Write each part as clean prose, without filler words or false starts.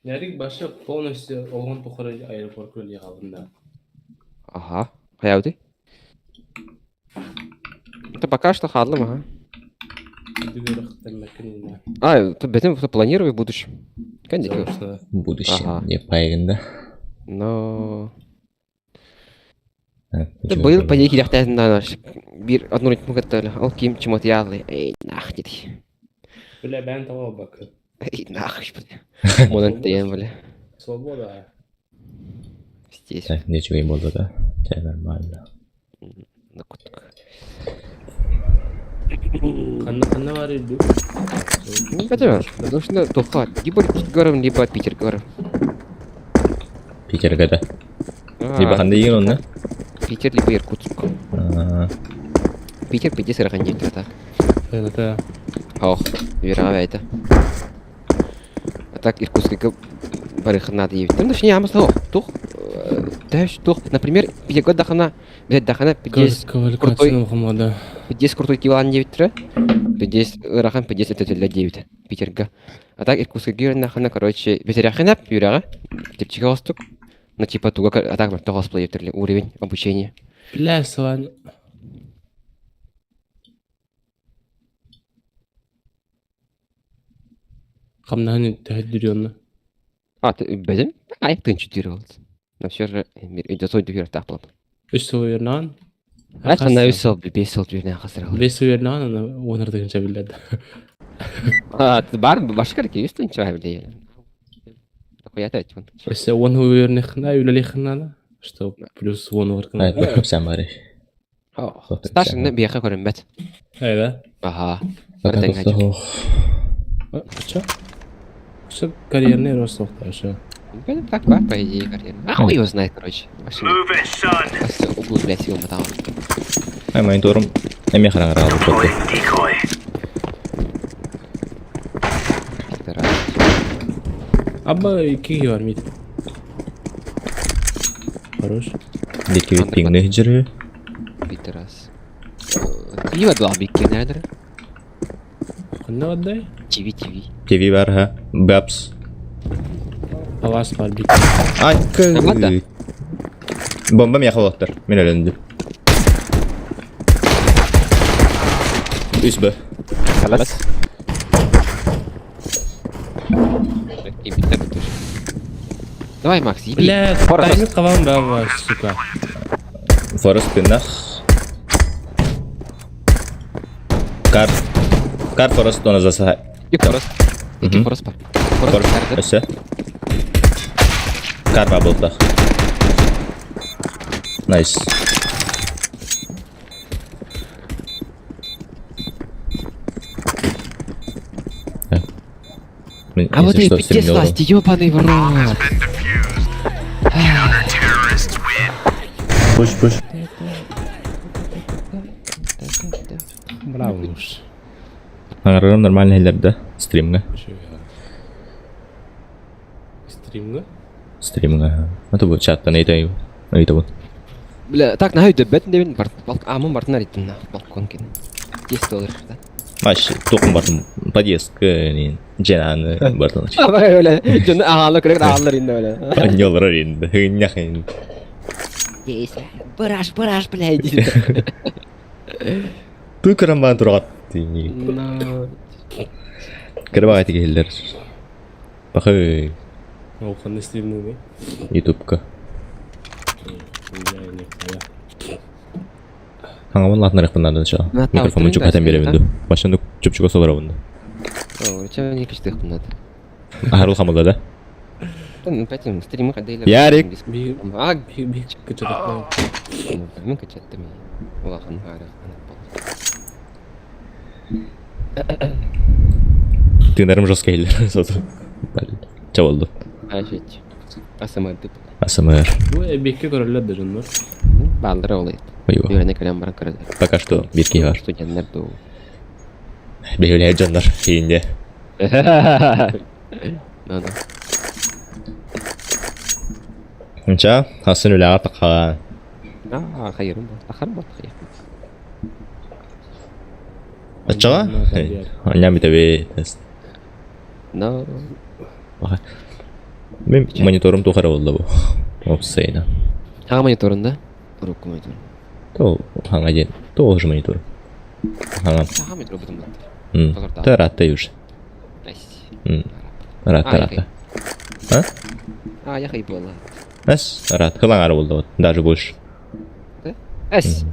Ярик баша полностью олоҕун тухары аэропорка үлэлии хаалбын Ага. Хайаабытый? Это пока что хааллым, ага. А, бэтим планирую в будущем. Конечно. В будущем. Ага. Не поегында. Но... Быйыл по кирэхтээһин биир одну ритму кытта ол ким чемотиалы эй нах диди. Бля, бээн того бакы. Эй нах бля. Монан тэйэн бля. Свобода. Здесь. Так, ничего не было, да? Це нормально. Ну, кутк. Ханна ханна бар иду. Ну, хотя, нужно туха. Либо гором, либо Питер гором. Питерге да. Либо ханна деген онна? Питер, либо Иркутск. Питер, Питер, сырхан так. Это... Ох, верно, это. А так Иркутскайга барыхына диэбиттэр. Ну, точнее, амас тух, тух, тух, например, Питерга дахана, блядь, дахана пидес крутой, пидес крутой килан диэбиттэрэ, пидес ыарахан пидес өтөтөллө диэбитэ Питерга. А так Иркутскайга үөрэннэххинэ, короче, бэтэрэххинэ үөрэҕэ, чэпчэки оҕустук, ну, типа, туга, а так тоҕус диэбиттэр уровень обучения. Бля, Саван. Хамнаһын төһө онно? А, бэдим? Ай, тынчы тире болды. Но все же, идет дүйер тақпылап. Үс сыл үөрнaan. Ай, хана үс сыл, бес сыл дүйернен қасыр. Бес сыл үөрнaan, аны онырдыгынча биледі. А, бар, башка кереке, үс тынчы бар биле. Такой я опять. Өсө он үөрнехна, үлелехна, что плюс он Ай, уоркна. сен бар. Старший бияқа көрінбәт. Айда. Ага. Чё? Что карьерный рост вообще? Так, бар, по идее, карьерный. А хуй его знает, короче. Вообще углублять его там. Ай, мониторум эме хараңара алып кетти. Абба икки бар мид. Хорош. Дикки пингне хиджири. Питерас. Пиво два бикки, наверное. Ханна отдай? ТВ, ТВ. ТВ бар, ха. Бапс. Палас бар бик. Ай, кы. Бомба мияха болоттар. Мен өлөндүм. Үс б. Халас. Давай, Макс, еби. Бля, тайминг кабан баба, сука. Форест пиннах. Кар. Кар Форест оны заса. И Форест. И Форест бар. Форест. Өсө. Кар бар болдах. Найс. А вот и пиздец власти, ёбаный в рот. Пуш, пуш. Браво уж. Аңарарым нормально хеллерде стримге. Стримге? Стримге. Это бу чаттан эйтей. Эйте бу. Бля, так, на өйдөбөт дебин бар. Амын бартын арыттым на балкон кен. 10 доллар, да. Маш тоқым бартын подъездке не женаны бартын. Бля, жон аалы көрөк аалар инде бля. Аньолар инде. Хыняхын. Бараш, бараш, бля, иди. Ту карамбан турат. Кырбай тигеллер. Бахы. Ол қандай стримнің Ютубка. Хаңамын латын рахпыннардан ча. Микрофонун чук хатан беребинду. Башынды чөпчүк осолор абынды. О, ча не кичтих надо. Ахарул хамылда да? Пятим стримы ходили. Ярик. А, би кычатып. Мен кычаттым. Улахан ара. Тынарым жестко келдер. Соту. Ча болду. Ажить. АСМР деп. АСМР. Бу бекке көрөлөр да жоннор. Балдыра олай. Ойбу. Үйрәнә калям баран көрәләр. Пока что бирки бар. Студентлар ду. Бейүле жоннор кейинде. Да, да. Нча, хасын үлэҕэ тахха. А, хайырым бол. Тахар бол хайыр. Оччоҕо? Анньаан бүтэбит. Но Мин мониторум туох эрэ буолла бу. Опсайна. Аҕа мониторун да? Урукку монитор. То хаҥа диэн. То уже монитор. Хаҥа. Аҕа монитор бутум баттар. Та ыраатта уже. Ыраатта ыраатта. А? А, я хайбыла. Эс, ыраат. Кылаҥар буолла вот. Даже больше. Эс.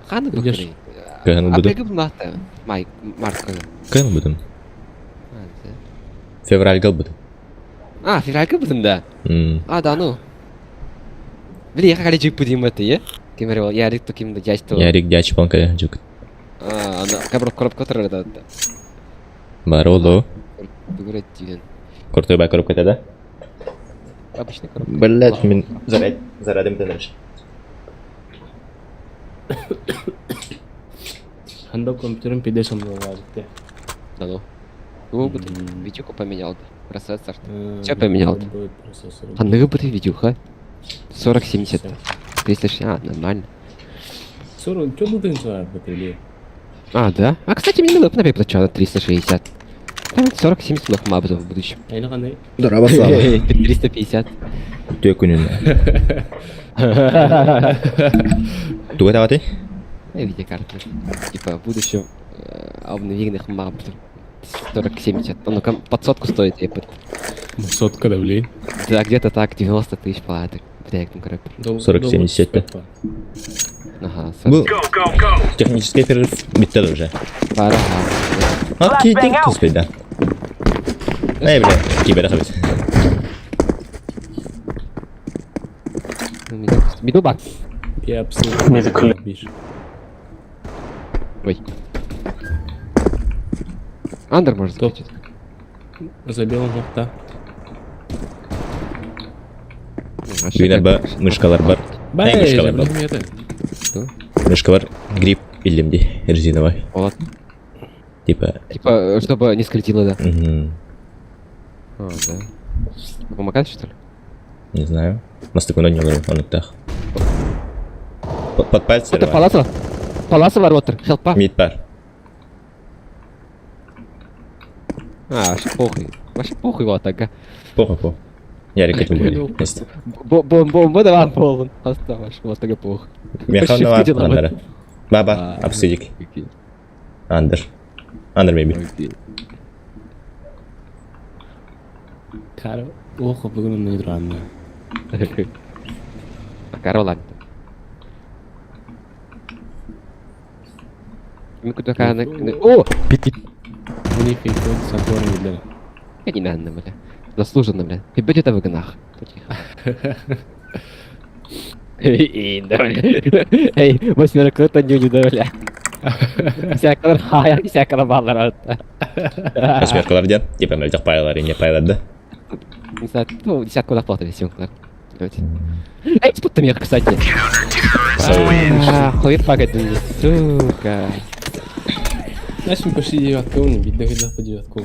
Ханна Идешь. Кыһын ылбытым. Апрельга булмаата. Май, мартка. Кыһын ылбытым. Февральга ылбытым. А, февральга ылбытым да? А, да, ну. Били, я хали жик будем это, е? Кем эрэ Ярик то ким да дядь то. Ярик дядь пон кэлэ жик. А, ана кабр коробка турар да. Бары олу. Бүгүр деген. Крутой бай коробка да? Обычный коробка. Блять, мин заряд зарядым дэнэр. Ханда компьютерым пидес оннулаабыт. Да ну. Ну, видюху поменял да. Процессор. Все поменял. А ну бы ты видюха. 40-70. 360, а, нормально. 40, что ты называешь, или? А, да? А, кстати, мне надо например, на 360. Там 40-70 лох мабзов в будущем. Дорого 350. Үтүө күнүн. Туга таҕатай? Видеокарта. Типа, в будущем обновленных мап 40-70. Ну, там под сотку стоит, типа. Сотка, да, блин. Да, где-то так, 90 тысяч платок. Бля, там, короче. 40-70. Ага, Бу технический перерыв бүттэ уже. Пара. Окей, ты да. Эй, бля, кибер хабит. Миду бак. Я абсолютно. Ой. Андер может закричать. За белым нокта. Бүгүн арба мышкалар бар. Эй, мышкалар бар. Мышкалар грипп иллим ди резиновый. Вот. Типа. Типа, чтобы не скользило, да? Угу. А, да. Помогает, что ли? Не знаю. Мастыкуна не ловил, он так. Под пальцы. Это паласа. Паласа воротер. Хелпа. Мид пар. А, вообще похуй. Вообще похуй вот так. Похуй, похуй. Ярик этим будет. Бомба давай полон. Оставашь, вот так похуй. Механ давай, Баба, обсудик. Андер. Андер, maybe. Каро, ох, бүгүн не дранна. Каро ладно. О! Не надо, бля. Заслуженно, бля. Ебать это в гнах. Эй, Эй, восьмерка это не да, бля. Всякалар хая, всякалар баллар. Восьмеркалар дед, типа мөлтөх пайлар, не пайлар, да? Не знаю, ну, десятку зарплаты восьмеркалар. Эй, спутта мех, кстати. Хуй погоди, сука. Знаешь, мы пошли девятку, не видно, когда по девятку.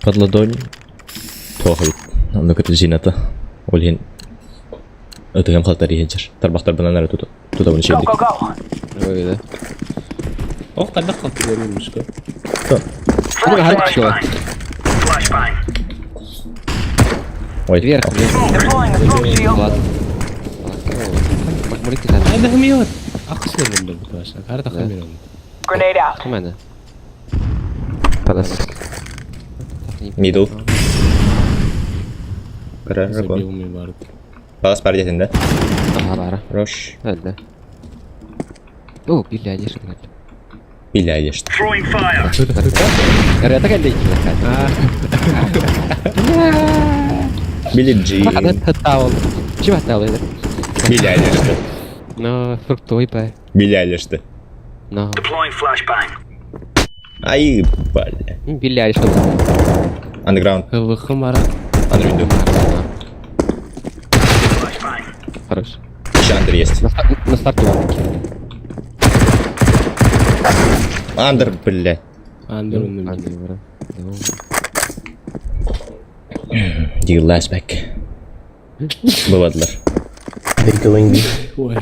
Под ладонь. Туох эбит. Онно көтү Ол иһин ытыгым халтар иһинчер. Тарбахтарбынан эрэ тутабын ишейдик. Ой, да. Ох, тогда халтар немножко. Ой. Вверх, вверх. Ладно. هذا هميوت اقصر من باشا هذا خميرون Grenade out. Come Палас. Middle. Палас бар дедин да? Ага, бара. Рош. Да. О, Билли Айлиш. Билли Айлиш. Это как Билли Джин. Чего стало? Билли Айлиш. Но фруктовый бай. Билли Айлиш. Но. Ай, бля. Билли Айлиш. Underground. ХВХ мара. Under window. Хорош. Еще under есть. На старте. Андер, блядь. Андер он Андер баран. The last back. Бывадылар. They going B. Ой.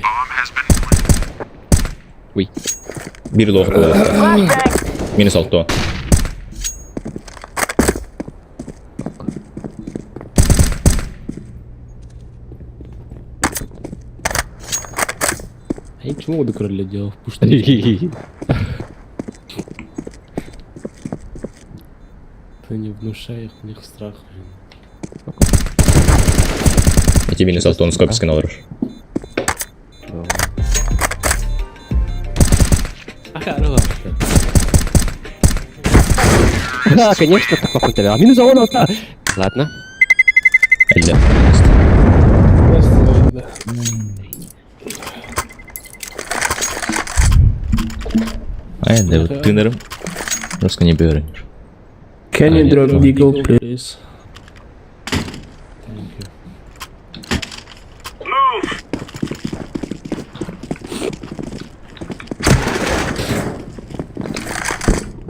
Уй. Бир лох буолар. Минус алто. А я чему до короля делал? Пушта. Ты не внушай их, в них страх. блин. Эти минус алто, он скопискын олорор. Да, конечно, так похуй тебя. А минус он вот. Ладно. Элле. Просто, да. Ай, да, тынырым. Просто не берем. Can you А, drop нет, Deagle, please? Please. Thank you.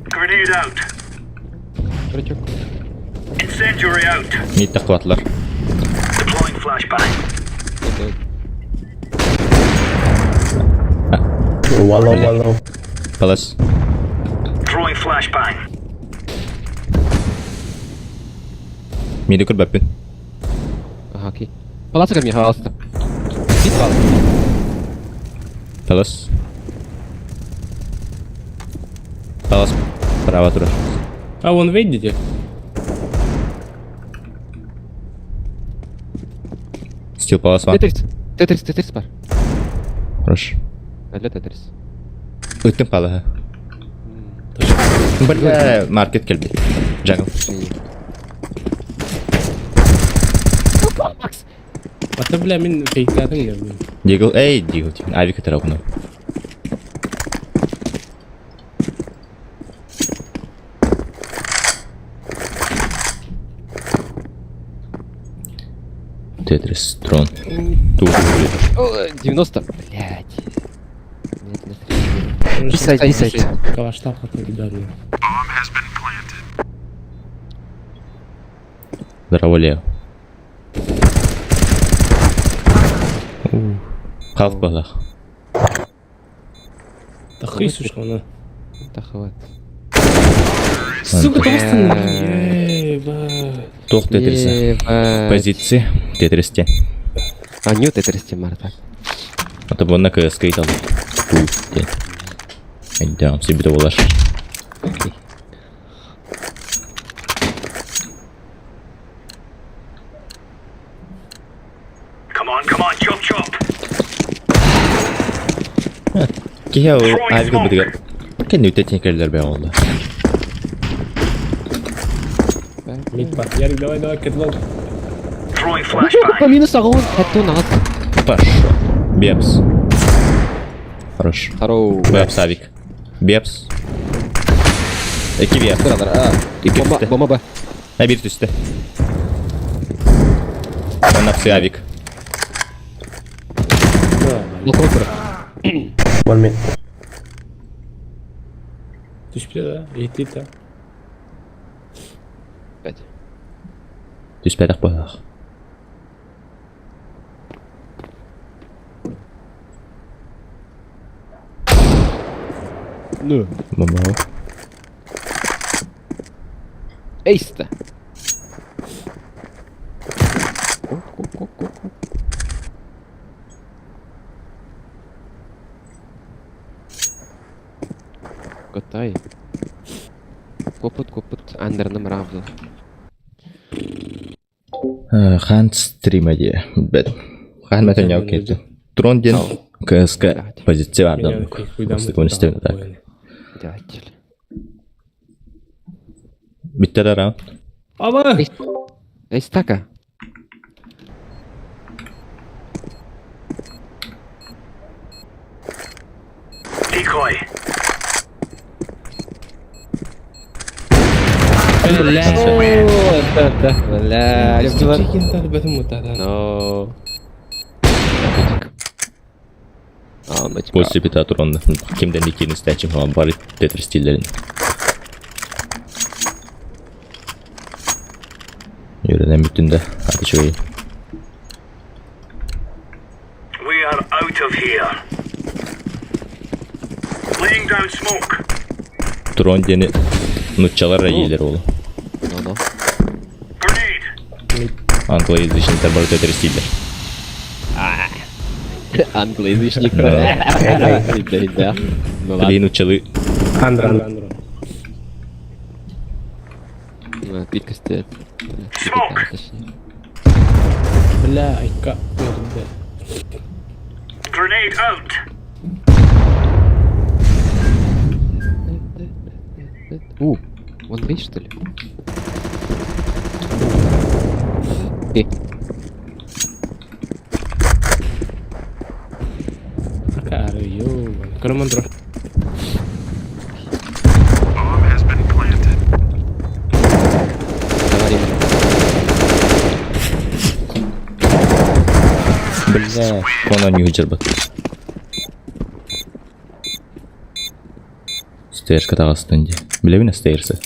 Grenade out. Дурачок. Incendiary out. Мид тахватлар. Deploying flashbang. Wallow, wallow. Палас. Throwing flashbang. Миди көрбәппин. Ага, окей. Палаца ко мне, пожалуйста. Бит палаца. Палас. Палас. Право турар. А вон видите? Стил палас ван. Тетрис. Тетрис, Тетрис бар. Хорош. Әле Тетрис. Үттім палаха. Бля, маркет келби. Джагл. А ты, бля, мин фейкладың я, блин. Дигл, эй, дигл, авик тарапына. Тетрис, трон. Тух, О, 90. Блять. Писать, писать. Калаштап хотел, да, блин. Здорово, Лео. Халф балах. Да хуй, сушка, она. Да хватит. Сука, толстый. Э. Тух Тетриса. Ебать. Позиции Тетристе. А, не Тетрис, Тимар, так. А то на КСК и там. Тух. Айдам, себе болаш. Окей. Come on, come on, chop chop. Кихе авик бутыгар. Кен үтә тенкерлер бә oldu. Мид бар. Ярик, давай, давай, кэтлог. Throwing По flashbang. минус огонь. Это у нас. Пошел. Бепс. Хорош. Здорово. Бепс авик. Бепс. Эки бепс. Икки Бомба, түсті. бомба, б. А бир түсті. Онапсы авик. Балкон тұр. One minute. Түшпе, да? Ити, да. Пять. Түспәдәк балах. Ну. Бомба. Эйста. Катай. Копыт, копыт, андерным равно. Хан стримади. Бет. Хан мәтен яу кетті. Трон ден КСК позиция Меня ардан. фейкуй дам. Просто көне так. Дятель. Битте да раунд. Аба! Эйстака. Decoy. Бля, Но. Но. Анночка. После пита туранна. Кимден иккиэн истээччим бары Тетрис стиллерин. Үөрэнэн бүттүн да, аты үчүгэй. We are out of here. Laying down smoke. Трон диэни нуччалар эрэ ол. Ну-ну. Grenade. Англоязычниктар бары Тетрис дииллэр. Англоязычник. Да. Ну ладно. Билигин нуччалыы Андра. Андро. Ну, Пика стоит. Smoke. Точнее. Бля, айка. Бля. Grenade out. У, он бей, что ли? Э, Акары, ё. Көрөм Андро. Bomb has been planted. давай, ребят. Бля, Конан не выдержит. Стейрска таҕыстын дии. Билэбин стейрсы.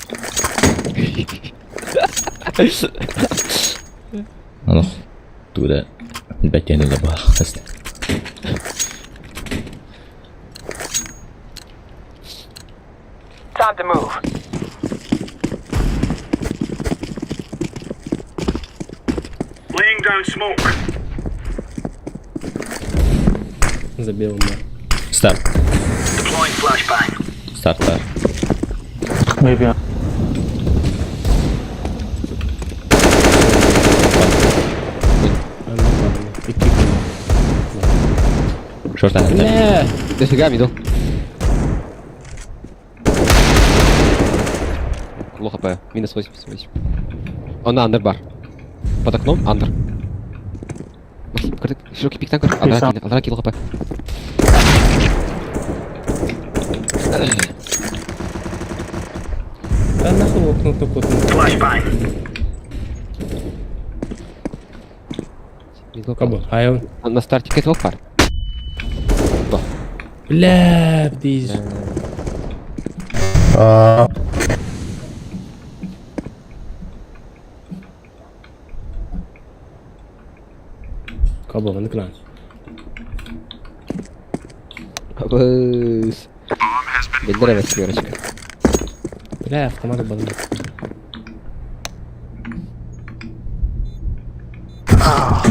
Аны туда бәтен да бар. Time to move. Laying down smoke. Забил, бля. Старт. Deploying flashbang. Старт. Старт. Maybe. Андро, ладно. Икки. Шорт ана. Бля. Дофига мидл. Ло хп. Минус 88. Он на андер бар. Под окном андер. Максим, кырдык, широкий пик танкер. Алдара кил, алдара кил хп. Да нахуй окно только вот. Flashbang. Мидл Кабы. Ай, он. На старте кетл пар. Да. Бля, бдиз. Кабы, он экран. Абыс. Bomb has been Бендера восьмерочка. Бля, автомат банды.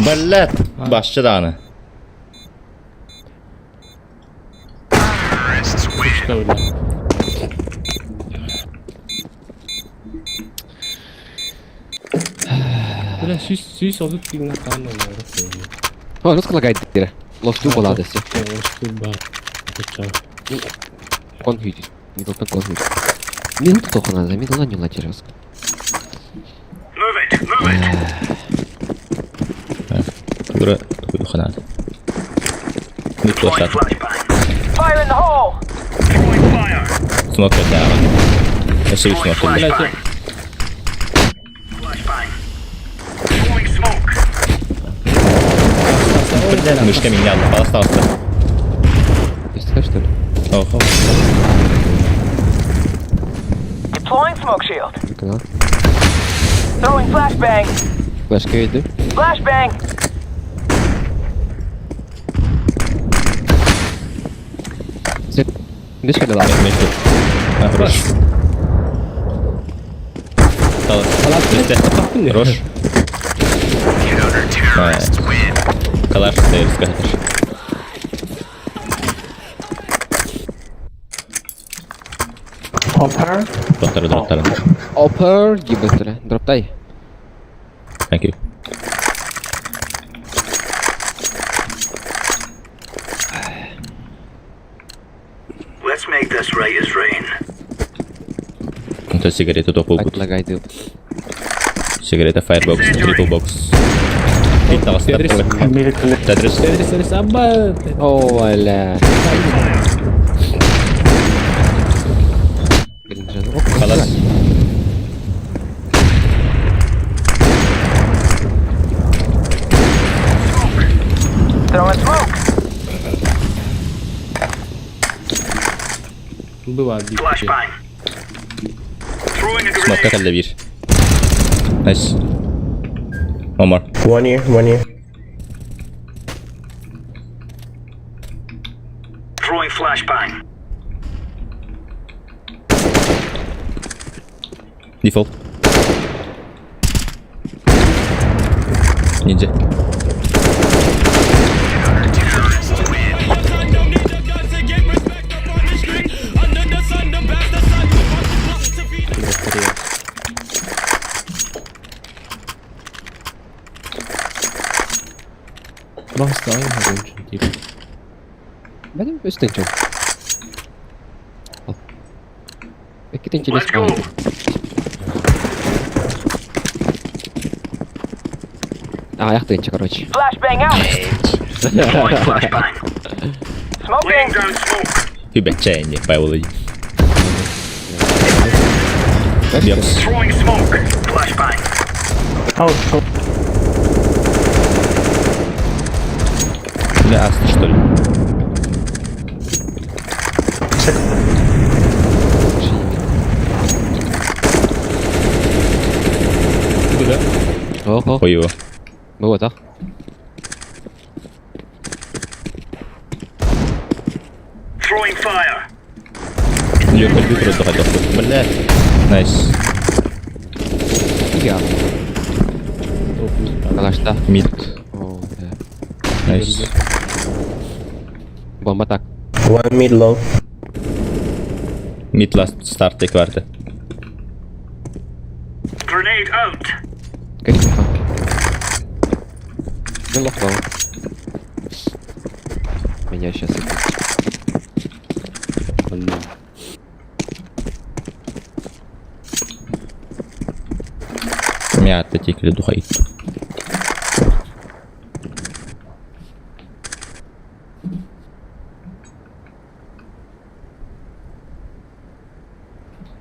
Блядь, башчы дааны. Terrorists win. Что, бля? Бля, сүүс сүүс отут тигнэ хаан О, ну лагает дыра. Лофту была да все. Кон хүйдит. Мидл кон хүйдит. Мидл тоха надо, мидл на не латерос. Move it. Move it. Тура тугу ханат. Не Deploying плашат. flashbang. Fire in the hole! Throwing fire. Смок это. Өссө Throwing смок. flashbang. Flashbang. Throwing smoke. Мышка меня остался. Ты что ли? Охо. Deploying smoke shield. Канал. Throwing flashbang. Флешка иду. Flashbang. Дышка дала. А, хорош. Хорош. Counter-terrorists win. Калаш стейрска. Hopper. Дроптары, дроптары. Опер, гиббетре. Дроптай. Thank you. Let's make this right as rain. Это сигареты топ Так лагает. Сигарета Firebox, Triple Box. Тетрис. Тетрис. Тетрис, Тетрис, аба. О, аля. Блин, же, ну, Халас. Throwing smoke. Бывает бит. Flashbang. Throwing a Смокка grenade. кэллэ биир. Nice. One more. One year, 1 year. Throwing flashbang. Default. Ниндзя. Бастан тип. Бәдем үстен чоң. Ал. Эккитин Let's go. А, аяқтыгынча, короче. Flashbang out. Deploying flashbang. Laying Smoking. down smoke. Үбэччээнни байволы. Бьемс. Throwing smoke. Flashbang. Out. Out. Бля, аста, что ли? Second. Куда? Ого. Ой, его. Вот, а. Throwing fire. Ее компьютер отдыхать. Бля. Nice. Я. Алашта. Mid. О, да. Nice. Бомба так. One mid low. Mid last start кварты. Grenade out. Горит. Ну, лох, лох. Меня сейчас Блин. Меня текли духай.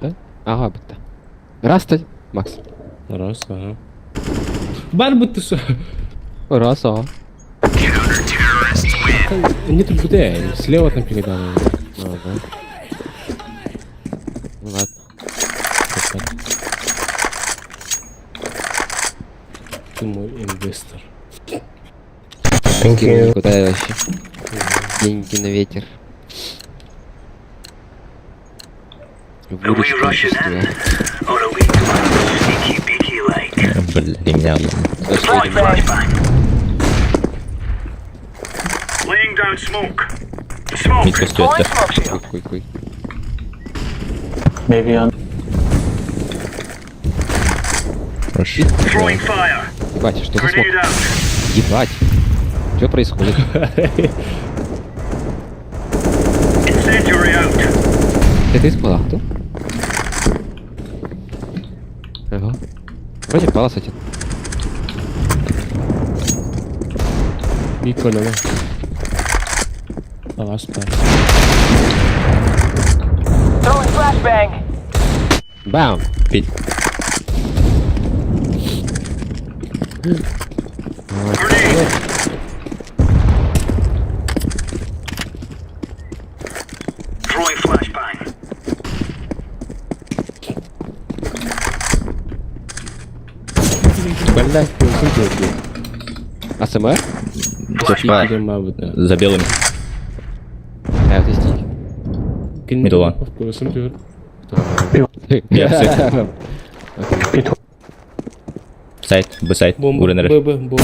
Да? Ага, бітті. Раз ты, Макс. Раз, ага. Бар будто что. Раз, ага. Не тут буде, слева там передали. Ага. Ну ладно. Ты мой инвестор. Thank you. Никуда вообще. Деньги на ветер. Are we Выручка rushing in? чистая. Or are we going sneaky beaky like? Бля, ремня ломаю. Throwing flashbang. Laying down smoke. Smoke. Mid Deploying көстүөттөр. smoke shield. Куй, куй. Maybe on. Хорош. Throwing fire. Ебать, что за смок? Grenade out. Ебать. Что происходит? Incendiary out. Это из кто? Ага. Вроде палас один. Биколева. Палас, палас. Throwing flashbang. Бам! Пить. Grenade. Throwing flashbang. Бля. АСМР? Flashbang. За белым. А, вот здесь. Middle one. Yeah, Pit. Сайт, Б сайт. Бомба, Уренер. Б, Б, бомба, Б.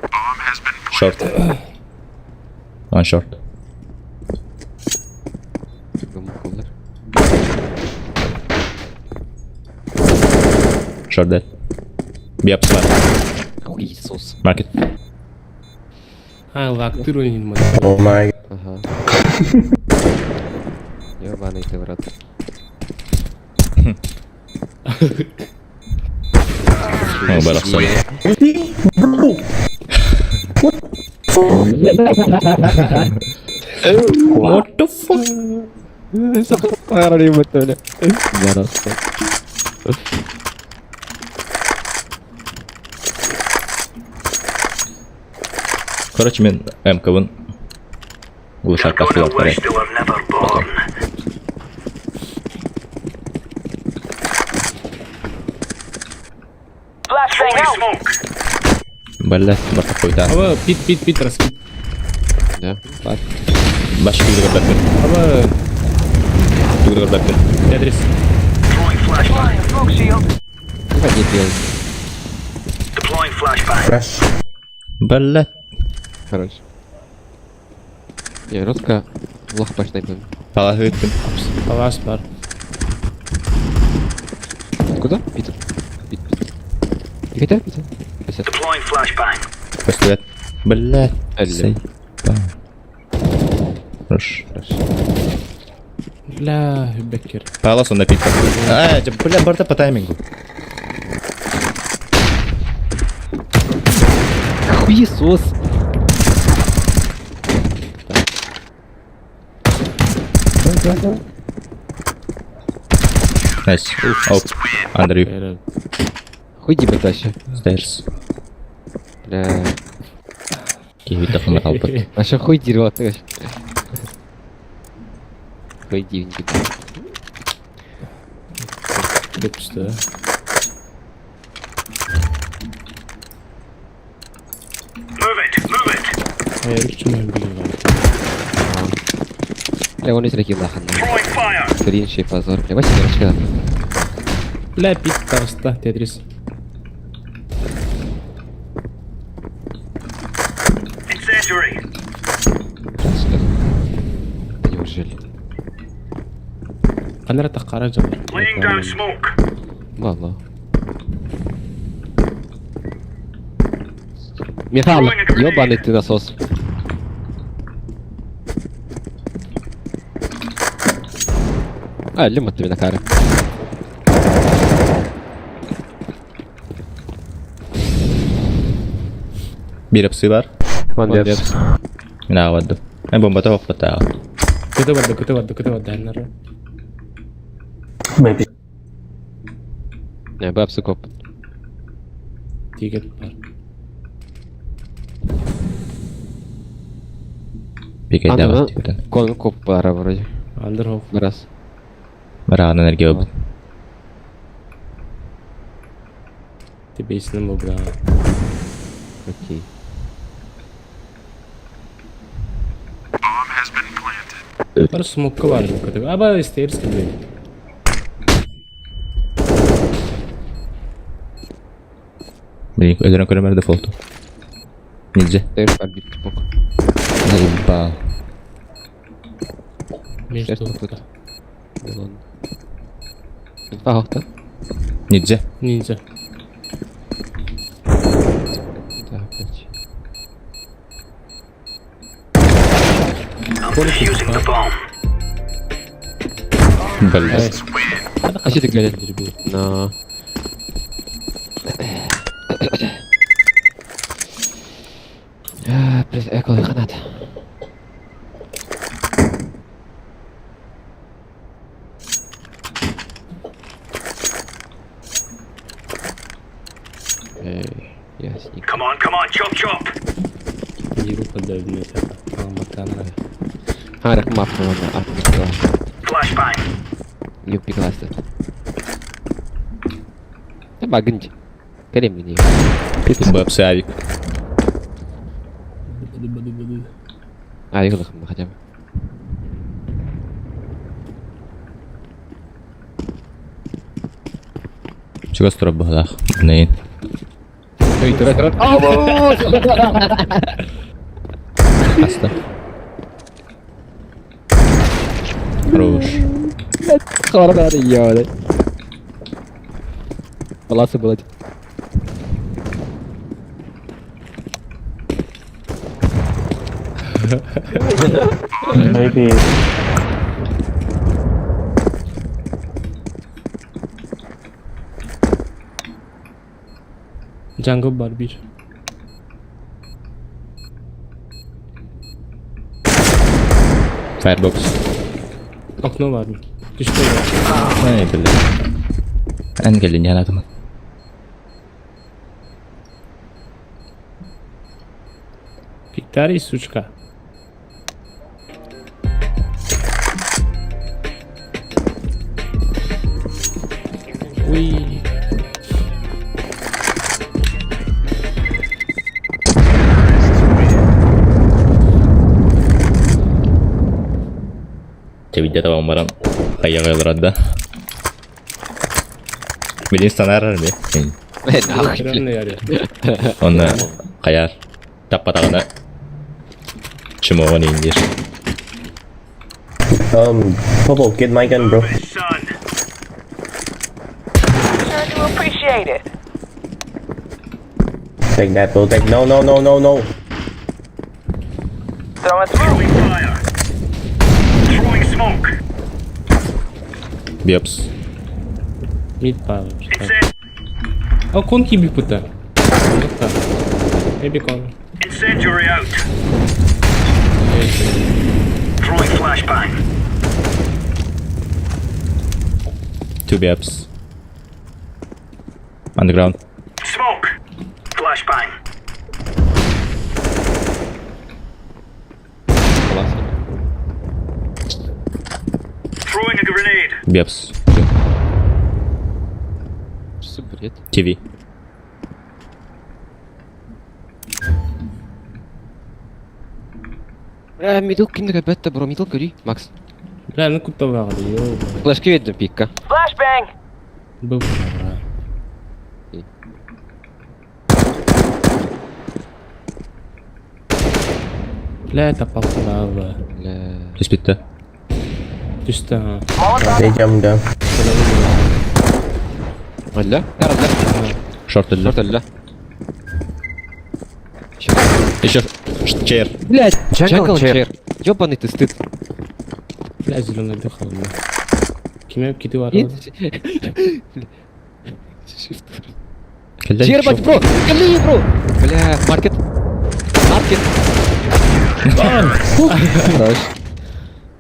Bomb has been Short. One short. Кулер. Short dead. B up spot. Ой, Иисус. Market. А, лак, ты ронин, мать. Oh my. Ага. Ёбаный ты в рот. О, барахсан. What the fuck? Барахсан. Короче, мен МК-вын. They're Улучшать gonna пахлар wish they were never born. out. smoke. Балла, барта қойтан. Аба, пит, пит, пит, раскид. Да, бар. Баш тугу баппын. Аба, Тугу баппын. Тетрис. Throwing flashbang. Deploying smoke shield. Давай не белый. Deploying flashbang. Flash. Балла. Хорош. Не, русская лох баштай был. Палаһыттым. Палас бар. Откуда? Питер. Питер. Питер, Питер. Питер. Deploying flashbang. Көстүбэт. Балла. Әлле. Хорош. Хорош. Бля, бекер. Палас он напитка. А, бля, барта по таймингу. Хуесос. Nice. Оп. Under you. Хуй диба дальше. Stairs. Бля. Киһи тахына қалбыт. А что хуй дерево ты? Хуй дивники. Депсті. Move it. Move it. Айрык чумай билген. Бля, он из реки лахан. Throwing fire. Кринж и позор. Бля, Вася, короче, Бля, пит таҕыста, Тетрис. Incendiary. Что? Да неужели? Канара таққара жабар. Laying down smoke. Мало. Михаил, ёбаный ты насос. А, лима ты на кары. Биир апсы бар. One depth. Мин аҕабаддым. Эн бомбата оқпата. Көтө барды, көтө барды, көтө барды, аннары. Maybe. Не, бабсы коп. Тигет бар. Бикайда Аны, бар. Кон коп бара вроде. Андер хоп. Раз. Бараан энергия бу. Тебесінің бу бля. Окей. Bomb has been planted. Бар смокка бар бу көтө. Аба, stairs килди. Блин, өлөрөн көрөмөр дефолту. Нельзя. Стейрс бар бит бок. Заебал. Между. Стейрс тут. Ладно. Инфа охта. Нельзя. Ниндзя. Да, блядь. I'm defusing the bomb. Блин. А что ты глядишь? Но. А, Блядь, эколы ханат. Эй, ясненько. Come on, come on, chop chop. Диру подобный это. Алматана. А, рахмат, ладно, а, Flashbang. Люпи класса. Да багнуть. Калем мне. Бапсы авик. А, я лохом хотя бы. Чего строп бахлах? Нейн. Эй, трат, трат. Аста. Хорош. Хорнар, ёбаный. Паласы было. Maybe. Jungle бар бир. Firebox. Окно бар. Түштө. Ай, бля. Эн келин яна атымын. Пиктари, сучка. Уй. Чэбидэ табан баран хайаҕа ылырар да. Билин санаарар би. Онно хайаар таппатаҕына чумоҕун индир. Popo, get my gun, bro. Son. Sure do appreciate it. Take that, bro. Take no, no, no, no, no. Throwing smoke. Throwing fire. Throwing smoke. B apps. Mid power. Incend О, конки бипута. Maybe con. incendiary out. Throwing flashbang. Two B apps. Underground. Smoke. Flashbang. Throwing a grenade. B apps. Что за бред? TV. Бля, middle ким бетте, бро, middle көрүй, Макс. Бля, ну куда вагли, ё. Флешки видно пикка. Flashbang. Был. Бля, это полтора. Бля. Түспүттэ. Түстэ. They jumped down. Алла? Алла. Short өллө. Шорт алла. Еще chair. Блять, jungle chair. Ёбаный ты стыд. Бля, зеленый дыхал. Киме кити бар. Chair бать, бро! Калли, бро! Бля, маркет. Маркет. Хорош.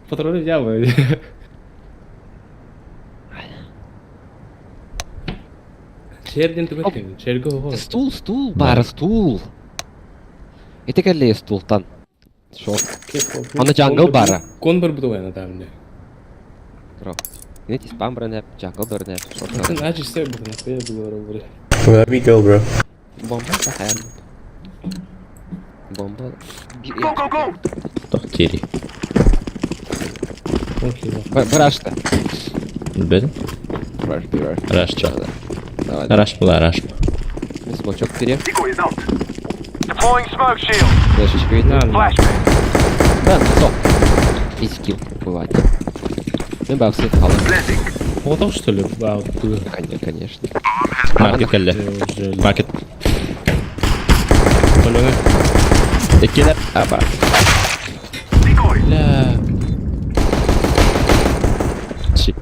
Патроны взял. Chair ден түгел. Chair го. Стул, стул, бар, стул. Это калли стул тан. Шо? Аны jungle бара. Кон бар буту на там. Бро. Не спам бронеп, jungle бронеп. Шорт. Сен ачы сеп бу, нахуя было бро. Where we go, bro? Бомба тахаyan. Бомба. Go, go, go. Тох тири. Окей. Брашта. Билбэтим. Браш, браш. Раш чо. Давай. Раш була, раш. Смочок пере. Decoy is out. Deploying smoke shield. Флешечка видно. На, на. Flashbang. Да, стоп. Изи килл бывает. Ну, бабсы, хала. Planting. Готов что ли? А, вот Конечно, конечно. Маркет кэллэ. уже. Маркет. Паленый. Иккилер. Аба. Decoy. Бля. Чи.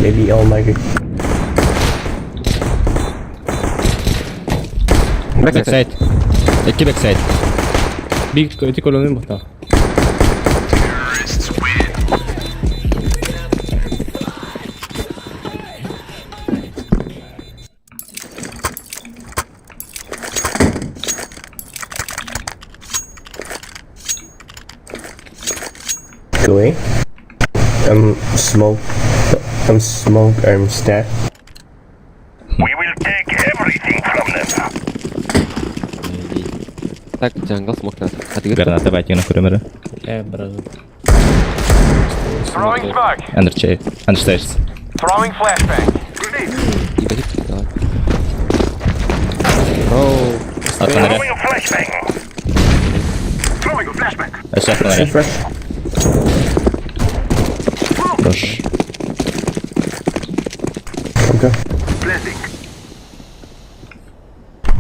Maybe all market. Backside. Икки backside. Биг эти колонны бахта. Terrorists win. Go away. I'm smoke. I'm smoke. I'm stack. We will take everything from them. Так, jungle смог надо. А ты Граната байтигна көрөмөрө. Бля, брат. Throwing smoke. Under chair. Under stairs. Throwing flashbang. Grenade. Давай. Бро. От фонаря. Throwing a flashbang. Throwing a flashbang. Өссө от фонаря. Fresh. Rush. Okay. Planting.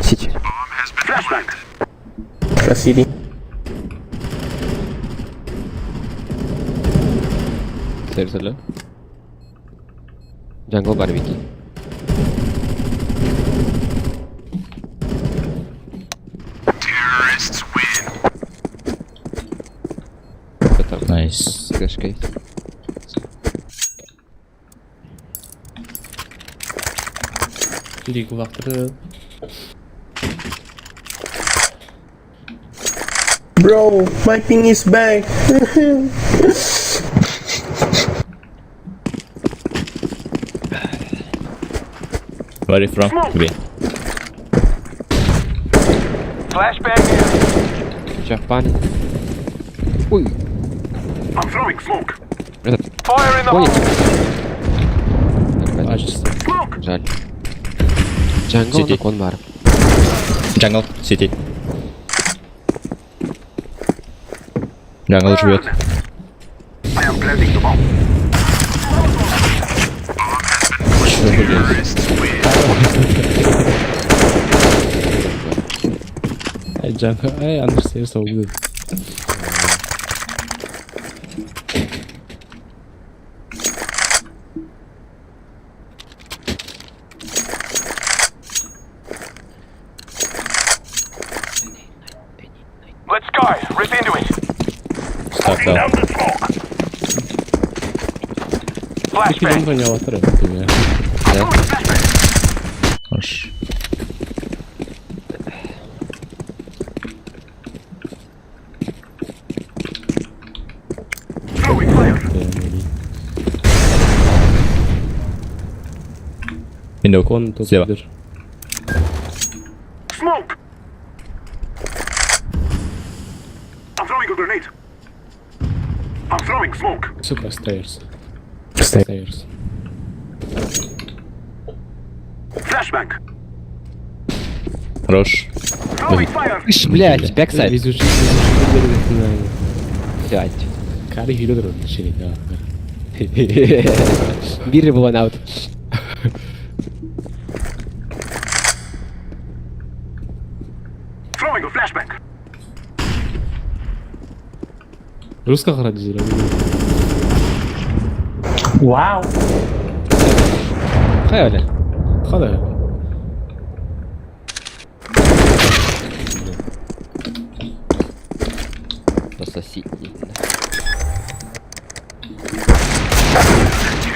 Сити. Bomb has been Flashbang. planted. Fresh CD. Сэр, Jungle barbecue. Terrorists win. Что там? Nice. С флешкой. Лигу вахтер. Bro, my ping is back. Where are you from? B. Flashbang out. Чапан. Ой. I'm throwing smoke. Этот, Fire in the понял. hole. Качество. Smoke. Жаль. Jungle Сити. на кон бар. Jungle, CT. Jungle живет. I am planting the bomb. Чё, блин? Ай, Jungle, ай, understand so good. Let's go. Rip into it. Стак Putting дал. down the smoke. Flashbang. Кинем понял, например. Throwing flashbang. Хорош. Throwing fire. Window. Кон тут Слева. держ. Smoke. I'm throwing a grenade. I'm throwing smoke. Сука, stairs. Stairs. Stairs. Flashbang. Хорош. Throwing fire. Ишь, блядь, backside. Везучий, везучий, Блядь. Кари хило шили, да. Биры был out. Throwing a flashbang. Русского ради Вау. Хайоля. Хада. Просто сидит.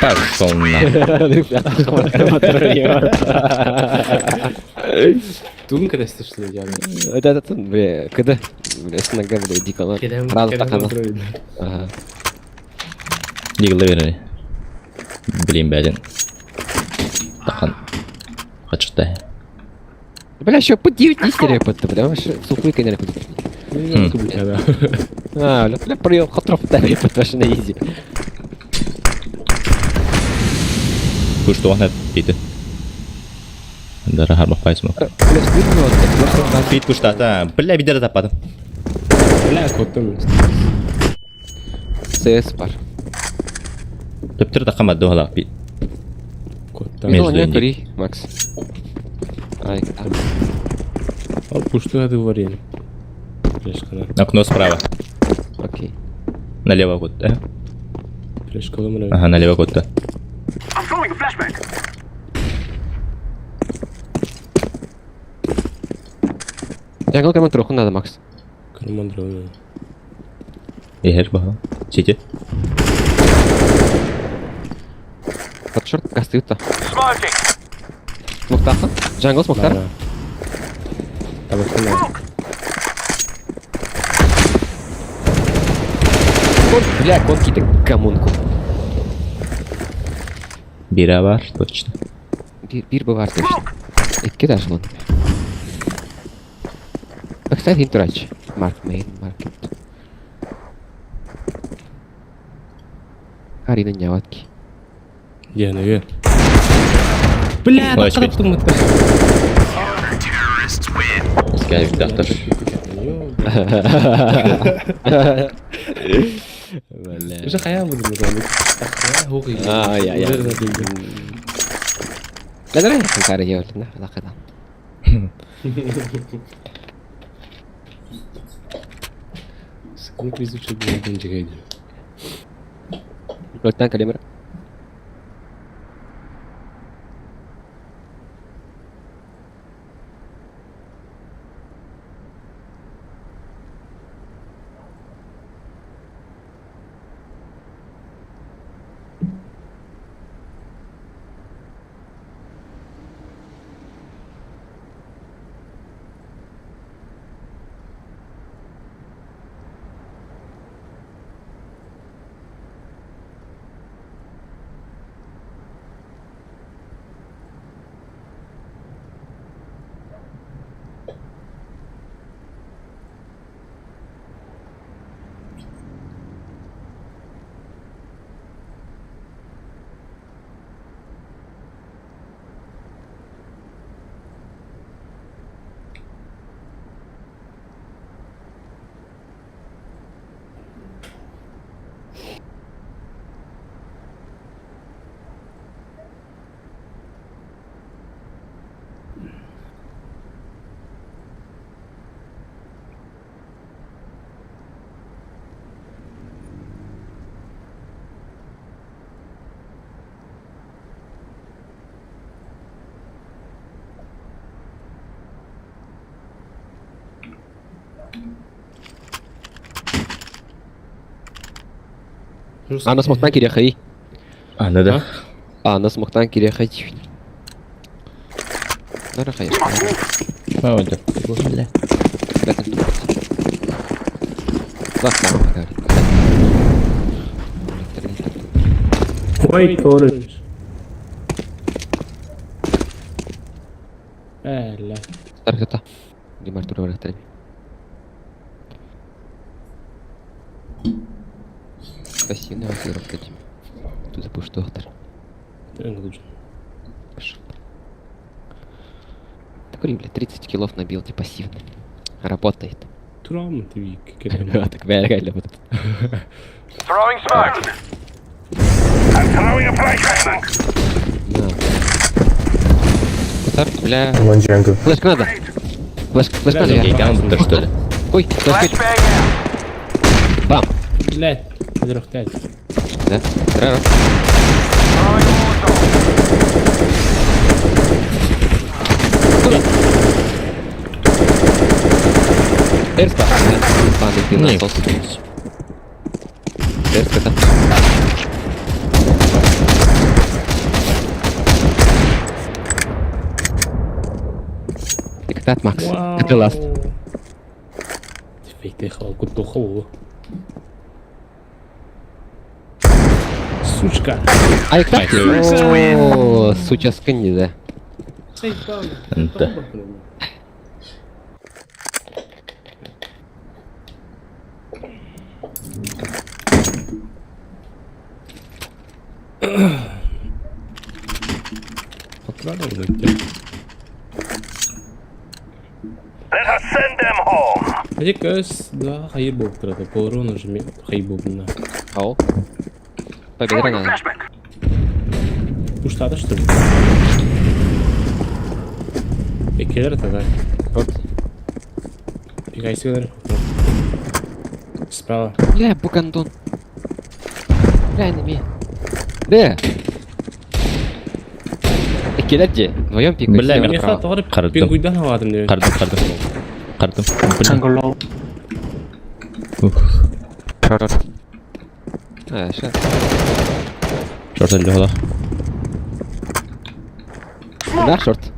Пошел на. Тун когда слышали, я. Это этот, бля, когда, бля, с нога, бля, дико, Рано так она. Ага. Дигл верили. Блин, бядин. Тахан. Хочу да. Бля, еще по 9 не стереопод, бля, вообще сухой канал под. А, бля, бля, прием хатров тарепот вообще на изи. Пуш туохна пити. Дара харбах пайсмо. Бля, стыдно, Пит пуштата. Бля, бидер тападым. Бля, коттым. СС бар. Төптөр тақама дохала пит. Коттым. Между Ну, не ними. кури, Макс. Ай, там. Ал пушту это варен. Флешка, да. Окно справа. Окей. Налево вот, да? Флешка ломра. Ага, налево вот-то. I'm throwing a flashbang. Jungle команд троху надо, Макс. Карман дрона. Ехер баха. Сити. Под шорт кастыта. Smoking. Смоктаха. Jungle смоктар. Да. Там окно. Кон, бля, кон какие-то коммунку. Бира бар, точно. Бир, бир бывар точно. Икки даже вон. Backside интурач. Марк мейн, маркет. Карина няватки. Я наверх. Бля, Ой, так теперь. Скажешь, доктор. Бля. Уже хая буду называть. А, я, я. Да, давай, Хантара делали, на, лакада. Сколько везучий был Бенджигайдер. Локтан калимер. Аны смоктан кириэхэй. Аны да. Аны смоктан кириэхэй. Нара хайа. Бля. Wait, orange. Бля. Таргата. Димар тура барахтар. Пассивный разыгрывка Дим. Тут запуштуахтар. Пошел. Такой, бля, 30 килов набил, ты пассивный. Работает. Турам ты Так, бля, реально вот. Throwing smoke. I'm throwing a flashbang. Да. Кутар, бля. One jungle. Флешка надо. Флешка, флешка надо. Гейган будто что ли? Ой, флешка. Flashbang out. Бам. Блядь, 4-5. Да? Раз. Throwing a Molotov. Эрспа. Панды ты насос. Эрспа, да? Диктат, Макс. Это last. Сучка. Ай, как ты? О, суча скинь, да. Да. Let us send them home. Один два хайбоб трата, по урону же хайбоб на. Ау. Победа Throwing a надо. flashbang. Уштады что ли? Экелер тогда. Вот. Пикайся, Справа. Бля, Букандон. Бля, на Бля. Экелер де. Вдвоем пикают. Бля, слева Мен направо. хат Қардым. пингуйдан аладым деп. Қардым, қардым. Қардым. Jungle low. Ух. Шорт. А, ща. Шорт әлі Да, шорт.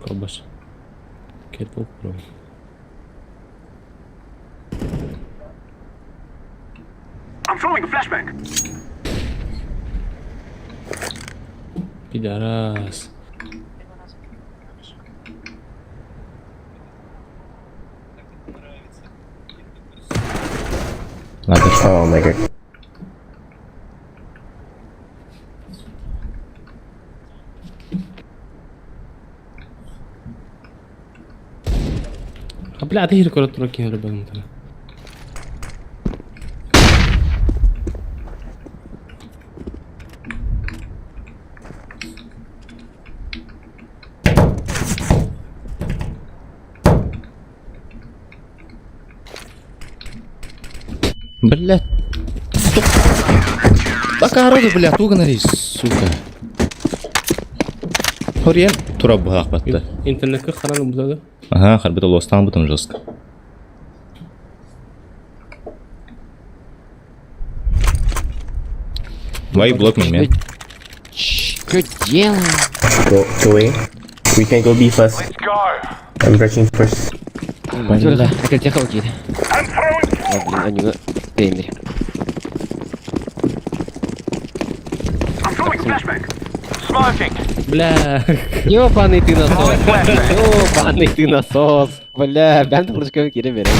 Колбас. Кетпол про. I'm throwing a flashbang. Пидорас. Надо. Oh my god. А бля, ты көріп тұр екен ребенок. Блядь. Такая бля, туган сука. Хорьен тура бұғақ батты. Интернетке қараны бұзады. Ага, харбита лостан бутым жестко. Why block me, man? Что делаем? Go, go away. We can go B first. Let's go. I'm rushing first. Бля, технологии. I'm throwing А, блин, они на таймере. I'm throwing a flashbang. Smoking. Бля. Ёбаный ты насос. Ёбаный ты насос. Бля, бән флешка кире берем.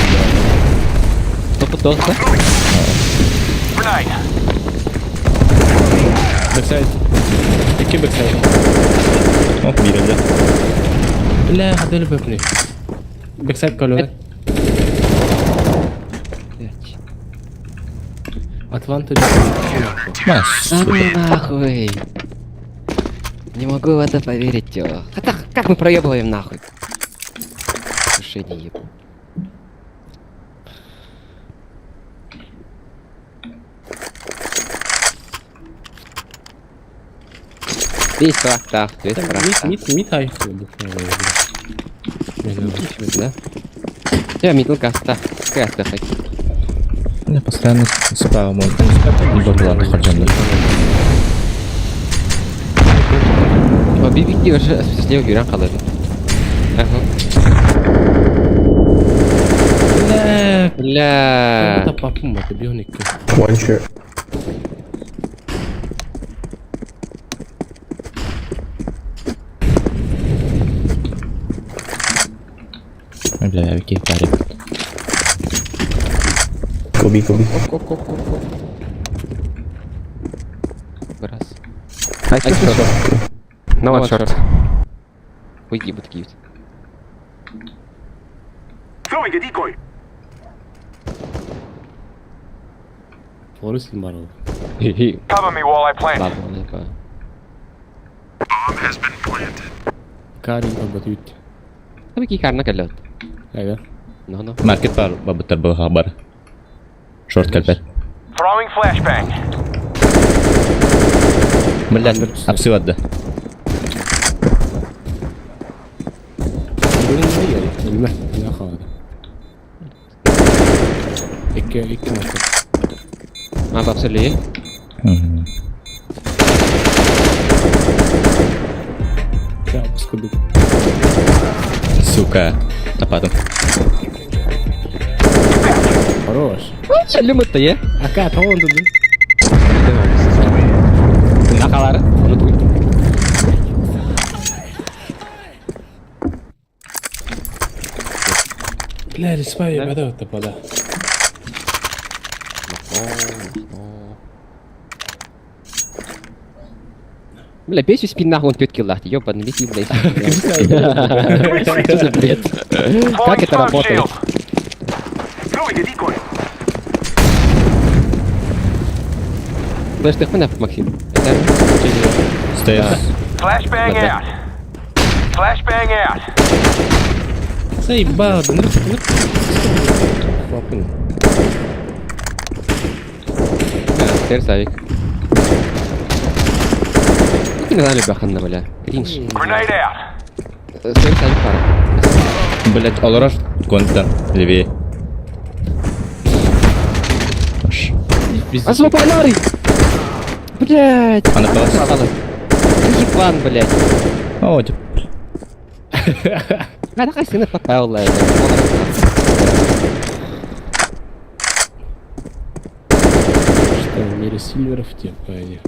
Топы тоста. Grenade. Backside. Екі backside. О, бирелді. Бля, қадөлі бөпіне. Backside колёна. Атланта. Ма, Да ну нахуй. Не могу в это поверить, тё. Хотя, как мы проебываем нахуй? Решение ебу. Бес фрактах, бес фрактах. Мид, мид айфон. Да? Я мидл каста. Каста хай. Я постоянно справа мой. Доклад харджанды. О, бибики уже слева юран қалады. Ага. Бля, Бля. Это папум, это бионик. One shot. Бля, какие пари. Go B, go B. Оп, оп, оп, оп, оп. Раз. I short. No one short. Уйди, вот такие вот. Throwing a decoy. Форес Лимаров. Cover me while I plant. Ладно, не знаю. Карин обатют. Tabii ki karna kalot. Айда. No, no. Маркет бар бабыттар был хабар. Шорт кальпет. Throwing flashbang. Бля, апсывады. Блин, не я. Bilmem. Ne kaldı. İki, iki maçı. А, бабсали. Я пускаю. Сука. Тапатым. Хорош. Шалым это я. Ака, tamam dedi. Нахалары. Ну туй. Бля, респай, я бада вот пада. Бля, песю спин нахуй он пьет киллах. Ёбаный, лети, блядь. Что за бред? Как Deploying это smoke работает? shield. Throwing a decoy. Слышь, ты хуйня, Максим. Это... Stairs. Flashbang Да-да. out. Flashbang out. Заебал, да ну, ну. Хлопын. Стейрс авик. Ну, не знаю, баханна, бля. Кринж. Grenade out. Стейрс авик пара. Блять, олорор контр. Левее. Аш. А смопалярый! Блять! Она палась? Ебан, блять. О, тип. Она хасина попала. Что, в мире сильверов типа они.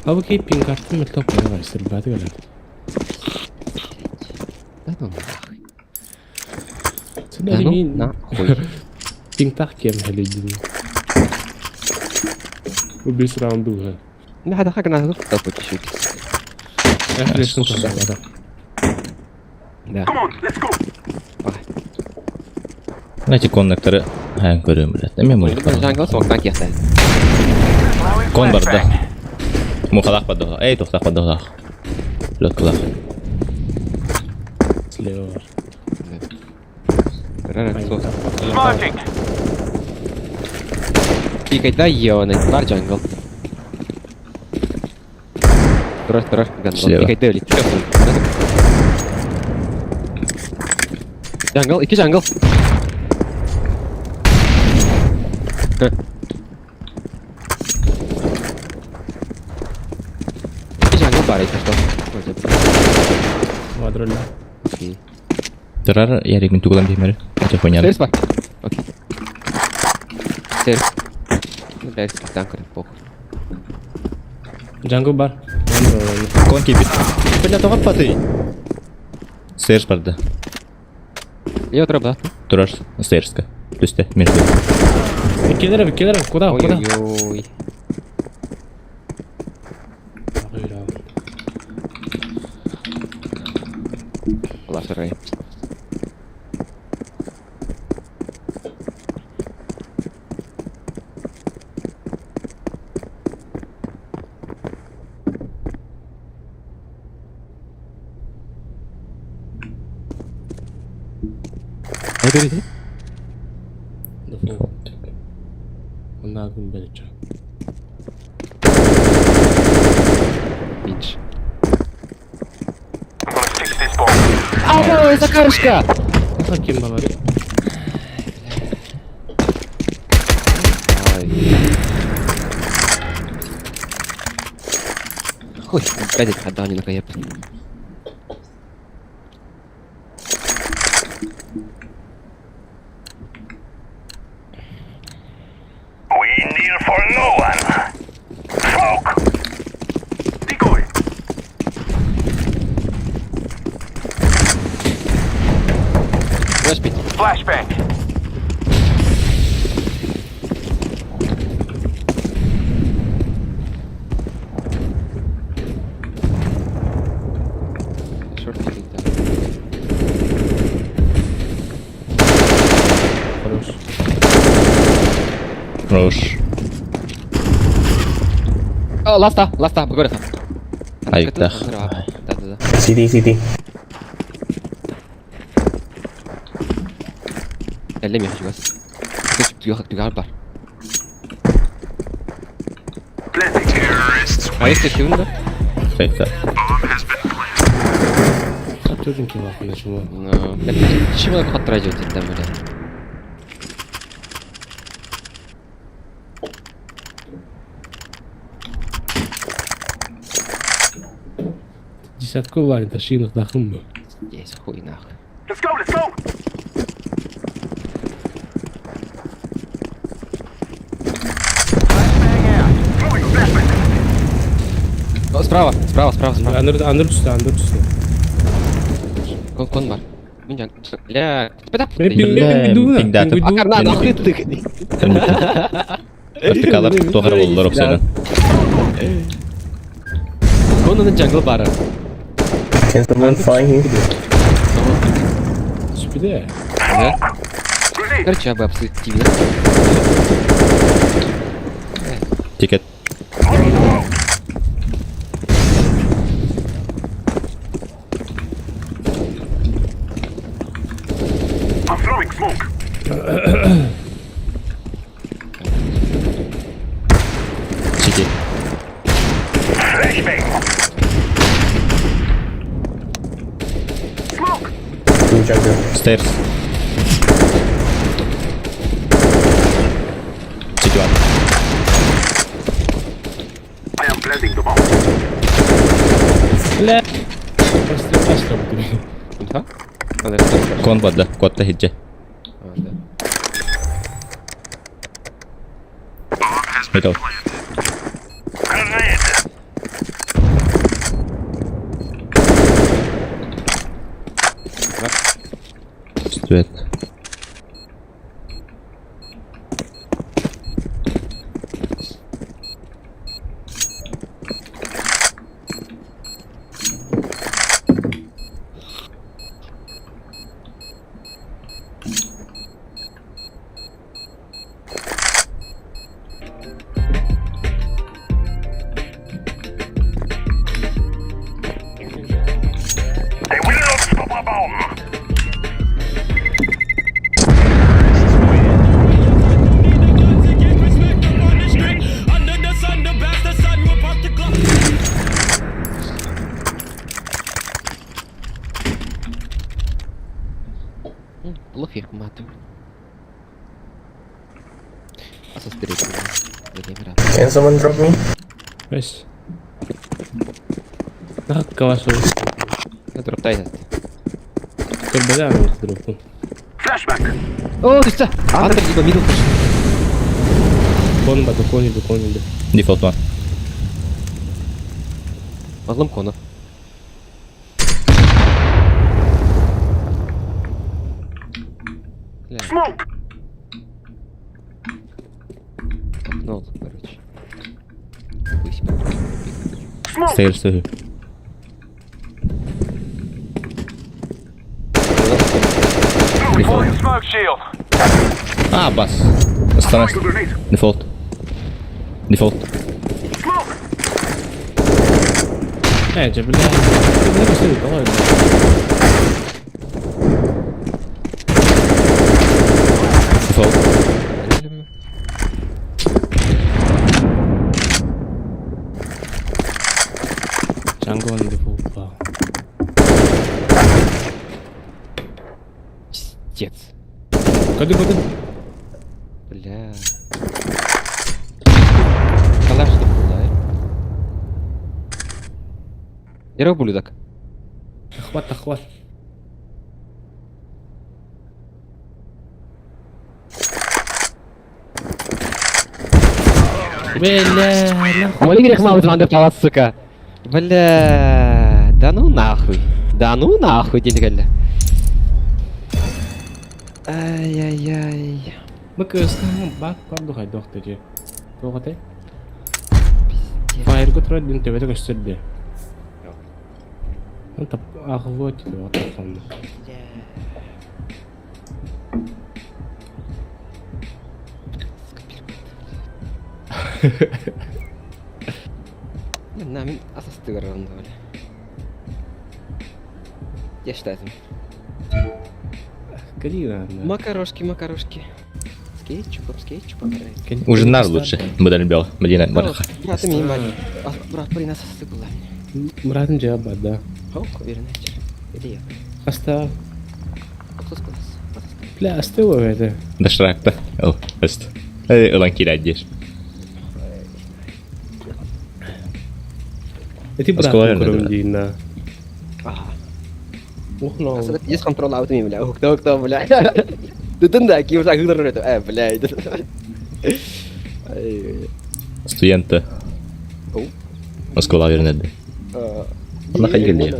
А вы кейпинг картын мөлтөп койгон сырбаты келет. Да ну нахуй. Сюда Да ну мин нахуй. пингтах кем хелидин. Убис раундуга. Ну, хада хак на топ чуть-чуть. Я флешну да. Да. Come on, let's go. Эти коннекторы. А, көрөм, блядь. Эме мой. Джангл смог так яхта. Throwing Кон бар да. flashbang. Мухалах паддоха. Эй, тухтах паддоха. Лөткалах. Слева. Smoking. Пикать, да, ебаный. Бар джангл. Трожь, трожь, гандон. Слева. Пикать, да, или чё? Джангл, ики джангл. Ики джангл бар, если что. Ой, забыл. Вадроля. Окей. Террар, ярик мен тугулан бихмери. Это хуйня. Стейрс бар. Окей. Стейрс. Ну, блядь, танкер, похуй. Джангл бар. Кон кипит. Бля, тоғат паты. Стейрс барды. Лево троп, да? Турар стейрска. Түсте, между. Келер, келер, куда, куда? Ой-ой-ой. Лашерай. Оннааҕын бэлчэ. Бич. I'm gonna fix this bomb. Ага, Захарушка! Nasıl kim bana? Ай. Хуй, опять ходани наконец. We kneel for no one. Smoke. Decoy. Знаешь, Петя? Flashbang. Шорт да. Хорош. Хорош. О, ласта, ласта, Богората. Айыктах. Да-да-да. CT, CT. Эллем я хочу вас. Түгел бар. Planting. Terrorists А если ты да? Айыктах. Bomb has been planted. Төрдүн ким акына чума. Ну, чего я хотел там, бля? Десятку лайн ташинах дахым. Здесь хуй нахуй. Let's go, let's go. Flashbang out. Throwing a flashbang. О, справа, справа, справа, справа. Андыр андыр түстү, андыр түстү. Кон, кон бар. Мен жан, бля, бля, Мен Бля, пингуна. пингдатып. Акарна, нахуй ты. Вертикалар тоғыр болдылар опсайдан. Конның джангл бары. Can someone find him? Сүпүдө. Да? Grenade. Короче, я бы абсолютно. Тикет. I'm throwing smoke. Сити. Flashbang. Smoke. Two jungle. Stairs. City one. I am planting the bomb. Бля. Бастыр бастыр. Инфа? А, да, да. Кон бадла. Котта хиджи. А, да. Bomb has been Middle. planted. Grenade. Свет. They will not stop our bomb. Плохих матов. А со Can someone drop me? Бес. Нах калаш. Дроптай. Көрбөдө аны дропун. Flashbang. О, ты что? Андер либо мидл. Кон ба докони докони. Default one. Мазлым кону. Бля, Smoke. окно, короче. Хуй себе. Smoke. Stairs үһү. Deploying smoke shield. А, бас. Останас. Throwing a grenade. Default. Default. Smoke. Э, же бля. Бля, бастыр, давай. Default. Пиздец. Кады кады. Бля. Калаш не было, Я ублюдок. Охват, охват. Бля, нахуй. Моли грех мало надо сука. Бля, да ну нахуй. Да ну нахуй, дедгелле. Ай-яй-яй. Бакыстан бак бар духай дохтажы. Тоҕотой? Фаерго турар дин төбөтө көстөрдө. Тап ахло типа вот сонно. На, мин асастыгар бля. Я считаю. Калина. Макарошки, макарошки. С кетчупом, с кетчупом. Ужиннар лучше. Быдан бел. Мадина барха. Брат, ми мать. Брат, при нас асастыгула. Братын жа бар да. Хок, вернечер. Или я. Аста. Отус класс. Бля, аста это. Доширакта. Ол, өст. Ылан кирәддер. Эти Осколар братын да. көрөм дейін на. Ага. Ох, но. Есть контрол аут ми, бля. Кто кто, бля. Тутун да, ким так гыдыр это. Бля. Ай. Студенты. Оу. Оскола вернеди. Она ходили.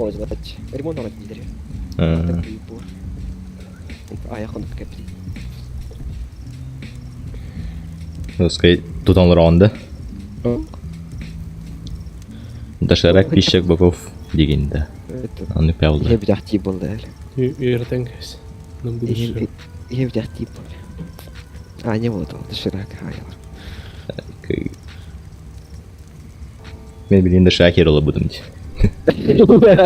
Ремонт оңот дидер. Аяқ оны кепли. Оскай тутанлар онда. Доширак пищек боков дегенде. Аны пәлді. Еб жахти болды әлі. Ертең кес. На будущее. Еб жахти болды. А, не вот он, доширак. Мен билин доширак ерола будым ди.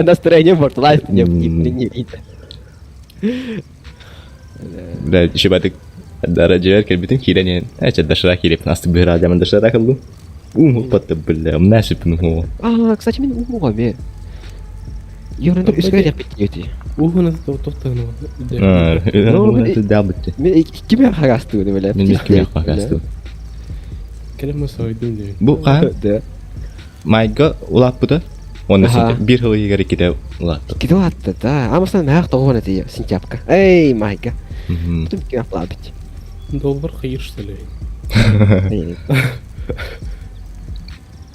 Настроение портилась, не не видно. Бля, шибатык даражар келбитим кирен. Әче доширак ереп насты бир адамын доширак алдым. Ум патты бля, мнашып ну. А, кстати, мен умуға ме. Юрында үскә дип бит. Ухуна тоқтағын. Да битти. Мен киме хагасты бля. Мен киме хагасты. Келем сойдум дейін. Бу ка Да. майга улап бута. Оны Аха. бир хыл егер ките улатты. Киде атты, да. Амасан мәх тогон эти сентябрька. Эй, майга. Тум киме плабит. Доллар қиыр что ли?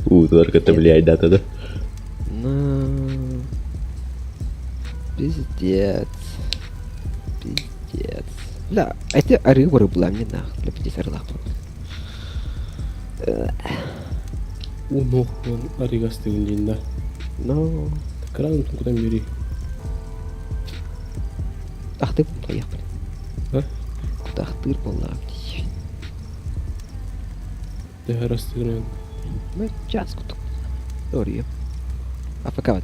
У, только это блядь, дата да. Ну. Пиздец. Пиздец. Бля, это ары была мне нах. Бля, пиздец, арылах. У, нох, аригасты дейін да. Ну. Кран кудан бери. Ахты поехали. А? Куда была? Дәһәрастыгын. Ну, час кутук. Дори. А пока вот.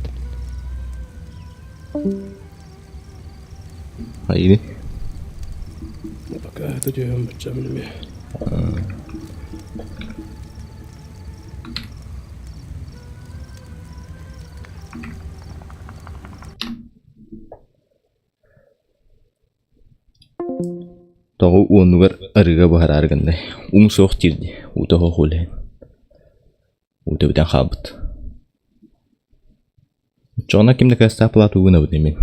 Айни. Пока это дүйем бачам неме. Тоҕу уонугар арыга баһарааргандай. Ум суох тирди. Ута хохуле. Ута битен хаабыт. Чоҕуна кимде кастаапылаат угуна бут немен.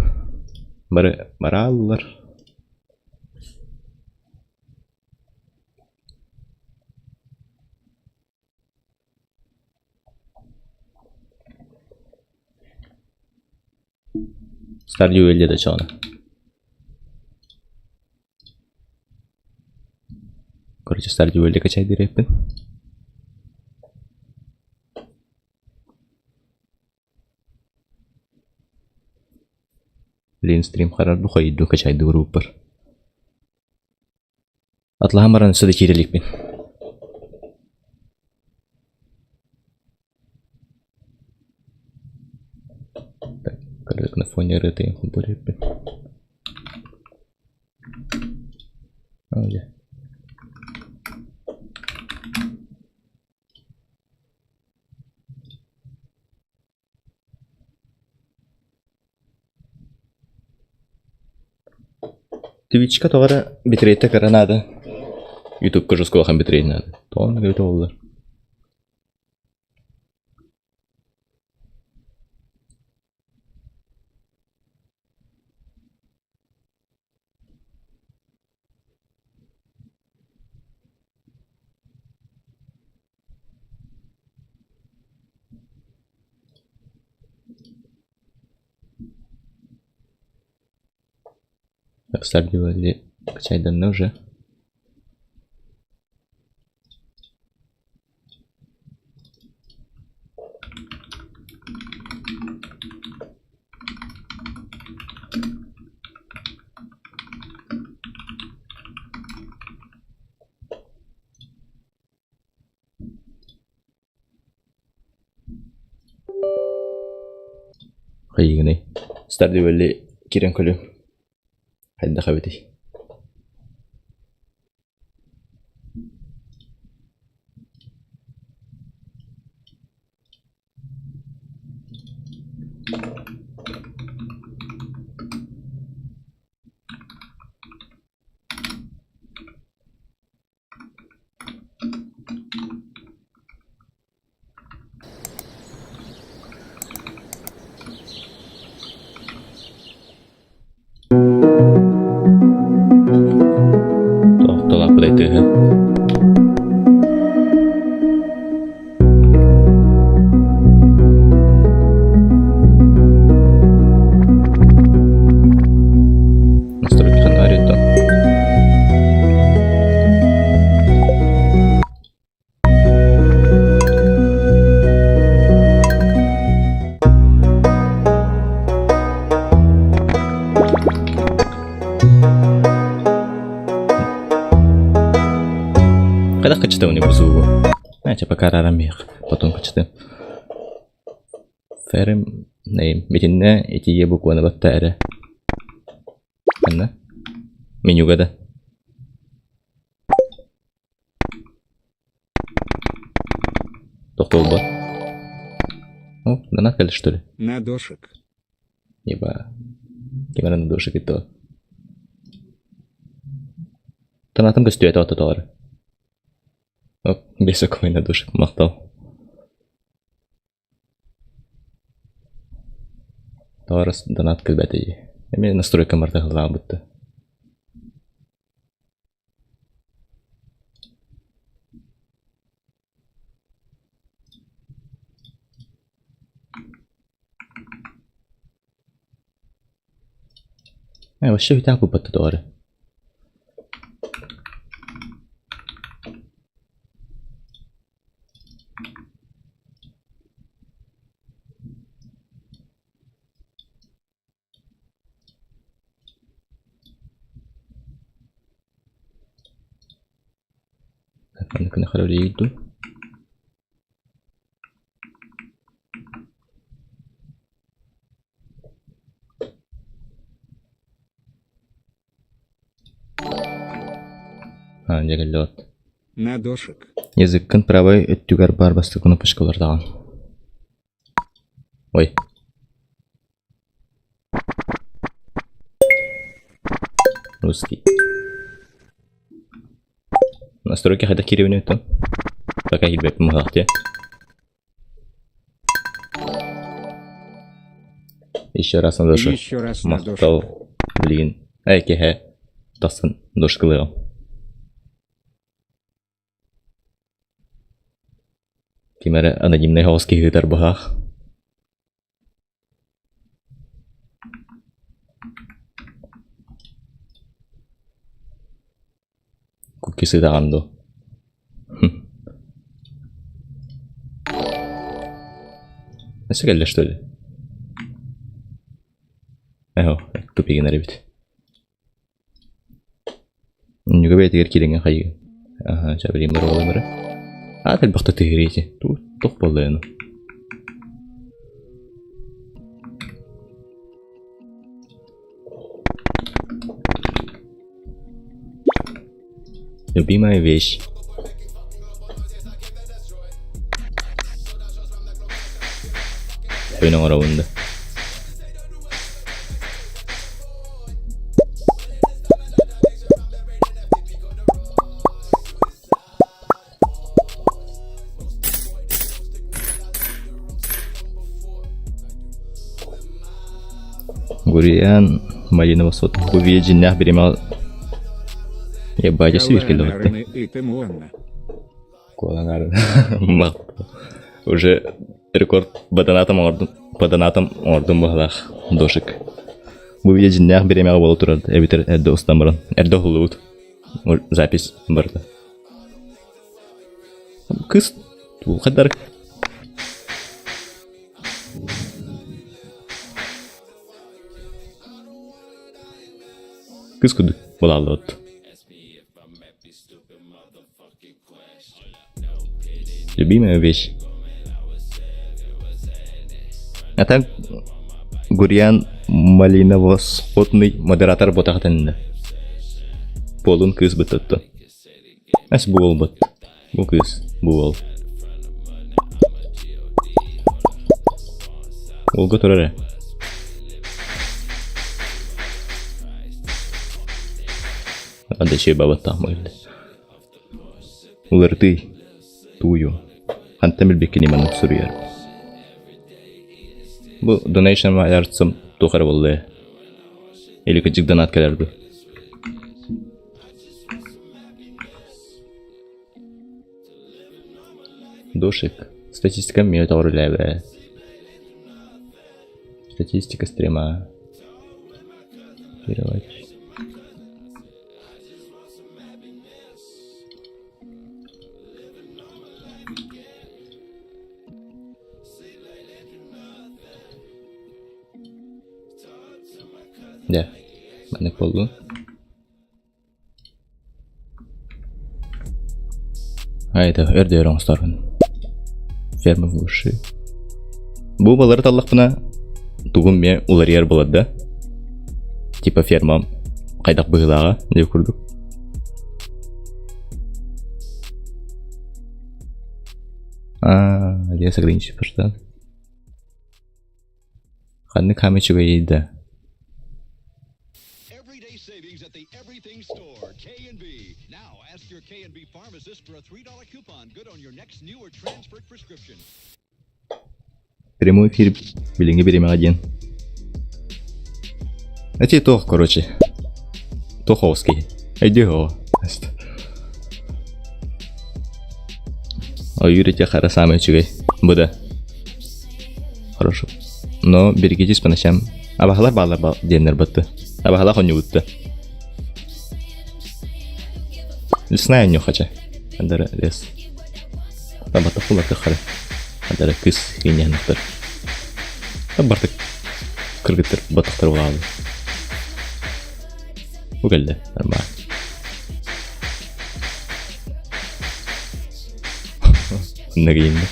Бары барааллар. Stardew Valley да чоҕуна. Короче, Stardew Valley качай диреппин. Лин стрим харар ду хайду качай дуруппар. Атлаһан баран сыды киреликпин. Так, короче, на фоне рыты хубуреппин. А, где? Твичка тоҕо эрэ битрейта кыра наада. Ютубка жестко улахан битрейт наада. Тоҕо оннук эбитэ буоллар. Обсардивали качайданна уже. Хайыгыный? Stardew киирэн көрүөм. Хайдах эбитий? Тохтолоох тыаһа. Настройки ханна Хайдах кычытабын бу звугу? Знаете, пока арарамиэх, потом кычытым. Ферм name итиннэ итиге букваны батта эрэ. Ханна? Менюга да. Тохтолбот. О, донат кэллэ что ли? На дошик. Еба. Ким эрэ на дошик и то. Донатым көстүбэтэ ортотоҕор. Оп, бесокой на дошик махтал. Тоҕо донат кэлбэтэй. Эмиэ настройка мартыһылаабытта. Э, вообще үтээх булбатта тоҕо эрэ. Маннык үлэлиир дуу? Аа, дьэ кэллэ от. На дошик. Языккын правай өттүгэр баар бастакы кнопочкалар даҕан. Ой. Русский. Настройки хайдах киирэбин оттон? Пока киирбэппин быһалаах дии. Еще раз на дошик. Еще раз на дошик. Махтал. Блин. Эй, киһэ. Тахсан дошкалыам. Ким эрэ анонимнай соҕус киһи ыытар быһаах. Кукки сытаҕын дуо? Өссө кэллэ что ли? Эһо, тупигин эбит. Үннүгэ бэйэтигэр киирэҥҥэ хайыы. Аһа, чэ билигин бары Аат элбэхтэ тыһыырый ити. Туох буолла ону? Любимая вещь. Күн оҥоробун да. Гуриан Малинова сот бу видео дьиннээх бириэмэҕэ Ебать, сибиркэ Каланарыны ытым уонна. Куоланарын Уже рекорд баданатом оҥордум баданатом оҥордум быһалаах дошик. Бу видео дьиннээх бириэмэҕэ буола турар эбитэр эрдэ устан баран эрдэ уһуллубут запись барыта. Кыыс хайдар Кыыс курдук булааллыбыт. Любимая вещь. А так Гурьян Малиновосходный модератор ботахатанна. Полун кыыс быттатты. Эс буолбут. Бу кыыс буол. Уолга турар ээ. Ада бабаттаах мойда. Уларытый тую. Хантан билбиккини маннык суруйар. Бу donation айарцым туох эрэ буолла ээ. Или кыдьык донат кэлэр дуу. Дошик. Статистика эмиэ тоҕо үлэлээбэт. Статистика стрима. Переводить. Дьэ, маннык буоллун. Айда, өрдөөр оҥосторбун. Ферма выши. Бу балары таллахпына тугум эмиэ уларыйар буолар да. Типа фермам хайдах быһыылааҕа диэ курдук. Аа, лес ограничить Ханнык хаамыы үчүгэйий да? Прямой эфир билиҥҥи бириэмэҕэ диэн. Эти туох, короче. Туох оҕус киһи. Өйдүө оҕо. Ойуур ити хара саамай үчүгэй. Бу да. Хорошо. Но берегитесь по ночам. Абаһалар баалар диэннэр батты. Абаһалах онньубутта. Лесная нюхача. Андара лес. Табата кулаты хары. Андара кыс киньяхнахтар. Бартык кыргыттар батахтар булаалы. Бу кэллэ. Нормально. Нагиинна.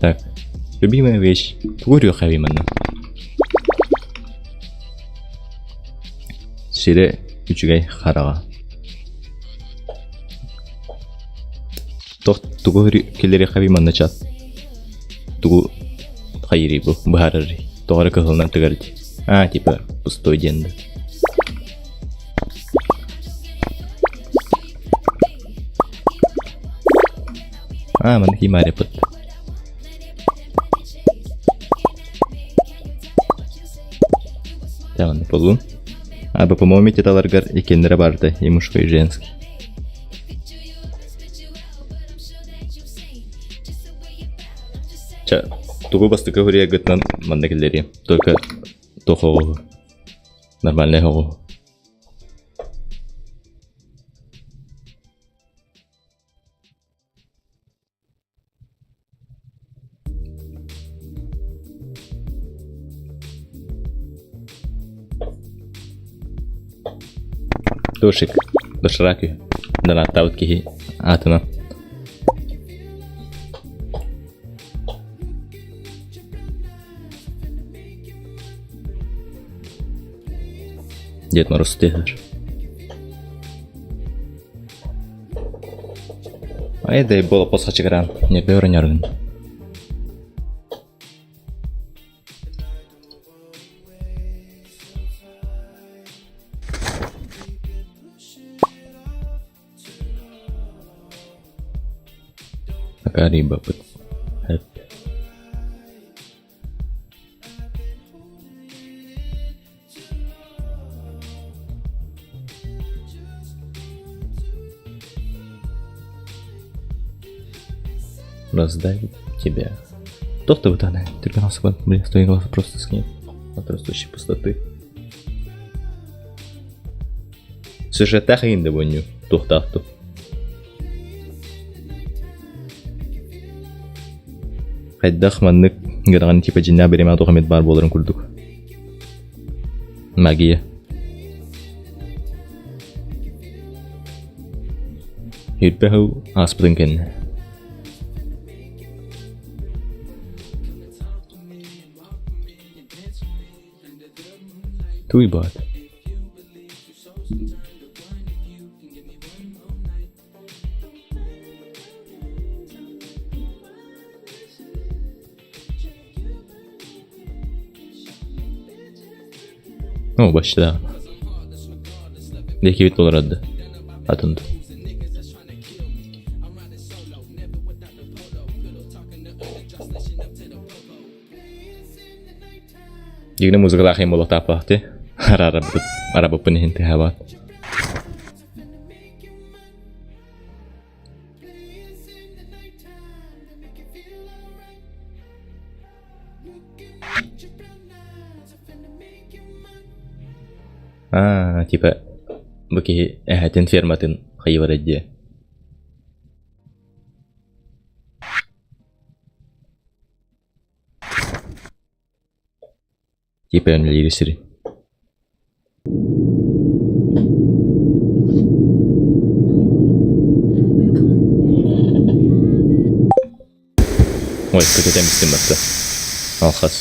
Так, любимая вещь. Тугу үрүөххэ манна? Сирэ үчүгэй хараҕа. Тох тугу киллэриэххэ манна чат? Тугу хайырый бу быһаарарый? Тоҕо эрэ кыһылынан тыгар дии. А, типа пустой диэн да. А, манна кимаарыппыт. Даҕаны буоллун. А по-моему, теталаргар иккиэннэрэ барыта и мужской, и женский. Ча, тугу бастакы хуруйаргытынан манна киллэриэм. Только туох оҕуһу. Нормальный оҕуһу. Дошик, доширак үһү. Донааттаабыт киһи аатынан. Дед Мороз тыаһыыр. Ай да буола пос хачыгыраан, ньэрбэ оронньорун. Акаарыйбаппыт. Эп. Раздавит тебя. Тох ты бытана, түргэн асыбан, бля, стой глаз просто скинь. От растущей пустоты. Сюжеттах инде бонню, тухтахту. Хайдах маннык гыраҕан типа дьиннээх бириэмэҕэ туох эмит баар буоларын курдук. Магия. Ирбэ сыл ааспытын кэннэ. Туй баат. О, бачча Диэки толорорду. Атын Дьигинэ музыкалаах иһин буолуохтаахпаахтыы. Арабыппын иһин тыһаабат. Аа, типа бу киһи эһэтин ферматын хайыбара диэ. Типа үлэлиир сири. Ой, көтөтөн истим батта. Алхас.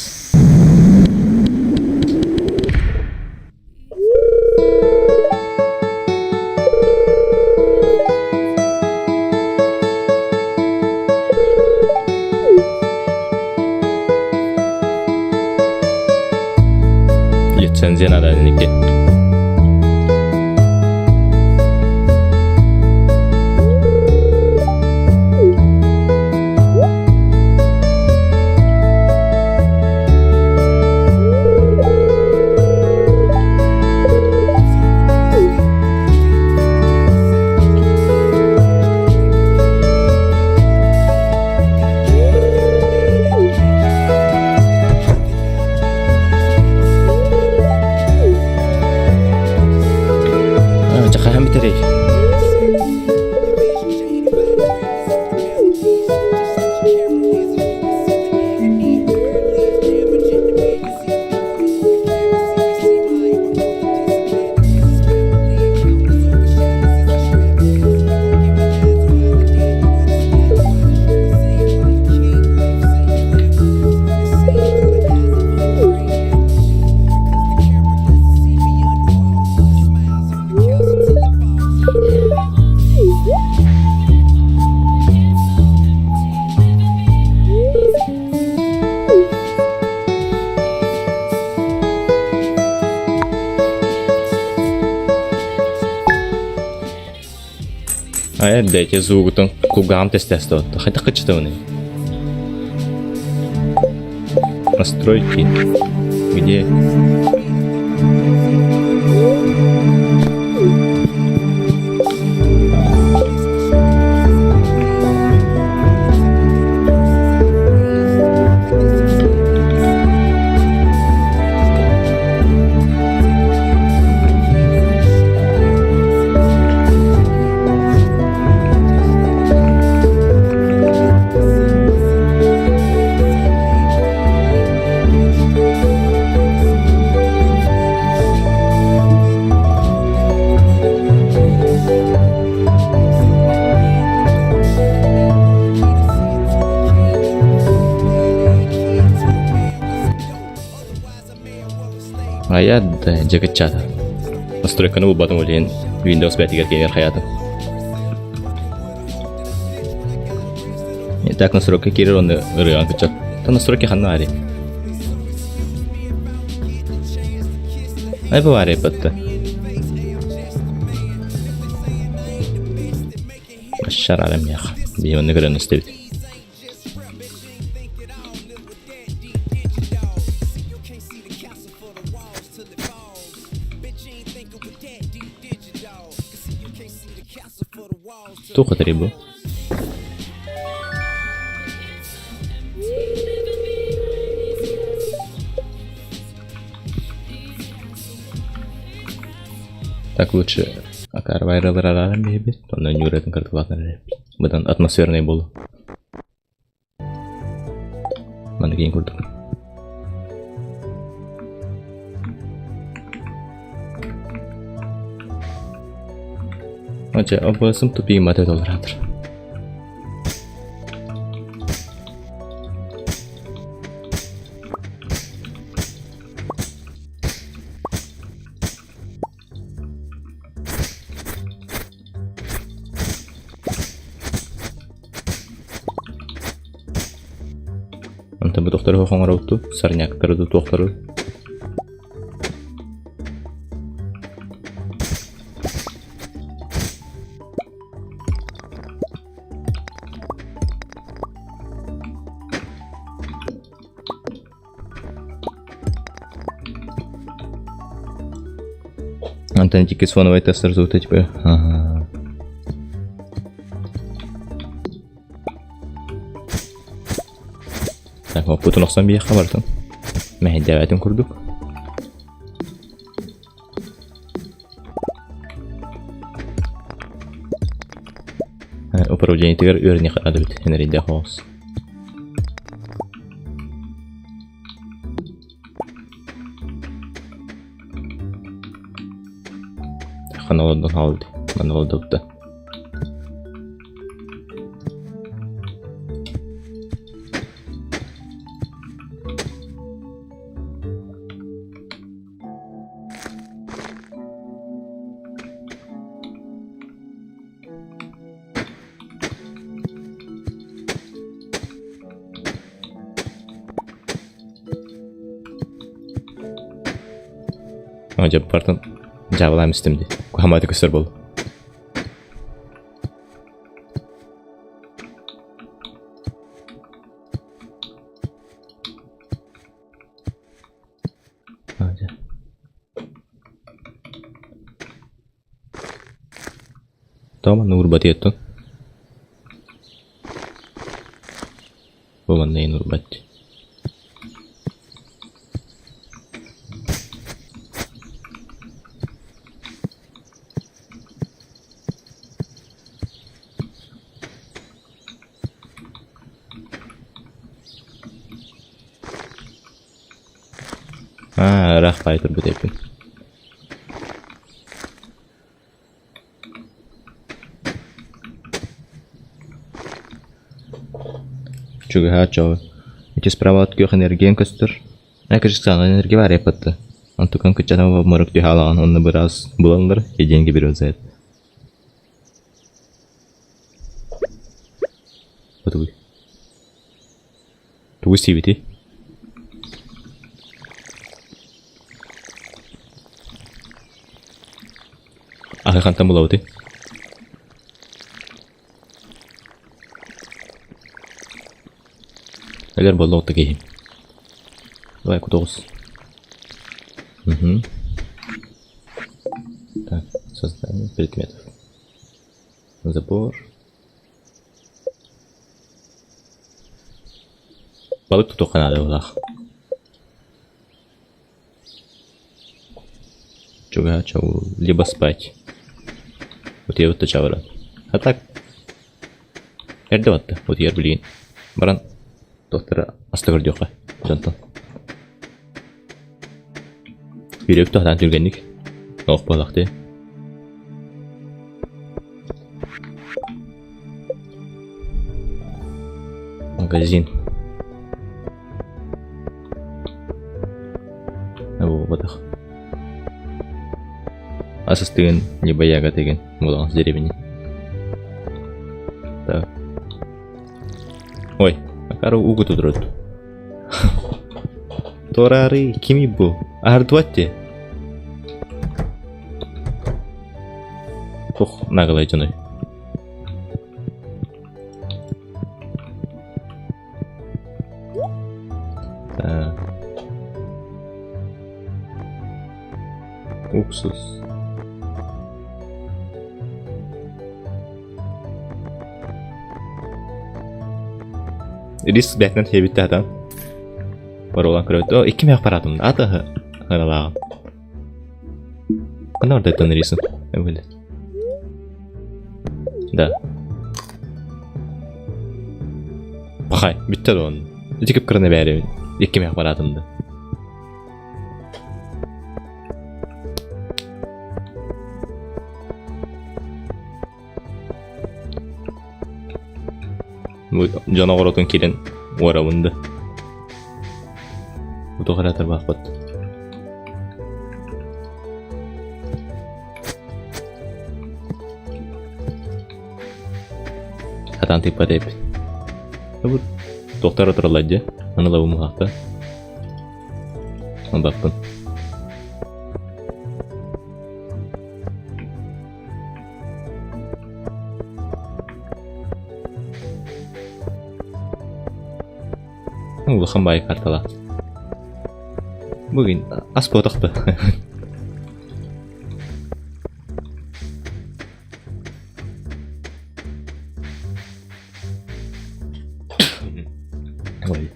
Лицензия надо нигде. Чахаһан бүтэрэй. Айа дайте звугутун кулгаҕым тэстэстэ Хайдах кыччытабыный? Настройки. Где? Айа да дьэ кыччаата. Настройканы булбатым ол иһин Windows бээтигэр киирэр хайаатым. Так настройка киирэр онно ырыаҕын кыччат. Та настройки ханна баарый? Ай бу баарый батта. Шарара миэхэ. Биһи онно көрөн истэбит. Туох этэрий бу? Так лучше акаарбайралар арааран биһибит, онно ньууратын кыртылаатан эрэппит. Быдан атмосферный буолу. Манна киин курдук. Ача, обасым тупиим аты толоратор. Онтон бу тохтору хоҥороутту, сорняктары ду туохтары. Антон тики фоновый тестер зовут типа. Ага. Так, оппутун охсон биэххэ бартын. Мэһэйдээбэтин курдук. Управлениетыгар үөрэниэххэ наада эбит, энэрийдээх оҕус. Ханна олордон хаалбыт, манна олордубут да. Дьэ бартан дьаабылаан истим дии. Куһамааты көстөр буолла. Тоҕо манна уурбатыйаттын? Бу манна иһин уурбат дии. Аа, ыраах баай турбут эбиппин. Чугаһаат чоҕу. Ити справа от күөх энергияҥ көстөр. Ээ, энергия баар эппатта. Онтукан кыччатан морок түһаалаҕын онно быраас булаллар и деньги берет за это. Потугуй. Тугу сиэбитий? Аһы хантан булабытый? Өлөр буолла отто киһи. Давай кутоҕус. Угу. Так, создание предметов. Забор. Балык тутуохха наада быһыылаах. Чугаһа чоҕул либо спать. Утуйабыт да чаҕыран. А так эрдэ батта утуйар билигин. Баран туохтара аста көрдүөххэ дьонтон. Үөрүөк туһатаан түргэнник. Ох буоллахтыы. Магазин. Буолбатах. Ас астыгын, либо ягод игин буолаҕын деревни. Так. Ой, акары ууга турар. Туораары кимий бу? Аһардыбат дии. Туох наглай дьоной. Уксус. Риск бээтинэн сиэбит таһатан. Барылан көрөт. О, икки мэх паратым. Ата хыралааҕым. Ханна ордайтан рисин? Эбиле. Да. Пахай, бүттэ да он. Ити кып кырына бәрі. Икки мэх баратым да. Дьон оҕоротун киирэн уорабын да. Утух эрэ тарбахпыт. Сатаан тыыппат эбит. Бу туохтар отураллар дьэ. Аны лабымыһахта. Ылбаппын. Улахан баайы карталаах. Бүгүн ас буотахта. Ой.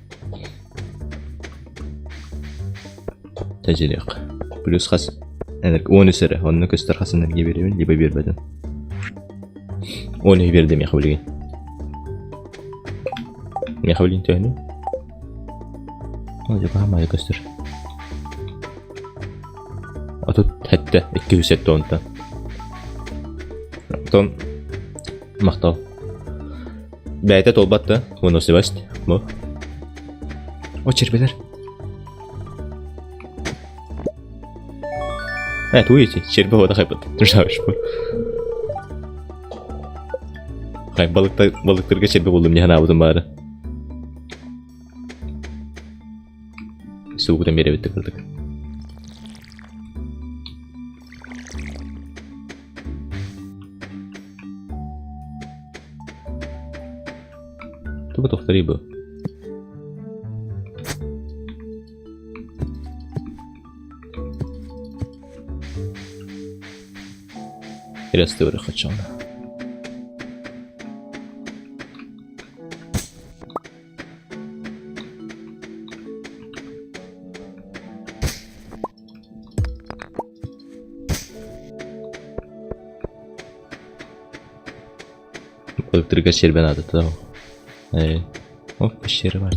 Тәжелек. Плюс хас 13 эрэ, онно көстөр хас энергия биэрэбин, либо биэрбэтин. 13 биэрдим миэхэ билигин. Миэхэ билигин төһөнү? О, дьэ баамайа көстөр. 37, 207 онтон. Оттон махтал. Бэйэтэ туолбат да, выносливость. Бу. О, чербелер. Э, туйте, чербе вода хайбат. Жабыш бу. Хай, балыктар, балыктарга чербе булдум, не ханаабытым баары. Сугутан биэрэбит кырдык. Тугу тохторий бу? Рестовры хочу. Балыктырга сербен ады да. Оп, сері бар.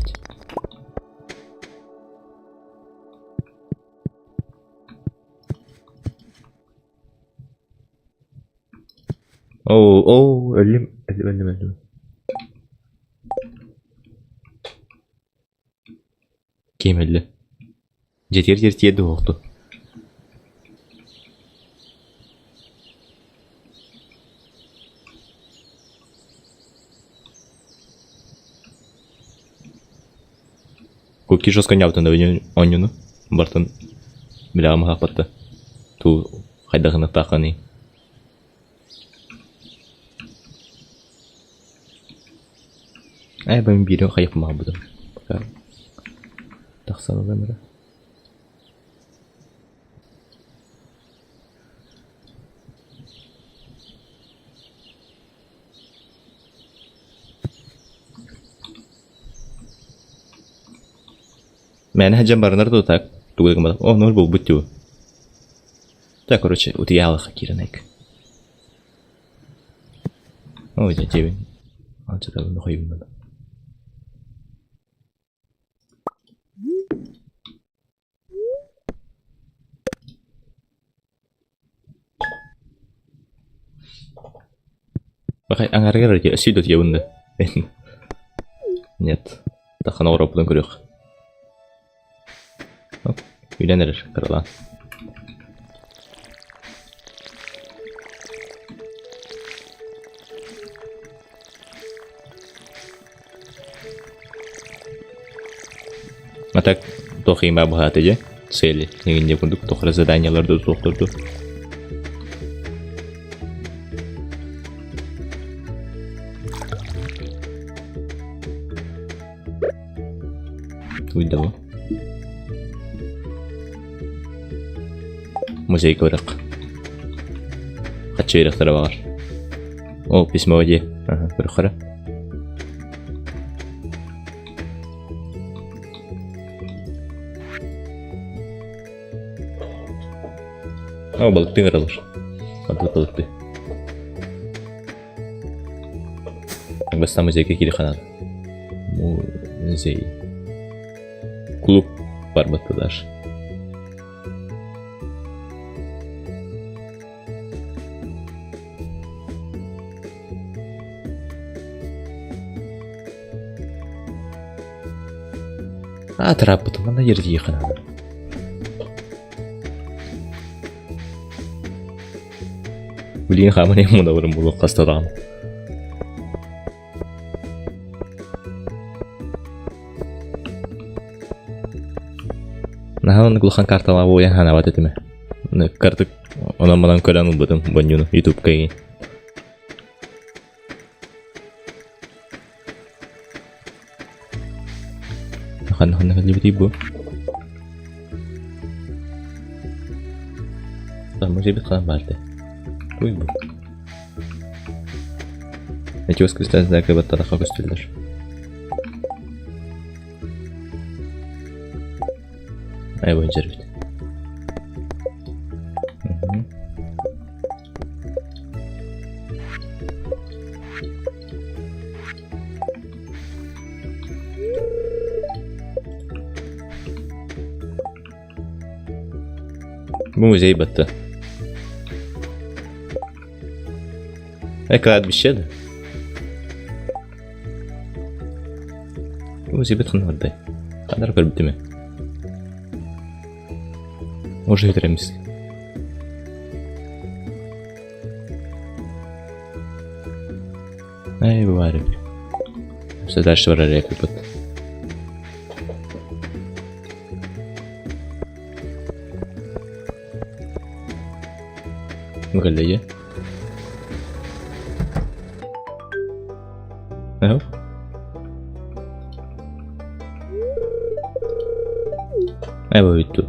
Оо, оо, өллүм, өллүм, өллүм, өллүм. Ким өллө? Дьиэтигэр тиэртийэ дуоһуохтун. Куки жестко ньаабытын да оонньууну барытын билэҕим аһаахпатта туу хайдах гыныахтааххыный Ээ бэйэм биири хайыппын баҕарбытым пока тахсан ылыам эрэ Мээнэ сылдьан барынар дуо так тугу да гымматах о ноль буолбут дуу Так короче утуйаалахха киирэн айк Ой дьэ дьиэбин алдьатабын хойуннан Бахай аҥарыгар эрэ өссө утуйабын да Нет таххан оҕороппутун көрүөх Үлэн эрэр кыралаан А так туох иҥ баа быһаата дьэ цели эҥин курдук туох эрэ заданиелар да суохтар дуо? Уйдала. Музей көрөх. Хаччы үрэхтэрэ баҕар. Ол письмо дии. Аха, көрөххөрө. О, балыктыы ыҥыраллар. Маннык балыктыы. Бастаан музейга киириэххэ наада. Музей. Клуб барбыт даже. А, траппытын манна ердиэххэ наада. Блин, хааман мунабырым булуох хаста даҕаны. Наһаа оннук улахан карталаах буойан ханаабат этим. Картык онон-манан көрөн ылбытым бонньуну ютубка игин. Ханна ханна кэллибитий бу? Музейбит хаан баар этэ. Туй бу. Эти воскресенье баттарахха көстөллөр. Ай боюнча эбит. Бу музей батта. Э, кладбище да? Бу музей бит ханна бардай. Ханнара көрбүтүм Может, бүтүрэммис. Эй, бывает. Все дальше барар эпипут. Мыгаллее. Ага. Эва бүттү.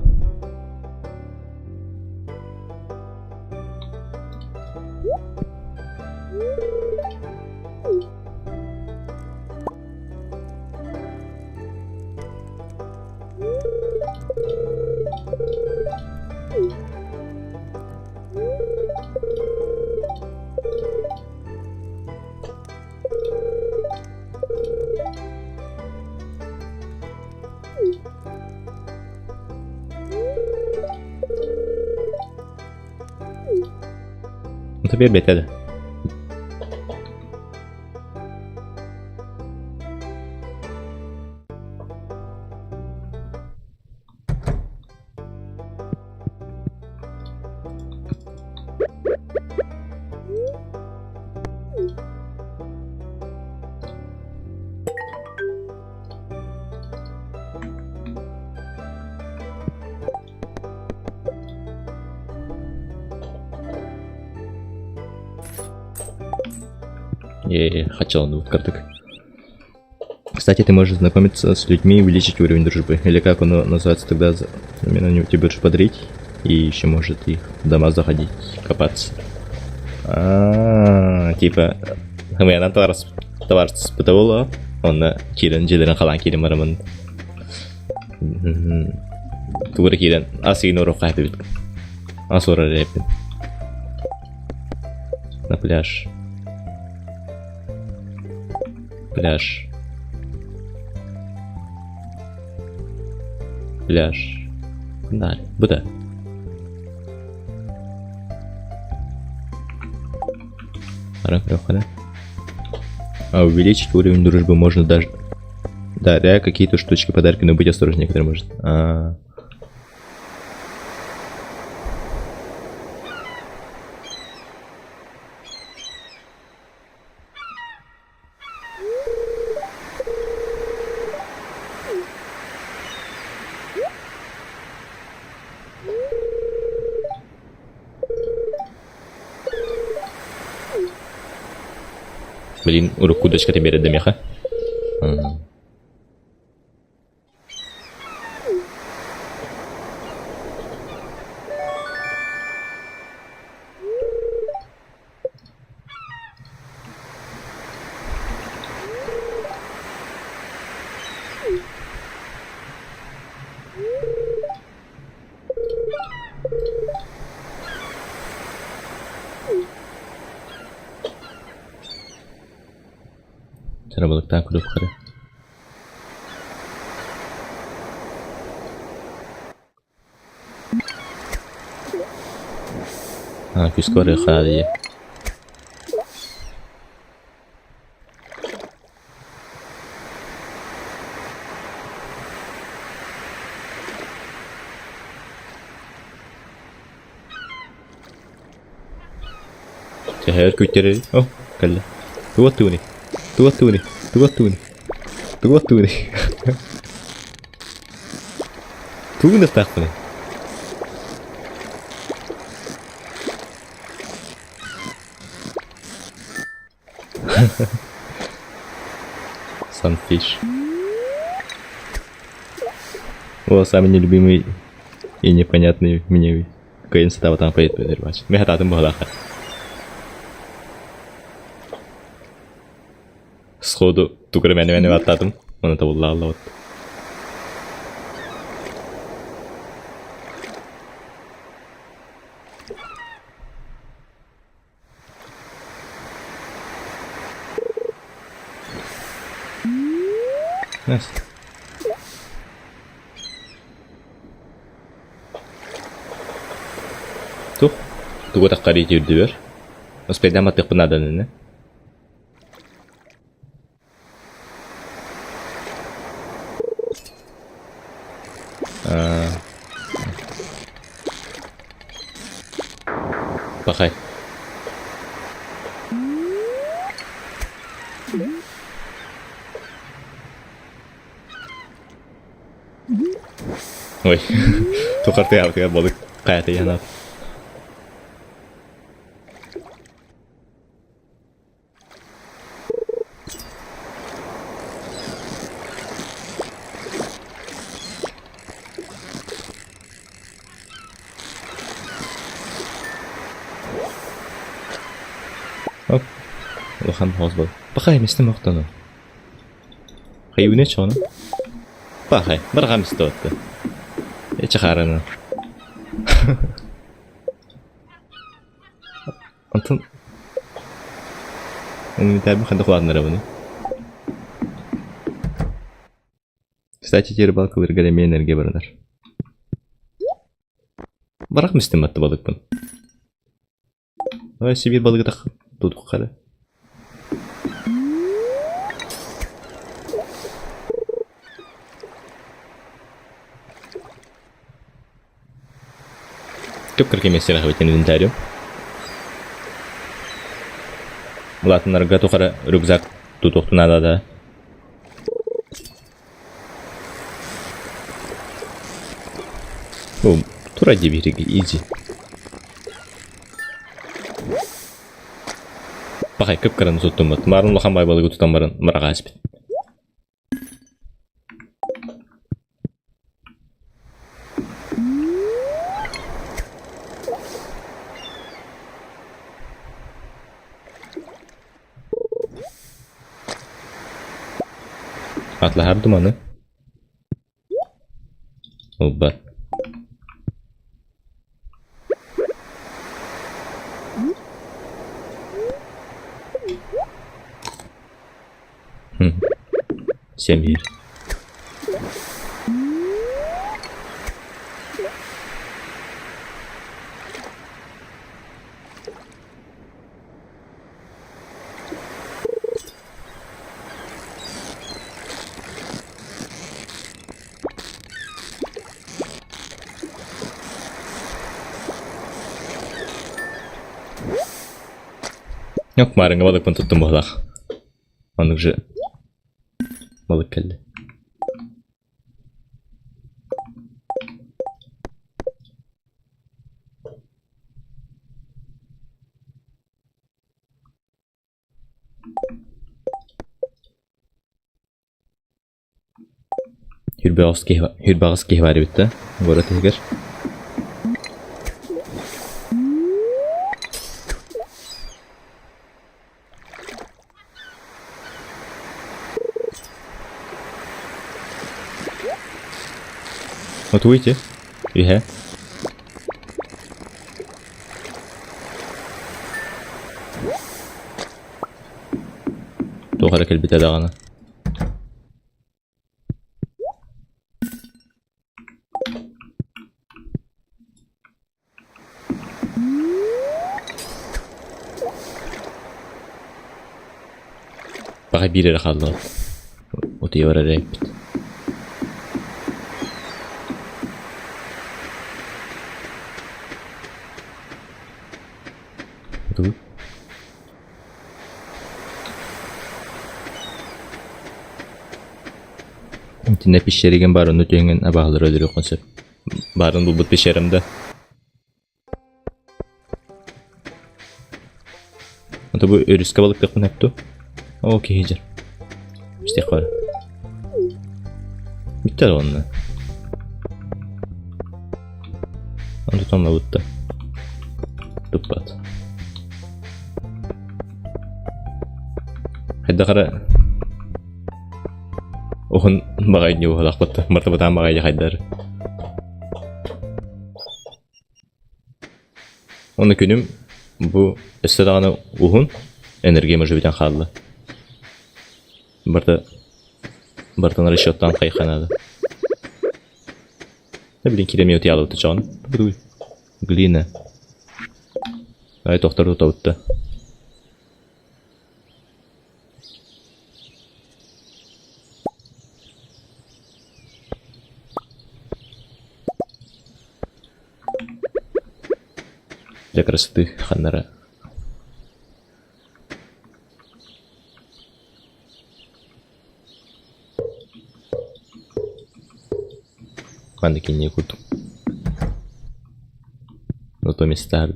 Это биэрбэтэ да. Е, хотел ну карток. Кстати, ты можешь знакомиться с людьми и увеличить уровень дружбы. Или как он называется тогда, именно тебе больше подарить. И еще может их в дома заходить, копаться. А, типа, хымыянан товар товар буолуо онно киирэн дьиэлэрин халаан киирэн барамын тугу эрэ киирэн ас иин оруохха эппит ас уорар эппин на пляж пляж пляж да бу да А увеличить уровень дружбы можно даже даря какие-то штучки, подарки, но быть осторожнее, некоторые может. А. Блин, урукку дочкатын биэрдэ миэхэ. Сарабылыктаах күлүк хара. Күүскэ барыахха дии. Төһөр күүттэрэр. О, кэллэ. Туох тууни? Туох тууни? Туох тууни? Туох тууни? Тугун ыстаахпыный? Sunfish. О, самый нелюбимый и непонятный мне кыайын сатаабатаҕын поет бач. Мен хатаатым быһалаахха. Сходу тугу эрэ мээнэ-мээнэ баттаатым. Оны табыллаалла вот. Nice. Тух, тугу таххарыы үрдүбэр. Успейдаан баттыахпын нааданы. Пахай. Ой, тухартыаабытыгар балык хайата янаат. Оп, улахан хоос бол. Пахай, мистем охтону. Хайуне чону. Пахай, барҕа мисте отты. Эчи хараны. Онтон инвентарьбын хайдах улаатыннарабыный? Кстати, ити рыбалкалыырга эмиэ энергия баранар. Барах мистим атты балыкпын. Ой, Сибирь балыгытах тутуххара. Көп кэмиэссэрэх эбит инвентарь. Улаатыннарга тухары рюкзак тутуохтун наада да. Бу тура дии изи. Пахай кып-кыраны суттуммут. Марын улахан байбалыгы тутан баран мыраҕа испит. Атлаһар туманы. Ылбат. Семьи. Yok маарыҥҥа балыкпын туттум быһыылаах. Оннук же балык кэллэ. Хүрбэҕис киһи, хүрбэҕис киһи баар эбит да, город иһигэр. Вот выйти. Иһэ. Туох эрэ кэлбитэ даҕаны. Баҕа биир эрэ хаалла. Утуйа барар эбиппит. Утуй. Итиннэ пещеригин баар онно түһэҥҥин абааһылары өлөрүөххүн сөп. Баарын булбут пещерам да. Ото бу өрүскэ балыктыахпын эп дуо? Оо киһи дьэр. Истиэх баар. Бүттэ онно. Онто тоннобутта. Туппат. Хайдах эрэ уһун баҕайы ньууһалахпыт мартыбытаан баҕайы хайдар. Уонна күнүм бу өссө даҕаны уһун, энергиям уже бүтэн хаалла. Барыта барытын расчеттаан хайыхха наада. Да блин, киирэмиэ утуйаалыбыт чоҕун. Глина. Ай тохтор тутабытта. Для красоты ханнара. Манна кинини курдук. Зато места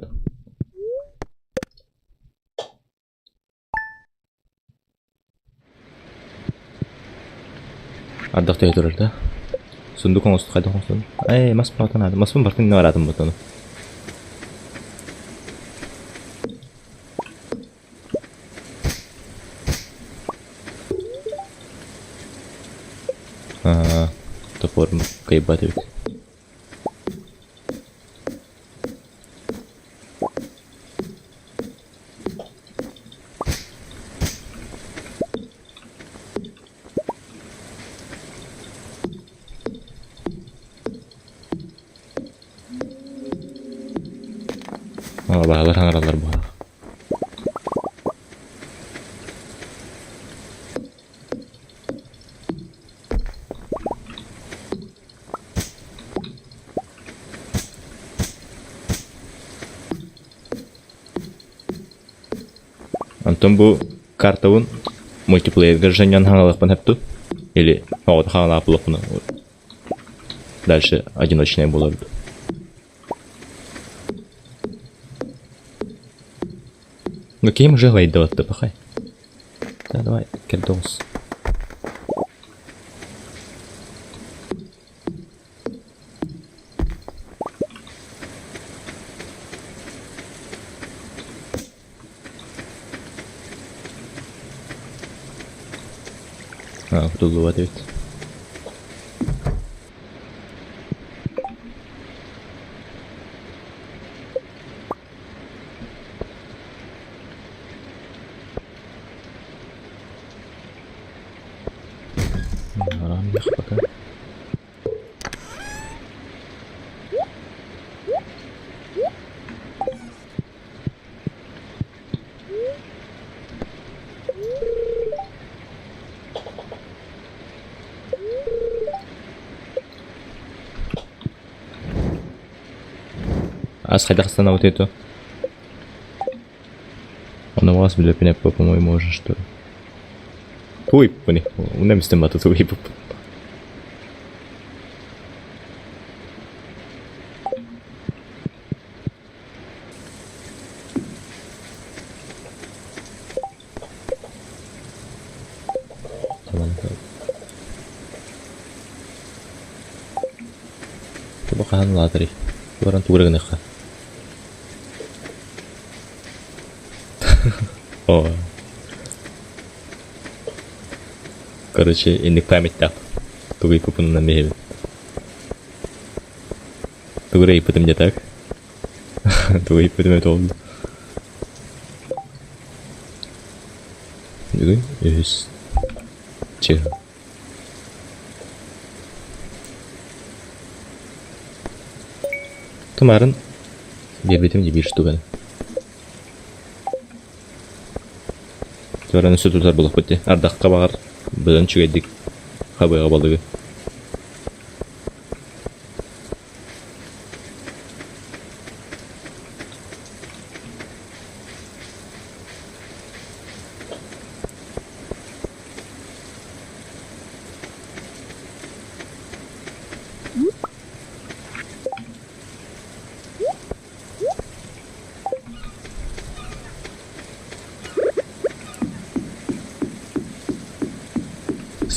Ардах түһэ турар да? Сундук оҥосту хайдах оҥостон? Ээ, мас баҕата наада. Маспын барытын иннэ бараатым ботону. Аа, топорум кыайбат эбит. Абаһалар хаҥараллар буолар. Онтон бу картабын мультиплеерга женян хаҥалыахпын сөптү или оҕото хаҥалаах буолуохпуна дальше одиночная буолар Ну ким уже лайдаватты пахай. Да, давай, кэлдоҕус. А, кутуллубат эбит. Пока. Ас хайдах остановить эту? Он у вас билепине по-моему можно что ли? Туй, пани. Унем стемата туй пуп. Хаһан улаатарый? Баран тугу эрэ гыныахха. Оо. Короче, инник памятьтаах. Тугу ыйпыппын биһибин. Тугу эрэ ыйыппытым дьэ так. Тугу ыйыппытым это ол. Бүгүн үһүс чыһ. Тумарын биэрбитим дии биир штуканы. Туораны өссө тутар буолуохпут дии. Ардахха баҕар быдан үчүгэйдик хабыаҕа балыгы.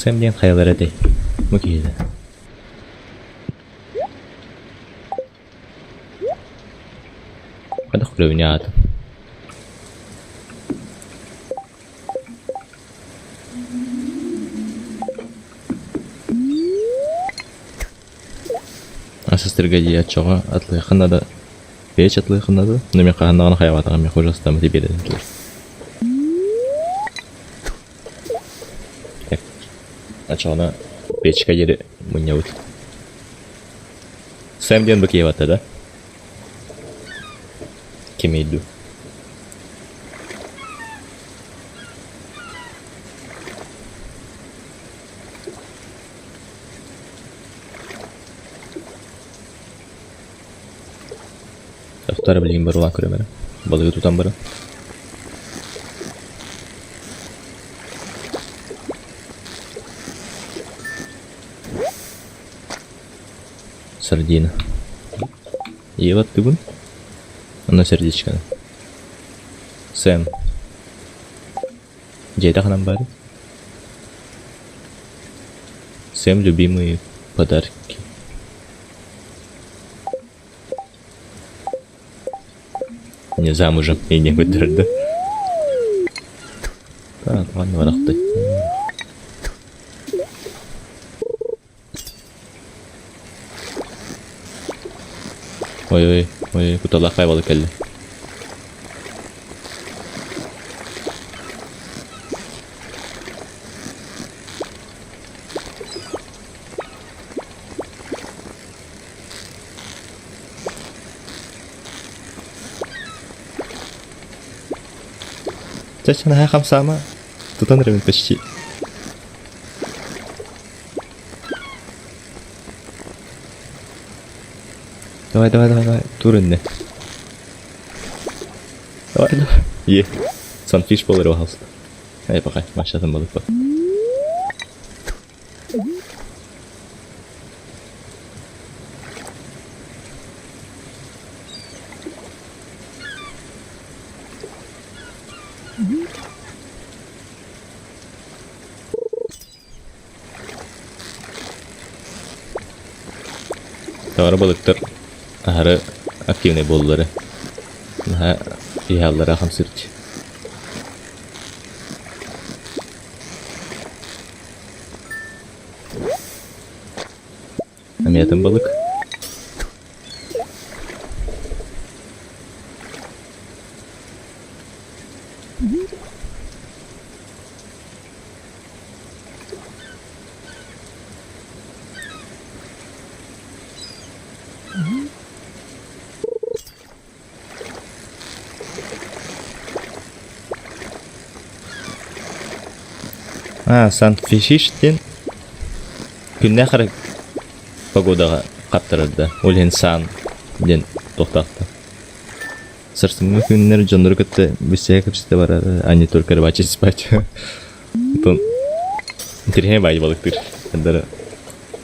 Сэм диэн хайалара этэй? Бу киһитэ. Хайдах көрөбүн аатын? Асыстырга дии оччоҕо атлыахха наада печь атлыахха наада но мин хаһан даҕаны хайаабатаҕым мин ужастаммыт биэрэн турар оччоҕуна печка диэри мунньабыт Сэм диэн бу киһи да Кимий дуу Тохтор билигин барылаан көрөм эрэ. Балыгы тутан баран. Сардина. Ева тыгын. Онно сердечканы. Сэм. Дьиэтэ ханан баарый? Сэм любимые подарки. Не замужем и не көрдөрдө. Так, ладно, барахты. Ой-ой, ой, куталаах хайбалы кэллэ. Чэ, наһаа хамсаама. Тутан эрэбин почти. Давай, давай, давай, давай. Тур инне. Давай, давай. Е. Санфиш болар пожалуйста. Эй, пока. Машатын балык бар. Таҥара балыктар аһары активнай буоллулар наһаа иһаллара хамсыырчы. Эмиэ атын балык. А, Сан-Фишиш диэн күннээх эрэ погодаҕа хаптарар да, ол иһин Сан диэн туохтаахтар. Сарсыҥҥы күннэр дьоннору кытта быстрее кэпсэтэ барар, а не только рыбачить спать. Потом интереснее баайы балыктыыр. Ханнара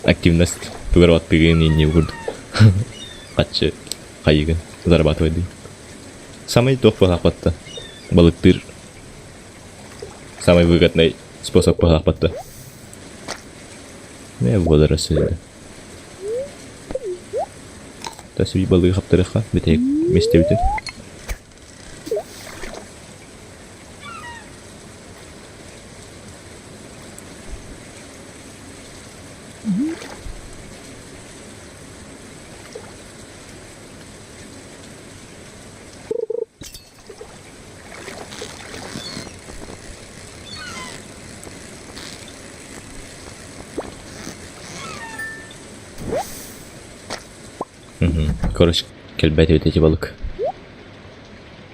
активность тугар баттыгын инни курдук. Хаччы хайыгын зарабатывай Самый туох баһаахпатта. Балыктыыр самый выгодный способ баһаахпатта. Не буолара сөйлө. Тас балыгы хаптарыахха бүтэһик миэстэбитин. Короче, кэлбэт эбит ити балык.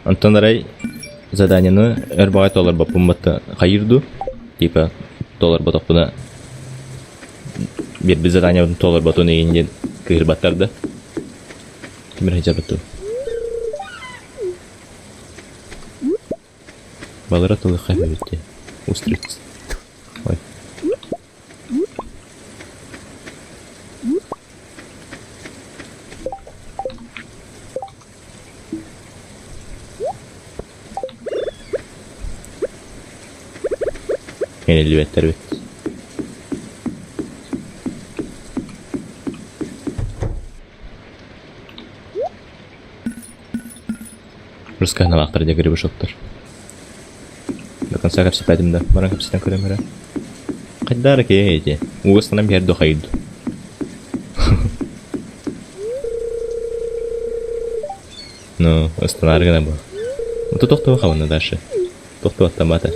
Онтон арай заданиены өр баҕайы толорбоппун батта хайыыр дуу? Типа толорботохпуна биэрбит заданиебын толорботун игин диэн кыыһырбаттар да. Ким эрэ дьарбыт Балыра тылыхха эбит Устриц. Ой. Yenilibеттер бит. Русская налаахтар дьэ грибушоктар. До конца кэпсэппэтим да, баран кэпсэтэн көрөм эрэ. Хайдаары киһи эти. Уостанан биһэр дохайд. Ну, ыстанаары гына бу. Ото тохтуо хабынна дальше. Тохтуаттамата.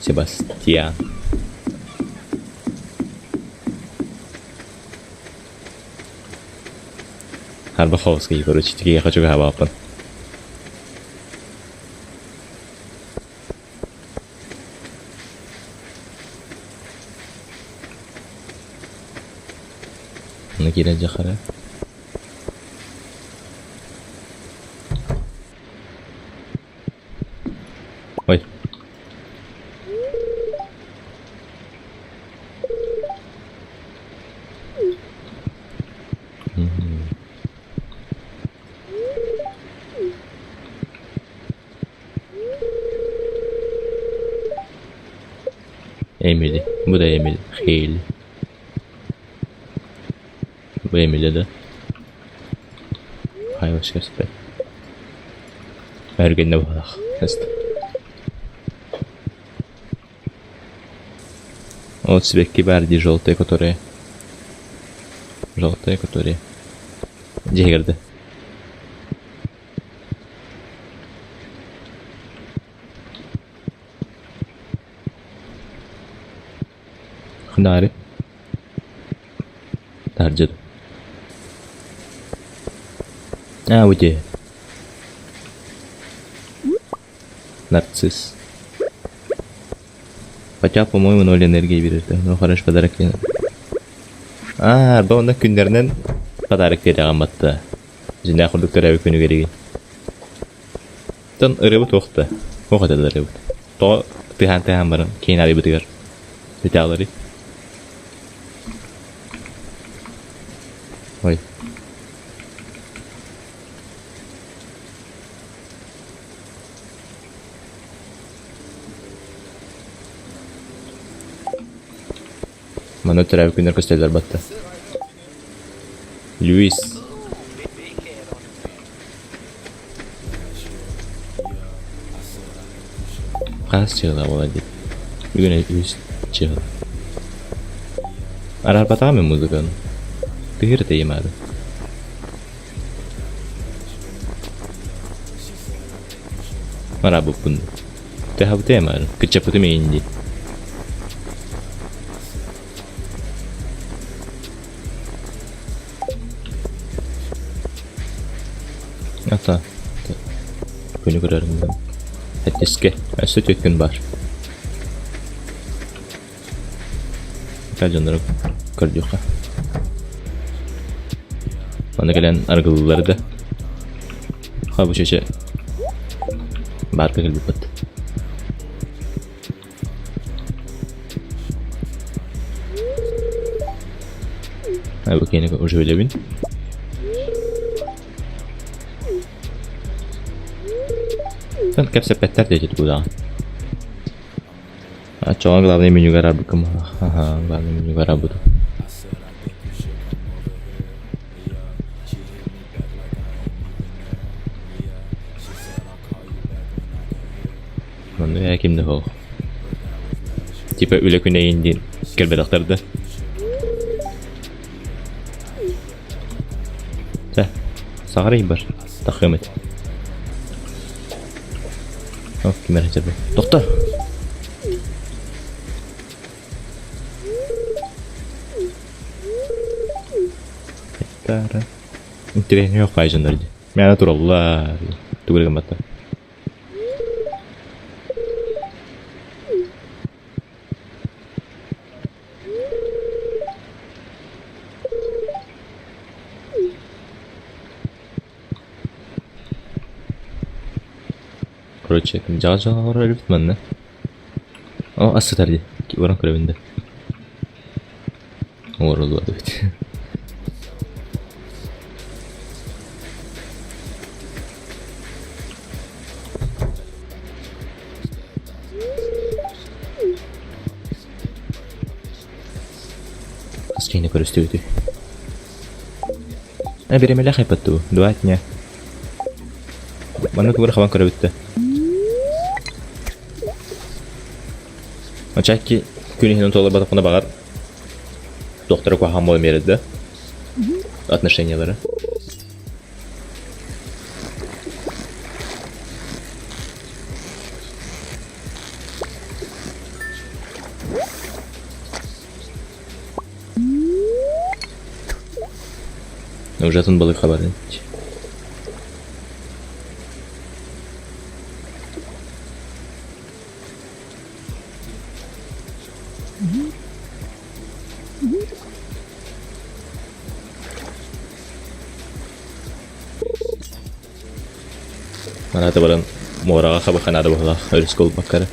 Себастьян. Харбаховский, короче, я хочу габапан. Накира Джахара. Ой. Emily. Bu da Emily. Hailey. Bu Emily да. Хайвашка спет. Өргөннө буолах. Вот сибэкки баар дии желтые, которые. Желтые, которые. Дьиһигэрдэ. Хынаары. Таһырдьа А, уйди. Нарцисс. Хотя, по-моему, ноль энергии берет. Ну, хорош подарок. А, арба онно күннэринэн подарок биэрэҕин батта. Дьиҥнээх курдук төрөөбүт күнүгэр игин. Оттон ырыабыт туох да. Туох этэ ырыабыт. Тоҕо тыаһаан-тыаһаан баран киин арыйбытыгар бүтээлэрий? Ой. Манна төрөөбүт күннэр көстөллөр батта. Льюис. Хас чыгыла буолар дии. Бүгүн үс чыгыла. Араарбатаҕым мен музыканы. Тыһыр тэйимаады. Арабыппын. Тэһабытыам кыччаппытым иин дии. Ата күнү көрөрүм Эттиске өссө түөрт күн баар. Дьоннору көрдүөххэ. Аны кэлэн арыгылыыллар да. Ха бу чече баарга кэлбиппит. Бу киэни уже билэбин. Кэпсэппэттэр диэти тугудаҕа. Оччоҕо главный менюга араарбыккын Аха, главный менюга араарбытым. Манна ээ ким да суох. Типа үлэ күнэ эйин диэн кэлбэтэхтэр да. Чэ, саҕарый бар. Тахыам этэ. О, ким эрэ сирбэ. Тохто! Интэриэһинэй суох баай дьоннор дии. Мээнэ тураллар. Тугу эрэ гымматтар. Короче, дьаҕа-дьаҕа олорор эбит манна. О, ас сытар дии. Баран көрөбүн да. Оҥоруллубат эбит. Хас киһини көрүстүбүтүй? Э, бириэмэлээх айпат дуу? 2 дня. Манна тугу эрэ хабан көрөбүт да. Очакки күн иһинэн туоларбатахпына баҕар туохтара куһаҕан буолан биэрэр да отношениялара. Уже атын балык хабарын. Маната баран муораҕа хабыха наада быһыылаах өрүскэ ылбакка эрэ.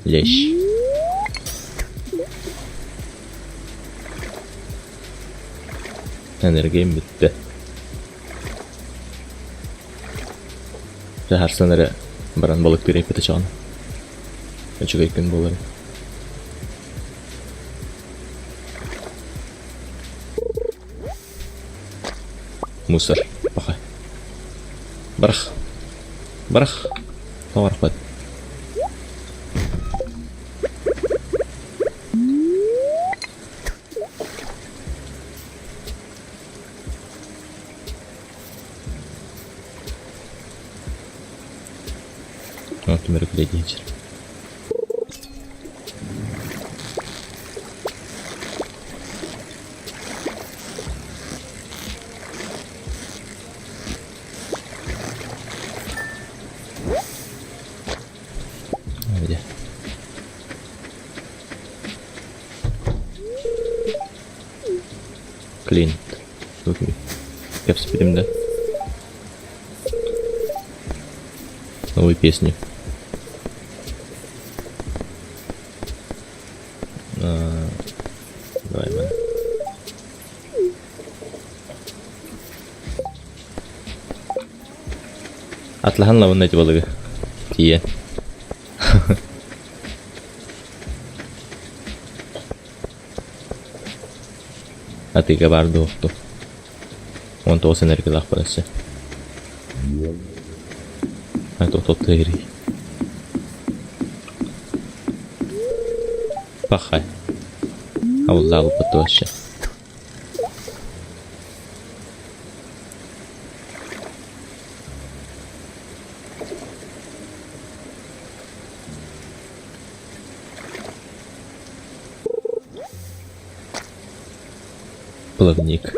Лещ. Энергиям бүттэ. Дьэ харсан эрэ баран балыктыыр эппитэ чаҕына. Үчүгэй күн буолар. Мусор. Паха. Барах. Барах. Тоҕо барахпат. Ким эрэ күлэ диэччи. Где? Клин. Кэпсэппитим да? Новые песни. А, давай, man. Атлаһан лабын эти балыгы. Тиийэн. Атыыга баар дуохту. 19 энергиялаах барасы. Тохтотто Пахай. Абыллаабыппыт вообще. Плавник.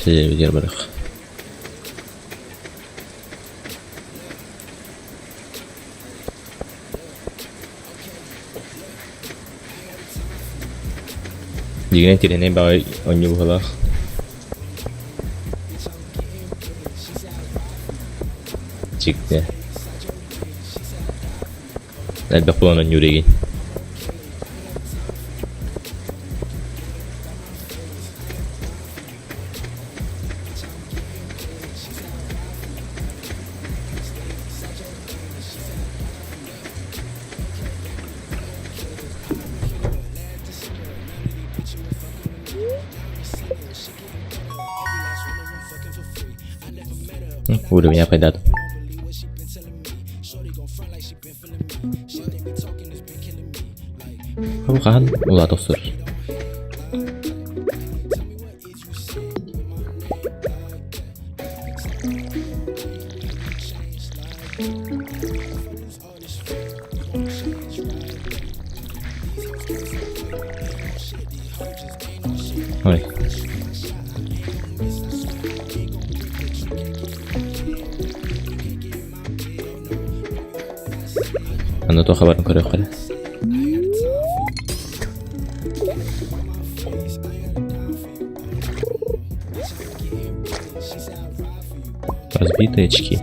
Телевизор барах. Дьиҥинэн тирэнэй баҕайы оонньуу быһыылаах. Дьиктэ. Элбэх буолан оонньуур игин. Уровень апайдадым. Бу хаһан улаата охсор? Ой. Аны туох хабарын көрүөххэ эрэ. Разбитые очки.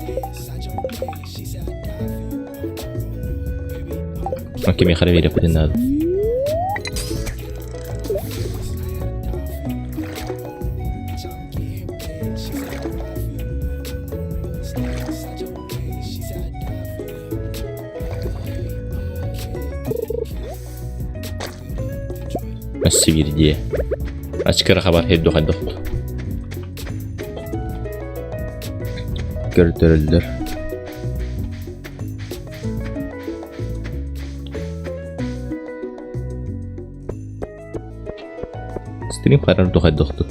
Окей, мне харвери не надо. Өссө биирдии. Ачкыра хабар хедду хайдах. Көрдөрөллөр. Стрим харар духайдохту.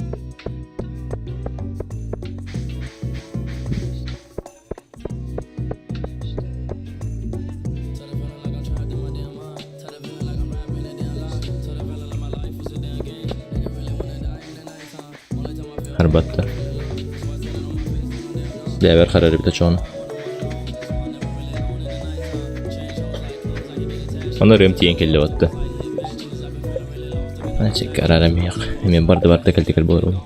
Харбатта. Бэбэр харар эбитэ чону. Аны ырыам тиийэн кэллэ батта. Ачыкка араарам иһэх. Эмиэ барда барда кэлтикэл буолар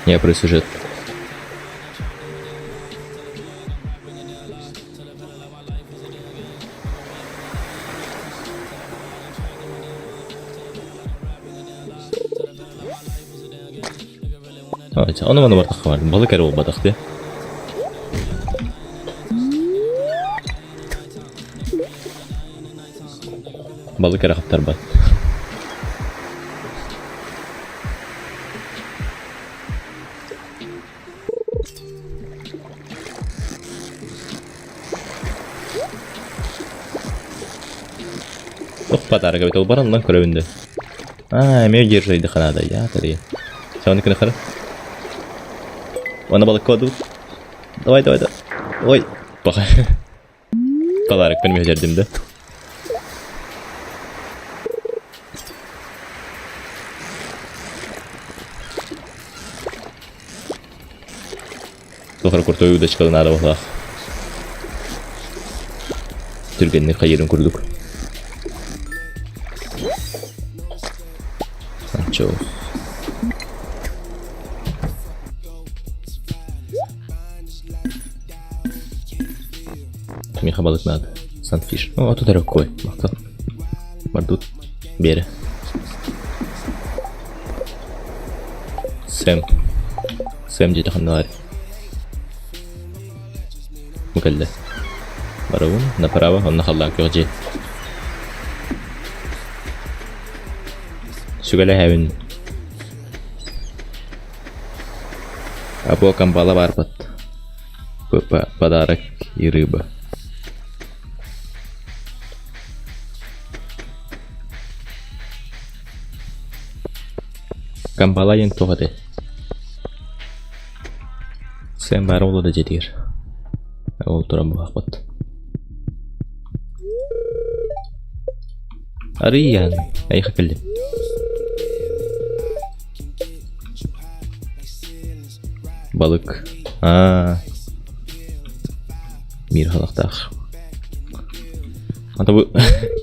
Я про сюжет. Ону маны бартахха бар. Балык эрэ буолбатах дии. Балык эрэ хаптарбат. Ох, подарок эбит, ол баран ылан көрөбүн да. Аа, эмиэ держайды ханаада, я тария. Соны күнэ хара. Оны балыкка одубут. Давай, давай, давай. Ой, баха. Подарокпын мүһүлэрдим да. Туох куртой удочкалын аара буоллаах. Түргэнник хайырын курдук. Анчоус. Миха балык надо. Санфиш. О, тут рукой. Махтал. Мардут. Бери. Сэм. Сэм диэтэ ханналар. Бу кэллэ. Барабын, направо, онно халлаан күөх дьиэ. Сүгэлэһэбин. Або камбала барбат. Подарок и рыба. Камбала диэн туох этэй? Сэм баара буолуо да дьиэтигэр. Ол туран буһахпыт. Арыйан, эйиэхэ кэллим. Балык. Аа. Мир халахтаах. Ата бу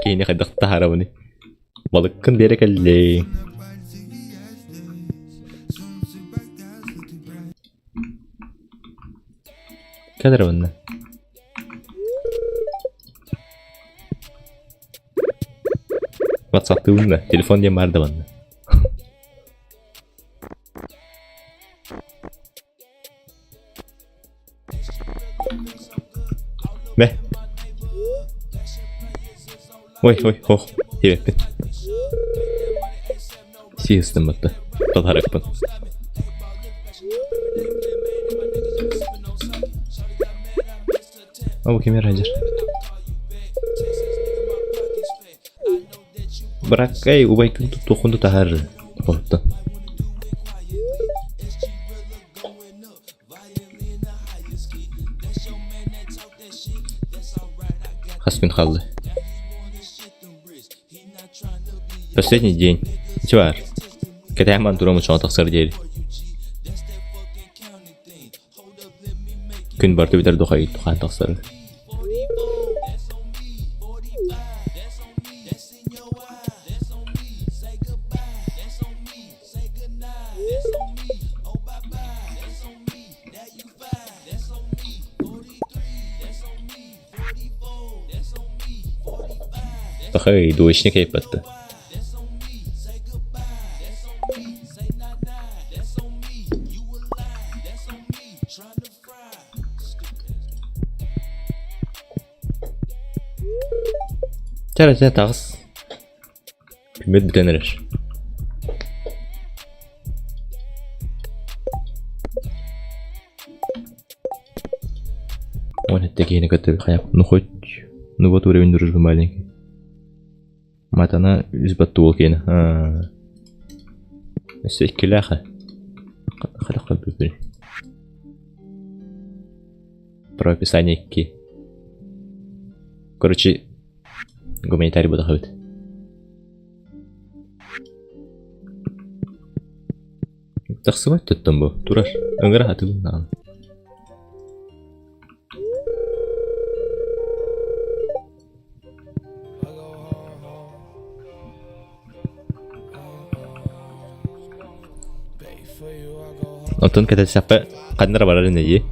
киһини хайдах таһаарабыный? Балыккын биэрэ кэллиҥ. Кэл эрэ манна. Ватсаптыыбын да, телефон диэн баар да манна. Мэ. Ой, ой, ох, диэбиппин. Сии ыстаммытта. Таларыкпын. Ол кимер хадьыр. Быраккай убайкын туттуоххун тутаһар оттон. Хас күн хаалла? Последний день. Ити баар. Кэтээн баран туран муччаҕа тахсар диэри. Күн барыта бүтэр духай тухаан тахсар. Пахай, двоечник айпатта. Чара чэ таҕыс. Күммүт бүтэн эрэр. Он это киһини кытта хайа ну хоть ну вот уровень дружбы маленький. Матана үс баттуол киэнэ. Өссө иккилээх хайдах көрбүппүн. Про описание икки. Короче, гуманитарий буолах эбит. Тахсыбат туттум бу. Турар. Ыҥыра хатылын даҕаны. Онтон кэтэстэххэ ханна эрэ барар ини дии.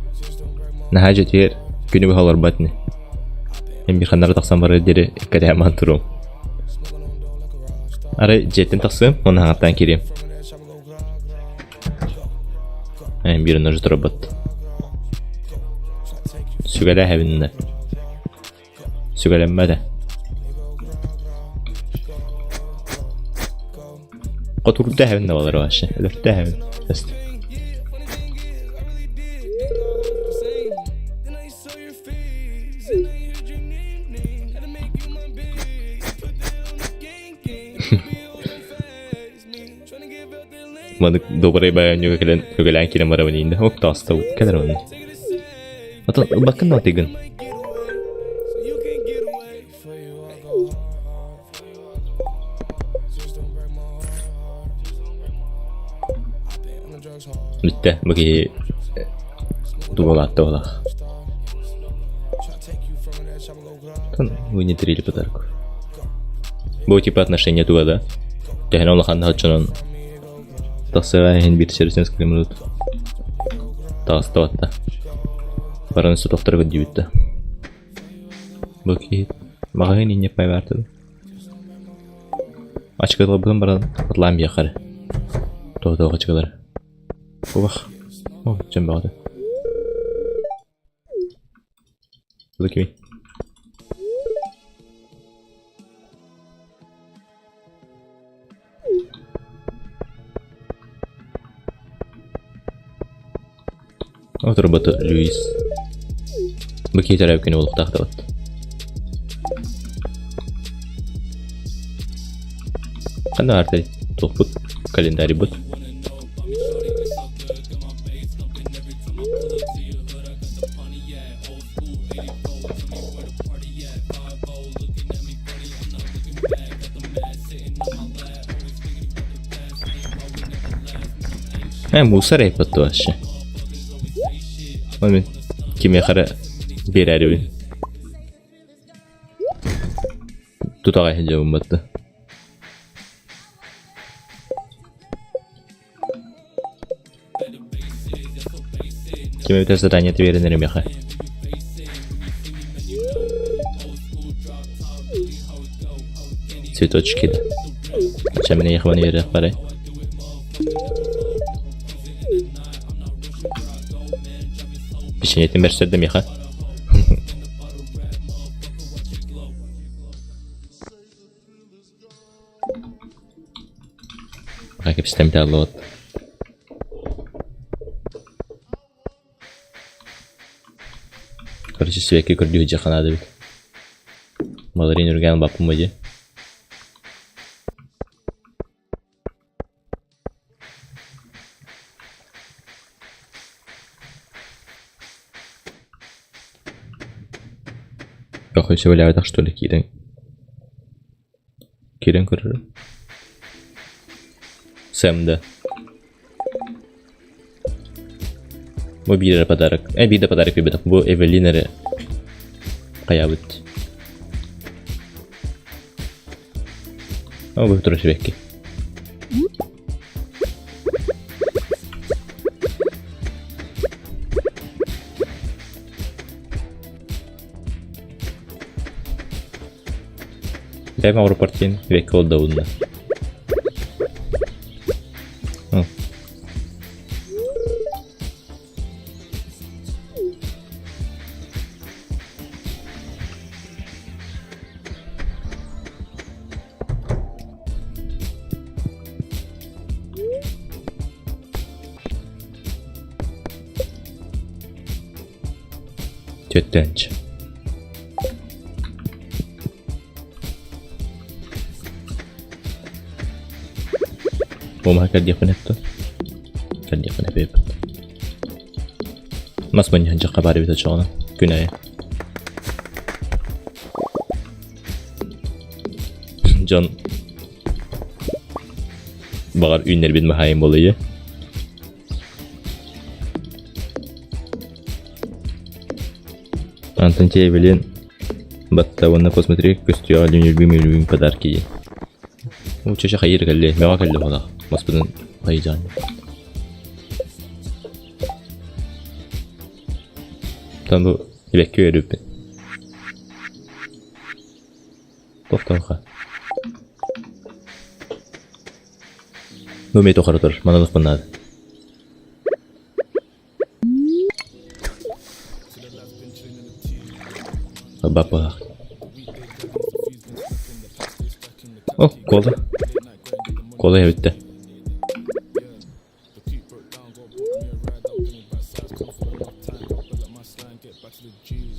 Наһаа дьиэтигэр күнү быһа олорбот ини. Мин биир ханна эрэ тахсан барар диэри кэтэһэммин туруом. Арай дьиэттэн тахсыам уонна хаҥаттаан киириэм. Эн биир онно турарбыт. Сүгэлээх эбиннэ. Сүгэлэммэтэ. Хотурда эһэбин да балар вообще. Өлөртө эһэбин. Өст. Маннык добрай байанньыга кэлэн үгэлээн киирэн барабын иинде. Оп тааста кэлэр онно. Атын ылбаккын да тыгын. Бүттэ бу киһи дубалаатта олах. Вы не дарили подарок. Бу типа отношения туга да? Төһөнө улахан оччонон тахсыга иһин биир сирсен скримрут. Таҕыстыбатта. Баран сотохторго дибитте. Бу киһи маҕаһыын инньэ пайбаартыды. Ачкыларбытын баран атлаан биэххэ Тоҕо ачкылар. Убах. О, дьон бөҕөтө. Look at me. Отурбата Луис. Бу киһи төрөөбүт күнэ буолуохтаах Ханна баартай? Туохпут? Календарьбыт. Э, мусор айпатты вообще. Ол мен кимиэхэ эрэ биэрээрибин. Тутаҕай сылдьабын батта. Ким эбитэ задание биэрэн эрэ миэхэ. Цветочки да. Чэ мин эйиэхэ маны үөрэх барай. Печеньетин бэрсэр да миэхэ. Кэпсэтэммит ааллыбат. Короче, сибэкки көрдүү сылдьыахха наада эбит. Баларин үргээн баппын дии. Көхө сөбүлээбэтэх что ли киирэн киирэн көрөрүм. Сэм да. Бу биир эрэ подарок. Э, биир да подарок биэрбэтэх. Бу Эвелин эрэ хайаабыт. О, бу турар сибэкки. Бэйэм аэропортин векка олдабынна. Түөттөөнчү. Буомаһа кэрдиэхпин эттэ. Кэрдиэхпин эппиппит. Мас мунньуһан дьахха баар эбит оччоҕуна. Күн аайы. Дьон баҕар үүннэрбит маһаайым буолуйа. Антон Тевелин батта уонна посмотри көстүөҕэ любимый любимый подарки Учача хайыр кэллэ, мөҕө кэллэ буолах. Маспытын хайдьаан. Там бу ибэкки үөрүппүн. Тохтонха. Ну, мей тохары тұр, манан ұқпын Баппалаах. О, кола. Кола эбиттэ.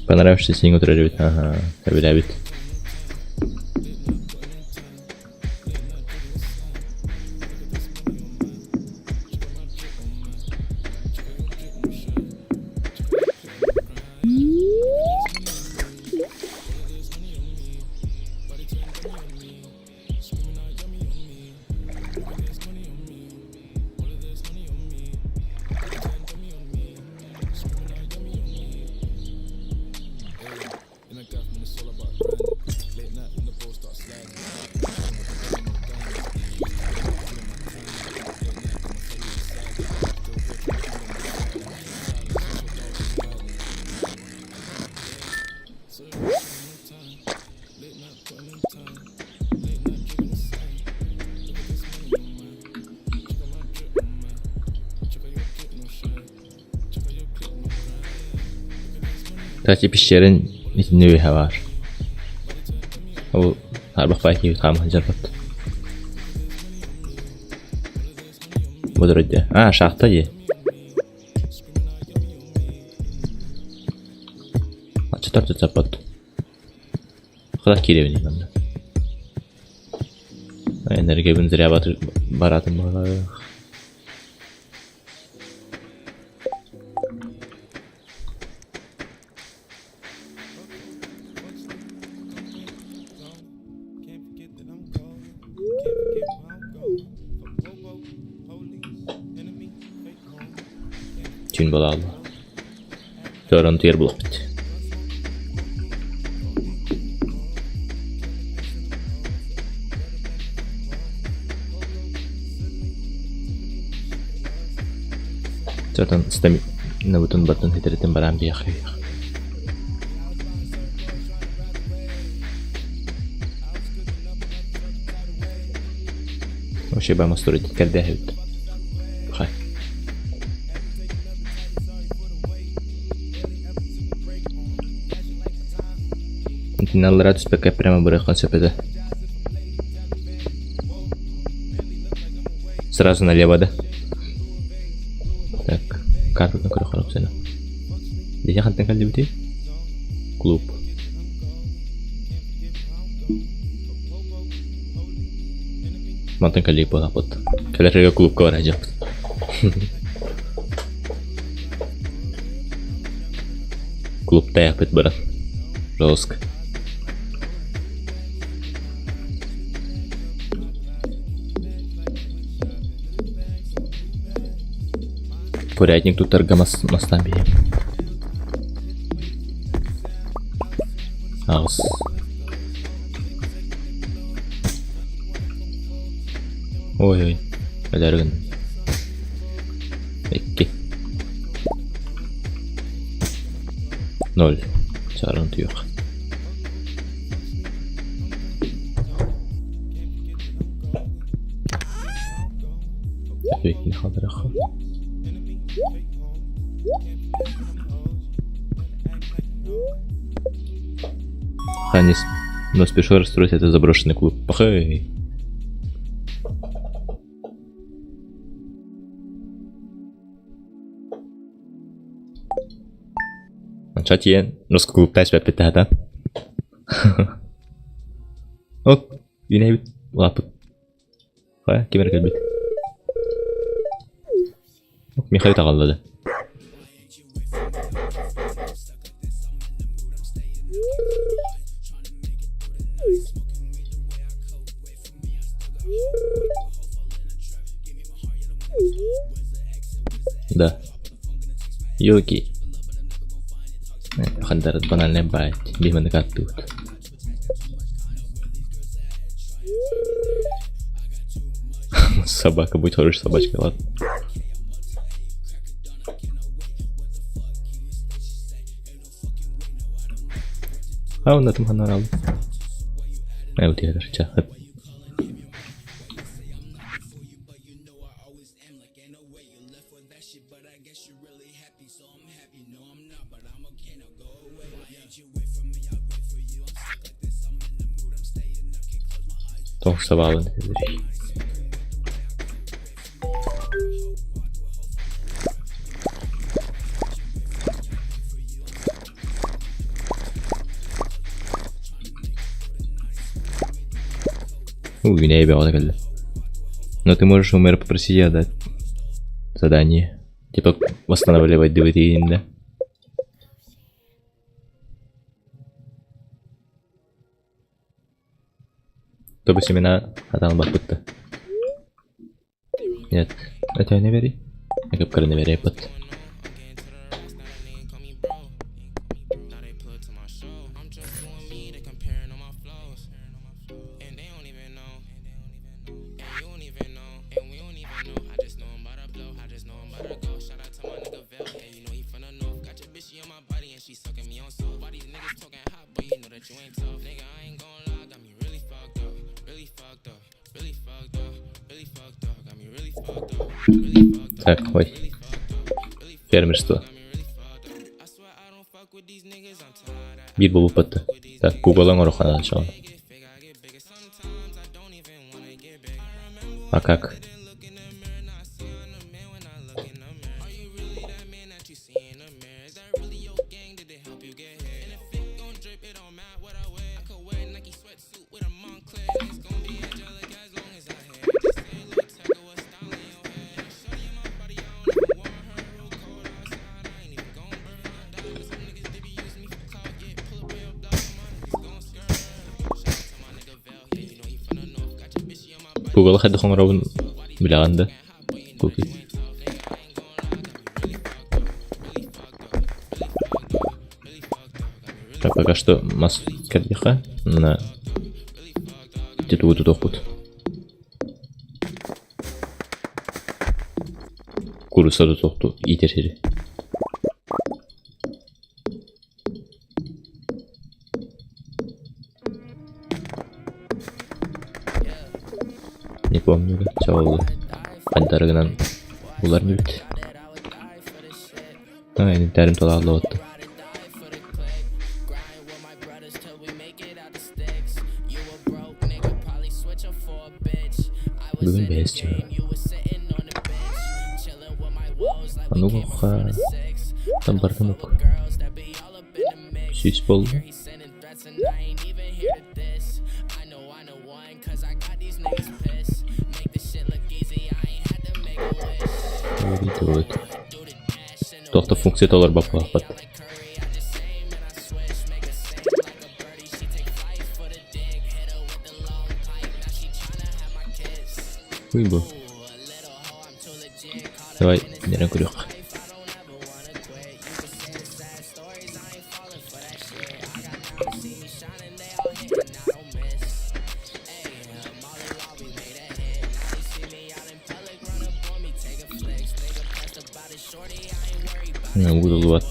Понравившийся синий утро эбит. Ага, эбит. Кстати, пещерин итиннэ үөһэ баар. Ол арбах баай киһи хаама сылдьарбат. Бу дии. А, шахта дии. Аччатар тутсаппат. Хата киирэбин манна. Энергиябын зря баратын баҕалаах. Түүн буолаалла. Көрөн тиэр булуохпут. Чотон стаминабытын батын хитэритин бараан биэхэ. Вообще бама строить кэрдээһэбит. Хай. Итиннэ түспэккэ прямо барыахха сөп этэ. Сразу налево, да? Так, картаны көрө хором сена. Дия хантан кэллибитий? Клуб. Мантан кэллик буолаппыт. Кэлэргэ клубка бара дьаппыт. Клубтаахпыт баран. Жестко. Курятник туттарга мас мастаан биһиэм. Аҕыс. Ой-ой, өлөргүн. Икки. Ноль. Чарын туйуох. Иккини хаалларыахха. Ханис, но спешу расстроить этот заброшенный клуб. Пахай! Онча тиийэн клубта испэппит таһата. От, үүнэйбит улааппыт. Хайа, ким эрэ кэлбит. Михаил таҕалла да. Да. Йоки. Хандарат банальный байт. Биһманы каттуут. Собака, будь хорошей собачкой, ладно. А он этом ханарал. Э, вот я даже Тоҕус сабаабын Үүнээйи бөҕөтө кэллэ. Но ты можешь у мэра попросить отдать задание. Типа восстанавливать ДВТ да? Тобы семена атаан барбытта. Нет, это не бери. Кыпкарыны береппит. Так, ой. Фермерство. Биир буолбуппут. Так, Google оҥоруохха наада. А как? Google хайдах оҥоробун билэҕин да? Куки. Так, пока что мас кэрдиэххэ на титулу тутуохпут. Куруса тутуохту иитэр сири. Не помню, чабылы. Хандарыгынан булар нибит. Интәрим толааллыбытты. Бүгүн бэс чего. Ону уха там бардым ук. Сүүс буолла. Very good. Туох да функция толорбаппат. Уй бу. Давай, нерен көрүөх. Угуллубат.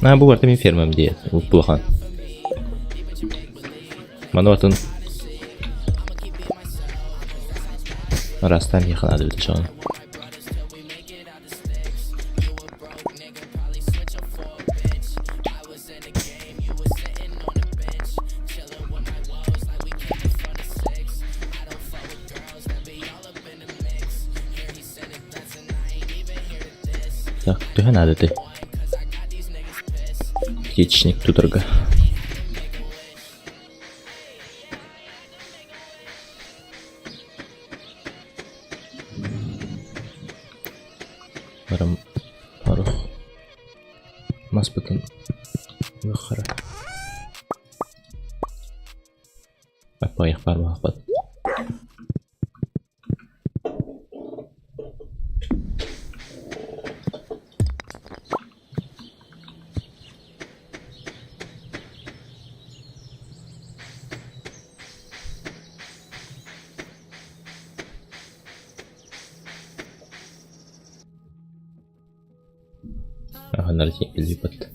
Аа, бу барыта мин фермам диэт, улахан. Маны атын Араастаан миэхэ наада эбит дьоҕун. Так, төһө наада этэй? Птичник тутарга. Барам орух маспытын хара Аппайах баар буолбат. Аһанар билбэт.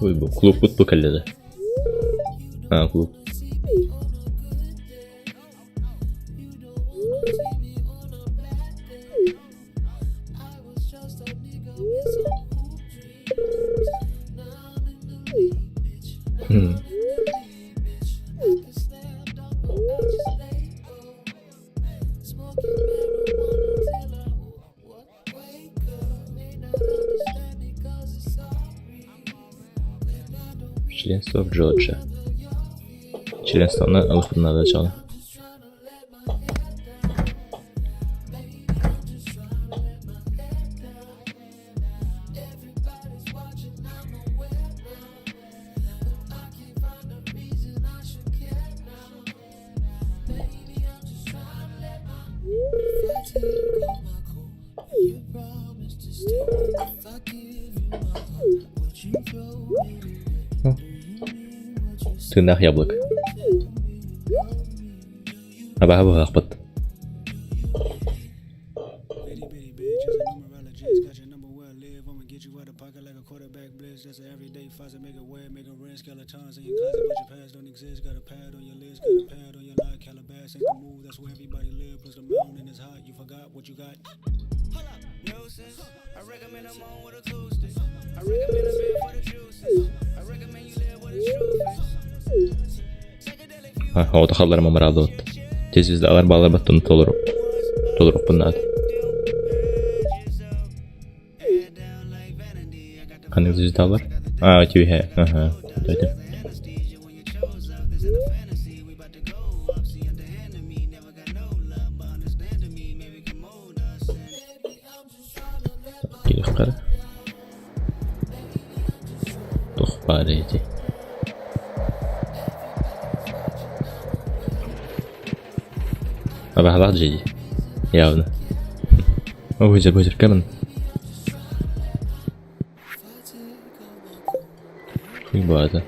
Ой, бу клубпут бу кэллэ да. А, клуб. Хм. Членство в Джорджия. Членство ылыхпын наада чаҕына. Тыыннаах яблок. Абаһа быһаахпыт. Оҕото халларыма мырааллыбыт. Звездалар баалар баттын толору толоруохпун наада. Ханнык звездалар? А, түһэ. Аха. Дойду. Кириэххэ Туох баар ити? Абаһалаах дьиэ дии. Явно. Бузер, бузер, кэлин. Хуйбаата.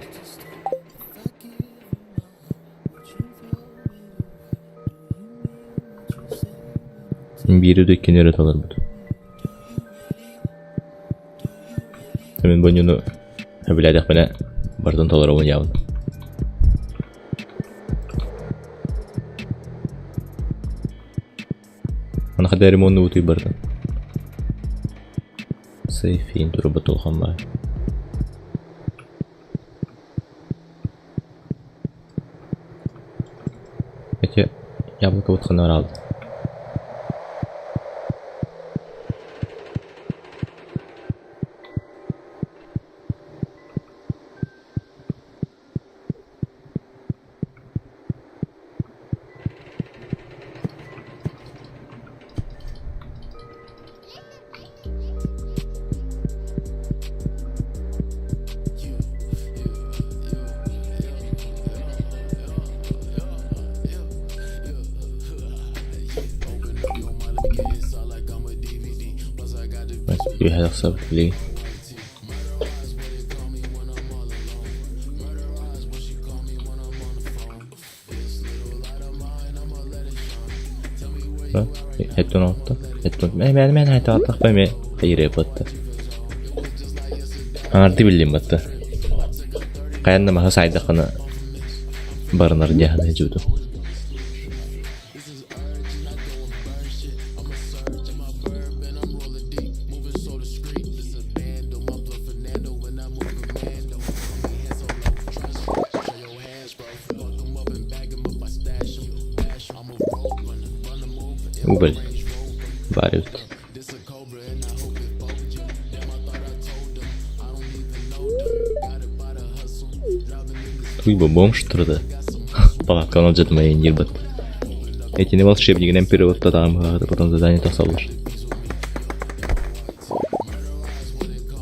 Биири да иккини эрэ таларбыт. Мин бу сөбүлээтэхпинэ барытын толоробун явно. Аны хата ремонну утуй барытын. Сейфин турбут улахан баар. Эти яблоко вот ханарал. Үөһэ тахсабыт билигин. Хэттон алта. Хэттон. Мэ мэ мэ хайта аттахпа мэ хайыры батта. Аңарды биллим батта. Хайанна маһы сайдахына барынар дьаһана жуду. Уголь. Баар эбит. Туй бу бомж турда. Палатканы алдьатымайын диир бат. Этини волшебнигинэн переводтатаҕым потом задание тахсаллар.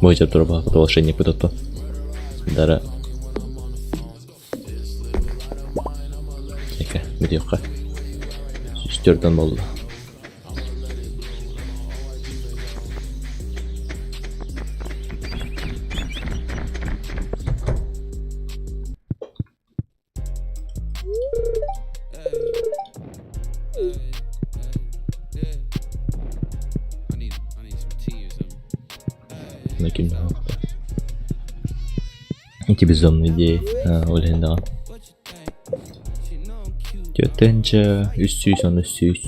Бу тура волшебник бутатта. Дара Эке, бүтүөххэ. Сүүстөрдөн буолла. Ким Эти безумные идеи. Ол иһин даҕаны. Түөртэнчэ үс сүүс он үс сүүс.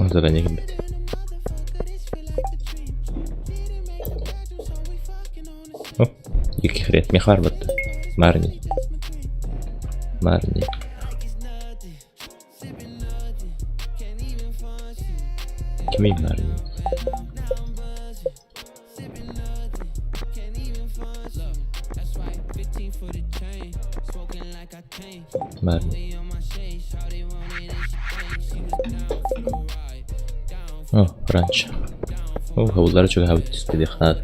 Заранее кэлбит. Оп, икки хрен. Мехар батта. Марни. Марни. Кимий Марни? Марни. О, раньше. О, хабыллара чугаһаабыт түстэ хаат.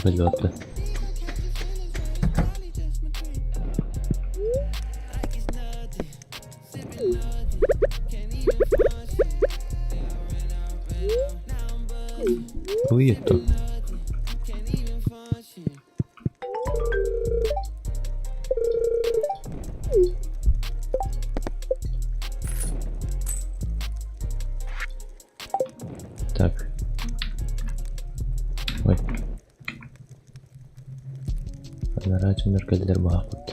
Биллибэт. Уйетто. Так. Ой. Анараа дьоннор кэллэр баһаахпыт.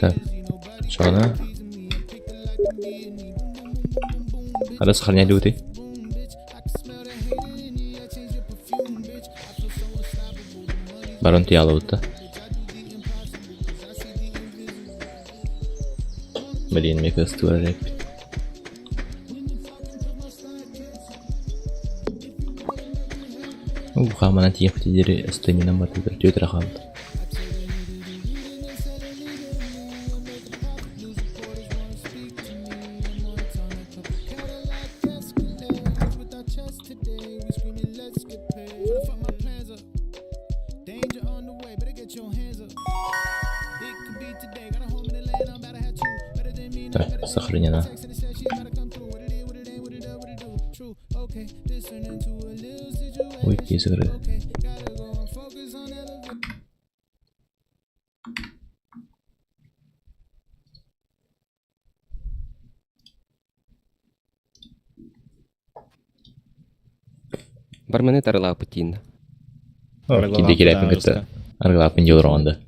Так. Ана. Хара сохраняй ты. Барон тиялыбыт да. Блин, мне кажется, эрэ Хааманан тиийиэхпит диэри стаминам барытыгар түөрт эрэ хаалла. Так, сохранена. Выйти из игры. Бармены тарылаапыт диин. Киди килээпин кытта аргылааппын дьыл роонда.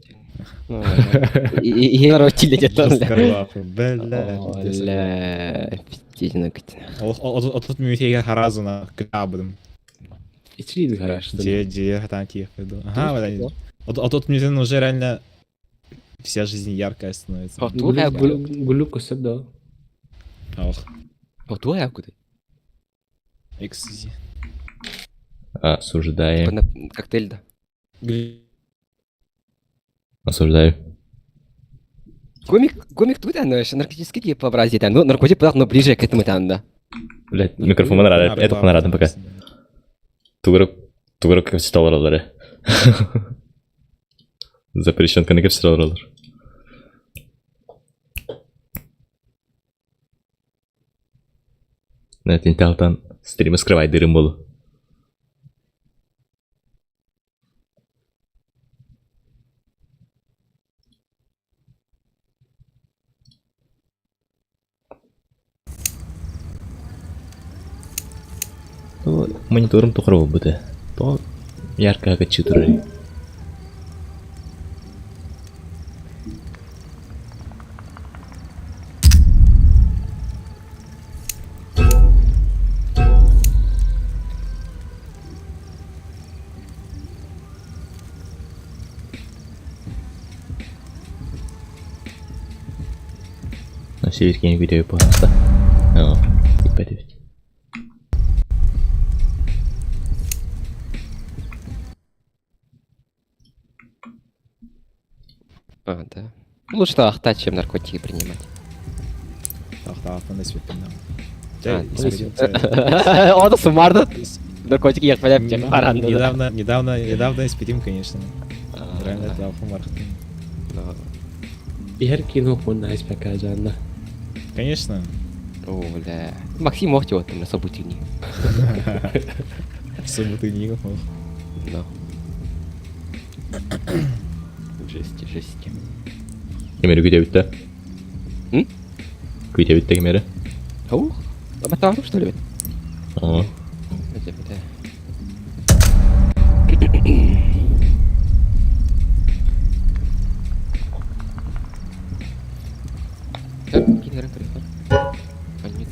Иһин тилететтон. Бля. Бля, пиздец, Отут мүтеге харазына кабыдым. Ичри хорошо. Де, де, там тихо. Ага, вот мне уже реально вся жизнь яркая становится. Гулюк көсөп да. Ох. Отуа якуды. Экстази. Осуждаем. Коктейль, да. Осуждаю. Гомик, гомик тут, оно еще наркотический тип образит, ну, наркотик, но ближе к этому там, да. Блять, микрофон рада, это радым пока. Тугурук, тугурук кепсит олороллар. Запрещенканы кепсит олороллар. Нэтин стримы скрывай дырым болу. Мониторым тухар буолбута. То ярко каччы турар. Север видео пожалуйста. О, иппет. А, да. Лучше ахтать, чем наркотики принимать. Он суммарно наркотики я Недавно, недавно, недавно испитим, конечно. Реально, это Иһэр кино хонна испэкка жанна. Конечно. О, бля. Максим мог там на собутыльник. Собутыльников мог. Да. Жесть, жесть. Кемери күтебит М? Күтебит кемери. Ух, а что ли? О. Так, кидерин телефон. А нет.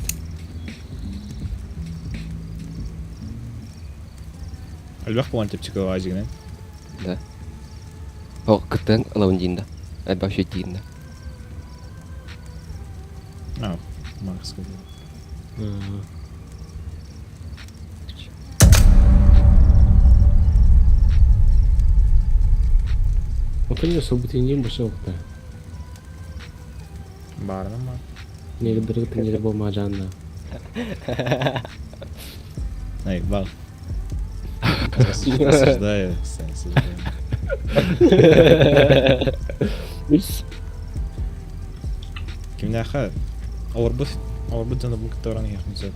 Альбах болан тепчик азигнен. Да. О, кытын лаундинда. Вообще динда. А, Марк сказал. Отын собутыльник баша укта. Барнама. Негдер тенер болма жанна. Ай, бал. Осуждаю, осуждаю. Кимняха, олорбут, олорбут дьоно бу кытта баран иһиэхпин сөп.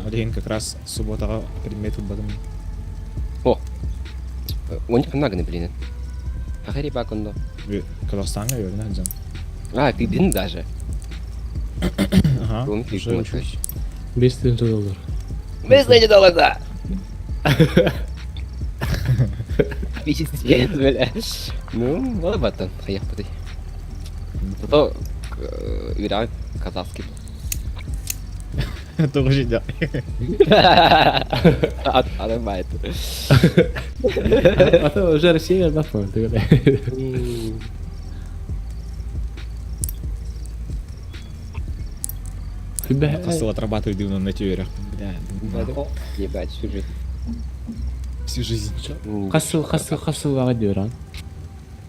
Ол иһин как раз субботаҕа предмет ылбатым. О, он ханнаганы блин. Ахари бакондо. Казахстанга үөрэнэ сылдьан. А, ты дин даже. Ага, уже учусь. 5 доллар. 5 доллар, да! Пиздец, бля. Ну, балабатан, хаяппыты. Зато үрэҕин казахский. Тоҕо жидя. Аны баайт. А то уже Россия бафон. Хасыл отрабатывает дивно на теориях. Бля, Ебать, всю жизнь. Всю жизнь. Хасыл, хасыл, хасыл аға диөран.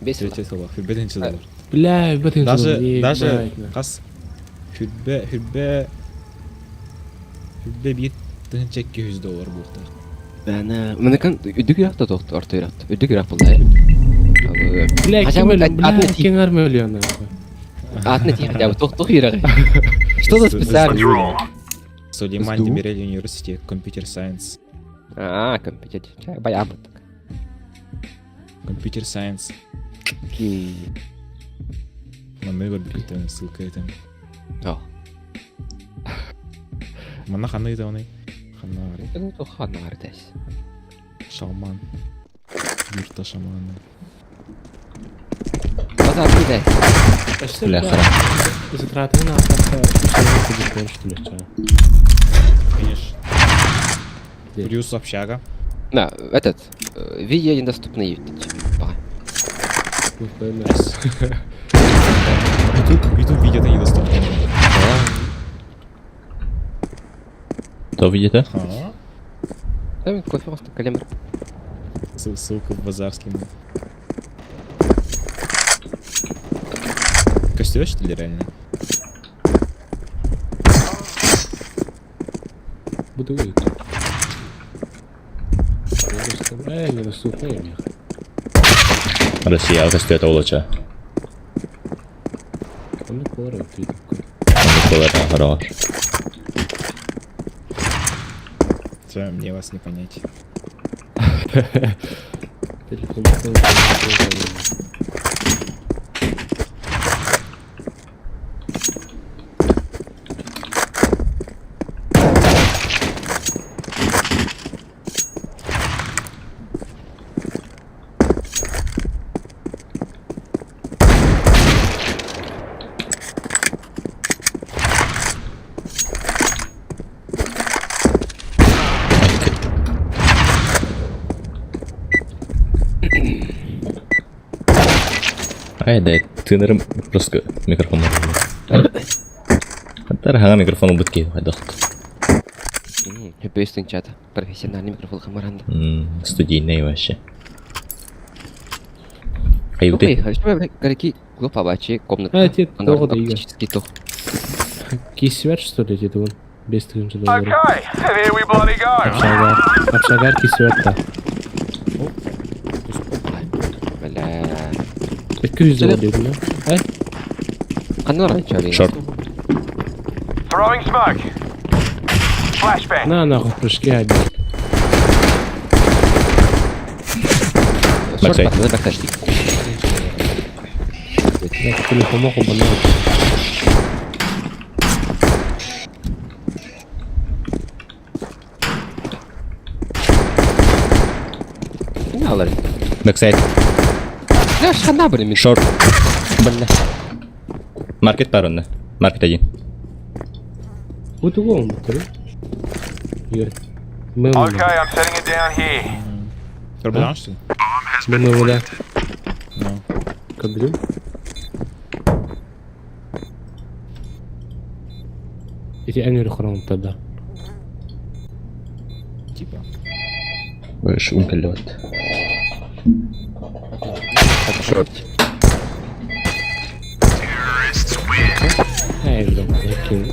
Бес Третье слово. Хүрбетин доллар. Бля, бэтин Даже, даже хас хүрбе, хүрбе, хүрбе бир тыһынча 200 доллар буолуохтаах. Бәна, мыныкын үдүк үрәк та тоқты, орто үрәк. Үдүк үрәк булды. Бля, Хотя ким бы өлү, бля, атын ким армия өлү нахуй. Атын тихо, хотя бы тох тох үрәк. Что за специальность? Сулейман СДУ? Демирель University, Computer Science. А, компьютер. Баян так. Computer Science. Манны көрбүттэн ссылка этим. О. Манна ханны да оны. Ханна бар. Это то ханна артес. Шалман. Юрта шамана. Базар кидай. Бля, хара. Затраты на телефон, что ли, чё? Конечно. Плюс общага. На, этот, видео недоступны. YouTube, YouTube видео недоступно. То видите? А? Там кофе просто калемр. Ссылку в базар скину. Костер, что ли, реально? Буду выйти. Недоступны Россия костер олоча. Он корот, ты такой. Он хорош. Всё, мне вас не понять. Телефон. Ай, да, тынырым просто микрофон. Хаттар микрофон бутки хайдах. Бөстен чата. Профессиональный микрофон хамаранда. Студийный вообще. Кайбыты. Окей, хорошо, глупо бачи комната. А, те того да ига. Практически то. Кисвер, что ли, это он? Без тысячи долларов. Okay, here we bloody go. Общагар. Общагар кисвер-то. Бля. 200 долларов дедим, да? Ай, Канал раньше Шорт. Throwing smoke. Flashbang. на нахуй, прыжки один. Шорт Бэксайд. бат, бэксайд. Я телефон мог обанать. Не алар. Бэксайд. Бля, шана блин. Шорт. Бля. Маркет парунна. Маркет один. Вот угол, ты. Игорь. Мы Okay, I'm setting it down here. Пробежал, что ли? Мы мы да. Ну. Кадрю. Эти они хром тогда. Типа. Выше ункалет. Шорт. Эй, ждем, я кину.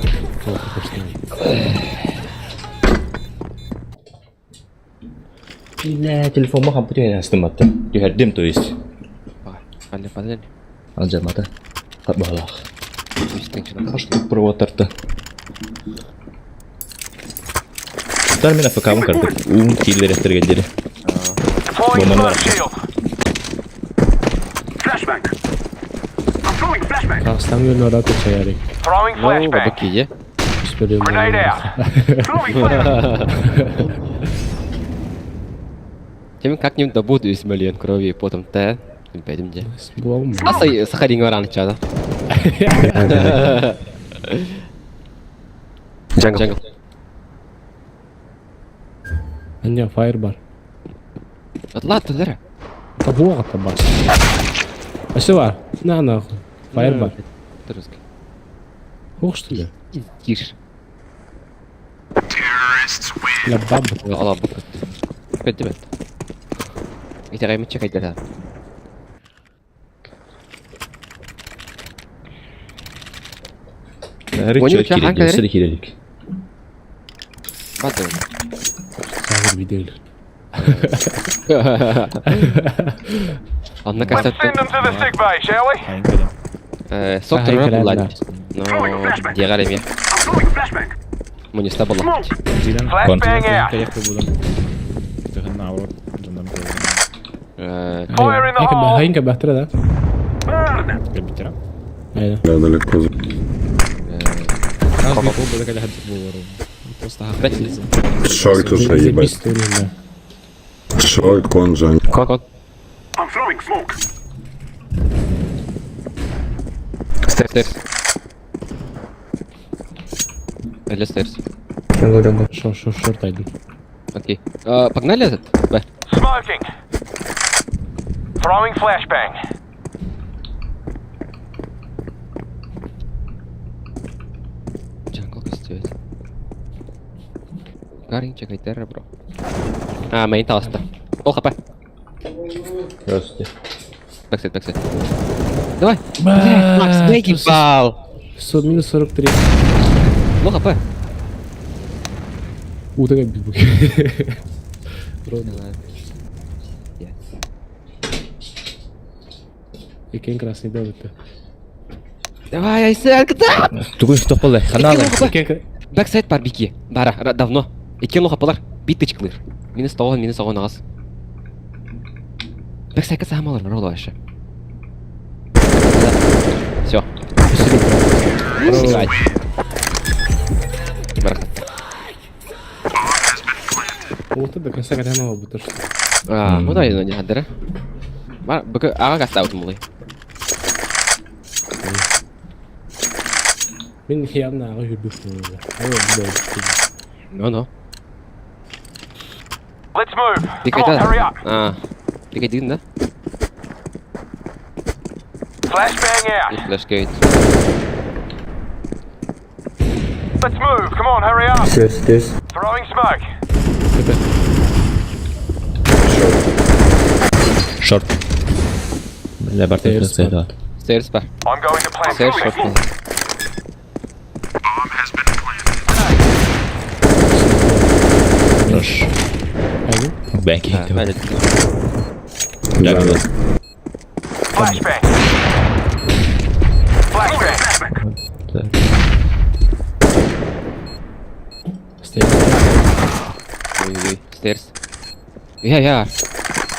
Бля, телефон махам путей астыматты. Түһәрдим, то есть. Али, подали. Алжамата. Балах. Бөстен Что провотарты. Тар мен АФК-м кардык. Ун киллер эттергендери. Deploying Бомбаны smoke бар. shield. Flashbang. I'm throwing flashbang. Казахстан өлі чаярик. Throwing Ну, flashbang. бабаки, Grenade out. Throwing fire. Тем как-нибудь добуду из миллион крови, потом Т. Билбэтим дьэ. Буолум. Аса Сахалиҥҥа бараан чаада. Jungle. Jungle. Аня, fire бар. Атла аттылар. Табуға таба. Ашы бар. На нахуй. Fire бар. Русский. Ох, что ли? Тише. Ля баба. Ала бу. Көттүбэт. Итэҕэймиччэ кайдара. Рычаг чё, кирилик, Ханка, сири кирилик. Баты. Сағыр видел. Онно Let's кастат. send them to the sick bay, shall we? Хайын кэлэн. Соктор Хай, буллар. Но дьиэҕэр эмиэ. I'm throwing a flashbang. Муньуста буолла. Smoke. Дьиэн Кон. Flashbang out. кайах буолан. Тыһын аурат дьоннорун көрдüm. Fire in the hole. Хайынка бахтыра да? Burn. Кэлбиттэрэ. Айда. Да, далеко. Нас би был кэлэ хадик буолар. Просто Шорт уже, ебать. Заебись ты, да. Шорт, кон, джан. Кон. I'm throwing smoke. Stairs. Или stairs. Jungle, jungle. Шо, шо, шорт айдым. Окей. Погнали этот? Б. Smoking. Throwing flashbang. Jungle костюет. Гарин, чекай, терра, бро. А, main таста. Пол хп. Здравствуйте. Backside, backside. Давай. Бля, Макс, наебал. Минус 43. Ну хп. У, такая битбук. Екен красный дал это. Давай, Айсен, куда? Тугун что было? Ханалы. Екен Backside бар бики. Бара, давно. Икен лоха палар. Бит тычклыр. Минус тоғын, минус оғын ағыз. Backside ка самалар, бро, вообще. Все. Барахат. Вот это конца когда мало бы то что. А, ну да, не хаддара. Бар, бөкө ага каста утмулы. Мен явно ага жүрбүк болду. Ну, ну. Let's move. Бик Come on, айта. hurry up. А, бик айдын да? Flashbang out. Флешка ведь. Let's move. Come on, hurry up. Stairs, stairs. Throwing smoke. Шорт. Бля, Бартек Stairs, Stairs бар. I'm going to plant. Stairs Throwing short. smoke. Хорош. Айдым. Бэки. Jungle. Flashbang. Flashbang. Stairs. Ой-ой, stairs. Я, я.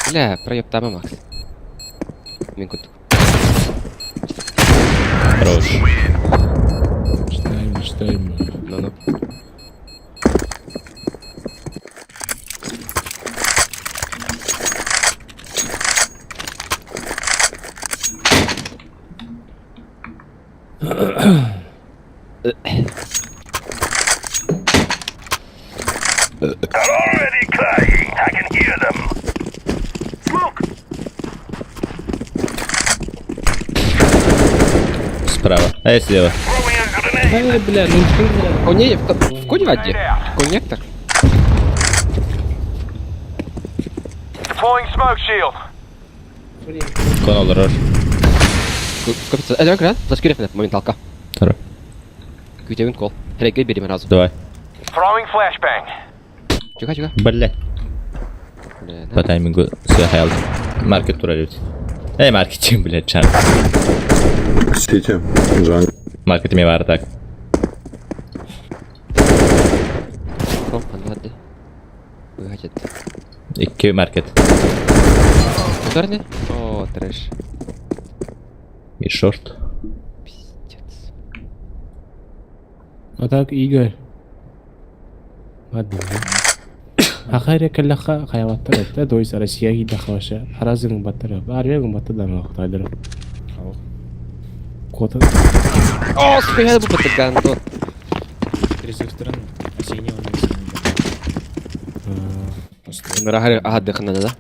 Бля, проептама, Макс. Мен күттік. Хорош. Читаем, читаем. Ну, ну. They're already crying. I can hear them. Smoke. Справа. А я слева. Throwing a grenade. Ай, бля, ну что, Коне, в коне ваде? Grenade out. Коннектор? Deploying smoke shield. Кон олорор. Скопится. Э, давай, флешки рефнет, моменталка. Второй. Күтебин кол. Хрекей берем разу. Давай. Throwing flashbang. Чука, чука. Бля. Бля, По таймингу съехал. Маркет туралить. Эй, маркетинг, блядь, чан. Сити. Jungle. Маркет ми бар так. Кол, панвады. Выгадет. Икки маркет. Ударный? О, трэш. И шорт. Пиздец. А так, Игорь. Ладно, Аха эрэ кэллэххэ хайабаттар этэ, то есть Россия киирдэххэ вообще араас гымматтар, армия гымматтар да охтойдор. Халық. Куота О, специально был гандон. Призывтарын осенний он весенний. Нырахары аһадыхына да.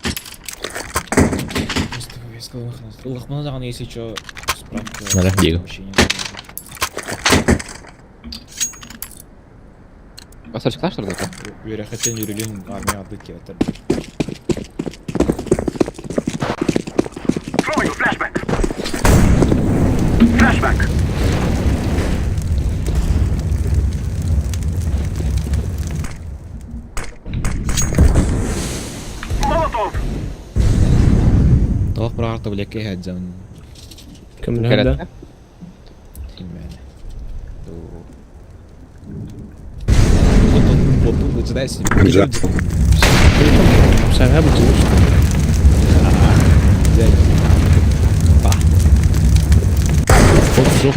Просто повестка Лахмана даҕаны, если что, справка. Нара, Диего. Вообще не надо. Асарчыктар что ли? Үөрэхиттэн үрүлүн армия ардык киэттэр. Throwing a flashbang. Flashbang. Molotov. Тоох быраарта блекке хэджан Кімнен да? химмэне. Ботун начинайся. Jungle. Сага бутылыш. Дядя.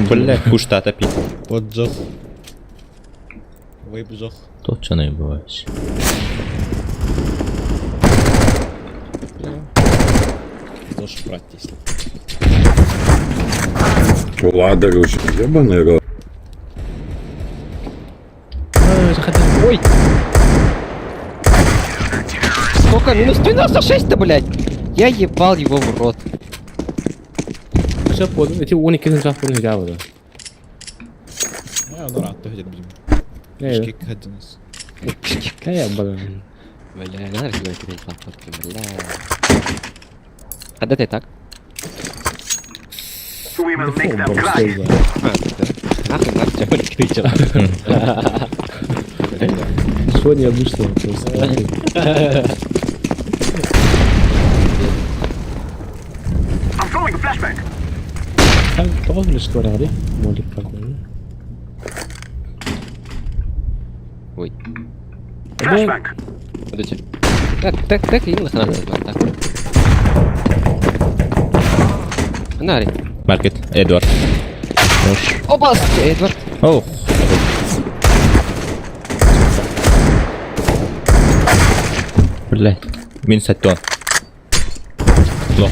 Бля, куштата пить. Поджог. Вейп жох. Точно не бывает. Тоже брать если. Ладер уже, ебаный рот. Ой! Сколько? Минус 96-то, блядь! Я ебал его в рот. Все под, эти 12 жақ бұрын жабыды. Я оны ратты хөдет билим. Не, Бишкек хэджанас. Кая блин. Бля, надо же говорить, бля. А да ты так? We will make them cry. А, да. Нахуй так тебя кричал. Ничего необычного просто. I'm throwing a flashbang. Так, тоғыз білішкі бар ағри. Молик какой. Ой. Flashbang. Подожди. Так, так, так, именно хана так. Нари. Маркет, Эдвард. Хорош. Опа, Эдвард. Ох. Бля. Минус аттон. Лох.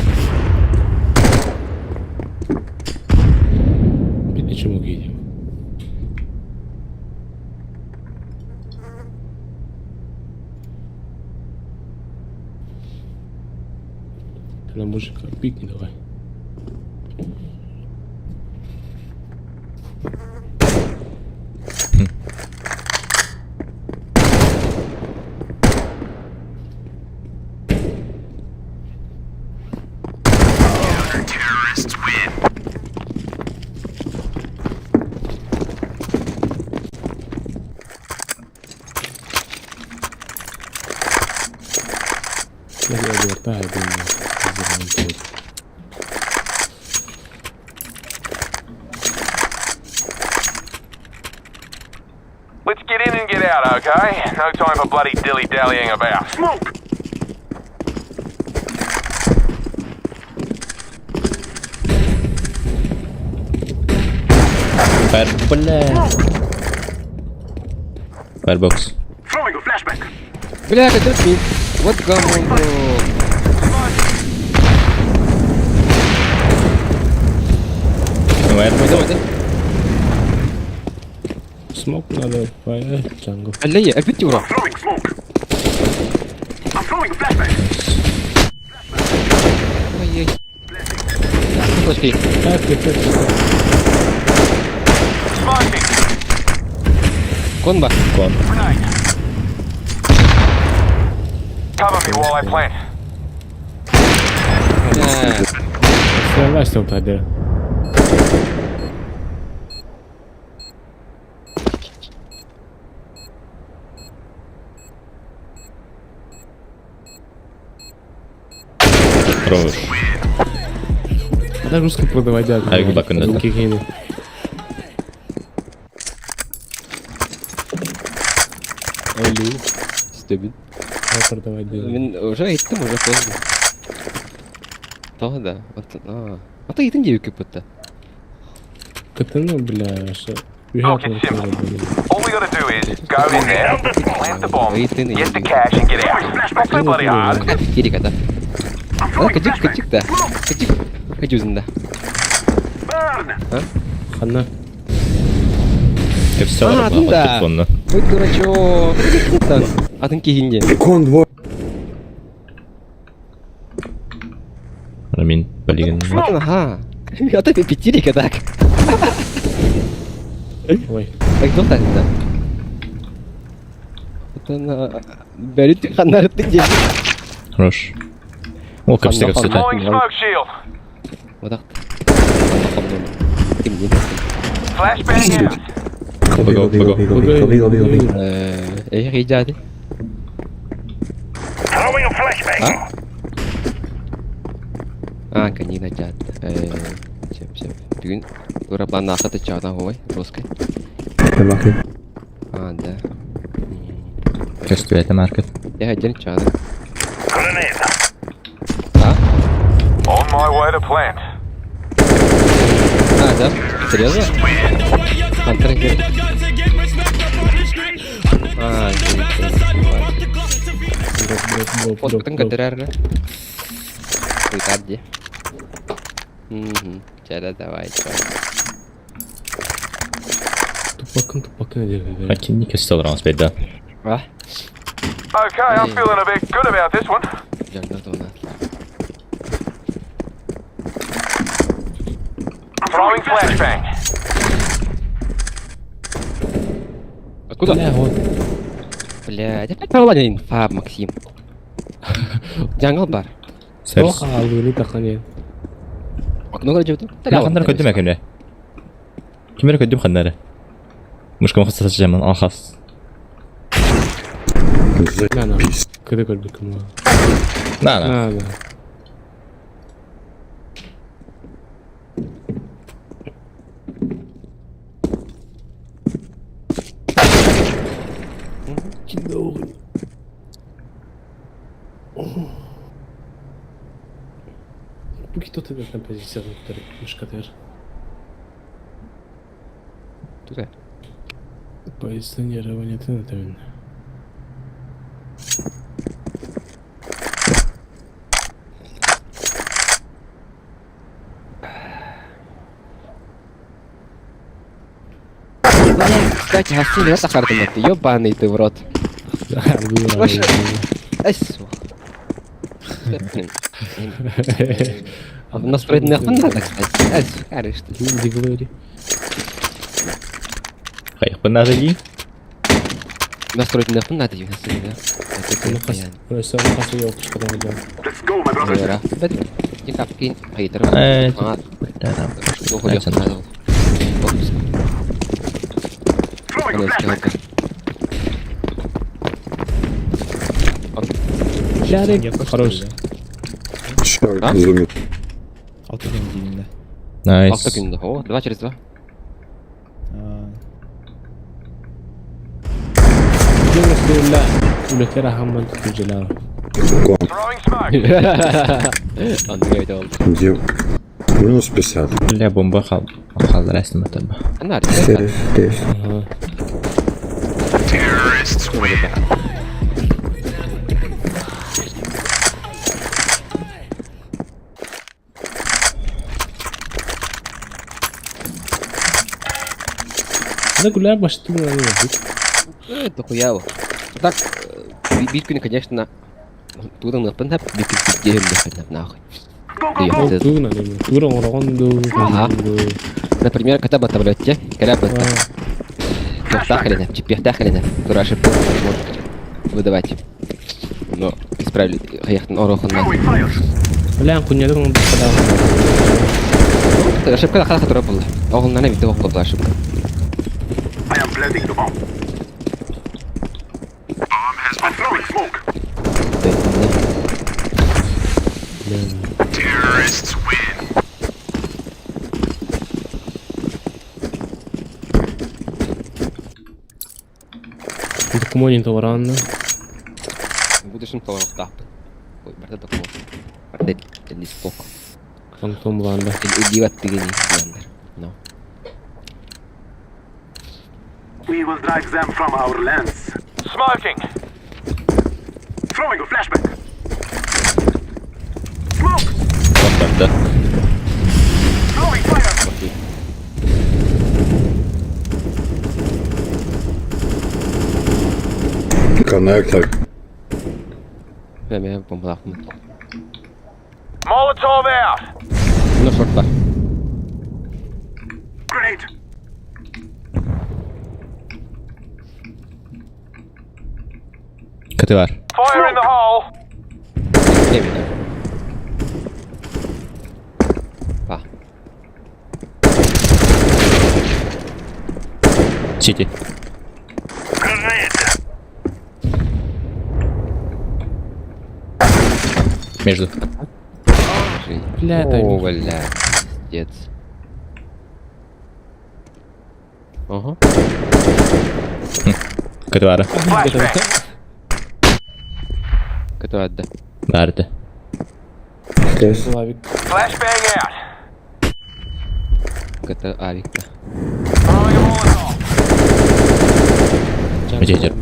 Почему едем? Ты на мужика пикни давай. Я вертаю, думаю. Let's get in and get out, okay? No time for bloody dilly-dallying about. Smoke. Фаер, бля. Фаербокс. Throwing a flashbang. Бля, это ты. Вот гамон, бро. Фаер. Давай, давай. Smoke надо, fire, jungle. Бля, я опять ура. Throwing smoke. I'm throwing a flashbang. Ой-ой. Точки. Так, так, так. Smoking. Конба. Кон. Grenade. Cover me while I plant. Бля. Сорвайся тогда. Хорош. Когда русский продавать, А я глубоко не Руки геймы. Алло. Стебин. Давай продавать дело. Мин уже айттым, уже поздно. Да, да. Вот, а. А ты итин девки пытта. КТН, бля, что? Okay, simple. All we gotta do is go in there, plant the bomb, get the cash and get out. Not so bloody hard. Кирик это. Кыдьык, кыдьык да. Кыдьык. Кыдьузында. Burn! Ханна. Кепсе А, бар ну да. телефонна. Ой, дурачок. Атын киһинде. Кон двое. Мин блин. Атын, ага. Ата пятирика так. Ой. Так, кто так да? Атын, бәрі ханнарыты де. Хорош. О, кепсе кепсе. Deploying smoke shield. Одақ. Flashbang out. Go B, go B, go B, go B, go B, go B, go B. Эй, рейджады. Throwing a flashbang. А, канина жат. Чем, чем. Бүгін тура план ахаты чаудан ховай, русский. The market. А, да. Кестү это маркет. Я один чаудан. Grenade. А? On my way to plant. А, да? Серьезно? Пантера где? А, окей, окей. Дроп, дроп, дроп, Фоткатын дроп, дроп. көтөрөр. Уйтар ди. Мгм. Чара давай, чара. Тупакын, тупакын эдер. Хакин кесте алрамыз бейда. А? Okay, I'm feeling a bit good about this one. Жамда тона. Throwing flashbang. Откуда? Бля, вот. Блядь, опять порвала инфа, Максим. Джангл бар. Серс. Ох, алыны тахане. Окно көрө Бля, ханнар көдүм әкемне. Кимер көдүм ханнары. Мышкам хасса жаман алхас. На, на. Заебись. Кыды көрбүкүм. На, на. На, на. Бу кто ты там позиция мышкатыр. Тута. Позиционирование ты на тавин. Кстати, гостиный это харден, ты ёбаный ты в рот. Эс. Настроить нахуй надо, кстати. Эс, хорош ты. Диглори. Хайпы надо ди. Настроить нахуй надо, настроить, да. Это Ну хас, просто хас я опускал да. Let's go, my brothers. Вера. Дикапкин, хейтер. Э, А, что хуёв надо. Throwing a flashbang. Ярик, хорош. Черт, А? зумит. Алты күн деймін Найс. Алты күндө. О, 2 через 2. да. Ла, үлетер ахамман түжелаа. Кон. Throwing smoke. Андыга өтө болду. Где? Минус 50. Бля, бомба хал. Хал рәсім атаба. Ана, Stairs, stairs. Ага. Да гуляй баштын Это хуяво. Так, биткоин, конечно, туда на пентап, биткоин нахуй. Ол тугна неме. Тура орогон ду. Ага. Например, когда бы таблетте, когда бы Тохтахалина, чипьяхтахалина, тура ошибку может выдавать. Но исправили, хаяхтын орохон на. Throwing fire. Бля, куньядын он бада. Ошибка хаха тура была. Оғын нана бит оқ была ошибка. I am planting the bomb. I'm throwing smoke. Документ торанна. Будущем тоорохтаах. Ой, барда документ. Барда листок. Фантом ланда. Идиот тигини яндар. No. We will drive them from our lands. Smoking. Throwing a flashbang. Smoke. Барда. Throwing fire. Connector. Бля, бомбалаахпын. Molotov out. Ну, шорт Grenade. КТ бар. Fire in the hole. Эмиэ. Ба. Сити. Grenade. Между. Бля, О, тайминг. бля. Пиздец. Ага. КТ бара. Flashbang. Кто отда? Барда. Здесь. Лавик. Flashbang out. КТ авик. Throwing a Molotov. Где КТ.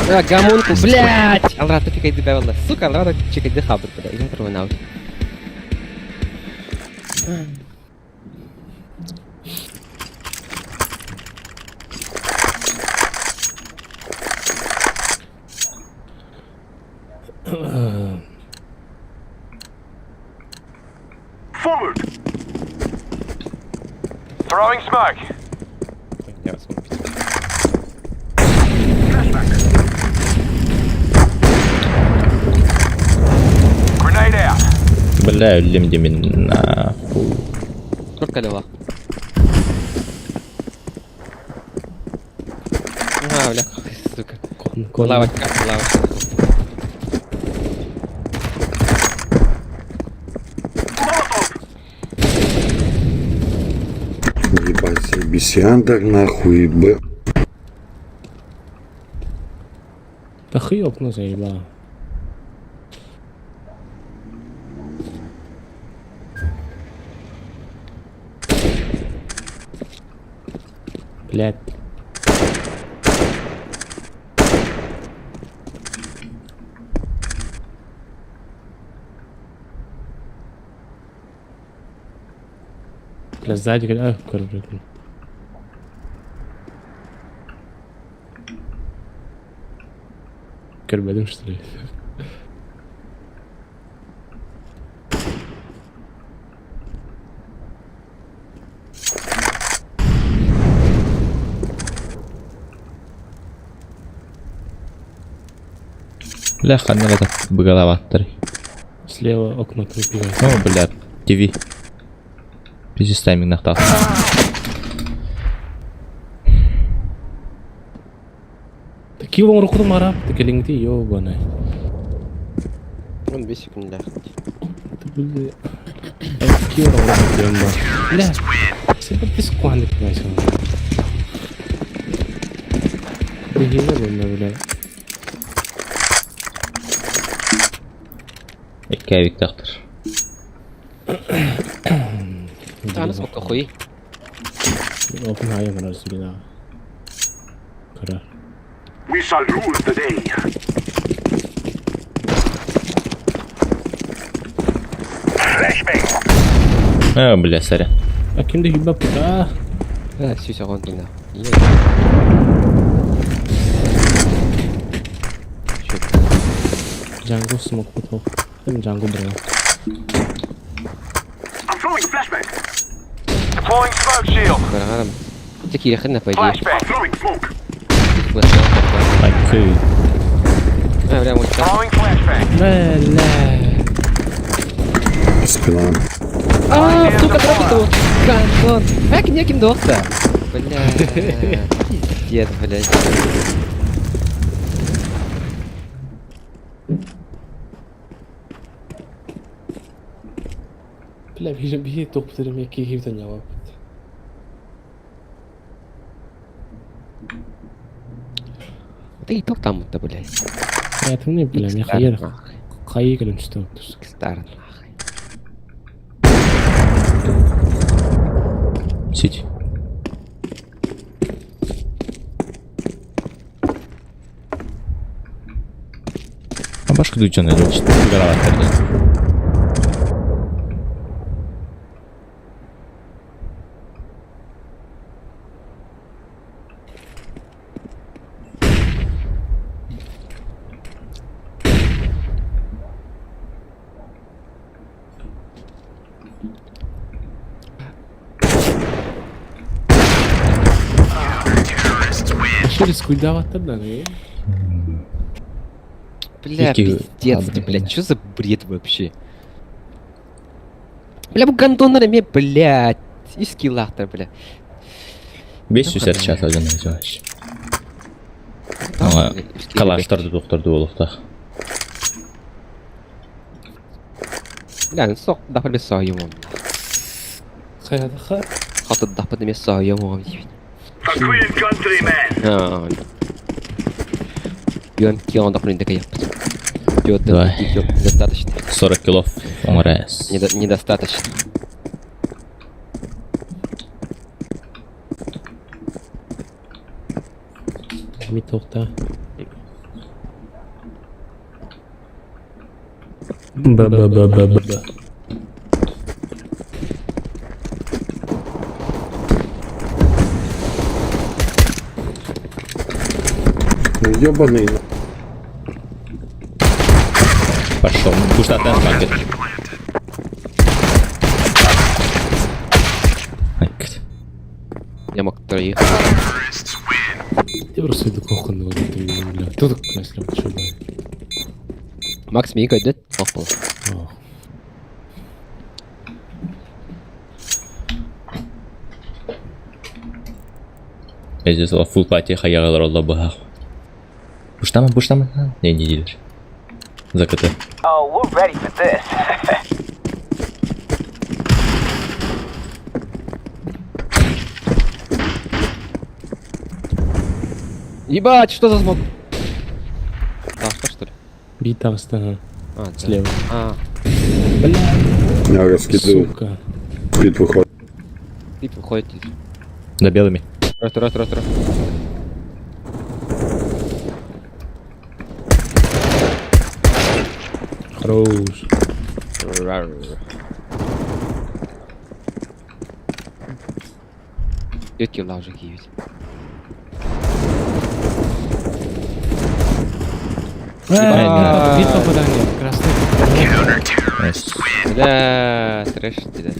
А, гомунку, блядь! Алрата чекай добавила. Сука, Алрата чекай дыхабр, бля. Я рванал. Forward. Throwing smoke. Я вас купить. Flashbang. Grenade out. Бля, өллем демен нахуй. Сколько лева? А, бля, сука. Кон, кон. Лавочка, лавочка. Molotov. Ебать, заебись. Андер нахуй, Б. Да хуй окно заебало. Блядь. Бля, сзади, говорит, а, короче. Көрбөдүм, что ли? Бля, ханна так быгалаваттар. Слева окно прибегает. О, бля, ТВ. Пиздец тайминг нахтал. Такие вам руку мара, такие ёбаные. Он 2 секунды, бля. Бля. Такие руку Бля. Sempre pisquando que vai ser. Бля, бля. Икки тахтар. Да, насколько хуй. Open high man alltså Kolla. We shall rule the day. Flashbang. А, бля, сорян. А ким де хиба пута? А, все, все, он туда. Django smoke путал. Там Django брал. I'm throwing a flashbang. Deploying smoke shield. Такие хрена по идее. Flashbang. I'm throwing smoke. Окей. А, бля, мой чат. Throwing flashbang. Бля. Спина. А, сука, дропит его. Гандон. Как неким дохта? Бля. Пиздец, блядь. Бля, бии бии топ три ки хивта нява. Ты и топ там-то, блядь. Я ты не бля, я хайер. Хайер кэлэн что. Стар, нахуй. Сити. Включенный сыграваттар. Вообще рискуйдаваттар да, не? Бля, Какие- пиздец, А, ты, блядь, что за бред вообще? Бля, бу гондоннар эмиэ, блядь, и скиллаахтар, бля. 500 час один называешь. Ама калаштар доктор буолуохтаах. Бля, сок, дахпар бес саайым. Хайадаха. Хаты дахпар демес саайым оҕом диибин. For Queen and country, men. Йон килон дахпар индека яппыт. Давай. Достаточно. 40 килов оҥорес. Недостаточно. Митохта. Б Б Б Б Б Б. Ну ебаный. Пошел. Куштатан пакет. Айкт. Я мог троих. Я просто иду кухонный вот это, бля. Кто так красил? Что, бля? Макс Мика идет? Ох, был. Ох. Я здесь full party хаялар олла бахах. Пуштама, пуштама. Не, не делишь. Закаты. Oh, we're ready for this. Ебать, что за smoke? Да, что что ли? Бит ага. А, да. Слева. А, Бля, Я раскидываю. сука. Пит выходит. ты выходит. За белыми. Раз, раз, раз, раз. Хорош. Ютки лаужи киють. Бит попадание. Красный попадание. Найс. Бля, трэш тебе.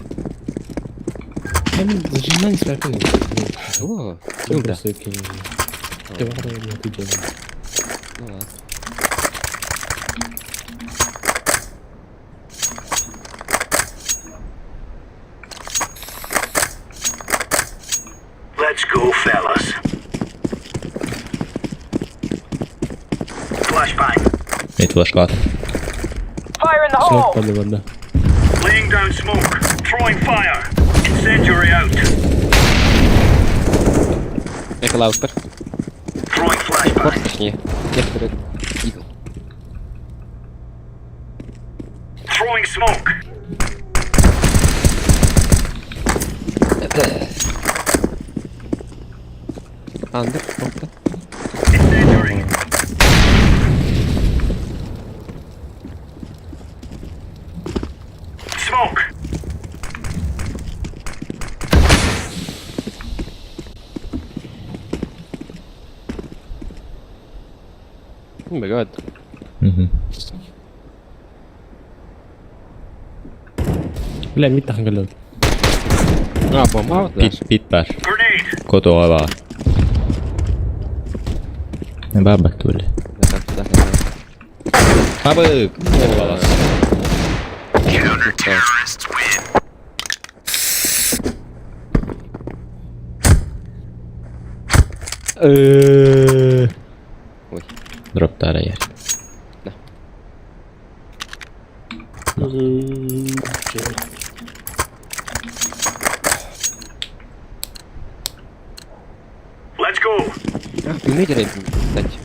Я блин, зажимай свой О, Ну ну да. да. Давай, я ты делаешь. Ну ладно. Let's go, fellas. Flashbang. Мид флешка. Fire in the Смог hole! подавать, да. Laying down smoke. Throwing fire. Incendiary out. Это лаутер. Throwing flashbang. Форс, точнее. Некоторые игл. Throwing smoke. Андер, просто. Incendiary. Smoke. Oh my god. Угу. Бля, мид тахангалет. А, бомба, да. Пит, пит бар. Grenade. Котуга бар. Баба тули. Да, да, да, да. Абы! Балас. Ой. Дроптара яр. Let's go. А, пельмени, кстати.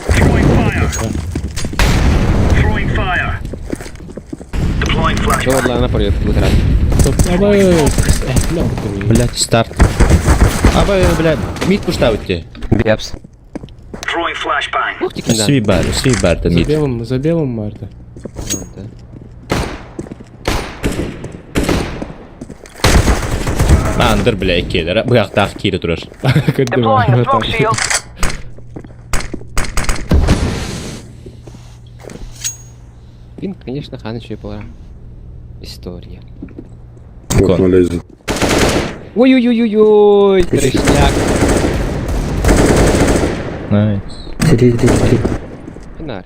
Throwing fire. Throwing fire. Deploying Чё, flashbang. ладно, она порвет, будет рад. Стоп, абы, Блять, старт. Абы, блядь, мид пуштаутте. Бепс. Throwing flashbang. Туох тикинда? Свибар, свибар За мид. белым, за белым Марта. Андыр, бля, иккиэлэрэ. Быһахтаах киирэ турар. Deploying a smoke shield. Пинг, конечно, хан еще и была. История. В окно лезет. Ой-ой-ой-ой-ой, трешняк. Найс. Сиди, сиди, сиди. Фонарь.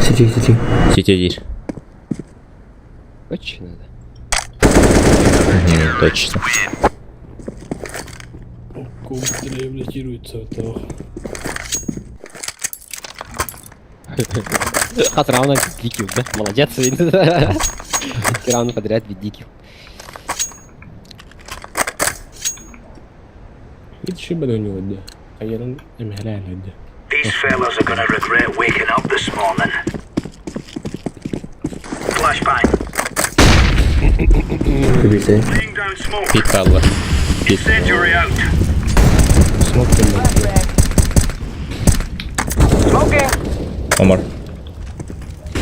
Сиди, сиди. Сити диир. Очень надо. Мгм, Точно. Реабилитируется от того. Хас рауна дикил, да? Молодец. Три раунда подряд дикил. Hiç şey ben oynuyordu. Hayırın emhelal These fellas are gonna regret waking up this morning. Flashbang. Кубицы. Laying down smoke. Пит Павла. Пит. Incendiary out. Smoke them. Smoking. Омар.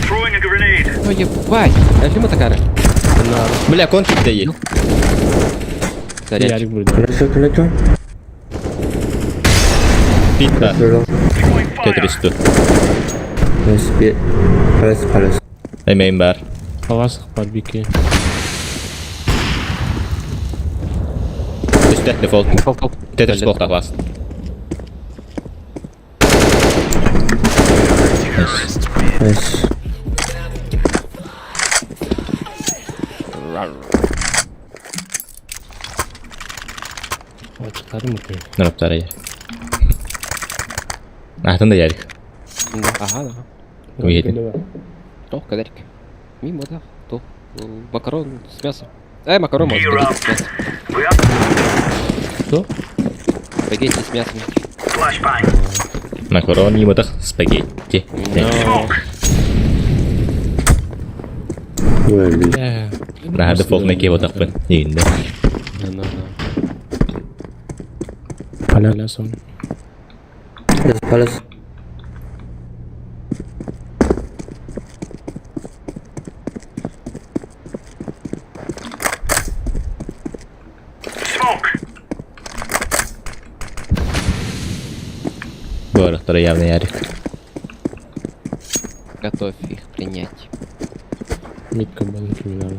Throwing a grenade. Ой, ебать. А почему такая? Бля, кончик да есть. Зарядчик. Ярик burada. Connector, connector. Пит да. Connector. Throwing fire. Тетрис тут. Nice. Bit. Palace, palace. Эмейм бар. Палас барбеке. Үстэ дефолт. Дефолт. Тетрис болта класс. Найс. Nice. Açıkları mı koyayım? Нороптар я. Ахтан да ярик. Ага, ага. Уедем. Ох, кадарик. Мимо, да. То. Макарон с мясом. Макарон, может, Gear спагетти up. с мясом. We are Что? Спагетти с мясом. flashbang. Макарони вот спагетти. Smoke. Ой, Э, На дефолт на кево тахпын. Нигинде. На, на, на. Palace on. Palace, palace. Smoke. Горохтара явно ярик. Готовь их принять. Mid kabanın kriminali.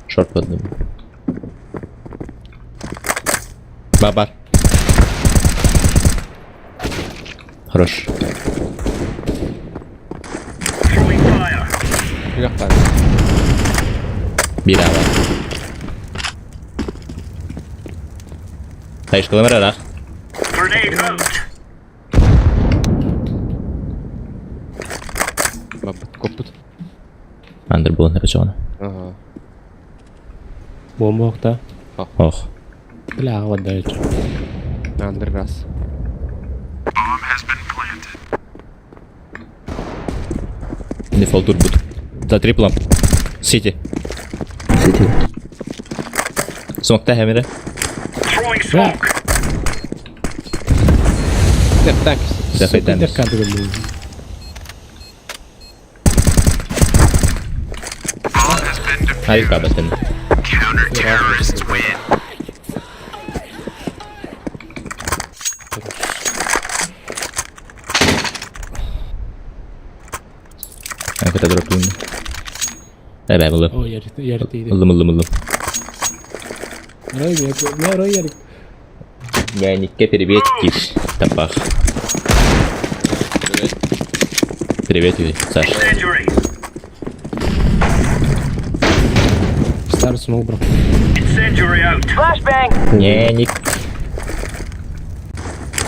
Шорт подным. Бабар. Хорош. Throwing fire. Легко. Бирава. Таишка ламера, Grenade out. Бабут, копут. Андер был напечатан. Ага. Bomba okta. Ох. Бля, вот дальше. Андер раз. Дефолт турбут. За триплом. Сити. Сиди. Смок та хемере. Throwing smoke. Так, так. Дефай Сука, дэмис. кадр был. Ай, кабатен. Это дроплю. Эй, бай, О, ярик, ярик иди. Ылым, ылым, ылым. Рой, я, рой, ярик. Няникке привет, киш. Тапах. Привет, Саша. Incendiary. Star smoke bro. Incendiary out. Flashbang. Няник.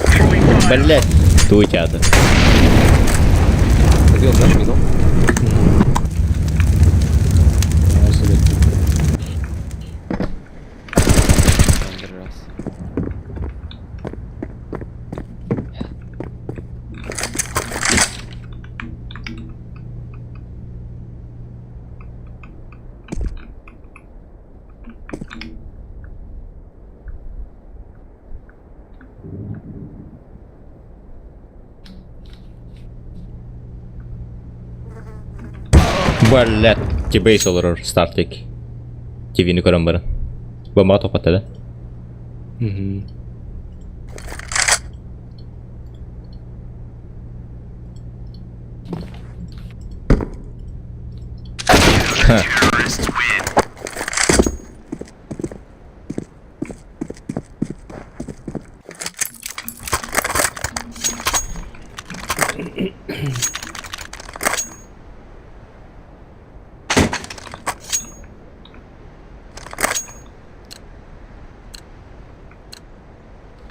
Throwing fire. Блять. Туйтята. Забил, да, минул. Андер раз. Блядь, T-base олорор Стартик. ТВ-ни көрөн баран. Бомба тохпатта да? Мгм.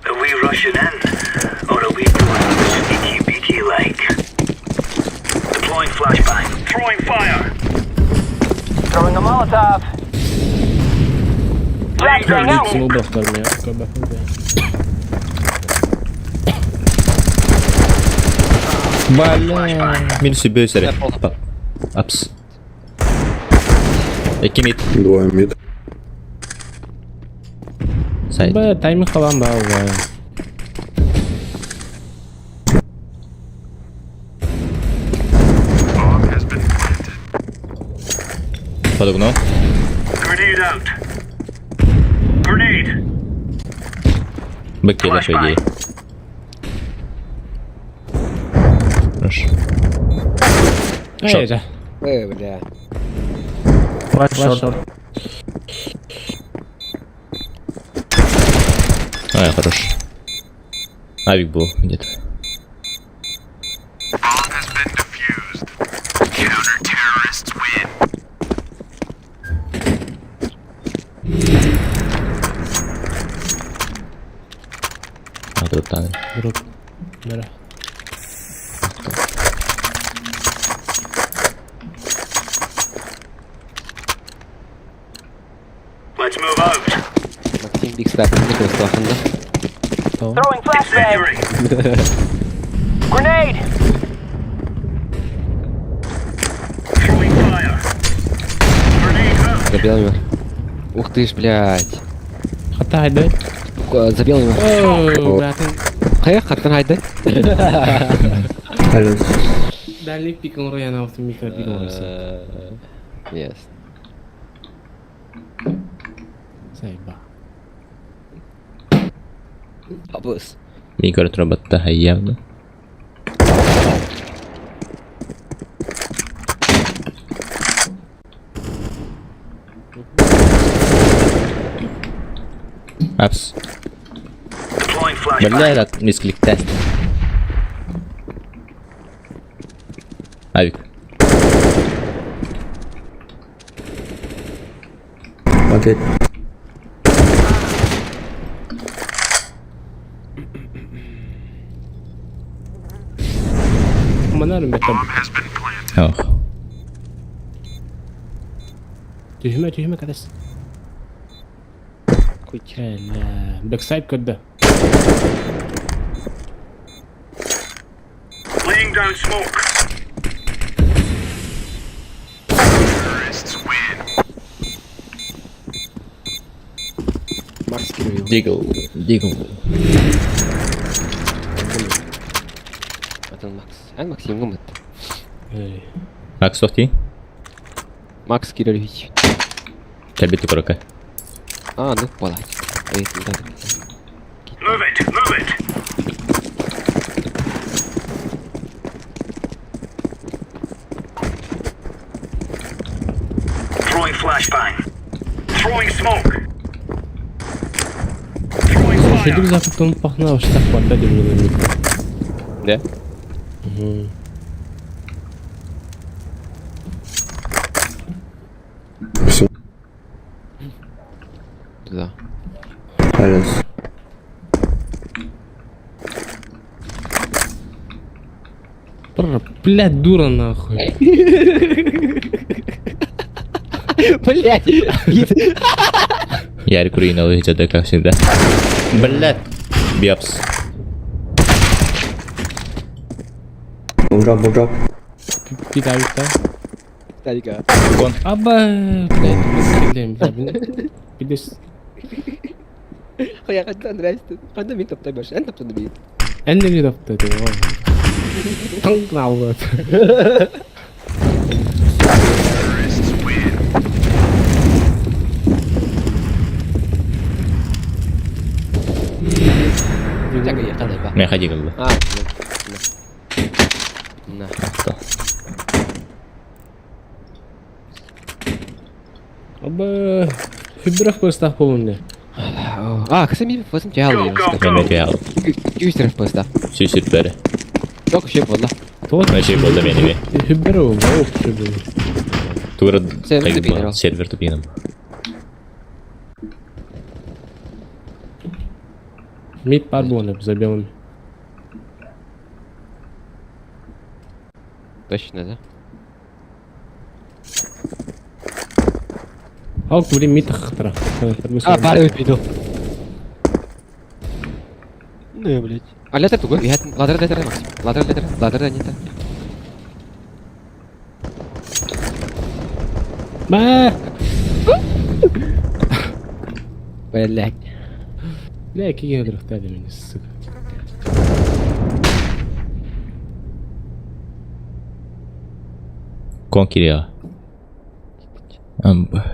Are we rushing in, or are we going sneaky beaky like? Deploying flashbang. Throwing fire. Throwing a Molotov. Flashbang out. Смол бырахтар меня. Бля. Мин сүбө сәрэ. Апс. Эки мид. Двое мид. Сайт. Б, тайминг халан ба, б. Подогнул. Grenade out. Grenade. Бык киэдэ, по идее. Хорош. Эй, да. Э, бля. One short. А, хорош. Авик был где-то. Counter-terrorists win. А, тут там. Дроп. Бра. Let's move out. Максим Биг Стар, не слаханда. Throwing flashbang. Grenade. Throwing fire. Grenade out. Забил его. Ух ты ж, блядь. Хата хайда. Забил его. О, братан. Хайа, хаттан хайда. Алис. Дальний пик он рояна авто микро пик он Yes. Сайба. Абыс. Мин көрө турабатта хайявна. Апс. Deploying flashbang. Бля, этот мискликте. Авик. Окей. Манарым бетем. Ох. Түһүмэ түһүмэ катас. Бэксайд көрдө. Laying down smoke. Terrorists win. Макс Кирилл. Дигл. Дигл. Атын Макс. Эн Максим гумат. Эй. Макс тохти. Макс Кириллович. Кэлбит корока. А, ну палать. Эй, да. Move it. Move it. Throwing flashbang. Throwing smoke. Throwing Шедик fire. запытын пахна уштак бата деп ойлойм. Да? Все. Туда. Алис. Блядь, дура нахуй. Блядь. Ярик руинал выглядит, как всегда. Блядь. Бепс. Bomb drop, bomb drop. Пита пита. Старика. Кон. Аба, блядь, блядь, Бидес. Хая, хаттан нравится. Ханда мин топтай баш. Эн топтан бит. Энди топты деп. Таң алды. Меха дигылла. А, на. На. Оба хүббүрэх постах болунне. А, кстати, восемь тял. Мен тял. Юстеров постав. Сүүсүр бәрі. Только еще болла. Тот Мәшей болды мені бе. хүббүрэ ол, ол хүббүрэ. Тура Сервер тупиным. Сервер тупиным. Мид пар болуна за белыми. Точно, да? Халк блин мид хтара. А, пары выпидал. Не, блядь. А летер тугой? Я ладер летер Максим. Ладер летер, ладер нет. Ба! Блядь. Бля, какие драхтали меня, сука. Кон кирия. Амба.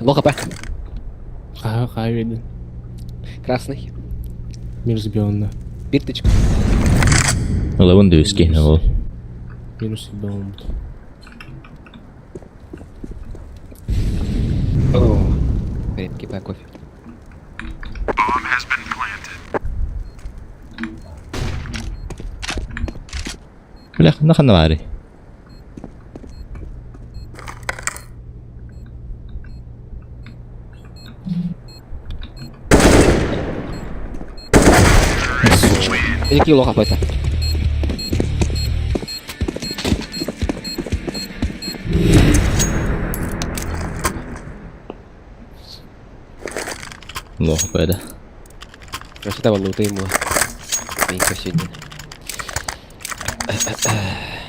Лоха па. Ха, ха, видно. Красный. Минус белый, да. Бирточка. Лавын дүйіске, ол. Минус белый. Крепкий по кофе. Bomb has been planted. Бля, нахана вари. Какие лоха это? Лоха бәді. Вообще того лута ему. Менько сегодня.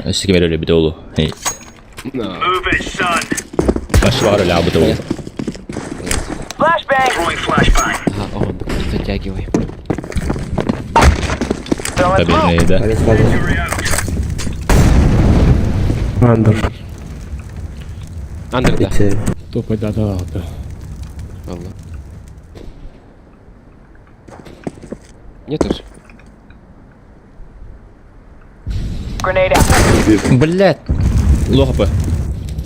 Өсіге бері өлі біті олу. Move it, son. Башы бар өлі абыты олу. Flashbang. Throwing flashbang. Ага, он затягивай. Табельный, да. Injury out. Андер. Андер, да. Топай, да, да, да. Алло. Нет уж. Блядь. Лоха П.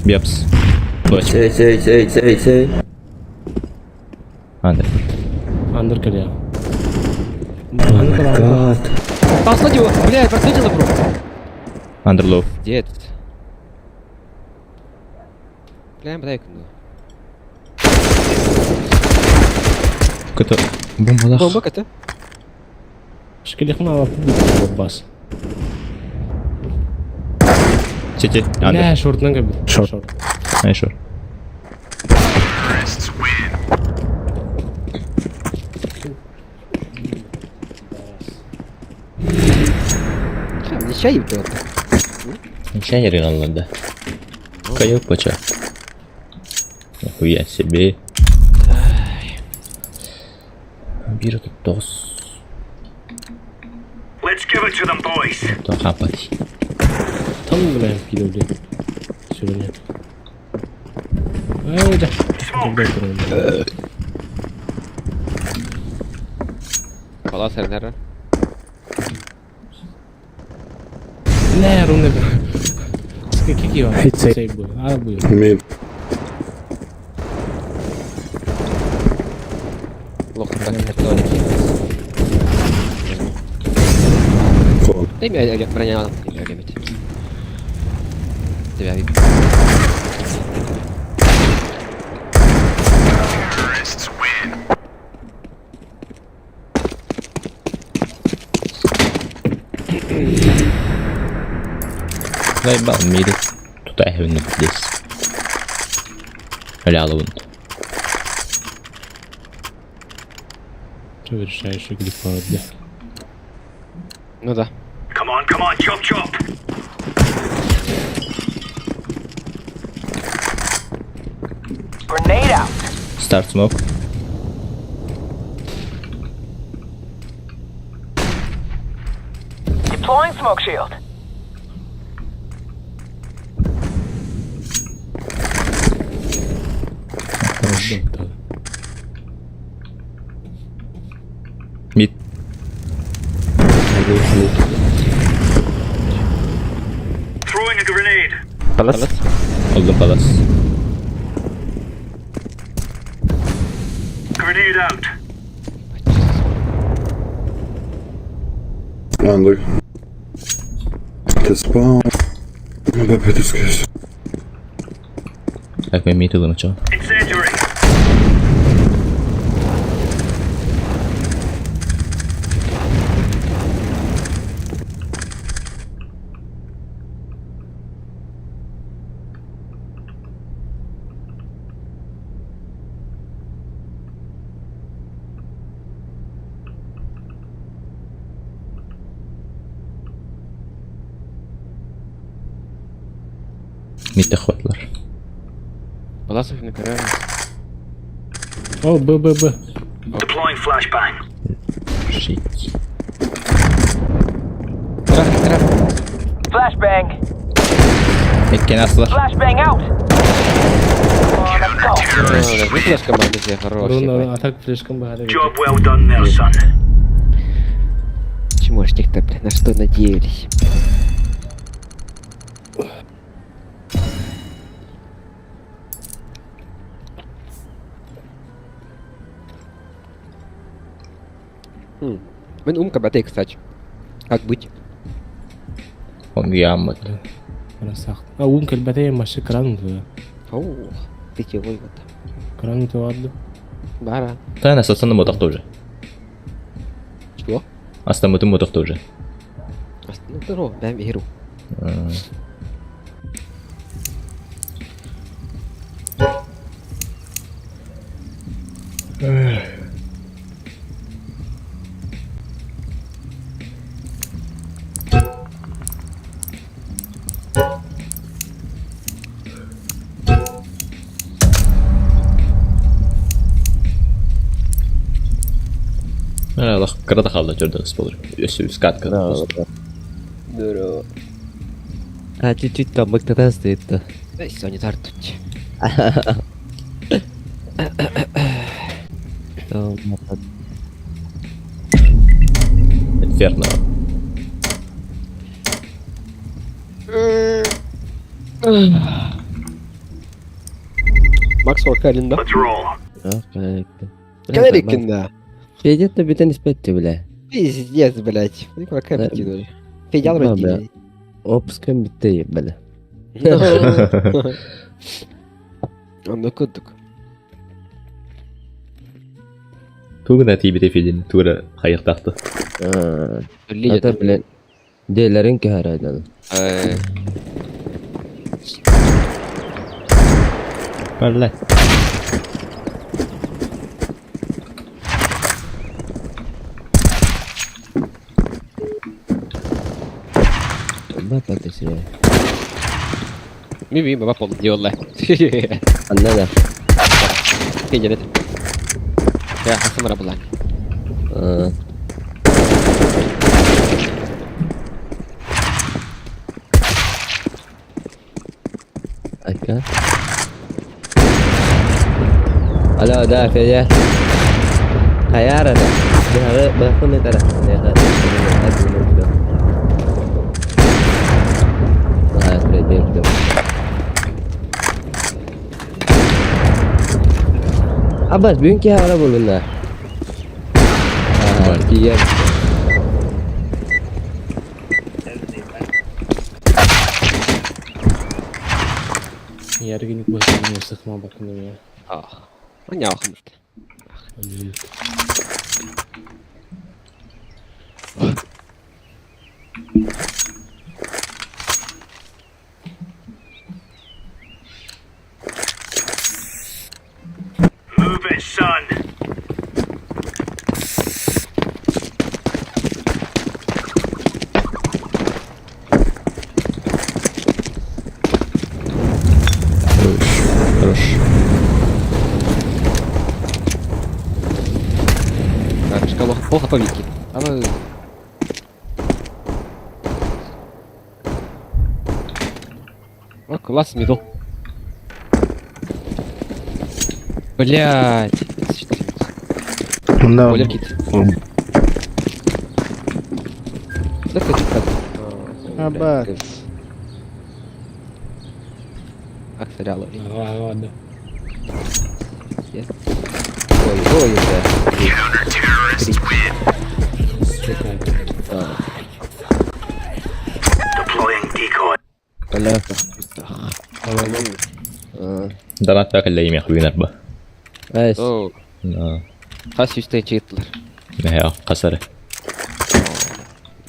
Бепс. Дочь. Сей, сей, сей, сей, сей. Андер. Андер кирия. God. Послать его! Бля, проследила, бро! Андер лоу. Где этот? Бля, дай-ка, ну. Көті бомбалақ. Бомба это? Шкелех мало бас. Сети. Андер. Бля, шортнан кабит. Шорт. Шорт. Ай, шор. Terrorists win. Ничья ебет. Ничего не реально да. Кайок пача. Нихуя себе. Бир тут тос. Let's give it to them, boys. То хапать. Там, бля, пидор, блин. Все, нет. Ай, да. Smoke. Палас РНР. Бля, руны. Какие его? Хит сейв. Сейв был. А, был. Мид. Лох, так, так, Кон. Дай мне броня, Тебя видно. Terrorists win. Заебал мири. Тут айхвин здесь. Ляловын. Что решаешь, где да? Ну да. Come on, come on, chop chop. Старт смок. Deploying smoke shield. Throwing a grenade. Палас. Олдун палас. Grenade out. Under. The spawn. Бэпэтискэс. Так, мен мид ылым чо. Incendiary. Мидте хватлар. Паласов на карьере. О, Б, Б, Б. Deploying flashbang. Shit. Трах, трах. Flashbang. Эккен аслар. Flashbang out. Let's go. Флешка мамы хороший. А так флешкам бахары. Job well done there, son. Чмошник-то, бля, на что надеялись? Мен умка батей, кстати. Как быть? Он яммат. А умка батей машы кран. Оу, ты чего вот. Кран то ладно. Бара. Та на сасаны мотох тоже. Что? Астамытым мотох тоже. Ну, здорово, дай веру. Аллах, кырата халда жөрдөн болur. Өсү скатка. Здорово. А чуть-чуть там бактата стоит-то. Да, Соня тартуть. Инферно. Макс Вакалин, да? Let's roll. Калерикин, да. Федя-то битен испетти, бля. Пиздец, блядь. Какая битина. Федя Да, родили. Опускаем битте, бля. Онно курдук. Тугна тибите федин тура хайыктакты. Ата, бля. Делерин кehara Парла. Бата ты себе. Ми баба пол делала. Анна да. Федя, это. Я хасамара была. Ака. Алло, да, Федя. Хаяра да. Бахуны тара. Abbas, бүгүн киһи ара булунна. Тиер. Яргин көзіне сықма бакыным я. Ах. Аня ахмат. Move it, son. Хорош. Хорош. Так, шкала плохо по вики. А вы... О, класс, мидл. Блять. Да. Бойлер кит. Лөкө Аба. Аксарялы. Ладно. Ой, ой, бля. Сука. Deploying decoy. Бля. Донат так элле имех винер ба. Эс. О, хас үстэй читлер. Нэ касары.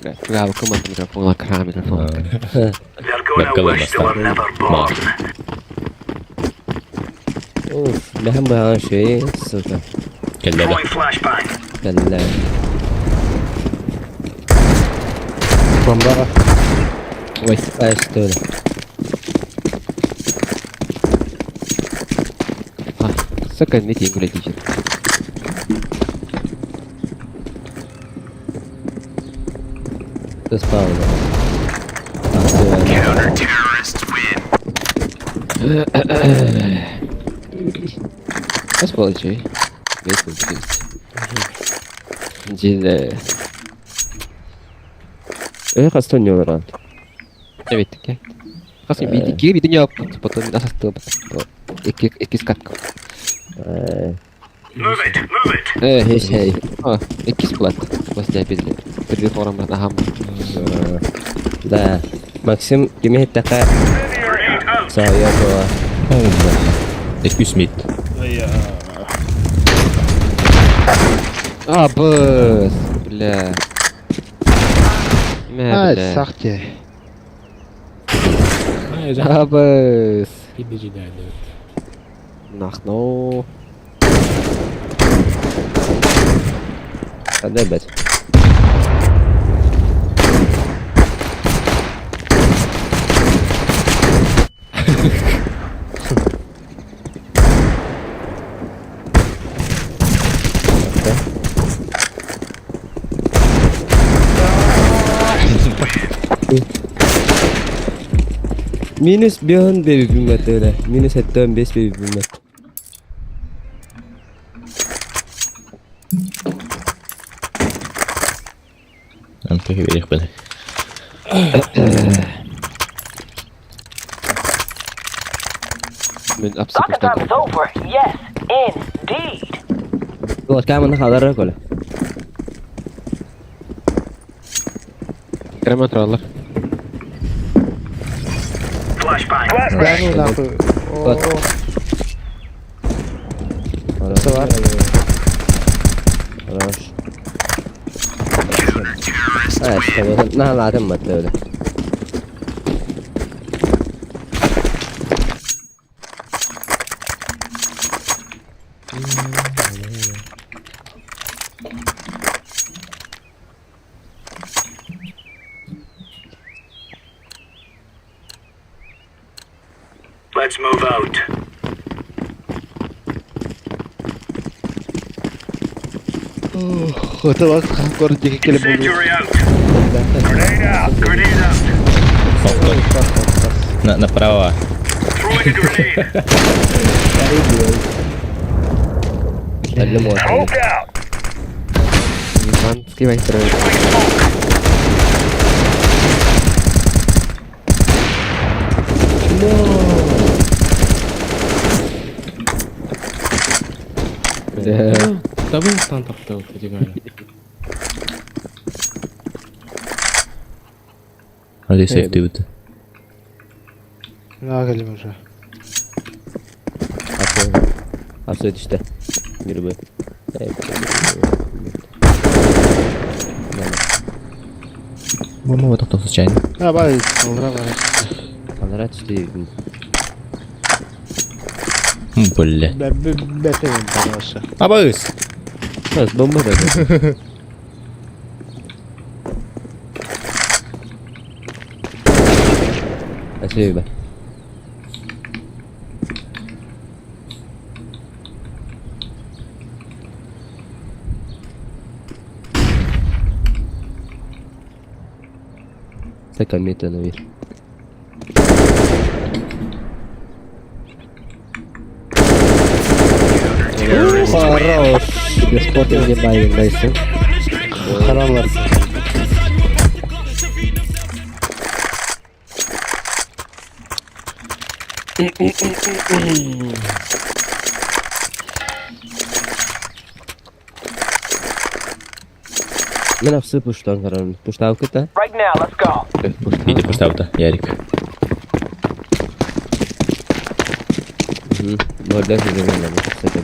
Бля, чугаа куман микрофон краа микрофон. They're gonna Бэккалар wish they were бастар. never born. Уф, бэхэм баҕа шей, сука. Келле. Throwing flashbang. Кэллэ. Бомбаға. Ой, Эс тула. а, сука, митинг гулять Заспаунер. А, всё. Counter-terrorists win. Бас получай. Весь получилось. Джиле. Э, хастон не уран. Evet, gel. Хас би ки би дня потом асасты икки икки скатка. Э, Move it, move it. Э, Хей, хей. А, икки сплат. Бас я бизле. Бир форум на хам. Да. Максим, кими така Grenade out. сая була. О, бля. Экүс мид. А, бс, бля. Мә, Ай, бля. сахте. А, я А, бс. PDG дали. Нахно. Хада бэт. Минус бьон бэби биммат öyle. Минус 75 бэби биммат. Ам кеге берех бene. Мен абсолютно. over. Yes, indeed. Бұл камераны халара кола. Крема троллер. Flashbang. Да ну нахуй. О, Хорош. Хорош. А, что, на ладно, мат öyle. Let's move out. Incendiary out. Grenade out. Grenade out. На направо. Throwing a grenade. Әлі Smoke out. Иван, скивай троллер. Throwing smoke. Бля. Табын стан тапты вот эти говорят. Hadi safety бит. На кэлим уже. Апсы түсті. Жүрбі. Бомба вот так случайно. А, бай, алра бар. Алара түсті. Бля. Бәтен пожалуйста. Абыз. Бас бомба да. Спасибо. Такая наверх. Хорош. Тебе спортом не байын, дайсы. Харалар. Мен апсы пуштан карарым. Пуштавкыта? Right now, let's go. Иди пуштавта, Ярик. Бордер жүзеген кстати,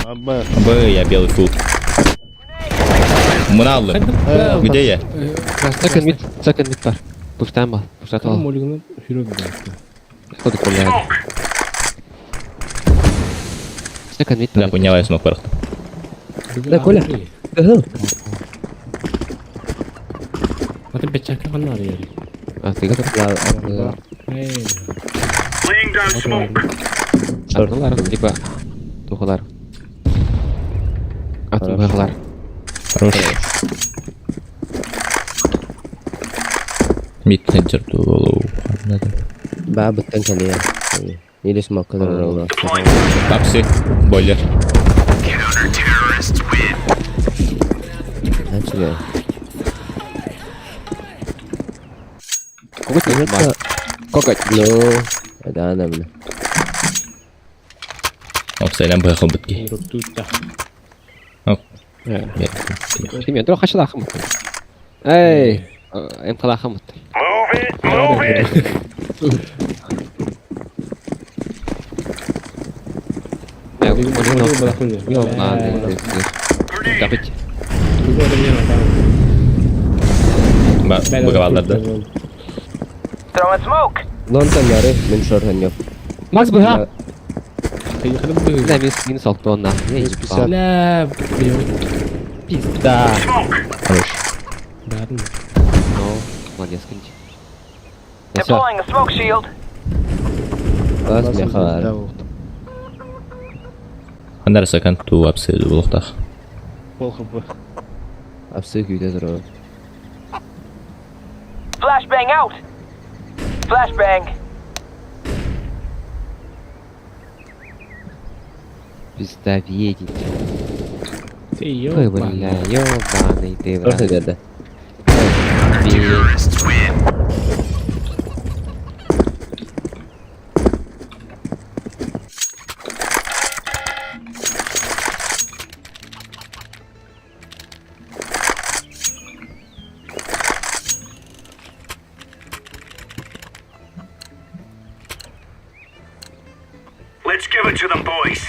Аба. Б, я белый фул. Мыналлы. Где я? Second mid, second mid бар. Пуштан бар, пуштат ал. Молигна хиро бит. Что ты понял? Second mid Да, бар. поняла, я смог барахта. Да, Коля. Кыһыл. Аты бечакка канар яри. А, ты готов? Эй. Laying down smoke. Ардылар, либо тухалар. Атылар. Хорош. Мид центр тулу. Ба быттан калия. Или смог кыдырыр Deploying flashbang. Апсы. Бойлер. Counter-terrorists win. Начали. Коготь бар. Коготь. Ну, да, да, бля. Опсайлан быхыл битки. Хиро тута. Оп. Химия, друг хашла хамут. Эй, эм хала хамут. Move it, move it. Давайте. Ба, быгавалларды. Throwing smoke. Лонтон нары, мен шорхан yok. Макс быга. Бля, Да, минус минус алтон на. Бля, Пизда. Хорош. Бәрін. Ну, молодец, конечно. Deploying a smoke shield. Бас мехар. Андар сакан ту апсы булуктах. Пол хп. Апсы күйде тұр. Flashbang out. Flashbang. Пизда, едете. Ты Ой, бля, ёбаный ты, брат. Просто деді. Terrorists win. Let's give it to them, boys.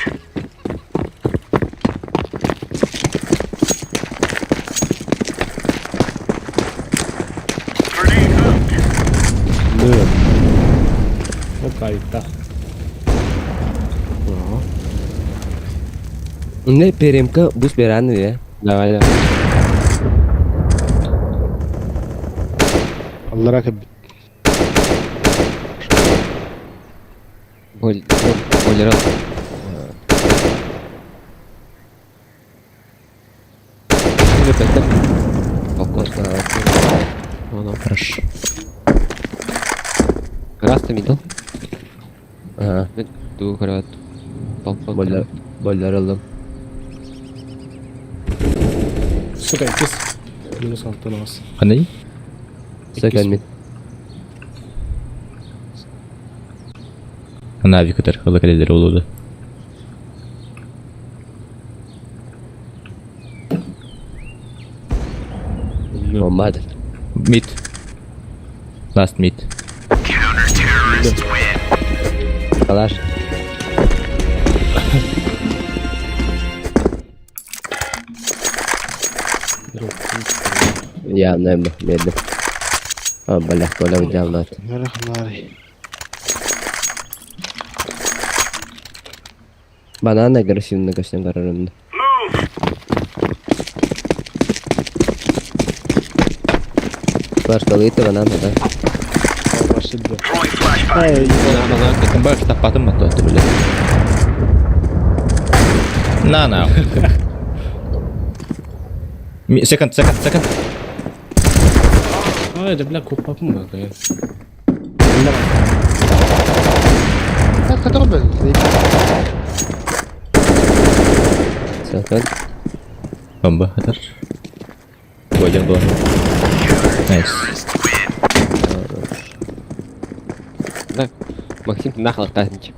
Grenade out. Окайта. Не перемка бус бераны я. Давай, давай. الله راكب. Боль, боль, раз. Балкон. Ну, Хорош. Раз ты мидл. Ага. Ду, говорят. Балкон. Бойлер, бойлер алdım. Сука, кис. Минус алтын алас. Кандай? Second mid. Ана виктор, хылы болуду. Olmadı. Mid. Last mid. Counter-terrorists win. Калаш. Я, наверное, медленно. А, бля, Коля взял. Банан агрессивно көстөн карарымды. Move. Флашкалыйты банан, да? Throwing flashbang. Баш таппатым ба то бля. На на. Second, second, second. Ай, да бля, копапым ба. Second. Бомба, хатар. Бойлер была. Найс. Максим нахалактаатынчы.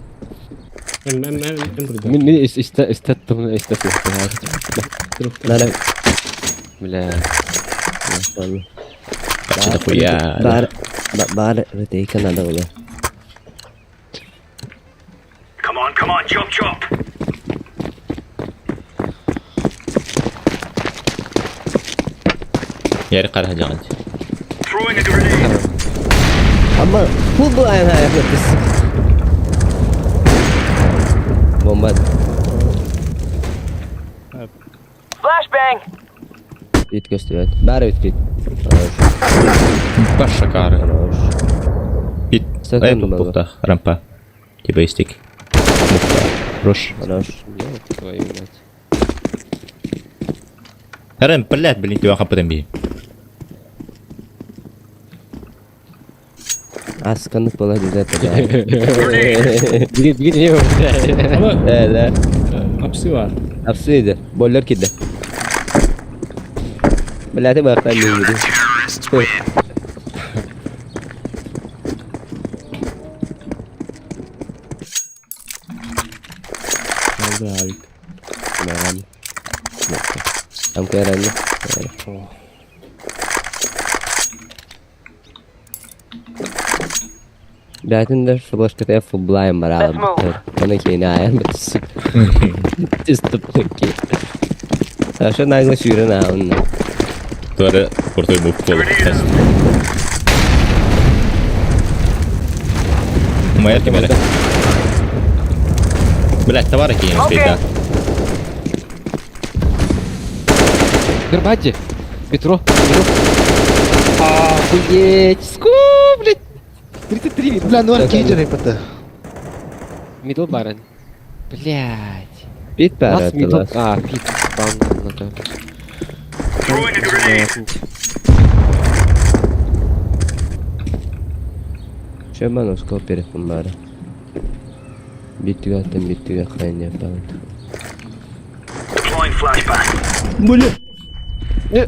Мин мин истэ истэ тумна истэ Надо. Бля. Что хуя? Бар бар ретейка надо было. Come on, come on, chop chop. Ярик қара жағын. Throwing a grenade. Ama bu aynen Bomba. Flashbang. Ит көстүбэт. Бары үт бит. Башакары. Бит. Ай, бухта, рампа. Типа истик. Бухта. Рош. Хорош. Твою мать. Рем, блядь, блин, тебя хапатым би. Асканып была где-то, да. Бери, бери, Да, да. Апсы бар. Апсы иди. Бойлер киди. Блядь, бактан не Алды авик. Маған. Там кайранды. Бәтин дә флешката футблайм бара. Аны кейин аян бит. Чисто пки. Аша нагло сүйрен аун. Туары крутой мув болу. Моя кемере. Блядь, товары кейин успеть, да. Горбатти! Метро! Метро! Охуеть! Ску, блядь! 33, Бля, ну аркейджер ипата. Мидл барен. Блядь. Пит Лас пара мидл. А, пит. Бан, надо. Throwing a grenade. Шеман ускал перехумара. Битүгә аттым, битүгә хайня паут. Deploying flashbang. Бля.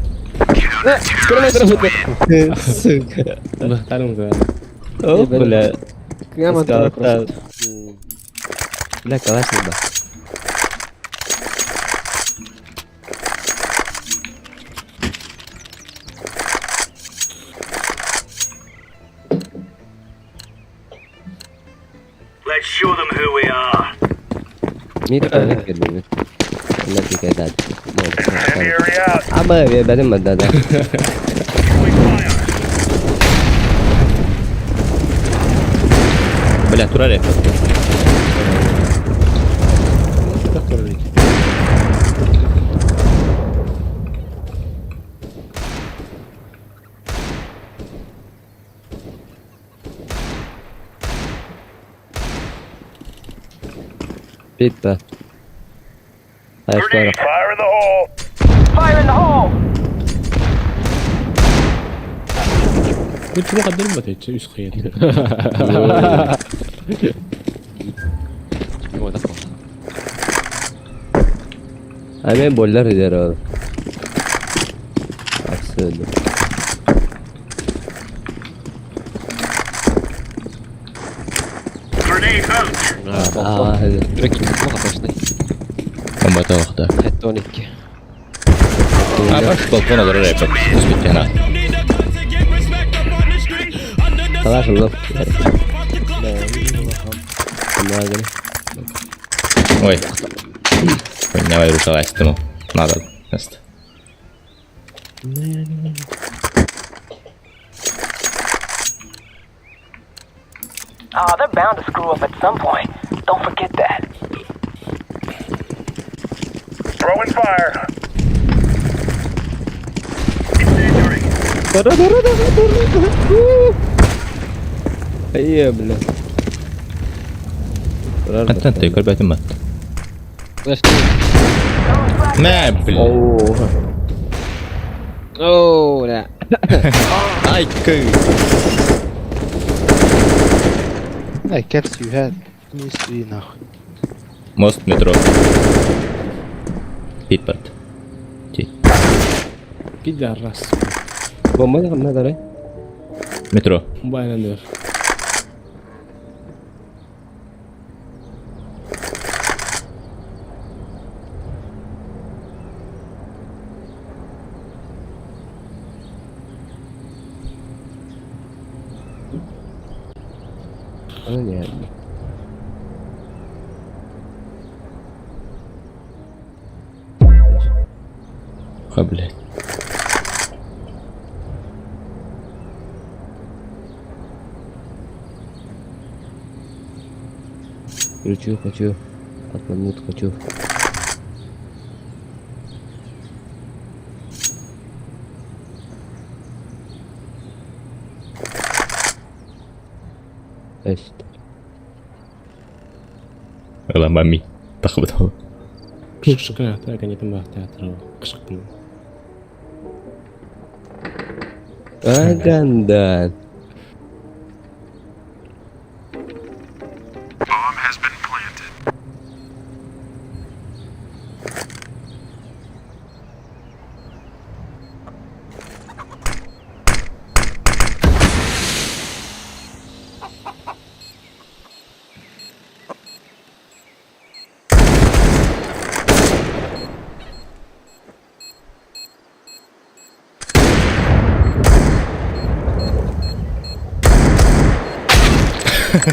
Сука. Бахтарым да. О, бля. Прямо Сказал, просто. Бля, калаш не ба. Let's show them who we are. Мит калаш кирдим. Мына тикәдәд. Incendiary out. Аба, бәдем да, да. Throwing fire. Бля, турар ипат. Пит ба. Grenade. Fire in the hole. Fire in the hole. Бу чума кадыр ба тече үс кыйын. Вот так. Аме бойлар идер ол. Абсолютно. Grenade out. А, Плохо точно. Бомба вакыта. Тоник. А, баш балкон алар ипат. Успеть хана. Калаш улов. Ой. Поднявай рушалась тому. Надо. Место. Oh, they're bound to screw up at some point. Don't forget that. Throwing fire. Incendiary. Ие, бля. انت انت يكون بيت مات. ما бля. О, да. Ай, кы. Ай, капс you had. Не нахуй. Мост метро. Питпат. Ти. Пидорас. Бомба надо, да? Метро. Байнандыр. Аны не. Ха, блядь. Кручу, хочу. Отмануть хочу. Эст. Ылан мами. Тахыбыт ол. Кышкы конечно театр. Кышкы. Агандан. Bomb has been planted.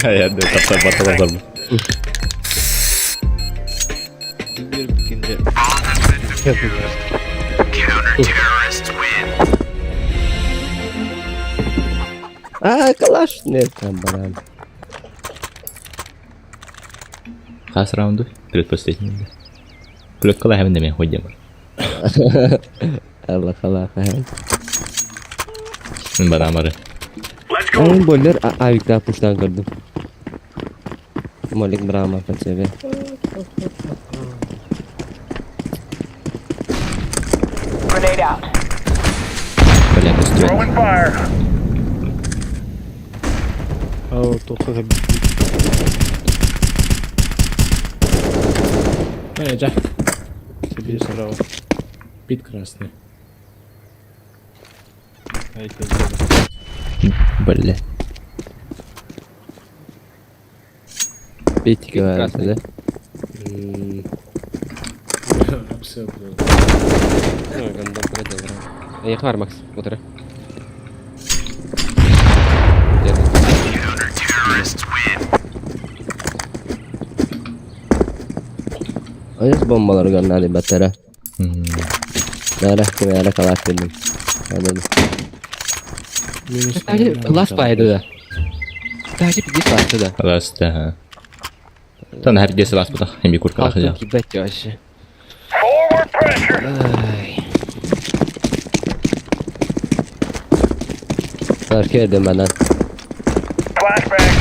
Я да тапса баталар. Counter-terrorists win. А, калаш. Нет, там баран. Хас раунду, предпоследний. Күлөк кала хәмин демен хойдем. Allah Allah. Мен барамары. Let's go. Onun boller avikta puştan kırdım. Malik Brahma kaçebe. Grenade out. Бля, быстро. Throwing fire. Ау, тоққа Э, жа. Себе справа. Бит красный. Бля. Битик var Красный. да? М, Абсолютно. Ну, гандон пройдел. Я хвар, Макс, утро. Counter-terrorists win. Oyuz bombaları gönderdi batara. Nere kimere kalaş dedim. Anladım. Минус. Лас пайды да. Даже пиздец ласты да. Ласт, ага. Та на хәрдесе ласт бутах, эми курка Алтын лахыжа. кидать вообще. Forward pressure. Ай. Fark edin bana. Flashbang.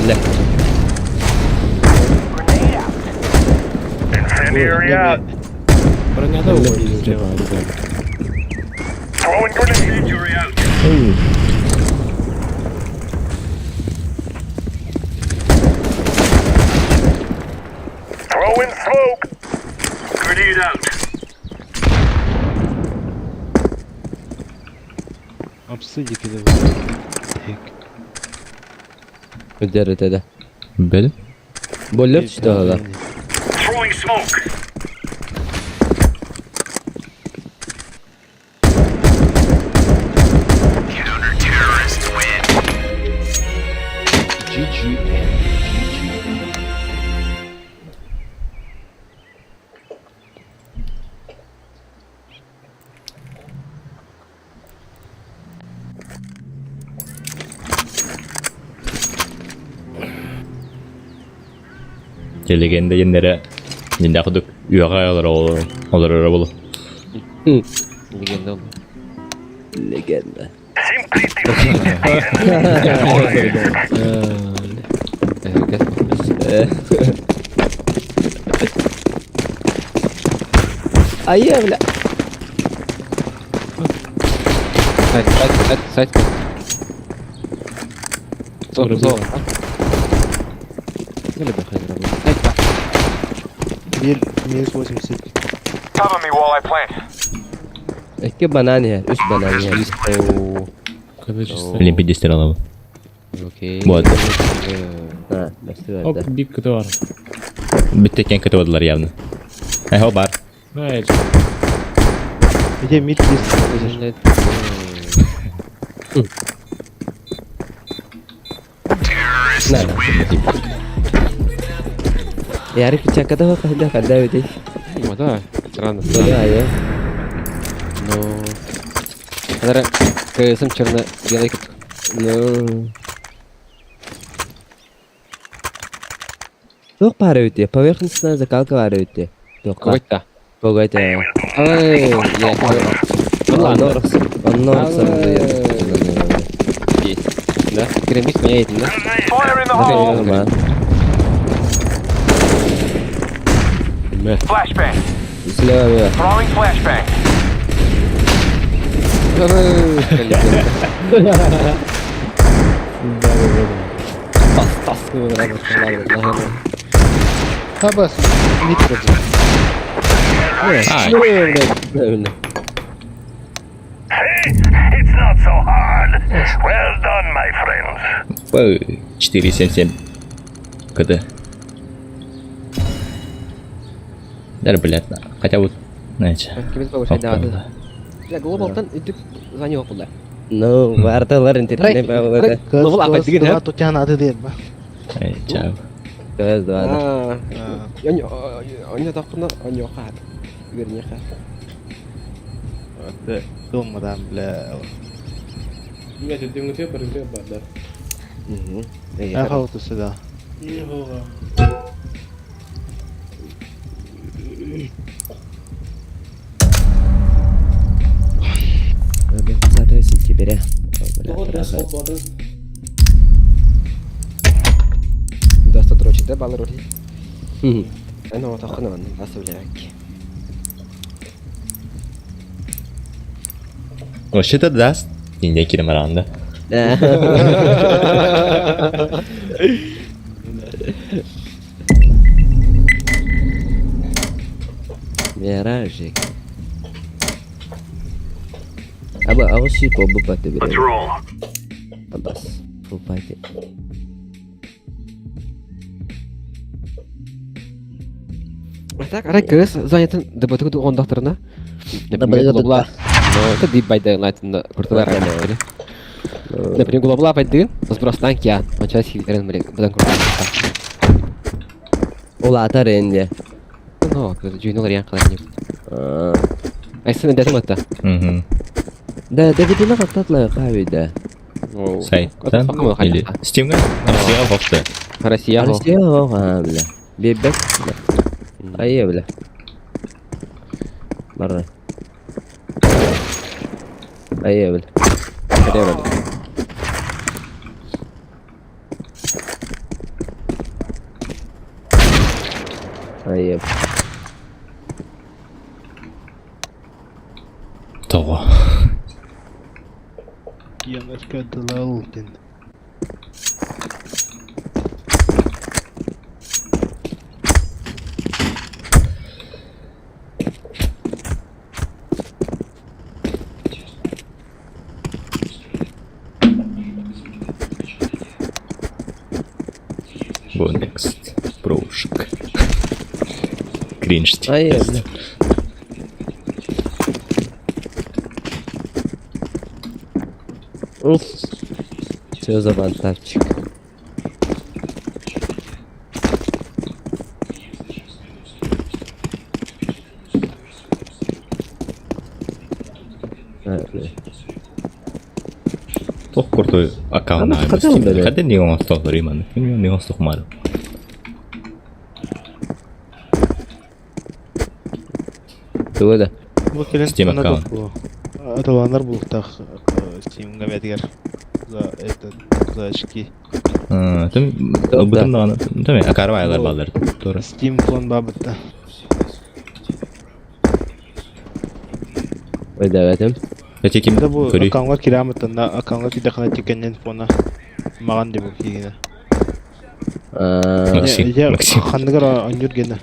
Бля. Grenade out. Incendiary out. Броня да уходит слева. Throwing grenade. Incendiary out. Throwing smoke. Grenade out. Апсы дикеде. Öder ötede. Бля. Boller düştü hala. Throwing smoke. Counter-terrorists win. GG. GG. Легенда еннере. Нинда кудук үйага алар олар болу. Легенда oldu. Legenda. Simply defeat the enemy. Evet. Ayı bile. Сайт, сайт, сайт, сайт. Зор, зор. Или бы хай Сайт, Мир минус 80. Cover me while I plant. İki banan yer. Üç banan yer. Oo. Когда чисто. Блин, 50 алабы. Окей. Вот. Ha, nasıl Оп, verdi? бит ктор. Биттекен көтөдүлөр явно. Эхо бар. Ай, Где мир 200? Terrorists Terrorists win. Ярик печаката когда когда ведь. Ну да, странно. Да, я. Ну... Kadar ксм черно-белый кыт. Ну. Туох баар эбитий? Поверхностная закалка баар эбитий. Туохха? Какой-то. Погоди. Ай, я Онно орохсун. Онно орохсун. Есть. Да? Керамик меняет, да? Fire in the hole! Нормально. Flashbang. Слева, слева. Throwing flashbang. Тас, тас, Табас, митро. А, It's not so hard. Well done, my friends. 4,77. КД. Даже, блядь, хотя вот, знаете. Да. Бля, глобалтан үтүк звание опылда. Ну, барталар интернет бабылата. Ловол апай деген, Два тутян ады дер ба. Эй, чао. Көз два. Они тақына, они оқар. Вернее, Думадан, бля. Нет, это не тебе, да. Ага, вот сюда. Двадцатого сентября. Даста трочи, да, баллы роли. Ана тақына, басы блядь. Вообще-то даст. Не Киримаранда. Миражик. Аба, ағыс колбу паты Let's берем. roll. Абас. Фулпати. А так, арай кырыс занятын ДБТ ондақтырына. Например, глобла. Ну, это Deep by Daylight на курталар. Например, глобла пайды, сброс танки, он сейчас хитрен, блин, будан курталар. Улатар энди. Ну, жүйнөлөр ян кылар не. Айсын дедим ата. Угу. Да, да видно как татлай кабида. Сайттан или Steam'га? Россия вовсе. Россия. Россия, ага, бля. Бебек. Айе, бля. Барра. Айе, бля. Айе. Того. Ямашка Далаутин. Go next. Прошек. Кринж. Айе, бля. Уф. Что за бантавчик? А, бля. Тох куртой аккаунт Ама хотел бы, да. Хотя не он стал риман. Не он стал мару. Тугу да. Бу келен Steam аккаунт. Аталанар булуктах Steam'га бәдигер. За этот за очки. Тым Да. бутым да тым акарвайлар балдар. Тура. Steam фон бабытта. Ой, да, этим. Я ким Да бу көрүй. аккаунтка кирамыттан да аккаунтка кидахана тикеннен фона. Маган деп кигине. А, Максим, Я Максим. хандыгар анюр гене.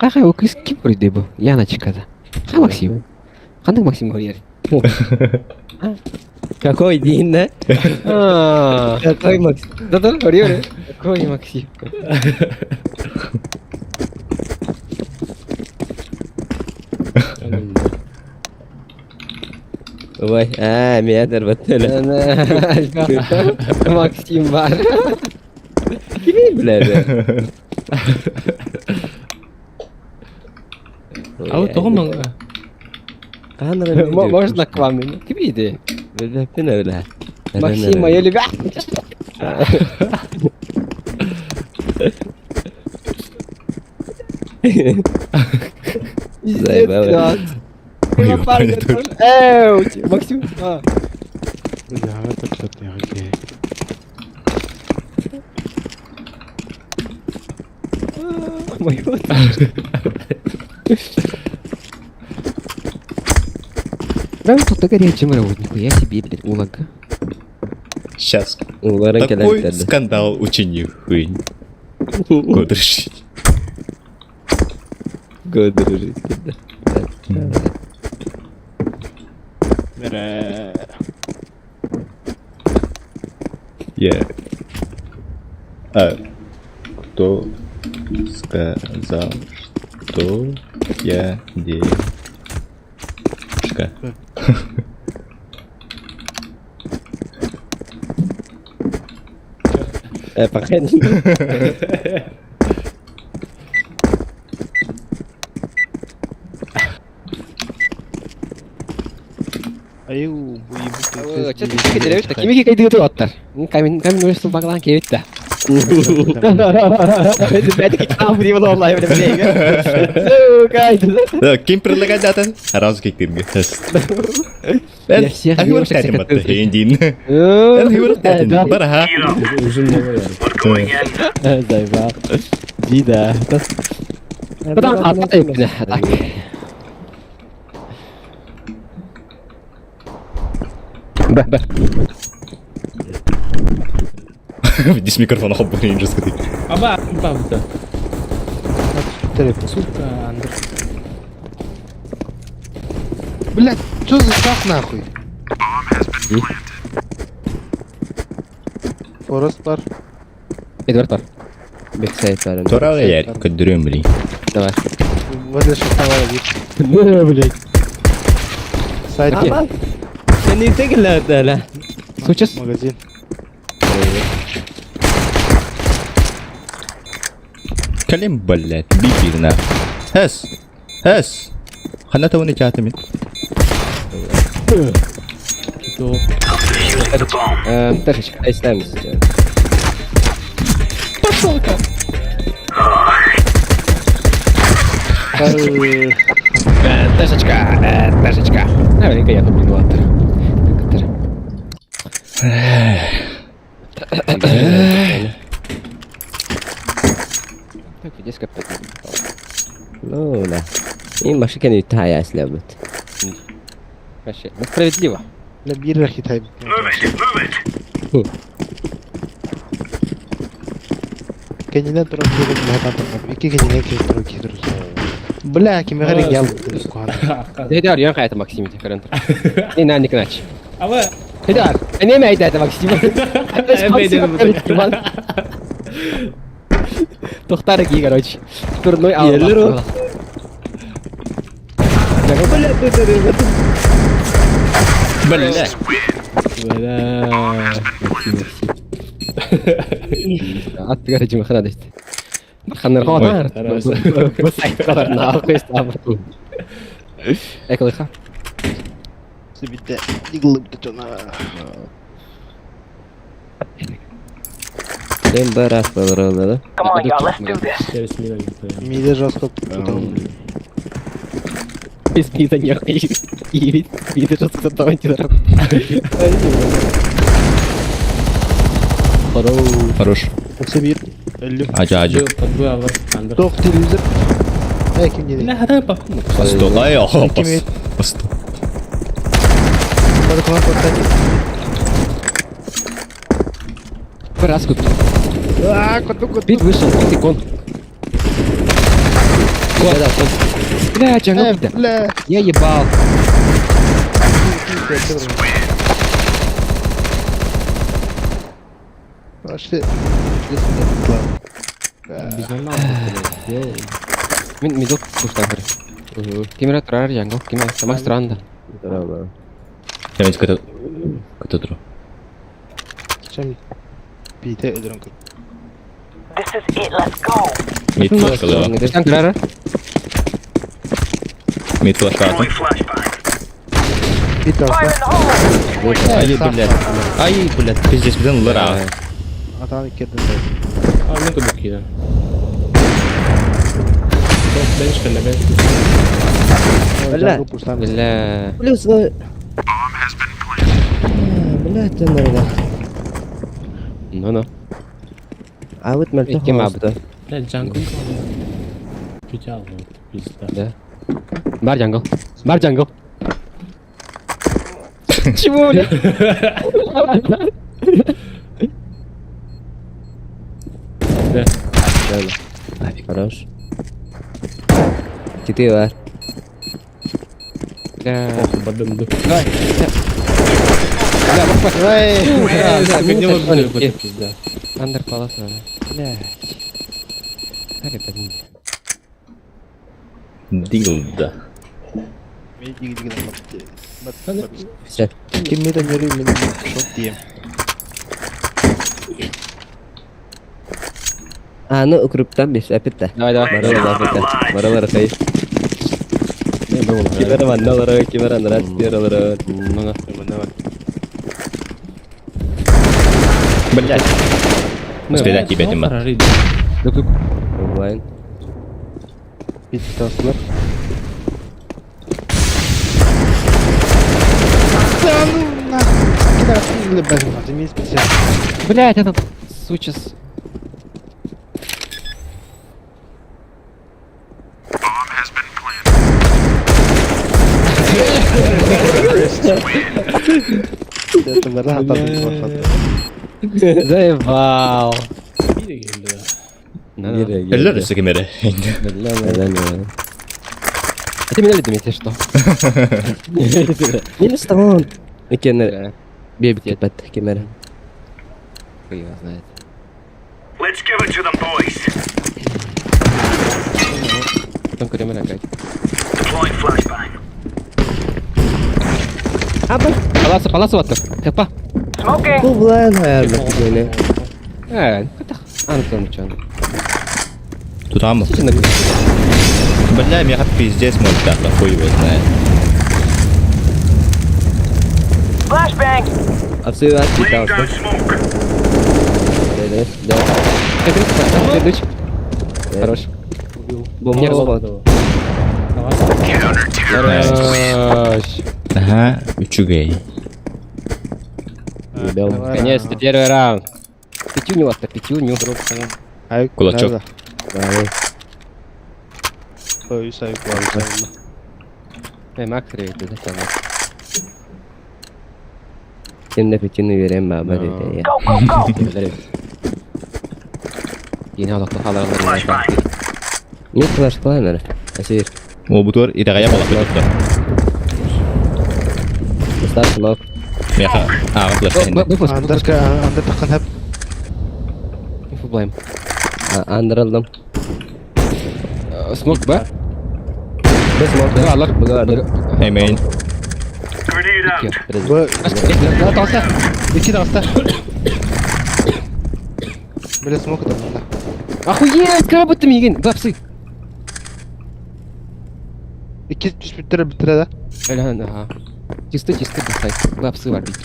Қай ол кыз ким көрді бұл? Яночка да. Ха Максим. Қандай Максим көрер? Какой день, да? Какой Максим? Да да, көрер. Какой Максим? Ой, аа, меня дорватели. Максим бар. Кими билэр? А вот тоҕо Можно к вам? Кими Билбэппин öyle. Максим, моя любовь. Заебал. Эу, Максим. Да, тут горячим работник, нихуя себе, блядь, улага. Сейчас. Уларың Такой кэлэн скандал ученик хуйнь. Годрыш. Год дружить. Я. А кто сказал, что я девушка? Пока. Аю, Кими кайдыгы оттар. Камин камин өстү баглан кебитте. Да, кем предлагать дата? Сразу как ты Я всех девушек Эндин. Бараха. Заебал. Дида. Потом так. Б, б. Здесь микрофон хоппа не сказать. Аба, бабта. Сука, Андр. Блять, что за шаг нахуй? Форест бар. Эдвард бар. Бексайт бар. Турал я көдүрөм блин. Давай. Возле шахтовая вид. Блять. Сайт. Sen не тегілерді Случас? Магазин. Калем блядь, бибирна. Хес. Хес. Хана тавны чатымын. Тэшечка. Айстамыз. Пошел-ка. Тэшечка, тэшечка. Наверняка я тут блин Так, где скопать? Ну да. И машина тая слабыт. Вообще, ну справедливо. На бирах и тай. Кенинен туран кирip мехатан Ики кенинен кирip туран кирip. Бля, ким гәрик ял. Хейдар, ян хайта Максим карантер. Не на никнач. Ава. Хейдар, не ме айта Максим. Тохтар ки, короче. Турной Елер. Бля. Бля. Ат, короче, махана десте. Ханнар хавар. Эколыха. Битте. Диглып тона. Сен бар да? Come on, y'all, let's do this. Миде жестко. Без мида нехуй. И мида жестко давайте. Хорош. Сибир. Ажа, ажа. Тох телевизор. Эй, ким деди? Бля, хата па. Постолай, пос. Пост. Раз купил. А, коту, коту. Бит вышел, вот и кон. Да, да, кон. Бля, джангл, бля. Я ебал. Пошли. Мин мидок куштагыр. Кемера турар джангл, кеме сама странда. Кэмис кыта кыта туру. Чем биитэ өлөрөн көр. This is it. Let's go. Мид флешкалыа. Кыран кырара. Мид флешкаатын. Throwing flashbang. Бит Fire алта. in the hole. Ай, блядь. Ай, блядь, пиздец, бүтэн ылар аа. Атаан иккерден А, ну куда кида. Бенч кэллэ бенч. Бля. Бля. Плюс, Bomb has been planted. бля, тенерда. Ну-ну. А вот мөлтөх Икки оҕуста. Бля, jungle. Печал вот, пизда. Да. Бар jungle. Бар jungle. Чего, бля? Да. Хорош. Четыре бар. Бля. Ох, бадым Давай. Бля, бах, Бля, бах. бля, бля, пизда. Андер палас надо. Блядь. Как это не? Дилда. Все. Кимми да нөрү мен шот дием. А, ну, укрыптан бес, опять-то. Давай, давай. Баралар, опять-то. Баралар, хай. Кибер манналар, кибер анрат, кибер Ну-ну. Блядь. Успеда тебе тема. Дук-дук. Онлайн. Бит таслар. Да ну нахуй. Кида или бэм, ты специально. Блядь, этот сучес. Bomb has been planted. Это бара атаан. Заебал. Ну-ну. Өлөр өссө кемере. Бля, А ты меня любишь, если что? Не стон. Кемер. Беб бат кемер. Хуй его знает. Let's give it to them, boys. Потом курим опять. Deploying flashbang. Паласу, паласу вот Хпа. Smoking. Бу блайн хайар бат. Э, это Антон чон. Тутам. Бля, меня пиздец может так, хуй его знает. Flashbang. Апсы бар Laying бит down smoke. Да. Следующий. Хорош. Бомба. Counter terrorists win. Хорош. Ага, үчүгэй. Наконец-то первый раунд. Пятюню вас-то, пятюню. Кулачок. Давай. Ой, сай, кулачок. Эй, Макс, привет, ты зачем? Кем да пятюню берем баба деди. Go, go, go. Yine odaklı halarlar. Flashbang. Не флаш планер. Асир. О, бутор итэҕэйэ балаппыт тутта. Стар смок. Меха, ааҕа флешка инде. Выпуск, Андер андер таққан хәп. Футболем. Андыралдым. Смок Б? Бес смок. Да, алар. Б. Hey, man. Grenade out. Б. Да, таста. Ики таста. Бля, смок это. Охуеть, как будто мигин. Б, псы. Ики түш биттер биттер да. Ага. Чисто, чисто, басай. Б, псы, варбики.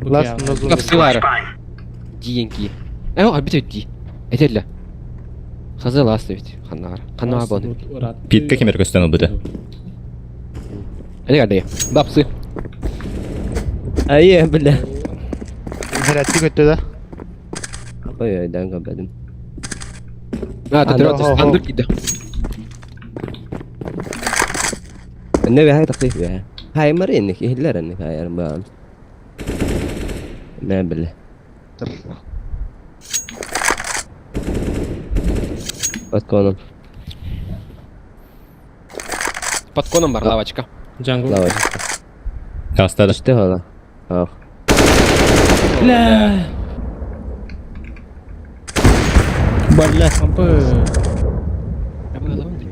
Ласт на Б, псы, вар. Flashbang. Диенки. Э, арбит ди. Это для. Хазы ластовить. Ханар. Ханар бон. Питка кемер көстөн ылбыта. Это где? Б, псы. Ай, бля. Хәрәтти көттө да. Ой, ой, дан кабадым. А, А, ты ну, андер кида. النبي هاي تخفيف بها هاي مرينك يهلر انك هاي اربعة ما بالله Под Под коном бар лавочка. Jungle. Давай. Таста да. Что هذا؟ Ах. Бля. Бля. Ампы.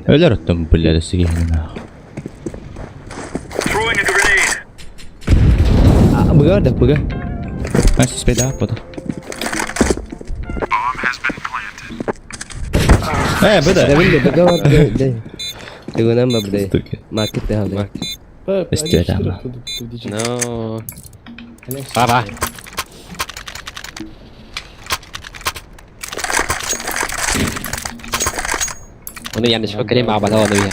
Өлөр оттон бля сигин. Быга да быга. А, сиспейда аппады. Быда. Быга быга бар. Тыгынан ба быда. Маркет те алды. Истиэтэ. Ну. Баба. Оны я не крем абала оны я.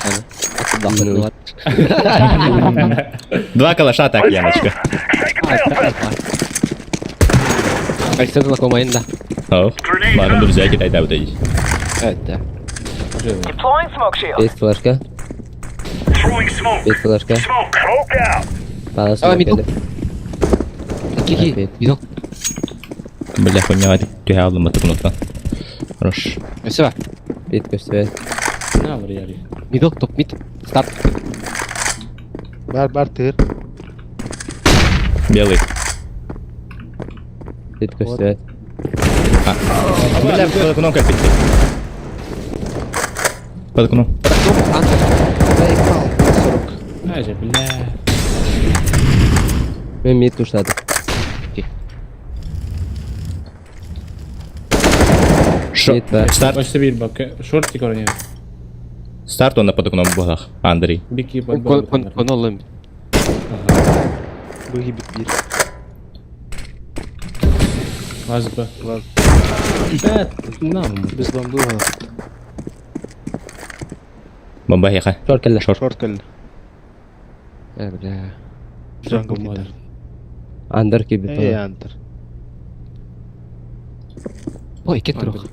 Два калаша так, Яночка. Александр знакомый, да. Ох, ладно, друзья, кидай, да, вот эти. Это. Deploying smoke shield. Бес флешка. Throwing smoke. Бес флешка. Smoke. Smoke out. Палас. Давай, мидл. Кики, мидл. Бля, хуйня, ты алдым, это кнопка. Хорош. Все. Бет көстүбэт. На, варьяри. Мидл, топ мид. Старт. Бар бар тыр. Белый. Бет көстүбэт. Бля, под окном как Под окном. Ай же, бля. Мен мид туштады. Шо? Старт. Başta bir bak. Short korunuyor. Старт он под окном бугах. Андрей. Бики Кон кон кон олым. Быги бит бир. Аз б. Лаз. Да, на. Без бомбы. Бомба яха. Шорт келді. Шорт. Шорт келді. Бля. Джангл кетер. Андер кебит. Эй, андер. Ой, кет рух.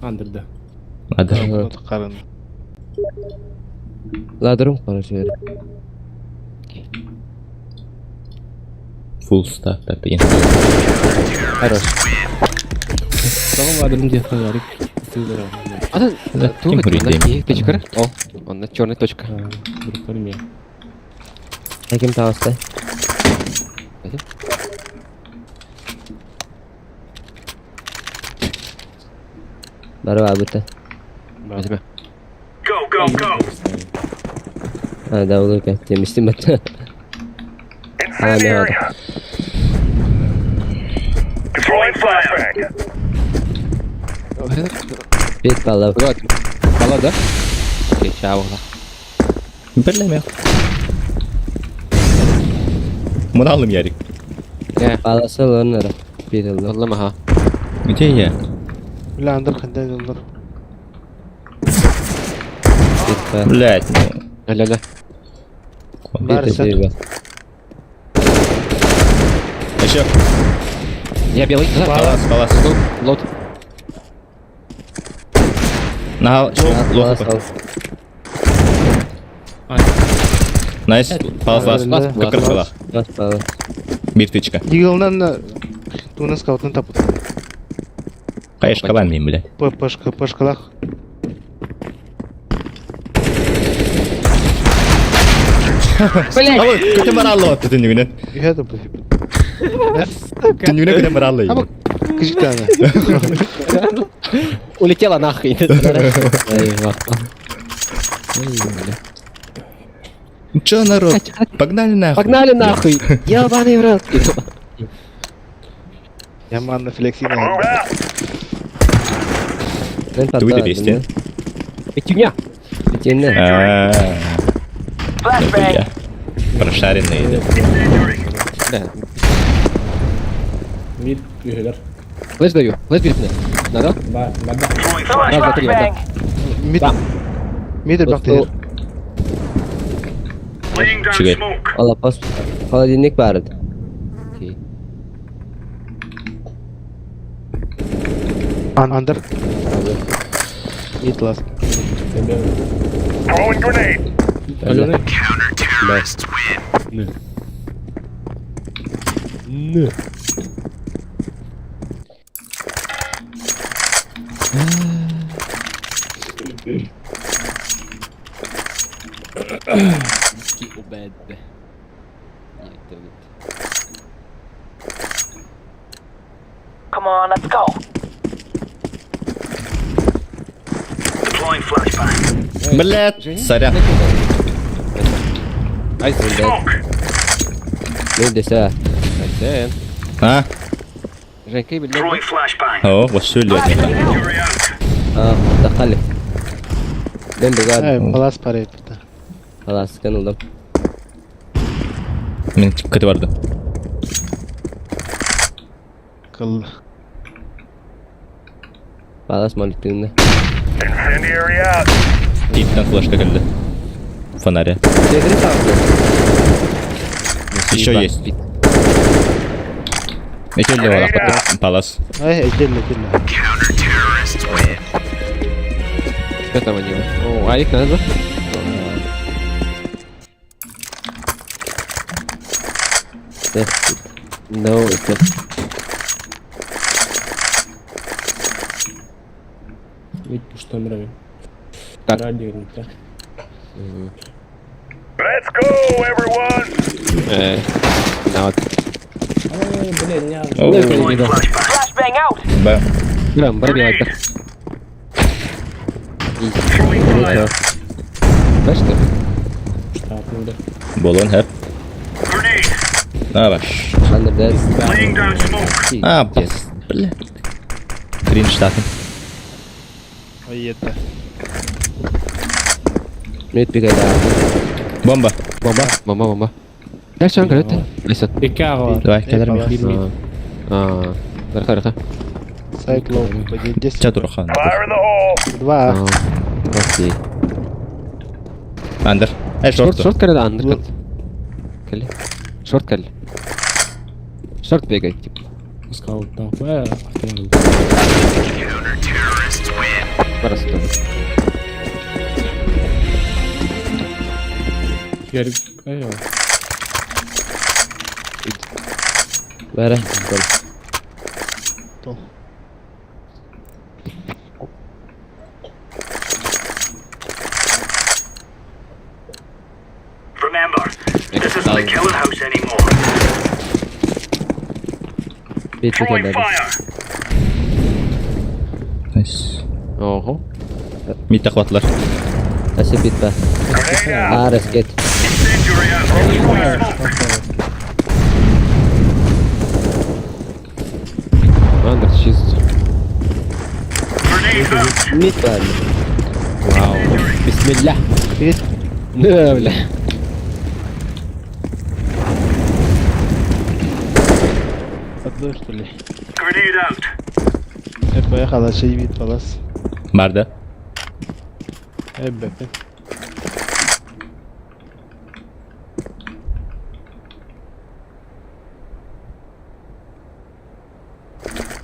Андер да. Ладер. Қарын. Ладырым короче. Фулл старт, так, блин. Хорош. Tamam ладерым diye ярик. А ты Да, ту кем курить точка. О, он на черная точка. Хаким тағысты. Бары абыта. Возьми. Go, go, go. А, да, улыбка. Темістім бата. А, не надо. Deploying flashbang. Бет бала. Бала, да? Окей, чао. Бля, мех. Муналым Ярик. Баласы лоннара. Бет алды. Аллам, ага. Где я? Бля, андер қандай андер. Блять, ну. Ля-ля-ля. Бар, сет. Еще. Я белый. Палас, палас. Лот. На, лох. Найс, палас, лас. Как раз Лас, палас. Бир тычка. Дигалынан туны скаутын тапыт. Конечно, калан мен, блядь. Пашка, пашкалах. Блядь! Көтө бараллы отты түнүгүнөн. Это Түнүгүнөн көтө бараллы. Кыжыктаны. Улетела нахуй. Чё, народ? Погнали нахуй. Погнали нахуй. Ебаный в рот. Я манна флексина. Ты выйди, Петюня. Петюня. А, Прошаренные, да? Мид üyeler. Флэш даю. Флэш берет мне. Надо? Да, да. Раз, два, три, да. Мид. Мид бакты. Чигай. Ала пас. Холодильник бар. Окей. Андер. Мид лас. Throwing grenade. Алена. Counter-terrorists win. Не. Убед. Come on, let's go. Deploying flashbang. Блядь, сорян. Айс. Smoke. Мид десе. Дэн. А? Женька биллэр. Throwing flashbang. О, вообще лет. Incendiary out. А, دخلت. Мен بقعد. Э, палас парит. خلاص كان улам. Мен кыты барды. Кыл. Палас молитвенный. Incendiary out. Типтен флешка келді. Фонаря. Тегри там. Еще есть. Эти Палас. Ай, отдельно, отдельно. Counter-terrorists win. Что там они? О, Алик надо? No, it's not. Ведь что мирови. Так. Радио не так. Let's go, everyone. На вот. Ой, блин, не. О, Throwing flashbang. Flashbang out. Б. Грам, барби Throwing fire. Знаешь что? Штат, ну да. Болон хэп. Grenade. А, баш. Under dead. Laying down smoke. А, бас. Бля. Кринж штаты. Ой, это. Мид бигайда. Бомба. Бомба, бомба, бомба. Дальше он говорит. Лисат. Икаго. Давай, келер Бир А, Раха, раха. Сайт лоу. 10. Чатурахан. Fire in the hole. Два. Окей. Андер. Эй, Шорт, шорт. шорт кэллэ, андер кэллэ. Кэллэ. Шорт кэллэ. Шорт бегает, типа. Скаут там. Counter-terrorists win. Просто. Ярик, ай, Бәрі. То. Remember, this isn't the killing house anymore. Бит Throwing бигайда. fire. Найс. Ого. Мид тақватлар. Әсі бит ба. Grenade out. Арас кет. Incendiary out. Throwing smoke. Андер чист. Grenade out. Мид бар. Вау. Бисмилля. Бит. Да, бля. Одной, что ли? Grenade out. Э, поехала, шейвит, палас. Барда. Э, б, б.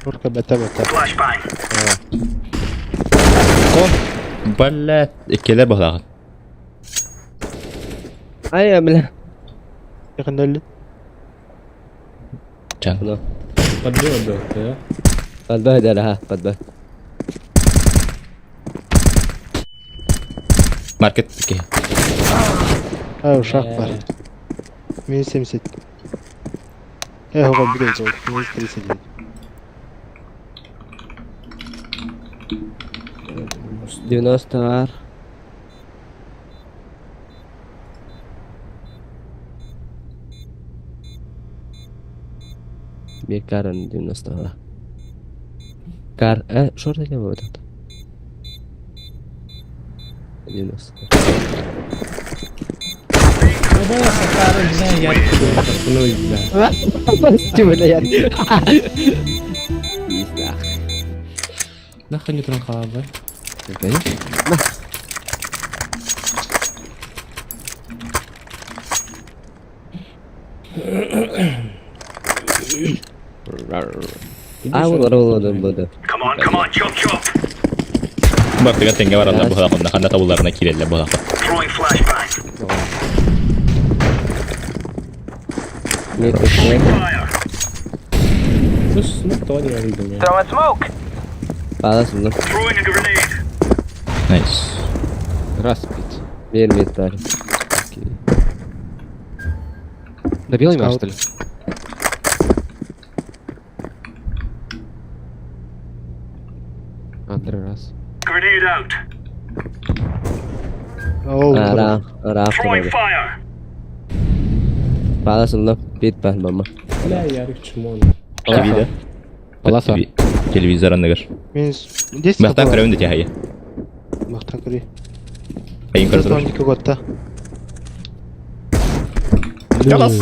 Урка бета бета. Flashbang. Бля. Келер бағлағын. Ай, бля. Якын Чан. Ну. Подбил, да, да. Подбай, ха, подбай. Маркет. Окей. А, ушах бар. Минус 70. Э, го будет, минус 39. 90 бар. Бир каран 90 бар. Кар, шорт экен вот это. 90. Ну, бля, я. Не Нахуй не тронхала, да? На. А, вот буду. Come on, come on, chop chop. Бартыга теңге баралар бұғлағын. Ханда табуларына киреллер бұғлағын. Throwing flashbang. Мид Fire. Слушай, ну кто не видел меня? Throwing smoke. Палас булдum. Throwing a grenade. Найс. Раз бит. Бир мид бар. Окей. На белый марш, что ли? Андер раз. Grenade out. О, Ара, ара. Throwing fire. Палас булдum. Бит бар, мама. Бля, Ярик чмо. ТВ да? Паласа. Телевизор анныгар. Минус 10 Махтан көрөбүн да тиһайы. Махтан көрүй. Айын көрдүр. 12 готта. Жалас.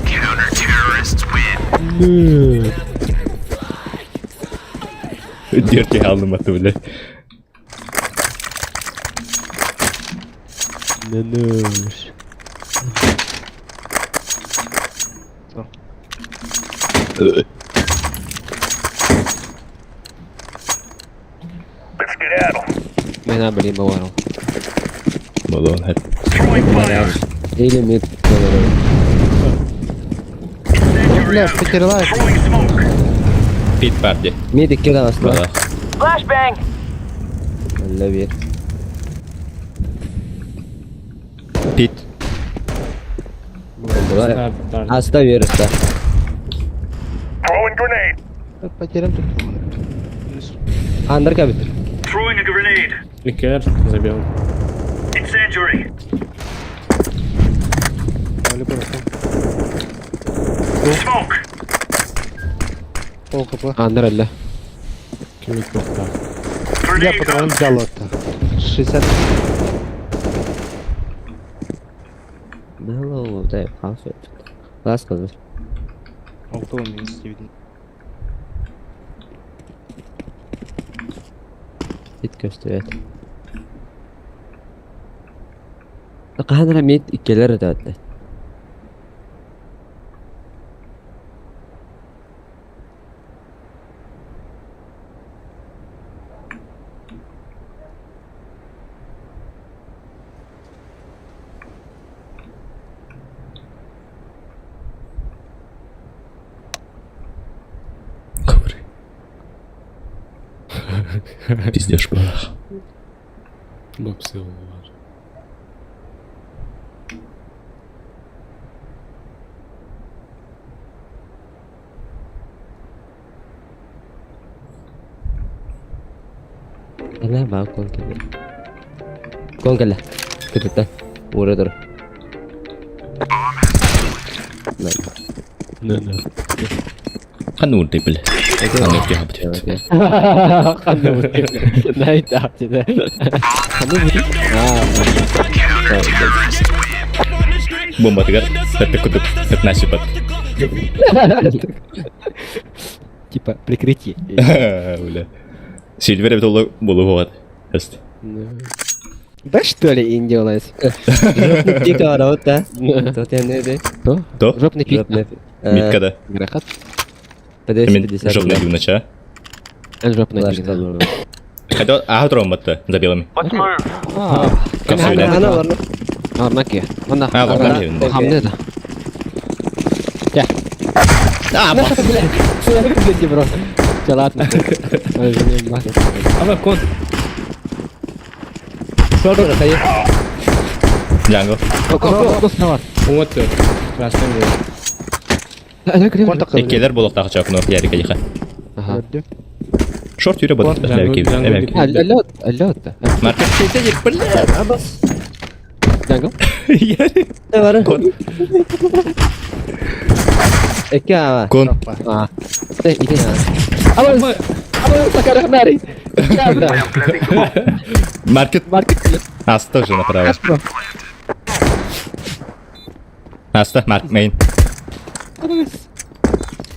Counter-terrorists win. Дер тиһэ алдым атты бля. Нөнөш. Let's get at 'em. Мен блин баварыл. Болон хат. Throwing fire. Или мид говорю. Incendiary Бля, out. потеряла. Throwing smoke. Пит парди. Мид икки даҕасла. Балах. Flashbang. Әллә бир. Пит. Аста бир аста. Throwing grenade. Потерям тут. Андыр кабит. Throwing a grenade. Икер забил. Incendiary. Smoke. Пол хп. Андыр әллә. Ким тоқта. Я Grenade патрон out. взял это. 60. Hello, дай хафет. Ласка. Алты минус 9. Ит көстүбэт. Каханра мид иккелер өтөтле. Ковры. Пиздешь, балах. Бопсы бар. Ана ба кон келе. Кон келе. Күтүттен. Ура тур. Не-не. Ханур ты, бля. Ханур ты, блядь. Найт ахтиде. Counter-terrorists win. Бомба тыгар. Это кудук. Это насипат. Типа прикрытие. Бля. Сильвер это было вот. Эст. Да что ли инди улайс? Жопный пик арабыт да. Тот эмне То? То? Жопный пик. Жопный. Митка да. Грахат. Мен 50. жопный юнача. Жопный пик. Хотя, а тромбатта за белыми. Let's move. Капсуля. Ана бар. Арнаки. Ана. А, вот там да. Хамны да. Я. А, Блядь, бро. Все, ладно. Ама код. Джанго. Уңыт Красный. Эккелер болоқтағы чакын ярика диха. Ага. Шорт юре бот. Алло, алло. Маркет сидит, блядь. Джангл. Ярик. Бар. Кон. Эки ава. Кон. А. Иди. Ама, ама сакарахнари. Маркет. Маркет. Аста уже направо. Аста, марк, мейн.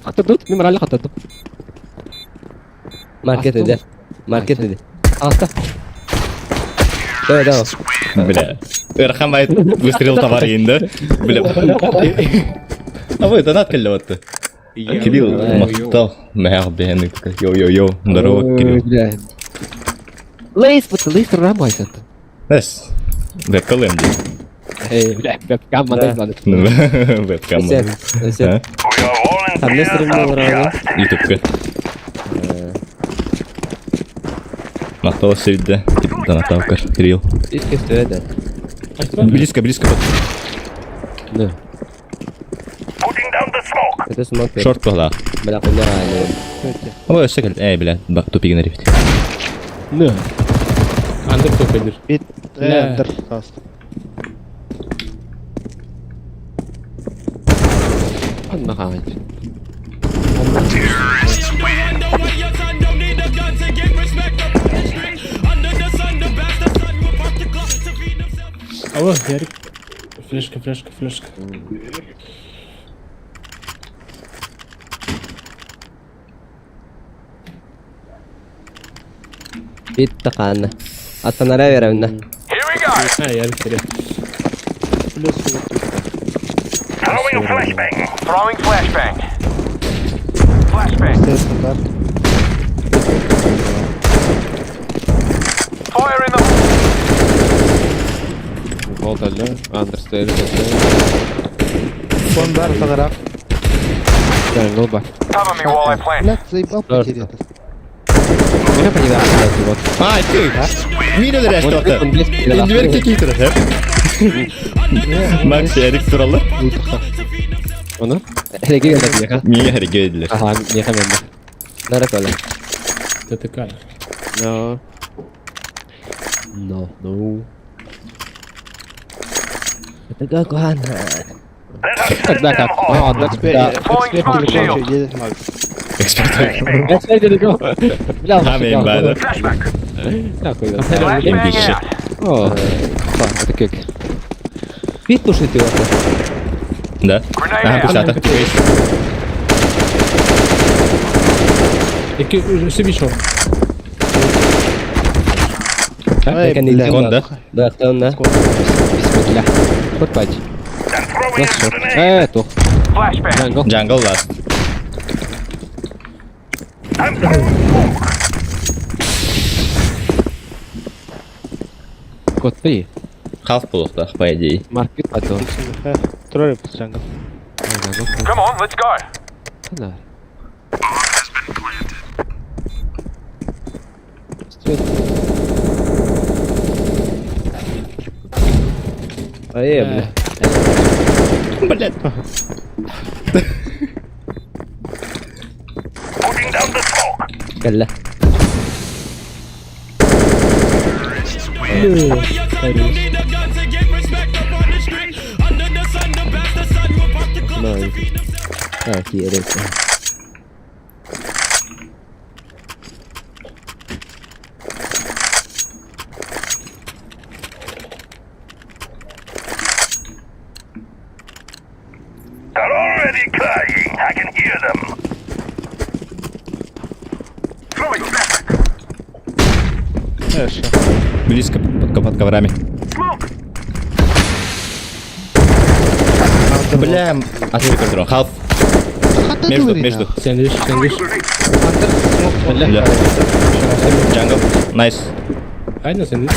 Хаттырдут, мен морально хаттырдым. Маркет эди. Маркет эди. Аста. Давай, давай. Бля. Эрхам айт выстрел товар енді. Бля. А вы донат келді вот. Кирилл, мақтал. Мә, бен, йоу-йоу-йоу. Здорово, Кирилл. Бля. Лейс, вот лейс рабайся. Эс. Вебка лэмди. Эй, бля, вебкам модель надо. Вебкам. Сен, сен. We are Там стрим болар Ютубка. Мақтал сөйді. Донат Кирилл. Ит көстүбэт. Близко, близко. Да. Putting down the smoke. Это смок. Шорт была. Бля, куня. Ой, өссө кел. Эй, бля, тупигін рифт. Да. Андер топедир. Бит. Бля. Андер. Аста. Ханна хаайт. Terrorists win. Алло, Ярик. Флешка, флешка, флешка. Бүттэ хаанна. Аттанара беремне. Here we go. А, Ярик, вперед. Плюс вот. Throwing a flashbang. Throwing flashbang. Flashbang. Стейс бар. Fire in the Гол дали. Андерстейр. Фон бар, фонарах. Джангл бар. Cover me while I plant. Блядь, заебал потеря. Меня поняла, вот. А, ты! Мин өлөр Он что-то. близко. Индивер какие-то, да? Макс, Ярик туралы. Оны? Эреге geldi меха. Мия хәрәкәт иделәр. Ага, меха менде. Нара кола. ТТК. No. No, no. Это как он? Тогда как? А, да, да. Deploying smoke shield. Эксперт. Эксперт или го? Бля, Ha, men бада. Нахуй. Flashbang Shit. out. О, это как? Пит тушит его. Да. Grenade Ага, out. писата. Екі себе шор. Ай, Бля. Кон, да? Да, кто он, да? Бисмилля. Шорт пать. Throwing Ласт a шорт. grenade. Э, тух. Flashbang. Джангл. Jungle last. I'm throwing smoke. Код 3. Half булуктах, по идее. Маркет потом. Тролль джангл. Come on, let's go. Да. Has been planted. Ай, бля. Блядь. Putting down the smoke. Кэллэ. Terrorists win. No. А, киересе. They're already crying. I can hear them. Throwing flashbang. Хорошо. Близко под коврами. Smoke. Бля, а ты контрол. Half. Между, между. Сэндвич, сэндвич. Бля. Jungle. Nice. Айна сэндвич.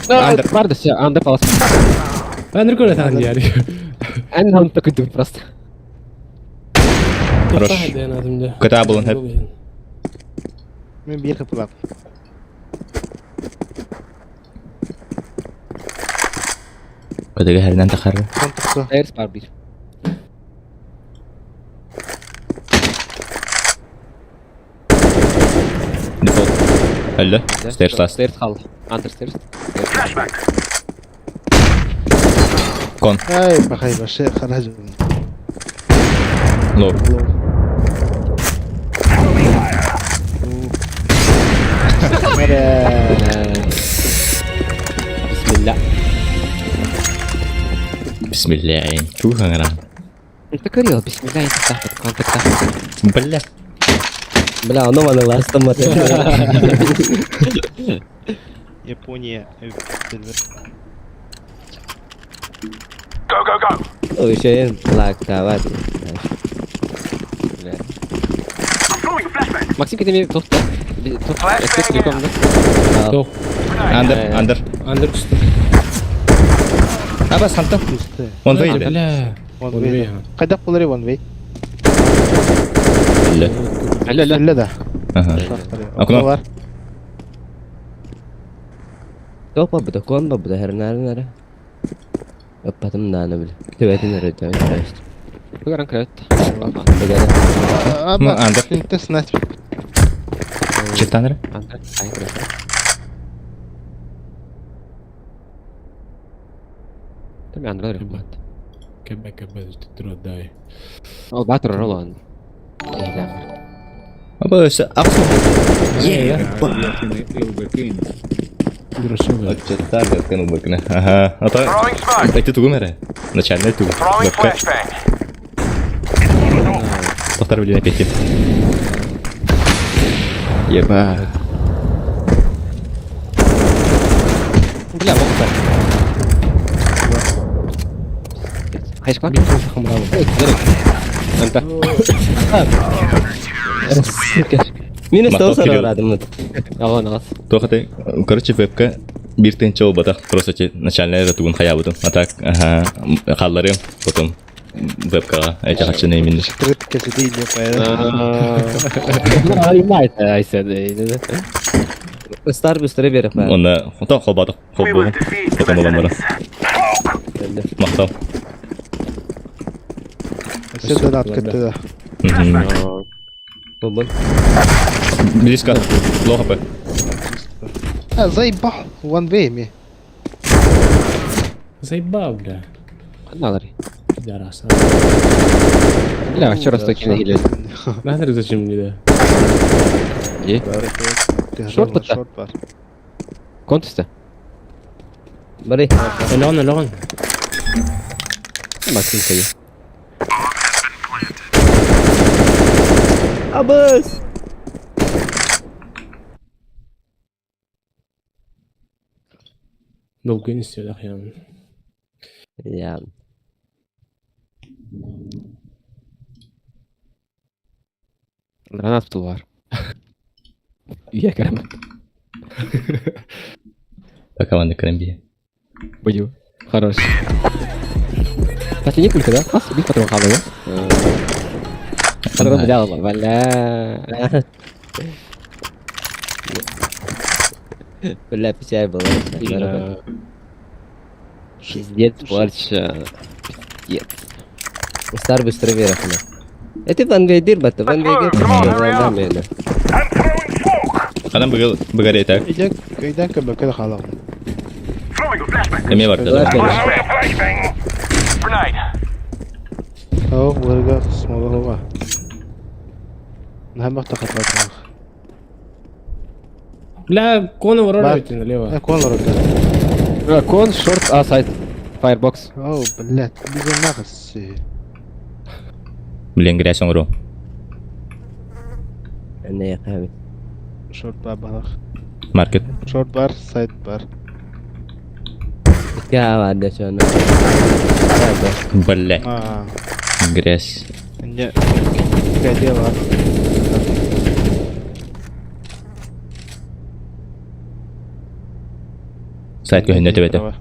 Андер. Барды все, андер палас. Андер көрі таған Ярик. Эн он такой дым просто. Хорош. КТА был он. Мен бир кыпылап. Көтөгө хәрнән тахары. Фон тықсы. Stairs бар бир. Дефолт. Әллә? Stairs last. Stairs хал. Андер stairs. Flashbang. Кон. Ай, пахай, вообще харажу. Лоу. Throwing fire. Бисмилля. Бисмилля. Туха гана. Ты говорил, бисмилля, это так, контакт. Бля. Бля, оно маны ластом Япония. Go, go, go. Ой, еще лак, давай. Бля. I'm throwing a flashbang. Максим, кете тух да? Тух. Эксперт реком, да? Тоқ. Андер, андер. Андер түсті. Аба, санта. Он выйдет. Бля. One One way. way. Кайда булар one way? Бля. Алло, алло. Әллә да. Ага. Окно. Бар. Топ бу кон бу да хернар нара. Аппатым даны бля. Төбәтин өрөтө. Бүгін кірет. Ну, андер. Ты снать. Чертанер? Андер, ай, кірет. Там андер ребят. Кэбэ кэбэ турдай. Ол баатыр олоон. Аба өссө ахсым. Отчеттар гакын убакына. Ага. Ата. Эти тугум эре. Начальный тугум. Бэккэ. Тохтар билине петим. Еба. Бля, вот так. Хайшка? Анта. Минус тоғыз арадым. Ага, нагас. Тохаты, короче, вебка бир тынча болбатах, просто те начальная это тугун хаябытым. А так, ага, халларым, потом вебкаға эти хачыны именно. Стар быстрее берег. Онда, онда холбадық, холбугун. Потом болам бара. Мақтау. Все донат кетті да. Бубун. Близко. Лоу хп. А, заебал. One way ми. Заебал, бля. Надо. Пидорас. Бля, еще раз таки нагилет. Нахер зачем мне, да? Е? Шорт Шорт Шорт бар. Контеста? Бери. Леон, Леон. Максим кайы. Абыс! Долго не сидел, я. Я. Гранат в тулвар. Я гранат. Пока ванны кремби. Бою. Хорош. Кстати, не пулька, да? Бас, бих патрон хавал, да? Патрон взял, бля. Бля, печаль была. Пиздец, борща. Пиздец. Стар быстрее берег. Это ван вейдир, бата, ван вейдир. Анам быгыл быгаре так. Иден, иден көмөккө халам. Эме бар да. О, вырга смолова. Нахамах тахатватах. Бля, кон ворот налево. Кон ворот. Кон, шорт, а, сайт. Firebox. О, блядь, безумно нахас. Блин, грязь он ру. Не, я Шорт бар балах. Маркет. Шорт бар, сайт бар. Я ладно, что ну. Бля. Грязь. Не. Дело. Сайт көһүннө төбөтө.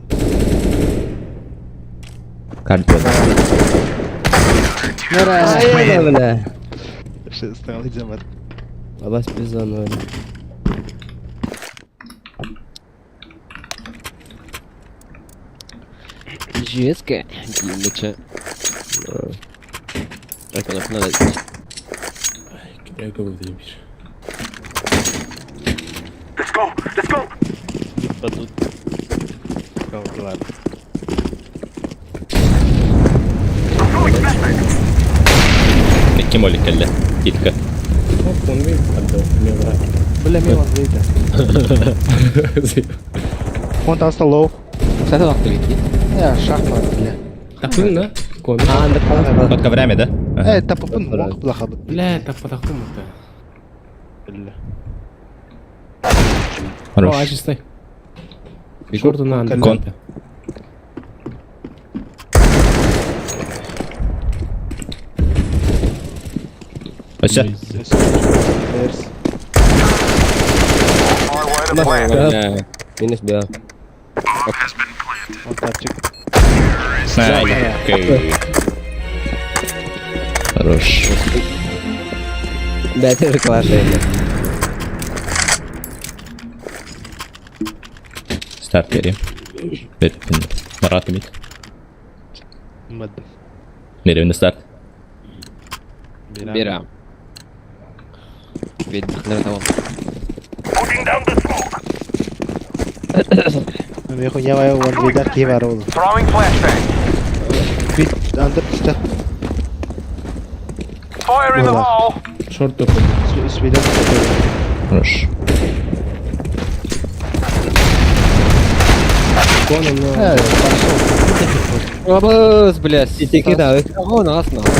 Карт болды. Бля. Стал идемат. Абас бизон. Жестко. Димыча. Так, надо надо. Кидай кого ты любишь. Let's go. Let's go. Падут. Ладно. Ким олик келді. Титка. Он вей отдал, мне брат. Бля, мен он вейді. Он там стал Кстати, лапты летит. Я шахмат, бля. Тапын, да? Кон. Подка время, да? Э, тапын, мог плохо. Бля, тапатахтым это. Бля. Хорош. О, чистой. Шорту на Кон. Өсө. Минус б. Он тапчик. Окей. Хорош. Да, это же классная. Старт бери. Бер. Марат кемит. Берем старт. Бера. Ведь наверное, того. Мен хуйня вай он видар ки бар ол. Throwing flashbang. Бит Андер түсті. Fire in the hole! Шорт только. Свидание. Хорош. Кона на... Абыз, блядь. Итеки да. Вон, ас нахуй.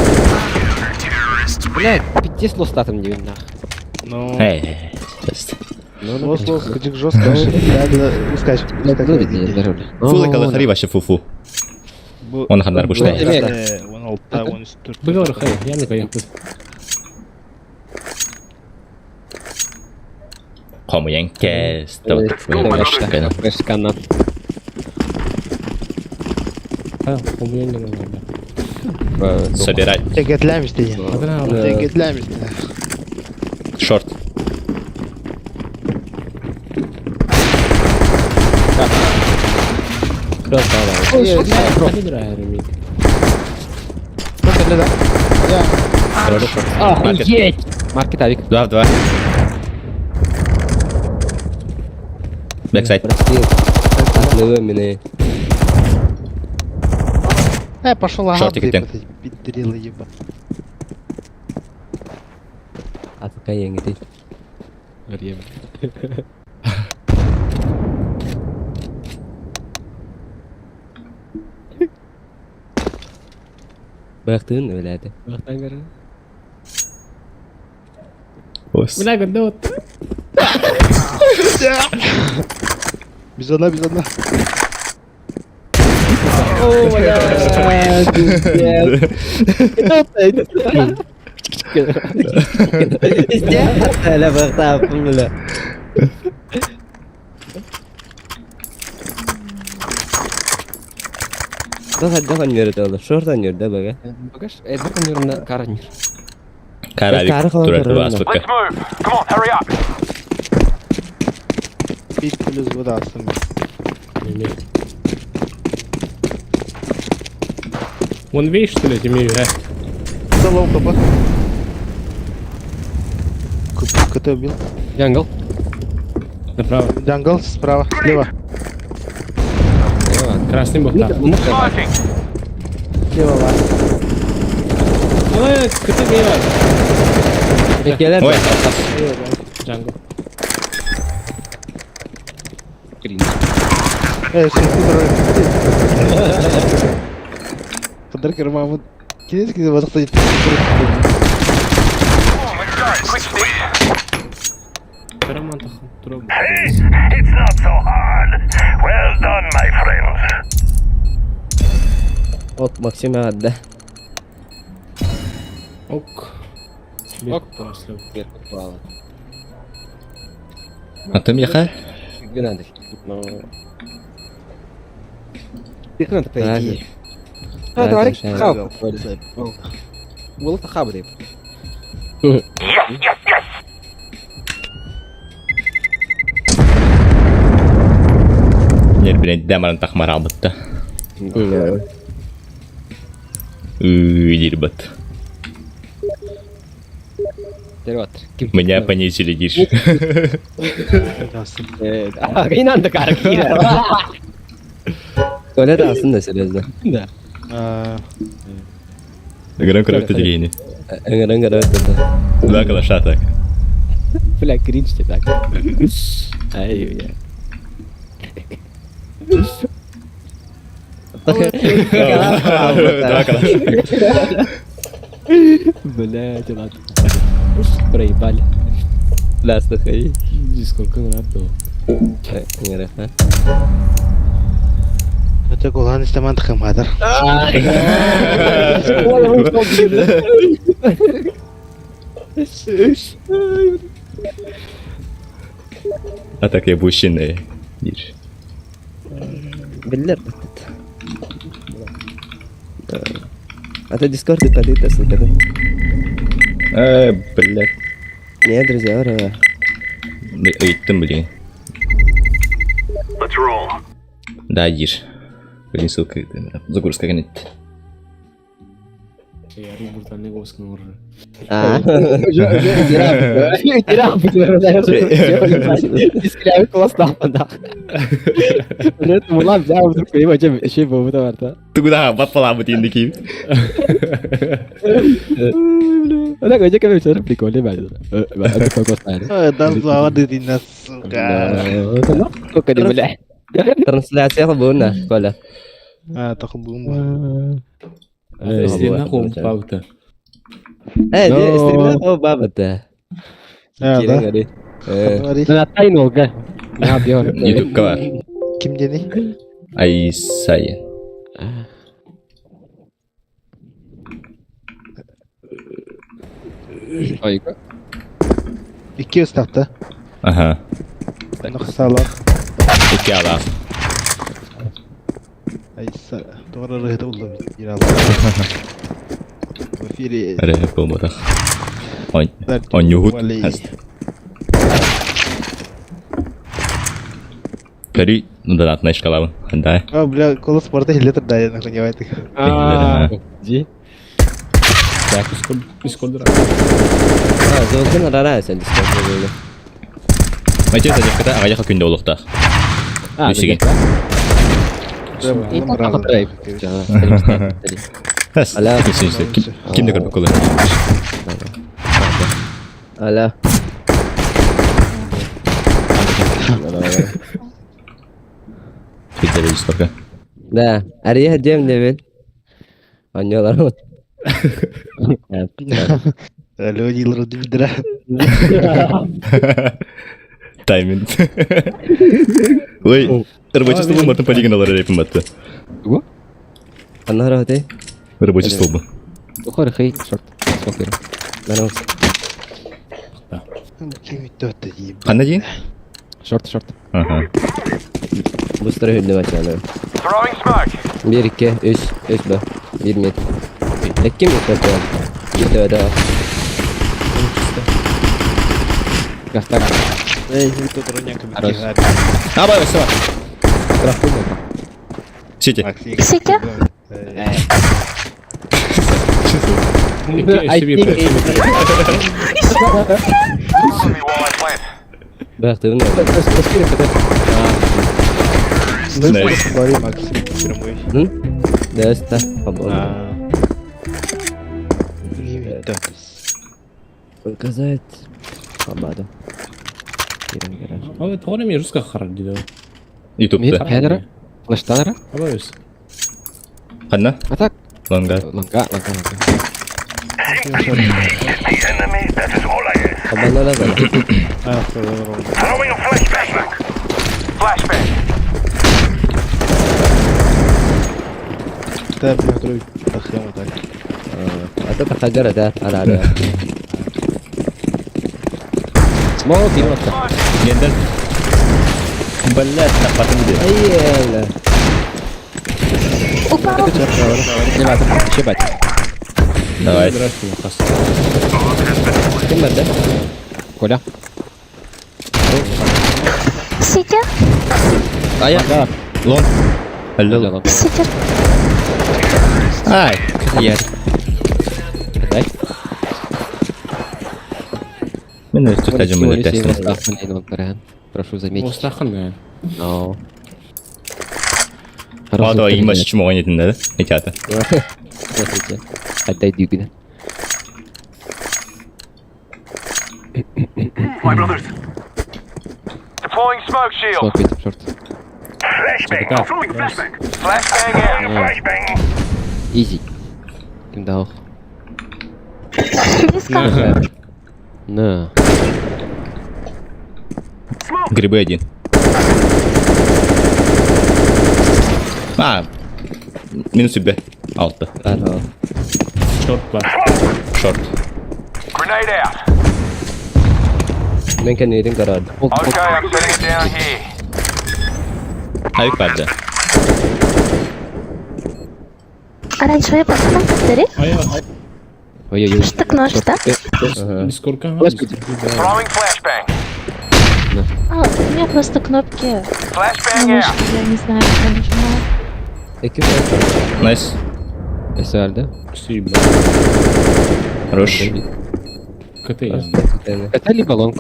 Блядь, пиздец лостатым диэн нах. Ну, Эй, тест. лос, лос, кыдык жестко. Да, ускач. Фул калахари вообще фу-фу. Он хандар буштай. 16, 14. Быгар хай, я не каяппыт. Хомуян кэс. Флешканан. А, хомуян гана надо. Собирать. Тегетләмиш дия. Адана, Тегетләмиш дия. Шорт. Хорош. Охуеть! Маркет авик. Два в два. Бэксайд. Прости. Атлыгы мине. Э, пошел ага, Шортик ты, иден. пидрила еба. Атыка еңгити. Бактын өләде. Бактан көрө. Ос. Бля, гандот. Без одна, без одна. О, блядь, пиздец. Әле бакта бля. Daha daha nörde oldu. Şuradan nörde bak. Багаж, это нервно карнир. Каравик. Кара кылан Турель турар баспыкка. Let's move! Come on, hurry up! Пить плюс вода астым. Вон видишь, что ли, тебе играть? Залом капа. КТ убил. Джангл. Направо. Джангл справа, слева. Красный бок там. Smoking! Слева вас. Ой, КТ мимо. Келер. Ой. Джангл. Э, все, Кыдыр кырмамын. Келес кезде базақта жетіп Come on, let's go! Quick stick! Роман тахам. Тура. It's not so hard. Well done, my friends. Ок, Максим адда. Ок. Ок. Ок. А ты меха? Геннадий. Ну. Ты надо по идее. А, давай, хаб. Был это хаб, деп. Yes, yes, yes! Не, блядь, дамаран тахмара бытта. Дирбат. Меня понизили, дишь. Инанда каракира. Туалет aslında серьезно. Да. Грам кровь деревни. Ыңырын көрөт. Да, калаша так. Бля, кринж ты так. Ай, я. Да, калаш. Бля, ладно. Проебали. Да, слухай. Сколько надо. Ыңырын. Это голан истеман тхамадыр. А так я бущины. Дишь. Биллер баттат. А ты Дискорд подойди, слухай. Блядь. Не, друзья, ура. Ыйттым, блин. Let's roll. Да, дишь. Блин, ссылка. Загрузка коннект. Тугудаха баппалаабыт инди киим. Трансляция буна, Коля. А, тахыбым. Стена холмпаута. Э, стримна о бабата. А, да. Ютубка бар. Ким дени? Айсайын. Икки ыстакта. Аха. Нахсалах. Икки алаах. Айса. Тоғыр рыгыта улла бир алла. В эфире. Эре болбатах. Онньуһут. Көрүй донатна шкалабын. Хандай. А, бля, колос спорта хилетер да, я нахуй А, Ди. Так, Дискорд. А, золотын рара сен Дискорд. Маче сажакката аҕайаха күндэ олохтаах. Үсүгэн. Аля. Ким да көрбөк колы. Аля. Питер Дискордка. Да, ария дем дебин. Аннолар. Люди лрудвидра. Тайминг. Ой, рабочий стол мартын полигон алар репин батты. Аннара хоте. Рабочий стол бу. Ханна дии? Шорт, шорт. Аха. Бустара хүлле бачаны. Throwing smoke. Bir iki, üç, üç be. Bir mid. Ekki mi kötü? Bir de öde. Гастар. Эй, тут роняк А, бай, все. Сити. Сити? Follow me while I plant. Бактыбын. Nice. Hı? Дэста. Показать. Хабада. Ой, тоҕо эмиэ руска харар диде. Ютубта. Хедера. Флештанера. Абайс. Ханна? А так? Ланга. Ланга, ланга, ланга. The enemy, that is all I ask. Хабана да. Throwing a flashbang. Flashbang. А то хагара да. Ара ара. Смоук и вот. Гендер. Блять, напатын ди. Ай, Упал. Давай. Ким бар да? Коля. Сити? Ая. Лон. Алло. Сити. Ай, я. Дай. Мен өстө тажым эле Прошу заметить. Остахын, да. Но. Мато имаш чмоғын етінде, да? Этята. Смотрите. Отдай дюгна. My brothers. Deploying smoke shield. Смок видим, шорт. Flashbang. Throwing a flashbang. Flashbang out. Flashbang. Изи. Ким дал? Близко. На. Грибы один. А, минус себе. Алты. Ага. Шорт бар. Шорт. Grenade out. Мен кенерин карады. Okay, I'm setting it down here. Авик барды. Оранжевый пацан, повтори. Ой-ой-ой. Штык нож, да? Дискордка. Throwing flashbang. А, у меня просто кнопки на Flashbang out. мышке, я не знаю, куда нажимаю. Эки Найс. СР, да? Хорош. КТ. Это либо лонг.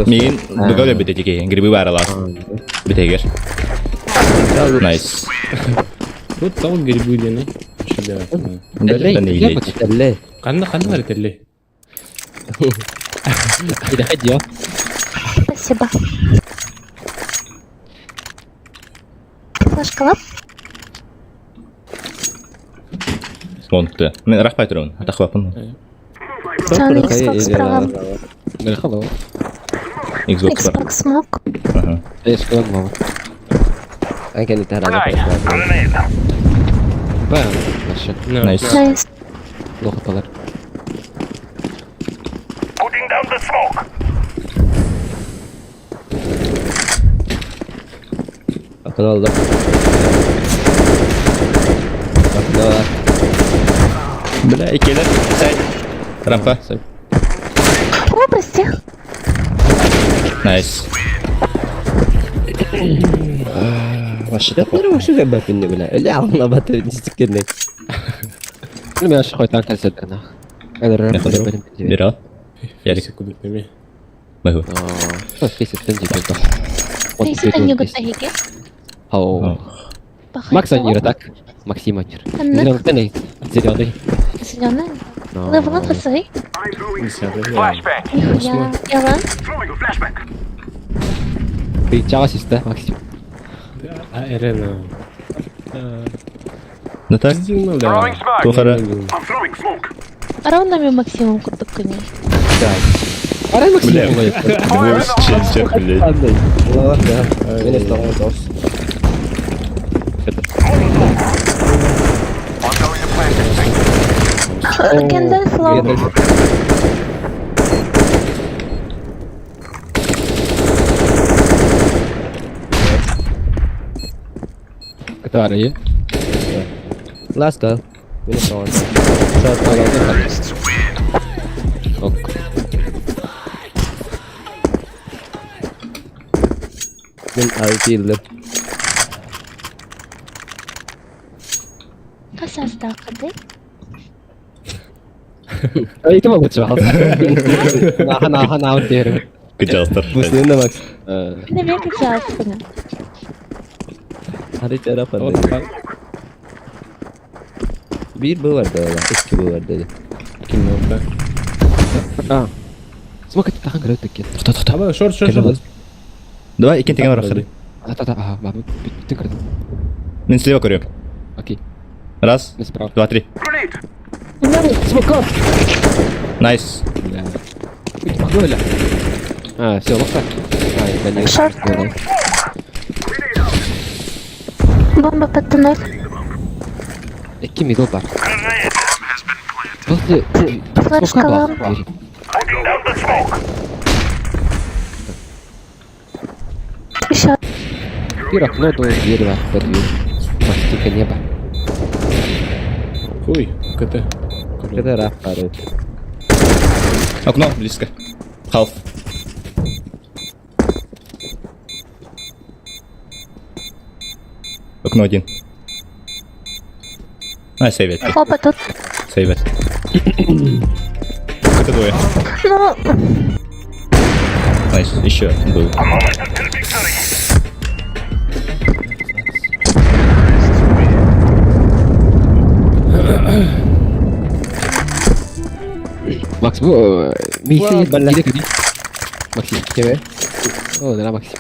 Миин быга өлөрбүт этики. Грибы бааралаах. Бүтэгер. Найс. Тут тал грибы дени. Теллей. Ханна ханна бар теллей. Иди Спасибо. Флешка лап. Лонгты. Мен рахпай турабын. Атахлапын. Саны Xbox программ. Xbox бар. Xbox смог. Ага. Найс. Найс. Лохоталар. Putting down the smoke. Akın oldu. Akın var. Бля, икелер. Сайт. Рампа. О, прости. Найс. Вообще Yapları şu kadar bile bile. Öyle alına batı siktirmek. Ну, мен ашық қойтан концерт Бера. Ярик. Могу. Фейси не гутахиги. Ау. Макс Анир, так? Максим Анир. Анна. Зеленый. Зеленый. Зеленый. Левела хасай. Flashbang. Нихуя. Ялан. Throwing a flashbang. Ты чао, да, Максим? А, Эрена. Ну так. Throwing smoke. Тухара. I'm throwing smoke. Равнами Максимом курдуккани. Арай Максим. Бля. Voice changer, блядь. Allah ya. Ben estağfurullah. I'm going to plant this thing. Гэндальф лоу. Который? Last call. Ben estağfurullah. Short Terrorists win. Ок. Ben altı yıldır. Касаста кады. Ай, ты могу чего? Хана, хана, вот теперь. Кыжалстар. Bu senin de bak. Ne бек жааппын. Hadi çarap hadi. Bir bu vardı öyle. İki bu vardı öyle. А. Смог это тахан көрөт экен. Тоқта, тоқта. Аба, шорт, шорт, шорт. Давай, иккен деген бар ақыры. Та та ага, бабы, бүтүн көрдүм. Мен слева көрем. Окей. Раз, Мен справа. два, три. Смоков! Найс. Бля. Махнули. А, все, лохта. А, я не Шорт. Бомба под туннель. Эки мидл бар. Bomb has been planted. Просто Флешка вам. Putting down the smoke. Еще. Пир окно до дерева, под дверь. Мастика небо. Хуй, КТ. Kadar raf var. Окно близко. Халф. Окно один. А, сейвет. Опа, тут. Сейвет. Это двое. Ну, Найс, еще был. A moment until victory. Макс, бу Миссия Максим. Kime? О, да, Максим.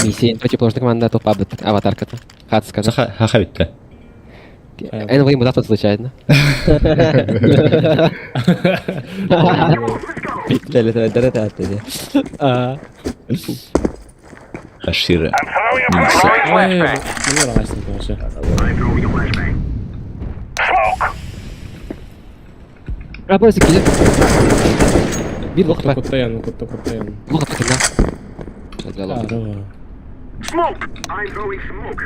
Миссия противоположная команда топ аватарка-то. Хацка. Саха, хаха битті. НВ ему завтра случайно. Deli deli deli deli. Хашира. I'm throwing a throwing flashbang. Міне ағайсың вообще. I'm throwing a flashbang. Smoke. Рабойсы келіп. Bir лох па. Куттаян, кутта, куттаян. Лох па кына. Smoke. I'm throwing smoke.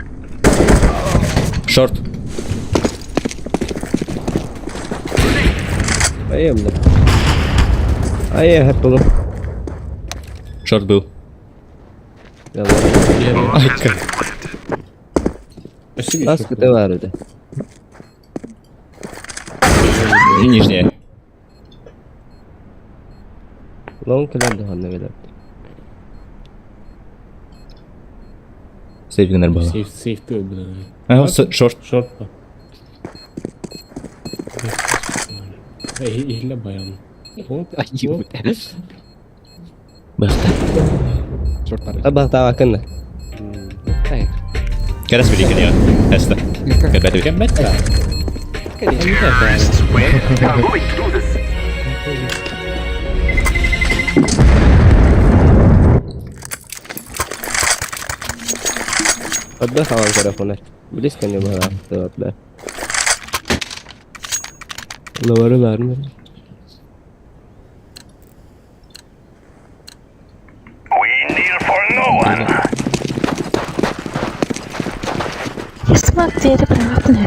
Шорт. Ayım da. Ay hep oğlum. Шорт был. Yalan. Ай, как. Last kutu vardı. Нижняя. Лон кэлэн даҕаны билэр. Сейф гынар буолла. Сейф, сейф ты А, шорт. Шорт. Иһиллэ баян. Оп, оп. Бахта. Шорт бар. Абахтаабаккын да. Кэрес билигин я. Эста. Кэбэт. Кэбэт да. Terrorists win. I'm going to do this. Отдых аван көрө Близко не было. Да. Ловары бар We kneel for no one. Смак диэри быраҕатын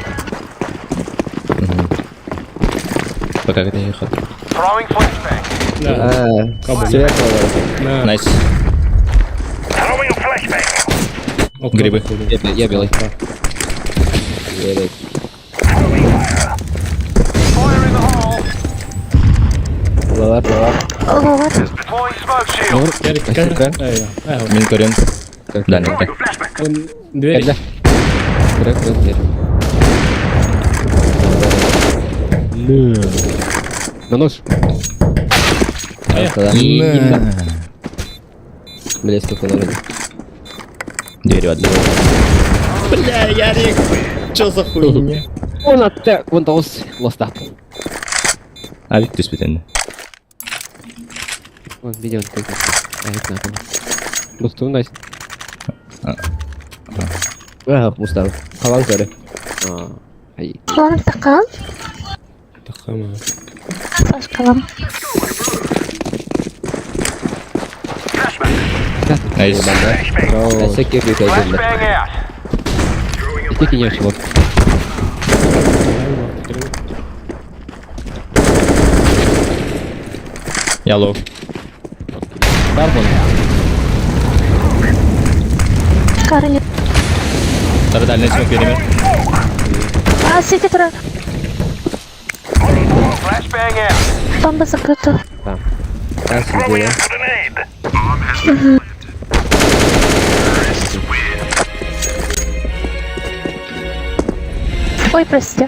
Пока это не ход. Throwing flashbang. А, свет ловары. Найс. Throwing a flashbang. Грибы. Я белый. Ерек. Fire in the hole. Ловар, ловар. Ловар. Deploying smoke shield. Мин көрөн. Да, не Throwing a flashbang. Дверь. Кыра, кыра, дверь. На нож. Да. Близко куда Дверь одна. Бля, Ярик! Чё за хуйня? Он атта, он тоғыз лоста. Авик түспүтэн. Вон, видео какой-то. А, это надо. Бусту, найс. А, пустан. Халан көрө. А, ай. Лон тақал. Тақама. Флешкалам. Найс. Әсә кеп көйдүлөр. Flashbang out. Ити кинеш вот. Я лоу. Бар вон. Карли. Тары дальний смок береме. А, сити тұра. Flashbang out. Бомба закрыта. Там Throwing сидели. a grenade. Bomb has been planted. Terrorists win. Ой, прости.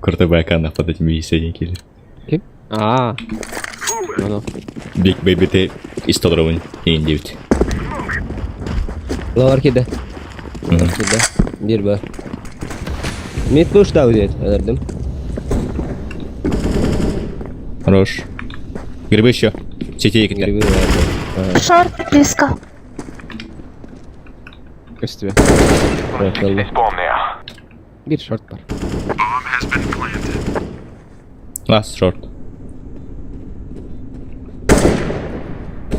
Крутой байкан под этими весенние кили. А. Ну, ну. Big Baby ты из Тодоровын 9. Ловар киде. Ловар киде. Бир бар. Мид пуш дау дейт, өлөрдүм. Хорош. Грибы еще. Сети Грибы китте. бар. Шорт близко. Көз тебе. Gonna fix this bomb now. Бир шорт бар. Bomb has been planted. Last short.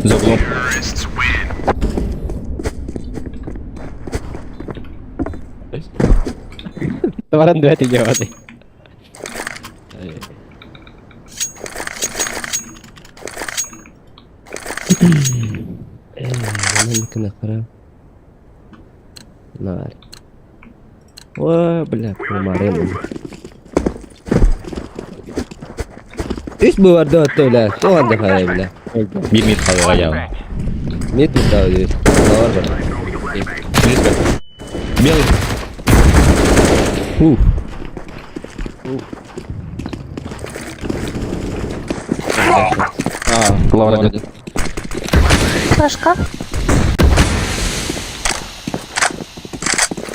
За углом. Terrorists win. Товаран дуэт идет. Мен кара. Нар. О, бля, помарым. Үс бу бар да бля. Тоған да қарай, бля. Бир мид қалуға я. Мид пуш дейт. Ловар бар. Близко. Белый. Ух. А, лава один. Флешка.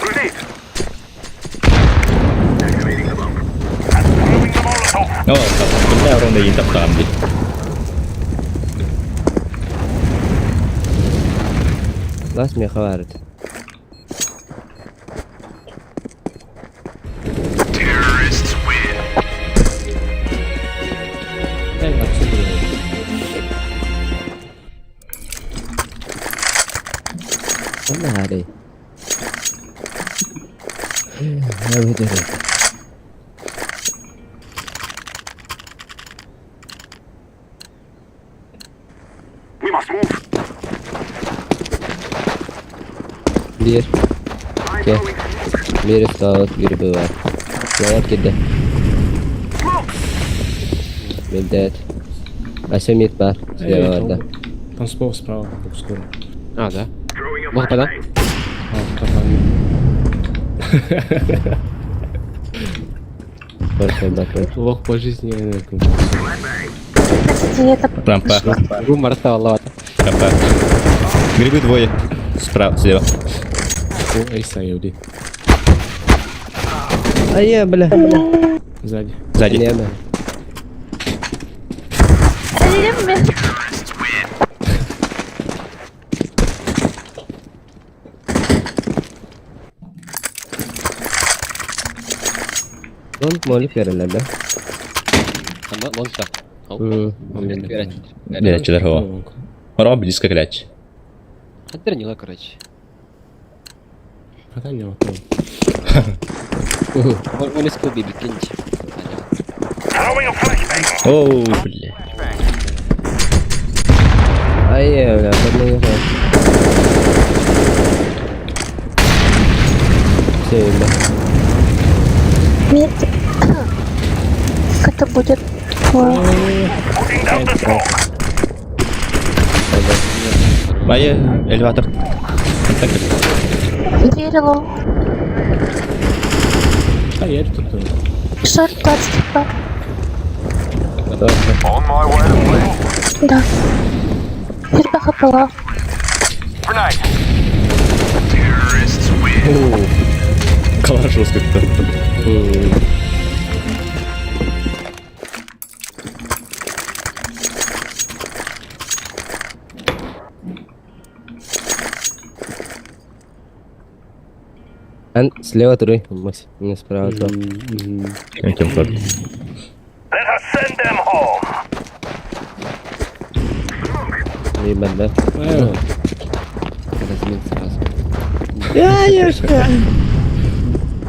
Grenade. Activating the bomb. Throwing the Molotov. О, бля, ровно ең таптаған дейді. Лас меха бар. Terrorists win. Эй, отсюда. Нари. Evet evet. Биир. Икки. Биир ыстаабыт, биир быыбар. Лават кирдэ. Миддет. Ася мид бар. Слева барда. Там справа, справа, скоро. А, да? Лох да? А, капан. Лох по жизни. Прости, это Рампа. Гумор стал лавата. Рампа. Грибы двое. Справа, слева. О, эй, Саюри. А я, бля. Сзади. Сзади. Лена. Лонг молик верилэр да? Ама лонг да. Билечилер хоо. Хоро близко кляч. Хатер короче. Пока не вот. Он из клуби бикинч. Оу, бля. Ай, бля, подмигнул. Все, бля. Мид. Это будет Майя, элеватор. Дверь лоу. А я тут. Шорт 22. Да. Фирба хапала. Калаш жестко кто. Ан, слева трой, Макс, не справа два. Этим код. Let us send them home. Либо, да. Размин сразу. Я, ешка.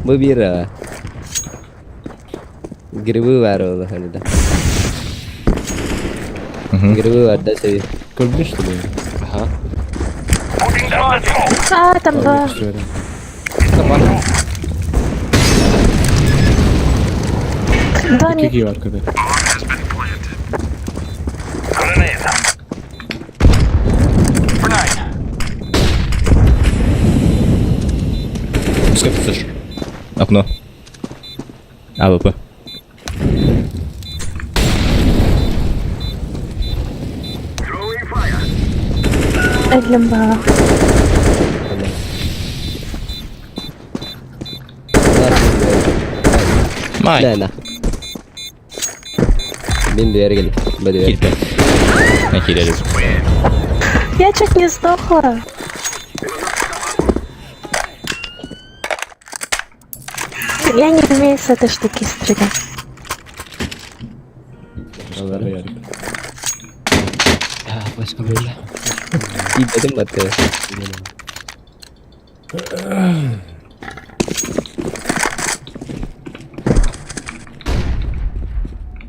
Выбирала. Грибы варила, да. Грибы вар, да, себе. Кольбы, что ли? Ага. А, там два. Два мид. Какие аркады? Пускай слышишь. Окно. АВП. Эдлимбала. Май. Да, да. Мин дверь Б дверь. Нахерели. Я чуть не сдохла. Я не умею с этой штуки стрелять. Başka böyle. Dedim batı.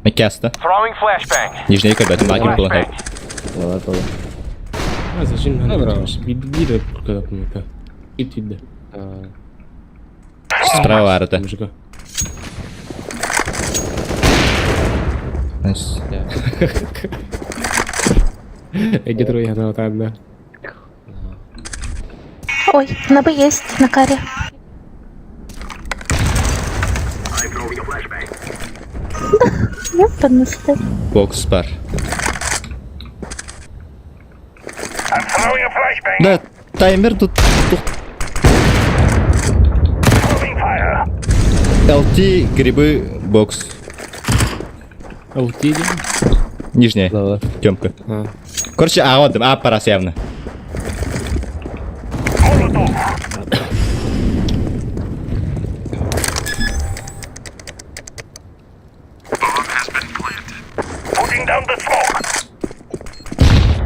Макяста. Throwing flashbang. Нижняя кабета, маги была. Была, была. А зачем надо? Биди, когда это. Иди, Справа арта. Мужика. Найс. Эти трое на там, да. Ой, на Б есть, на каре. Да, ёпаный. Бокс пар. Да, таймер тут. LT, грибы, бокс. LT? Нижняя. Темка. А. Короче, а вот, а парас явно.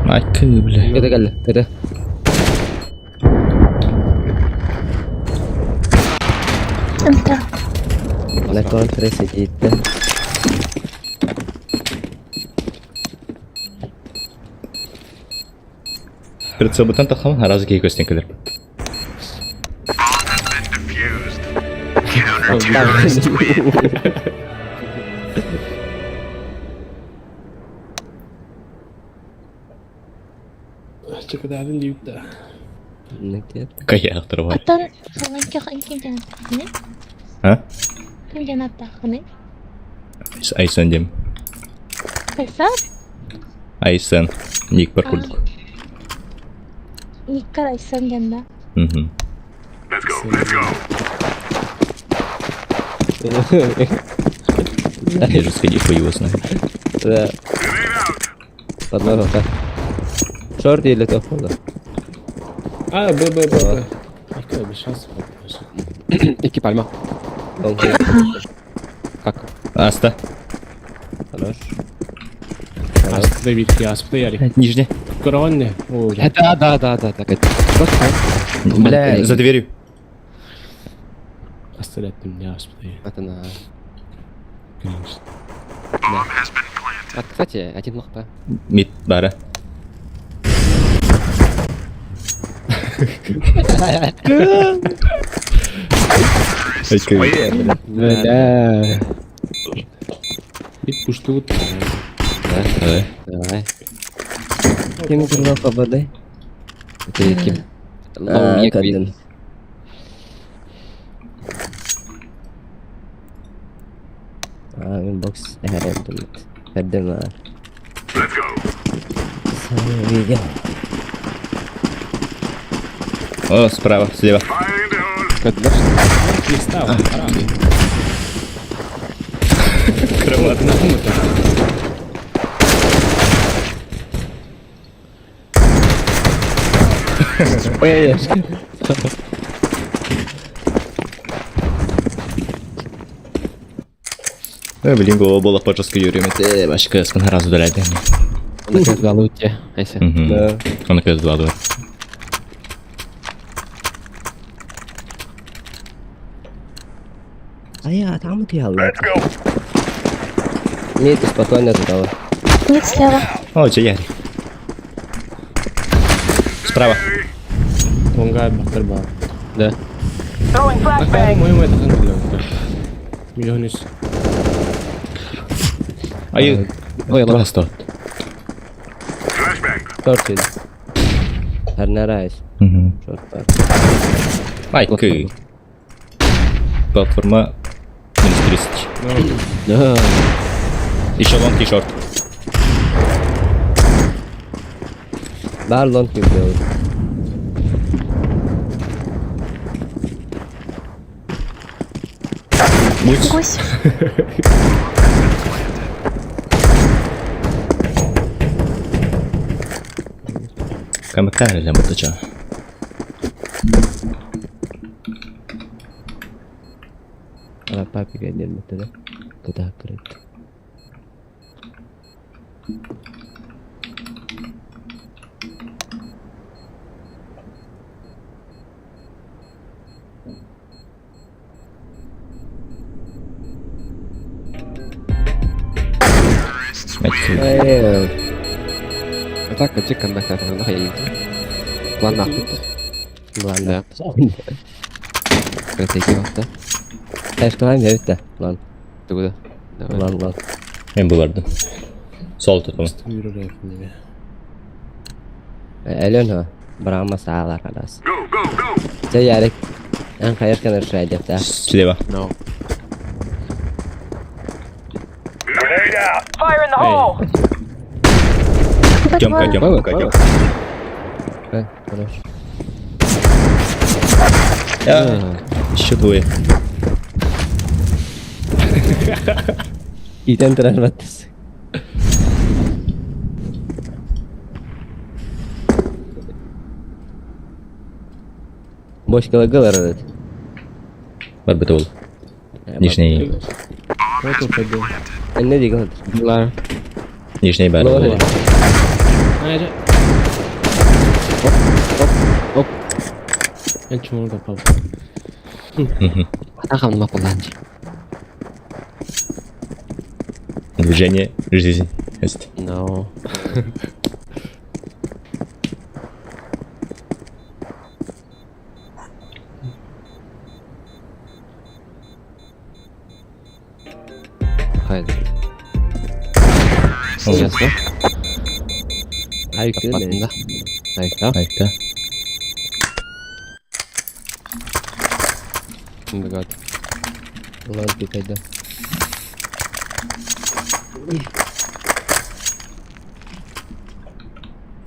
Майка, бля. Это калла, это. Да. На контре сидит, да. Прицелбытан таххам, араас киһи көстөн кэлэр. Чыкыдаатын диэбит да. Кайяхтар бар. Оттон ким диэн ааттааххыный? А? Ким диэн ааттааххыный? Айсан диэм. Айсан? Айсан. Ник бар курдук. Никкар Айсан диэн да? Мгм. Let's go, let's go. Я же сходи, хуй его знает. Да. Подложил, Шорт или то пола? А, Б, Б, Б, Б. Икки без шансов. Икки пальма. Как? Аста. Хорош. Аспыта битки, аспыта ярик. Нижняя. Коронне. О, Да, да, да, да, так это. Просто. Бля, за дверью. Астыраттым, не аспыта. Это на. Конечно. А, кстати, один лох, да. Мид бара. Бля. Бит пушту. Да. Давай. Давай. Ким ким кабадай? Это ким? Лоу, А, кадын. А, мен бокс эрдим. Эрдим. Let's go. Видео. О, справа, слева. Fire in the hole. Кристалл. Кроватно. Ой, Блин, голова была по жесткой Юрию. Э, башка, спина раз удаляет. Он опять два лути. Айся. Да. Он опять два два. А я там я Let's go. Нет, ты спокойно туда. Нет, слева. О, че Ярик. Справа. Лонга бахтар бар. Да. Throwing flashbang. Мой мой тахан кило. Миллионис. Ай, Ой, ладно. просто. Flashbang. Шорт Арнарайс. Угу. Шорт бар. Ай, кы. Платформа минус 30. Да. Еще лонг и шорт. Бар лонг не был. Будь. Гусь. Камекар для моточа. А папе отдельно тогда. Куда открыт? Ай, А так, а че камбэк это? Ну, я иду. План нахуй. Ладно. Стратегия, да? Эшкалайм да. Лан. Ты куда? Давай. Лан, лан. Мен буларды. Сол tutma. Элен ха. Брама саалар хадас. Go, go, go. Че Ярик. Ан хайр канар шайдеп да. Слева. No. Grenade out. Fire in the hole. Тёмка, Тёмка, Тёмка. Хорош. Еще двое. Итен транватыс. Бочка лагалар этот. Бар бит ол. Нижний. Не дигал. Лар. Нижний бар. Лор. Оп, оп. Мен чумunu da пап. Атака на мапу ланч. Движение, жизнь. Есть. No. Хайда. Сейчас, да? Айкын. Таппатында. Айка. Айка. Бегат. Улан пикайда.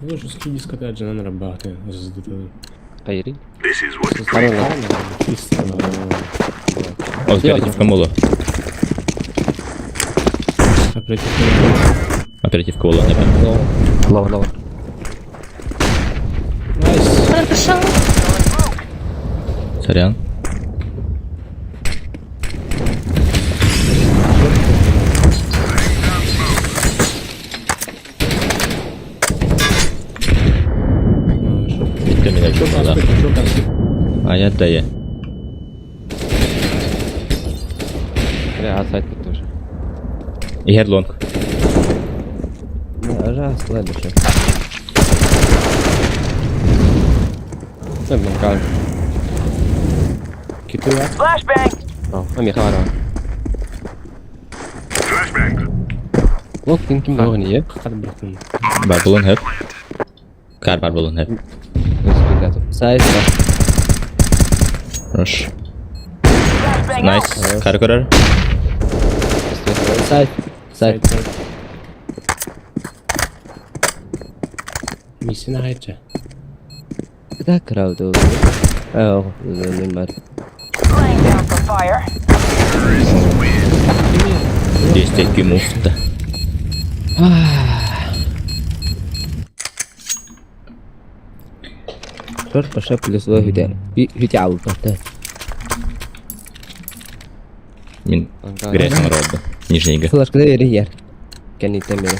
Ну, что дискотека Джанан работает. Кайри. This is what Оперативка мола. Оперативка. Оперативка буолла. Лава, лава. Найс. Пробежал. Сорян. Bitti mi Çok да? az çok az. Аят да я. Бля, сайт тоже. Игер лонг. Раз, ладно, что. Ну, кар. Киты var. Flashbang! А, Миха бар. Лок, ким ким дагы не? Хат bıraktım. Бар булун хеп. Кар бар булун хеп. Сайт. Хорош. Найс. Кар көрөр. Сайт. Сайт. Миссина hayatça. Да, крауд. اه, не бар. Laying down some fire. 10 муфта. Шорт паша плюс 2 хүтэ. Хүтэ алып Мин грязь народу. Нижний г. Флашка бери яр. Кәнитен бери.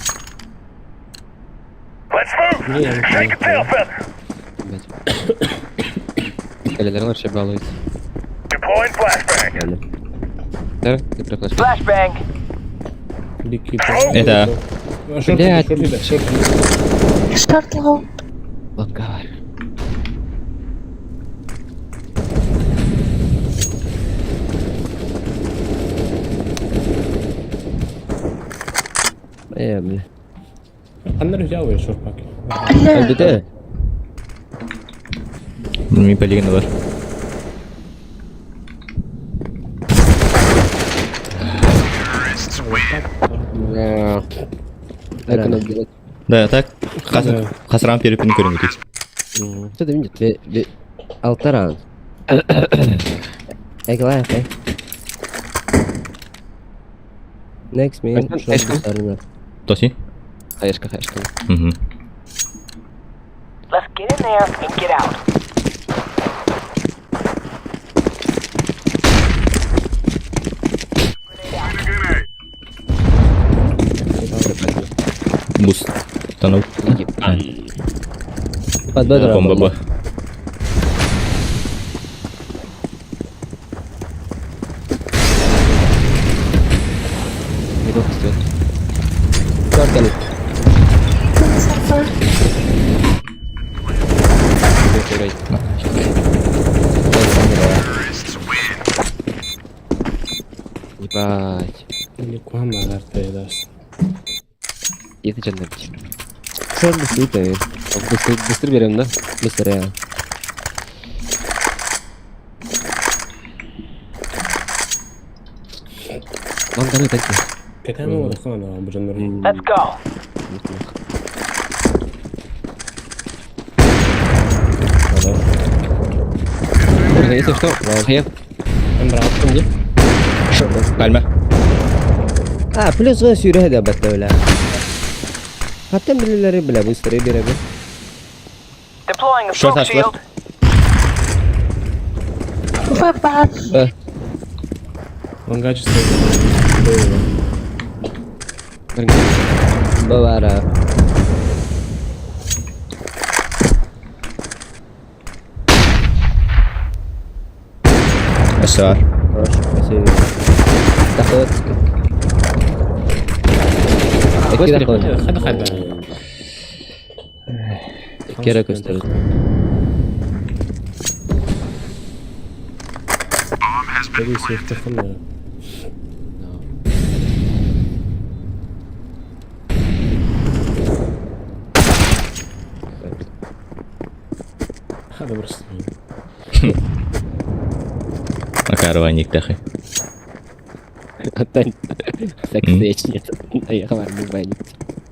Let's move! Shake a tail feather! Кәлеләр вообще балует. Deploying flashbang! Да, ты прохлаждаешь. Flashbang! Это... Блядь. Шорт лоу. Лангар. Э, бля. Аннар взял ее шорт паки. Әлбәттә. Ми полигон бар. Да, так. Хасран перепин көрүнгү дейт. Что ты видишь? Алтаран. Эглай, окей. Next man. Тоси? Хаешка, хаешка. Угу. Let's get in there and get out. Буст. Танул. Бомба Б. Мидл растет. Ебать. Никуда даст. И это что набить? Шорт быстрее. Быстро, быстро берем, да? Быстрее. Ланганы такие. Let's go. Если что, хлеб. Пальма. А, плюс 2 сюрэ да баттавла. Хаттан билелери биле быстрее береби. Deploying a Short smoke has shield. Баба. Он качество. Бавара. СР. Хорошо, спасибо. Доход. Эки доход. Хада хада. Кера көстөрөт. Полиция втихнула. надо просто. Макарова никтахи. Оттон секс нет. Я бар бу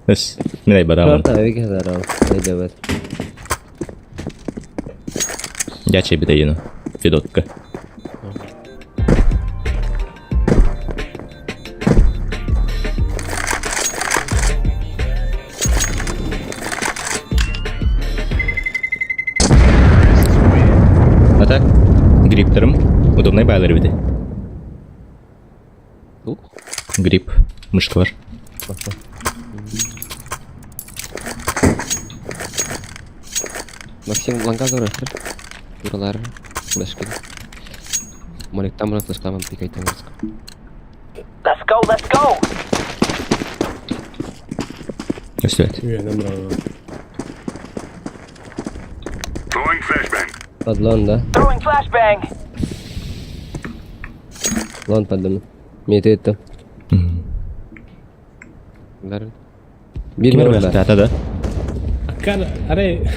Эс, мен айбарамын. Шорт авик здорово. Пойдет. Я чай битайыну. Федотка. А так, гриптерым удобный байлар бити. Грипп. Мышка бар. Максим ланга зорохтыр. Туралар флешки. Молик там флешкаман пикайтан. Let's go, let's go. Өстөт. Throwing flashbang. Подлон, да? Throwing flashbang. Лон поддым. Мет это. Бир Кимер бар. да, да. Акар, аре.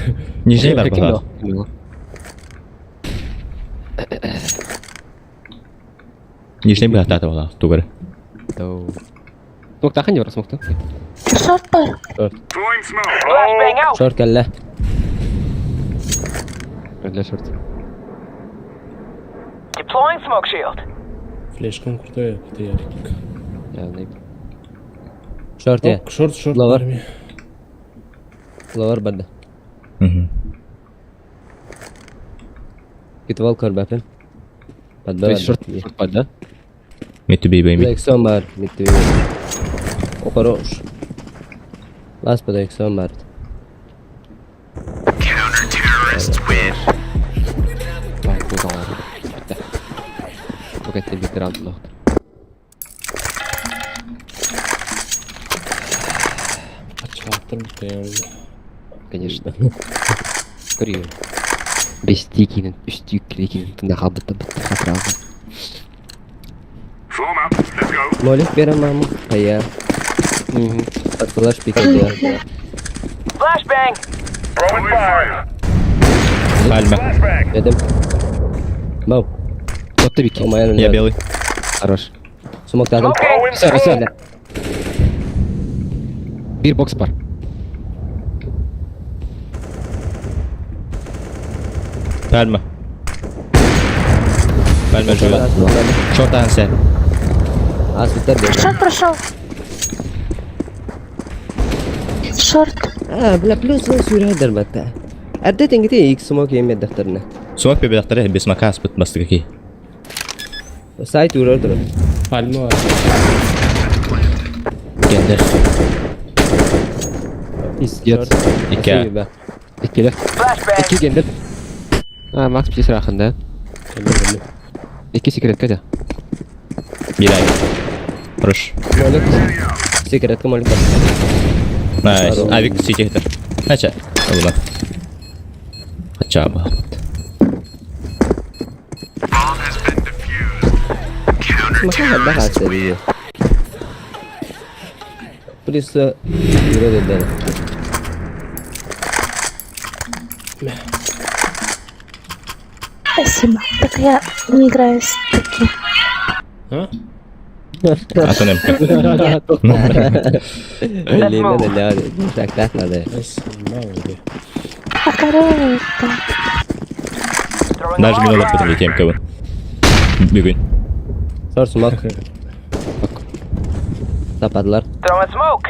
Нижний бар бала. Нижний бар тата бала, тугар. Смок тахан бар, смокта. Шорт бар. Throwing smoke. Flashbang out. Шорт кэллэ. Для шорт. Deploying smoke shield. Флешком крутой, это ярик. Я не. Шорт я. Шорт, шорт. Ловар. Ловар барда. Китвал көрбәпин. То есть шорт, шорт под, да? Митү бей бей. Эксон бар, митү. О, хорош. Лас под эксон бар. Так, ну да. Только это ветеран лохт. Конечно. Көрüyor. Бестикинен, үстүккинен тында халбытта бытта хатыралды. Form up. Let's go. Молик берем маму. Хая. Под флеш пикает. Flashbang. Throwing fire. Пальма. Flashbang. Дедим. Бау. Вот ты О, Я белый. Хорош. Смок дадым. Все, все. Бир бокс бар. Пальма. Пальма живет. Шорт ансе. Шорт прошел. Шорт. А, бля, плюс он сюрядер батта. Әдде теңгете ик смок еме дақтарына. Смок бебе без смока аспыт бастыгаки. Сайт урар турар. Пальма. Гендер. Пиздец. Ике. Иккеле. Икки гендер. А, Макс пиздец рахын, да? Икки секретка да. Бирай. Хорош. Молик. Секретка молик. Найс. Авик сити хитер. Нача. Олма. Хотя бы. Смока да хасы. Плюс юрер деді. Спасибо. Так я не играю с таким. А? А то немка. Блин, надо, так, так надо. А корова это. Даже минула потом темка бы. Бүгүн. Шорт смок. Тападылар. Throwing smoke.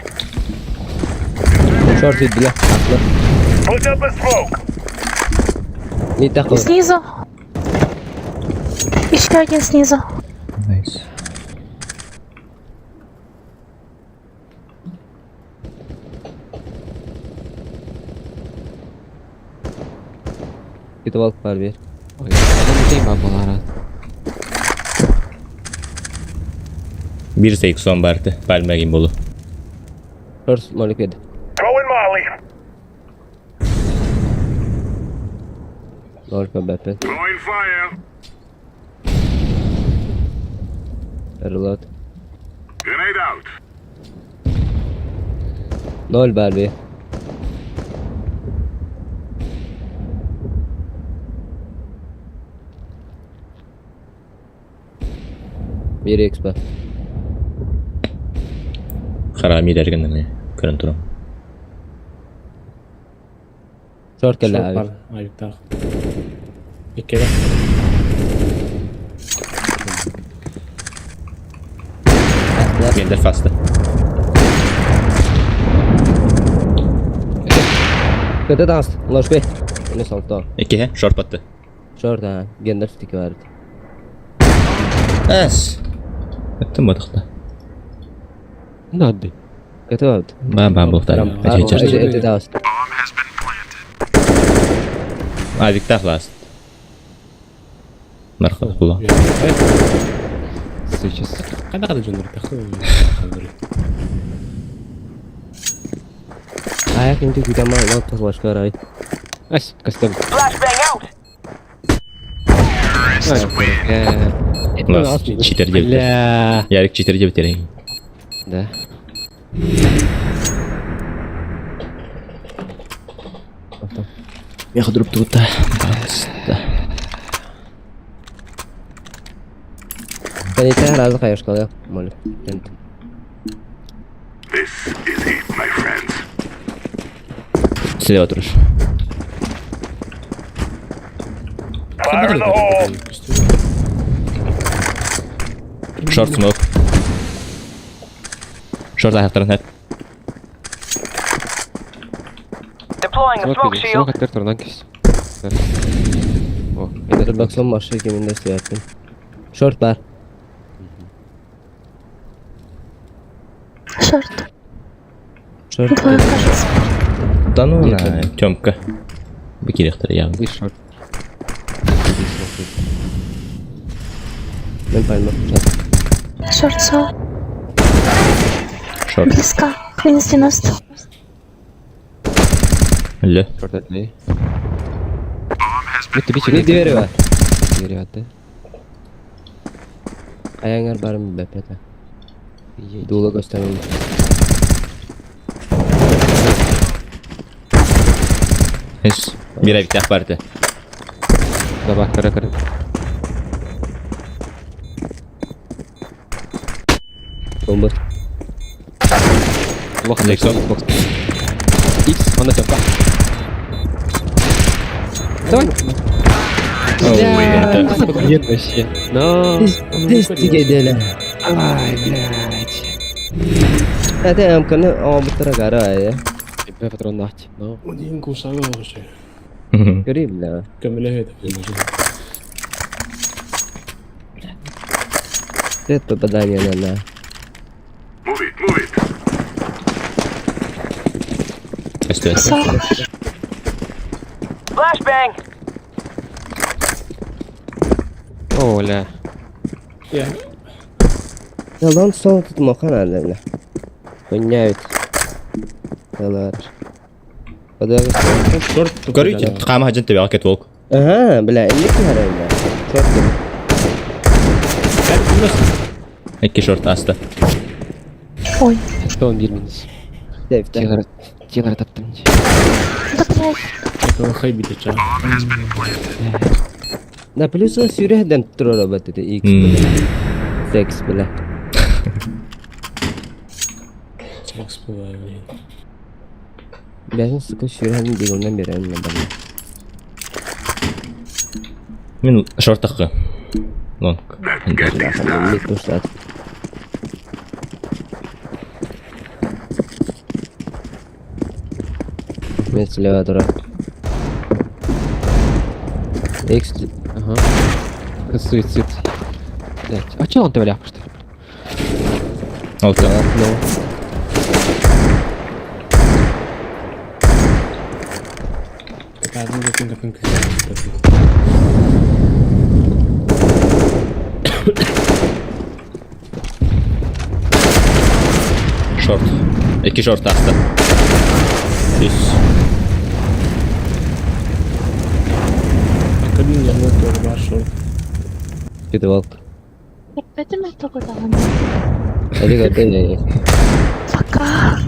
Шорт үйділі. Атлы. Put up a smoke. Не тақы. Снизу. Еще один снизу. Найс. Кетіп бар бер. Ой, адам бар балара. Бир сейксон барды. Пальма ким болу. Шорт молик еді. Throwing molly. Молик бәпен. Throwing fire. Reload. Grenade out. Ноль бар бер. Биир экспо. Хара миирэргин эмиэ көрөн турам. Шорт кэллэ Шорт авик. бар, авиктаах. Иккигэ. Гендер фаста. Көтө таҥас. Ложкой. Оны солто. Иккиһэ шорт батты. Шорт а. Гендер стики бар. Эс. Өттүм батыкта. Надо. Көтө бар. Ба ба буохтар. Эти таҥас. Авиктаах ласт. Марха була. Сейчас. Хайдах да дьоннор тахы. Аяк инти күтәмә, лот ложка рай. Ась, костюм. Flashbang out. Ласт. Читер диэбиттэр. Бля. Ярик читер диэбиттэр. Да. Я друг тут. Баста. Каните разы кайышкалы. Молю. This is it, my friends. Слева турыш. Fire in the hole! Шорт смок. Шорт аяқтарын хэп. Deploying a smoke shield. Смок attер турнан кис. О, это Баксон машы кеминде сөяппин. Шорт бар. Шорт. Шорт. Двое, кажется. Да ну на, Тёмка. Бекирехтер явно. И шорт. Мен пойму. Шорт сол. Шорт. Близко. Минус 90. Ле. Шорт отли. Бүттү бичи. Не двери бар. Двери атты. Аяңар барым бепете. Дула göstermem. Эс. Бир авиктаах барты. Давай, кара, кара. Бомба. Лох, Лексо. Xbox. X, он на Тёмка. Давай. Это. Нет вообще. Но. Тестиге деле. Ай, блядь. Это МКны обытыра гара ая. Бля, патрон нахти. Но. Один кусага вообще. Көрей бля. Көмөлө это. Это попадание на на. Move it, move it. Эстет. Сол. Flashbang. О, ля. Я. Ялан сол тут мохан анда. Хуйня ведь. Ялар. Шорт. Көрүт. Кама хажын тебе алкет волк. Ага, бля, инник хара бля. Шорт. Икки шорт аста. Ой. Что он бир минус? Тефте. Тело, тело таптым. Да, блядь. Это хайбит ча. Да плюс он сюрехден турора бат это X бля. Секс бля. Секс блин. Бәсін сука сюрехден дегеннен бері мен бля. Мен шорт таққы. Лонг. Мид туштат. Мен слева тура. X Ага. Суицид. Блядь. А чё он тебя что ли? Алты. ну. Такая, ну, пинка, пинка. Шорт. Икки шорт аста. Үс. Академия вот бар шорт. Кетіп алып. Это мы только даганы. Әде көрден Пока.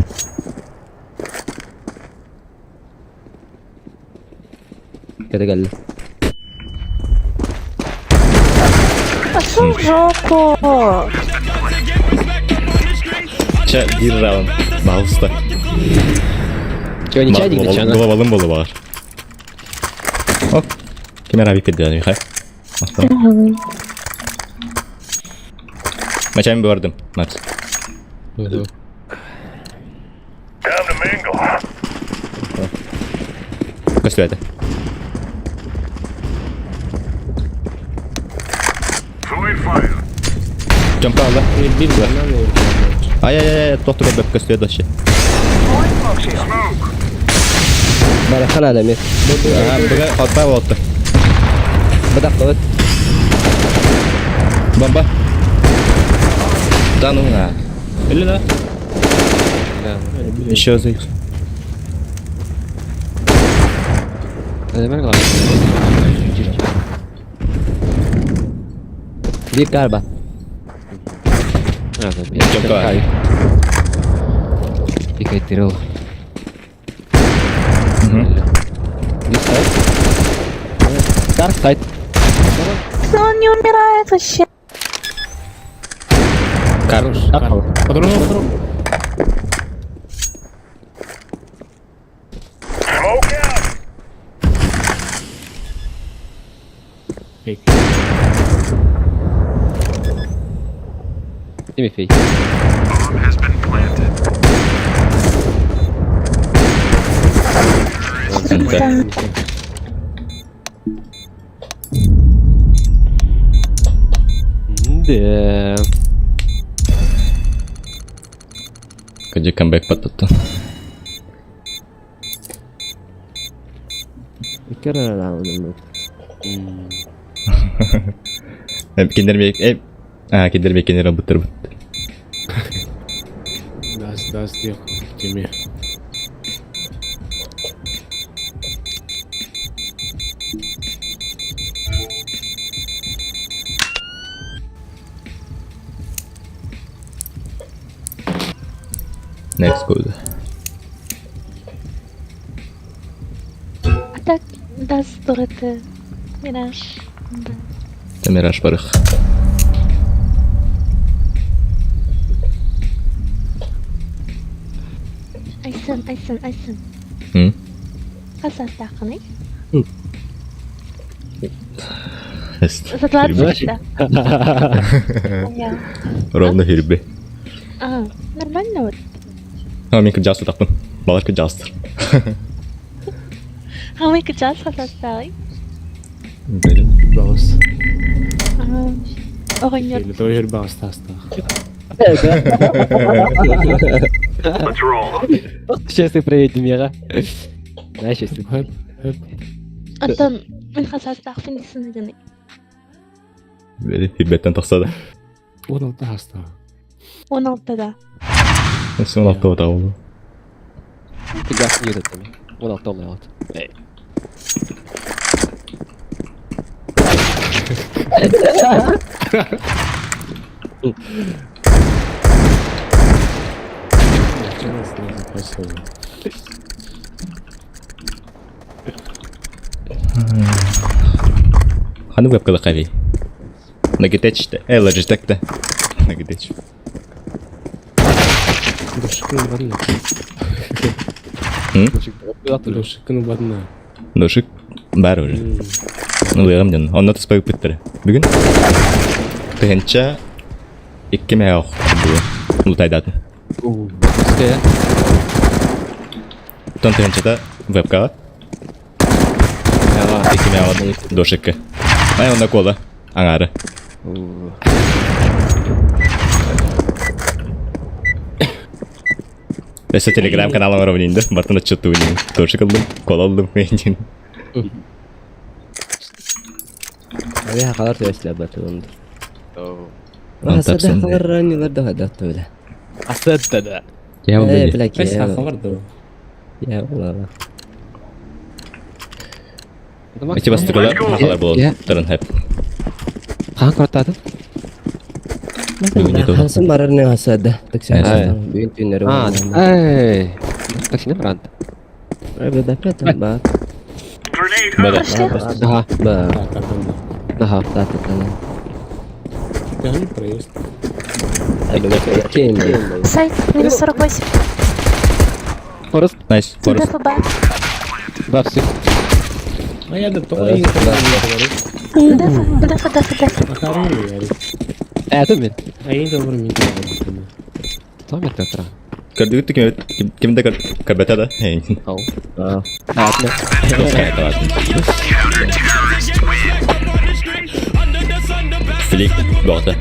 Кете келді. Пошел в жопу! Чэ, биир раунд. Пожалуйста. Чего, не чайник, да чё она? Глобалым болу бағар. Оп. Кемер аби педді, Михай. Мачайм бардым, Макс. Time to mingle. Көстүбәті. Throwing fire. Жампа алда. Бир банан Ай, ай, ай, тоқту көрбөп көстүбәті вообще. Smoke. Барахан адами. Бұға қалтпай болыпты. Бадақ вот. Бомба. Да ну на. Или да? Еще за их. Наверное, главное. Бир карба. А, да, я Жампа. Пикай тырыл. Бир сайт. Кар, сайт. Он не умирает вообще. Кар. По-другому, по-другому. Smoke out. Фейк. Тимофей. Bomb has been planted. Да. Да. Где камбэк подтутtu. Икки раунд. Киндер мек... А, киндер мекенер бұттыр бұтты. Даст, даст, дек, теме. Next code. А так, даст это Мираж. Да. Мираж барых. Айсын, Айсын, Айсын. М? Хас астаахыный? Эст. За 20, да. Я. Ровно хирби. А, нормально вот. А, мен кыджасы тақпын. Балар кыджастыр. А мы кыджас хас астаахый? Бағыс. Ага. Оҕонньор. Или той бағыс таастаах. Let's roll. Сейчас ты проедем, Мира. Знаешь, если... Хөп, хөп. Оттон мин хас астаахпын дии Хирбеттен тақсады. 16 хаастаах. 16-да. Сон алты ота oldu. Ты газ не этот, 16 olay вот. Ханы вебкада қави. Logitech те. Logitech те. Logitech. Дошикны барна. М? Дошикны барна. Дошик бар уже. Ну, лыгым ден. Онна туспай бүттір. Бүгін тыгынча икки мә ох бүгін. Лутайдатын. Тон тыгынчада вебка. Икки мә дошикка. Ай, онна кола. Аңары. Өссө телеграм каналым бар инде. Бартын отчетты уйнайм. Дошик алдым, кола алдым. Abi хакалар төбәсләр батылынды. Ан тапсын. Хакалар ранилар да хадат била. Асетта да. Я Э, бля, Кайсы хакалар да? Я була. Эти бастыргылар хакалар болот. Тырын хеп. Хан коротатын? Бүгүн не Хансын барар не хасада. Такси. Бүгүн түннәре. А, эй. Такси не брат. Ай, да пятым ба. Grenade Бада. Пошли. Ага. Ба. Ага. Да, да, да. Тяни проезд. Сайт минус 48. Форест. Найс, Форест. ДФБ. Да, все. А я да то и ДФ, ДФ, ДФ, ДФ. Это мен. А я добр мен. Том это тра. Көрдүгүт ким ким да көрбөтө да. Ау. Флик боғта.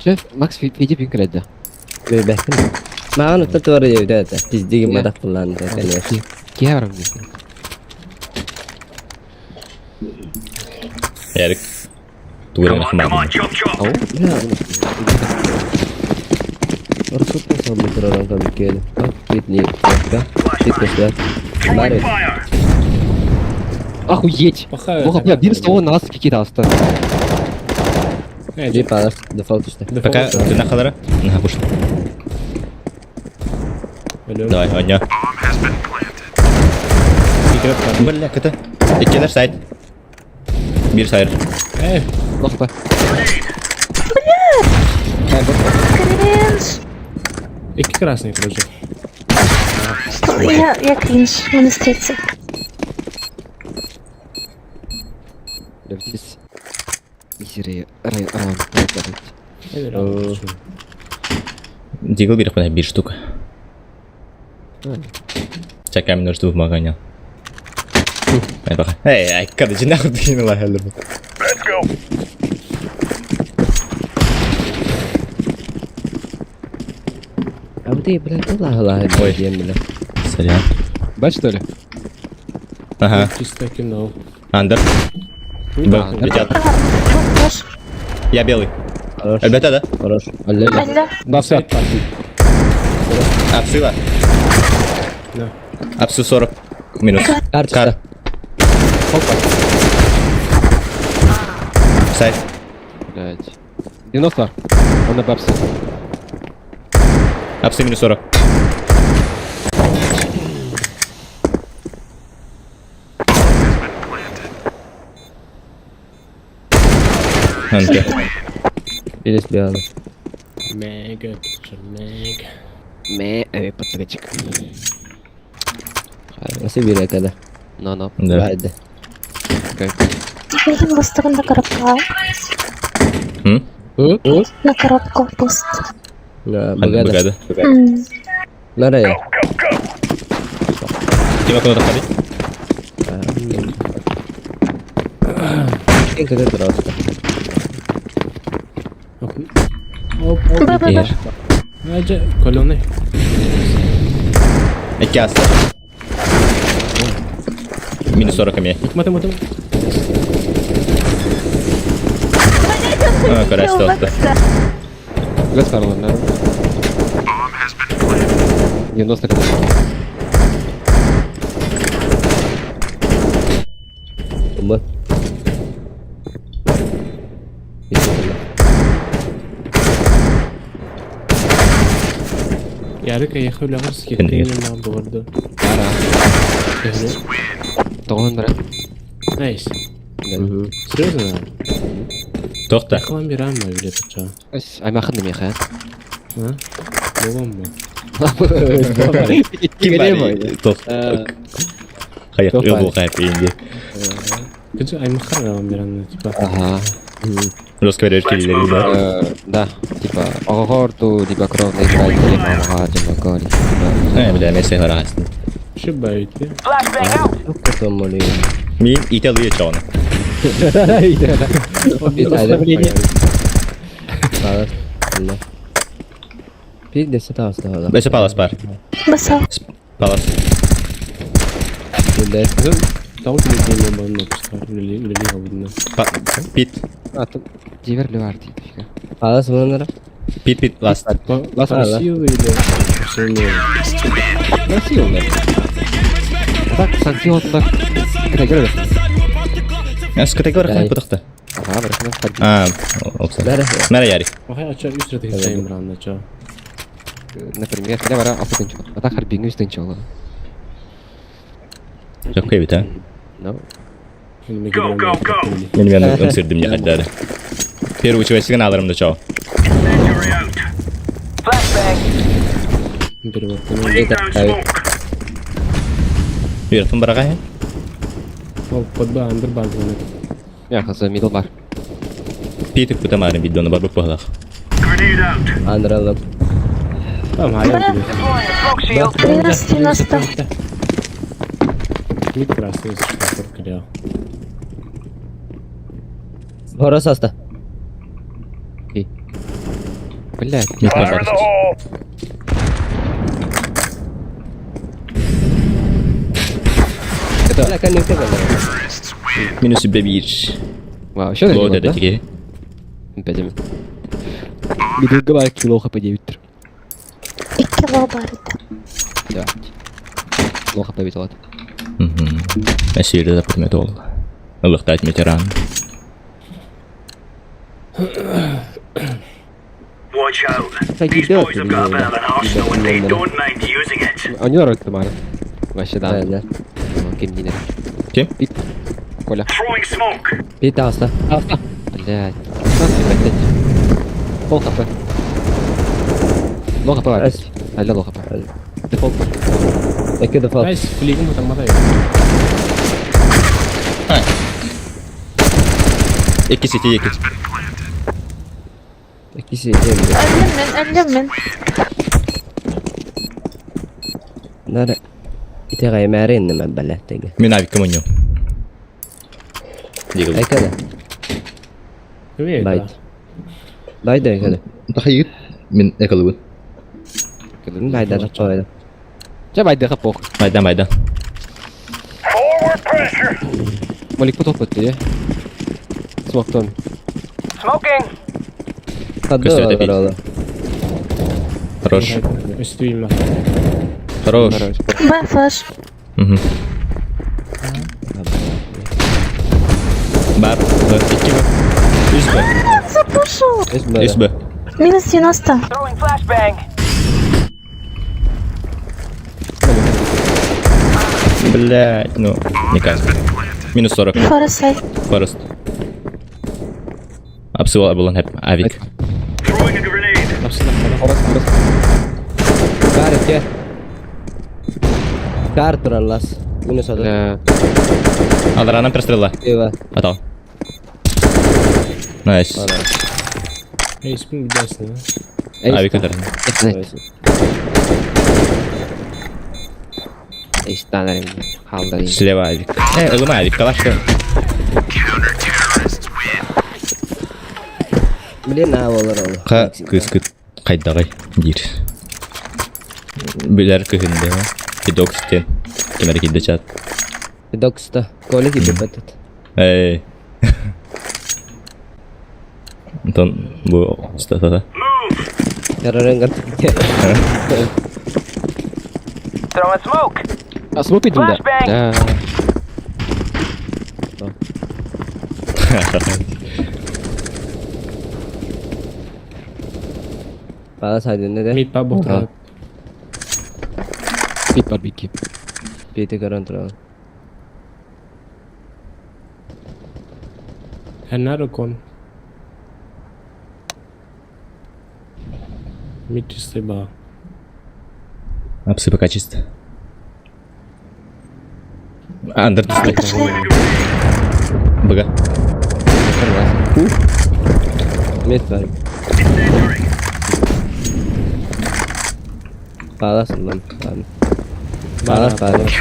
Че, Макс, види бин кредда. Маған ұтта туары евде это. Пиздиги мадақ кылланды, конечно. Кия барам Ярик. Тугурын хмар. Ау. Орсуттан салмы тураран кабикели. Бит не. Бит көстөр. Бары. Охуеть! Бога, бля, бир стол нас какие-то аста. Жи палас, дефолт işte. Пока ты на халара? На пуш. Давай, оня. Бля, ката. Иккенер сайт. Бир сайр. Э, Лохта. Кринж. Екі красный, короче. Что? Я кринж. Минус 30. Здесь. Изери, рай, рай, рай, Дигл бир хана бир штука. Чакай нужду в магазине. Ай, пока. Эй, ай, короче, нахуй ты не лагал. Let's go. Абды, блядь, ла ла. Ой. Бля. Сорян. Бать, что ли? Ага. Чисто кино. Андер. Б, летят. Хорош. Я белый. Хорош. Ребята, да? Хорош. Алле. Алле. Да, все. Апсыла. Да. Апсу 40. Минус. Кар. Кар. Сайт. Блять. 90. Он на бабсе. Апсы минус 40. Анке. Билес бияны. Мега, мега. Ме, патричек. Nasıl bir kada? Но, но. Да. Байды. Мигин бастығын на коробка. М? На коробку пуст. Богада. Богада. Nereye? Ким окно доходит? En kötü просто. Оп, оп. Б, Б, Б. Ажа, колоны. Эки аста. Минус 40 ами. Мата, мата. А, короче, тоқта. Газ Карлон, да? 90 когда. Б. Ярыка ехал лягырский. Кендиге. На борду. Ара. Тоғын бара. Найс. Серьезно? Тоқта. Яхлан бирам билет ча. Аймақын неме ха? А? Болом ба. Ким бар? Тоқ. Хаяқ, Тоқ ил бар. бұл қайып енді. Кыжы аймақар рам бирам типа. Ага. Жестко веревки да? Да, типа, Огорту, либо кровный братья, мамага, Джамакори. Э, бля, мен сен арасың. Шибайте. Çok kötü olmalı. Мен италия чауны. Палас. Bir de set alsın hala. Бәсі палас бар. Баса. Палас. Burada. Тау телефон бар написал. Или или видно. Пит. А, тут Дивер Леварди, дофига. Палас bunlara. Пит, пит, ласт. Ласт Силы или все Красиво, да. Так, санкцион так. Категория. Әс категория Дай. қайып бұтықты. Ага, барахна, А, опса. Бәрі. Мәрі ярик. Охай ача үч рет хитайм ранда ча. Например, хотя бара алты тынчы. А так харбиңы үч тынчы ола. Жоқ көйбіт, а? No. Go, go, go. Мен мен ымсырдым не хаддары. Первый чувачыгын аларым да чоо. Incendiary out. Laying down smoke. Үөрэтин бараҕа Ол подба андыр базаны. Я хаза мидл бар. Пи тыкпыта маарын видеону бар быппалах. Grenade out. Андыралым. Там хайа. Smoke shield. Минус 90. Мид красный что Хорос аста. Блядь. Fire in the hole. Бля, коннектор бар. Минус бир. Вау, еще Ло деді тиге. Пятим. Мидлга бар кило хп 9 2 ло бар edi. Да. Ло хп бит алат. Мәсире да пытмет ол. Ылықтайт ветеран. Watch out. Кстати, These делать boys have got a bit of an arsenal and they don't mind using it. Они ролик тамара. Вообще да. Да, да. Ким динер. Ким? Пит. Коля. Throwing smoke. Пи таста. Блядь. 15, Пол хп. Ло хп бар. Раз. Алло, ло хп. Дефолт бар. Эки дефолт. Найс, флигом там матай. Екі сети екі. Экиси эмди. Өлдüm мен, өлдüm мен. Нара. Ите гаймары инне мен балаттеге. Мен авикка моню. Дигл. Айкада. Байт. Байт. Байт айкада. Тахайыт мен экалыбын. Байда да койду. Жа байдыга пох. Майдан майдан. Forward pressure. Молик потоп бітті, Смоктон. Smoking. Кадды Көстөтө бит. олар. Хорош. Үстүйім. Хорош. Б флеш. Мгм. Бар. Б. Екі Б. Үш Б. Запушил. Үш Б. Минус 90. Throwing flashbang. Блять, ну, никак. Минус 40. Форесай. Форест. Апсыла булан хеп авик. Throwing a grenade. Бар эке. Кар тураллас. Минус отут. Алдаранан прострела. Ева. Атал. Найс. Эйспин бидасың. Авик атар. Қалды. Слева авик. Э, ылыма авик, калашка. Блин, а олар ол. Ка кыскыт кайдагай дир. Билер кыхынды. Педок стен. Кемер кидде чат. Докста. Коли кипи бетет. Эй. Антон, бу стата. Карарынган. Throwing smoke. А смок идем, да? Flashbang. Да. Бала сайдын де. Мид па бохтар. Бит бар битки. Пити каран турал. Ханарокон. Мид чистый ба. Апсы пока чисто. Андер түсті. Бга. Мид бар. Баласын lan. Балас балас.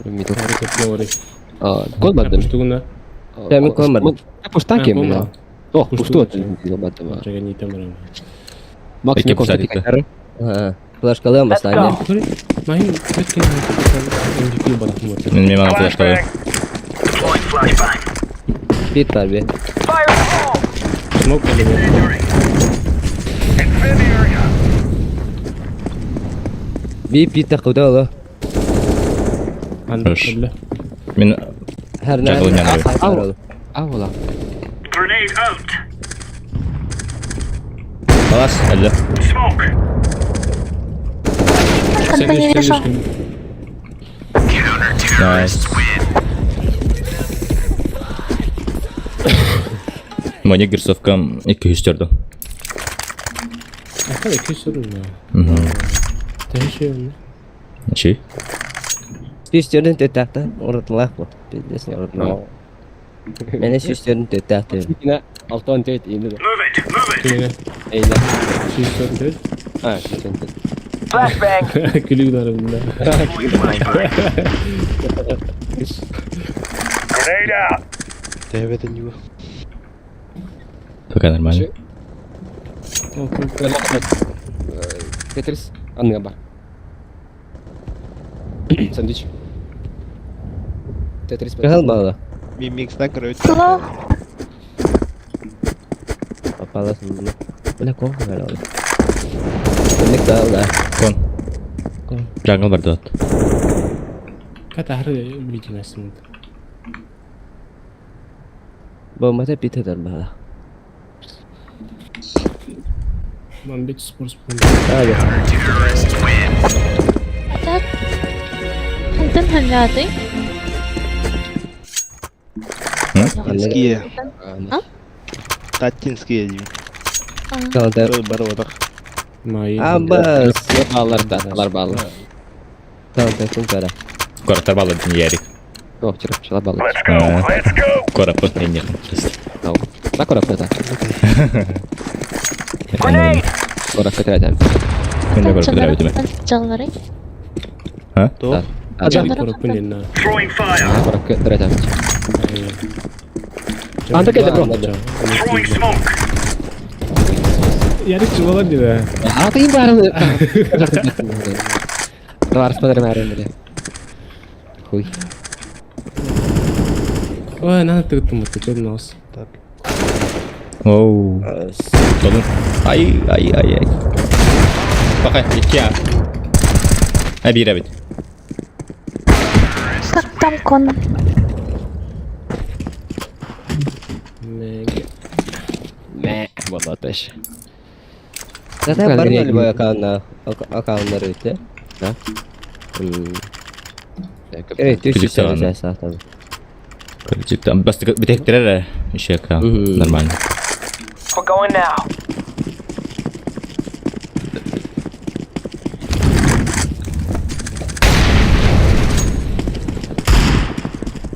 Мидл. Говори. Код бардым. Пуштугуна. Мен код бардым. Пуштан кем? Ох, пушту. Макс не пуштат. Флешкалыам бастан. Майн біткен MVP балақ мұрты. Мен мен маған флешкалы. Deploying flashbang. Бит бар бе. Fire in the hole. Смок Incendiary. Incendiary. Би пит тақуда олы. Хорош. Мен Her Jungle nerede? Аула. Grenade out. Балас, әллә. Конта не вижу. Найс. Моня герцовка 204. Аха, 204 да. Төһө Чи? Сүүстерин төттәхтен урутулаах бу. Пиздец не урутулаах. Мени сүүстерин төттәхтен. Yine 6-14 indi de. Move it, move it. Кинеге Eyle. 204. Ha 204. Flashbang. Күлүк дарымда. Throwing flashbang. Grenade out. Тэбэтин юу. Пока нормально. Tetris анныга бар. Сэндвич. Тетрис. Кыһыл бала. Мимикстан көрөбүт. Слов. Попалась мына. Бля, кон калды. Эмне калды? Кон. Джангл бар дот. Ката хары видимость. Бомбата питер бала. Ман бит спорт Hadi. Так. Хантан ханляты. Татинские. А? Татинские деймин. Калды. Бар отақ. Майы. Абас. Баллар да, алар баллар. Калды ким кара. Коротар баллар дин ярик. О, чырып, чыла баллар. Let's go, let's go. Корапы не Да, корапы да. Grenade. Корапы тирәдәм. Күндә корапы тирәбитме? Жаллары. Ха? То. Корапы не Throwing fire. Корапы тирәдәм. Анда кете бро. Throwing smoke. Ярик чулалар диде. А ты барын. Товар смотрим арен Хуй. Ой, надо тыгытым бу чөдүн ос. Оу. Толун. Ай, ай, ай, ай. Пока, икки. А бир бит. Как там кон? Меге. Мә, болот эш. Zaten бар mı любой аккаунтна аккаунттар өтө? Да. Evet, Күлүк 300 саганы. саатан. Короче, бас битектерер еще нормально. We're going now.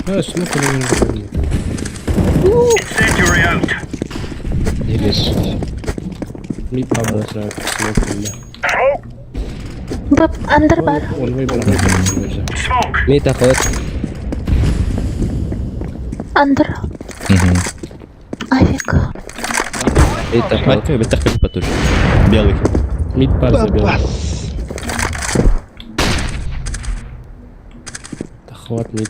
Ha, şunu koyayım. Incendiary out. Бир. Мид бабла сразу smoke Smoke. Б андер бар. Он выбрал. Smoke. Мид ахот. Андер. Авик. Мид ахот. Батка битек потуже. Белый. Мид пар забил. Захват мид.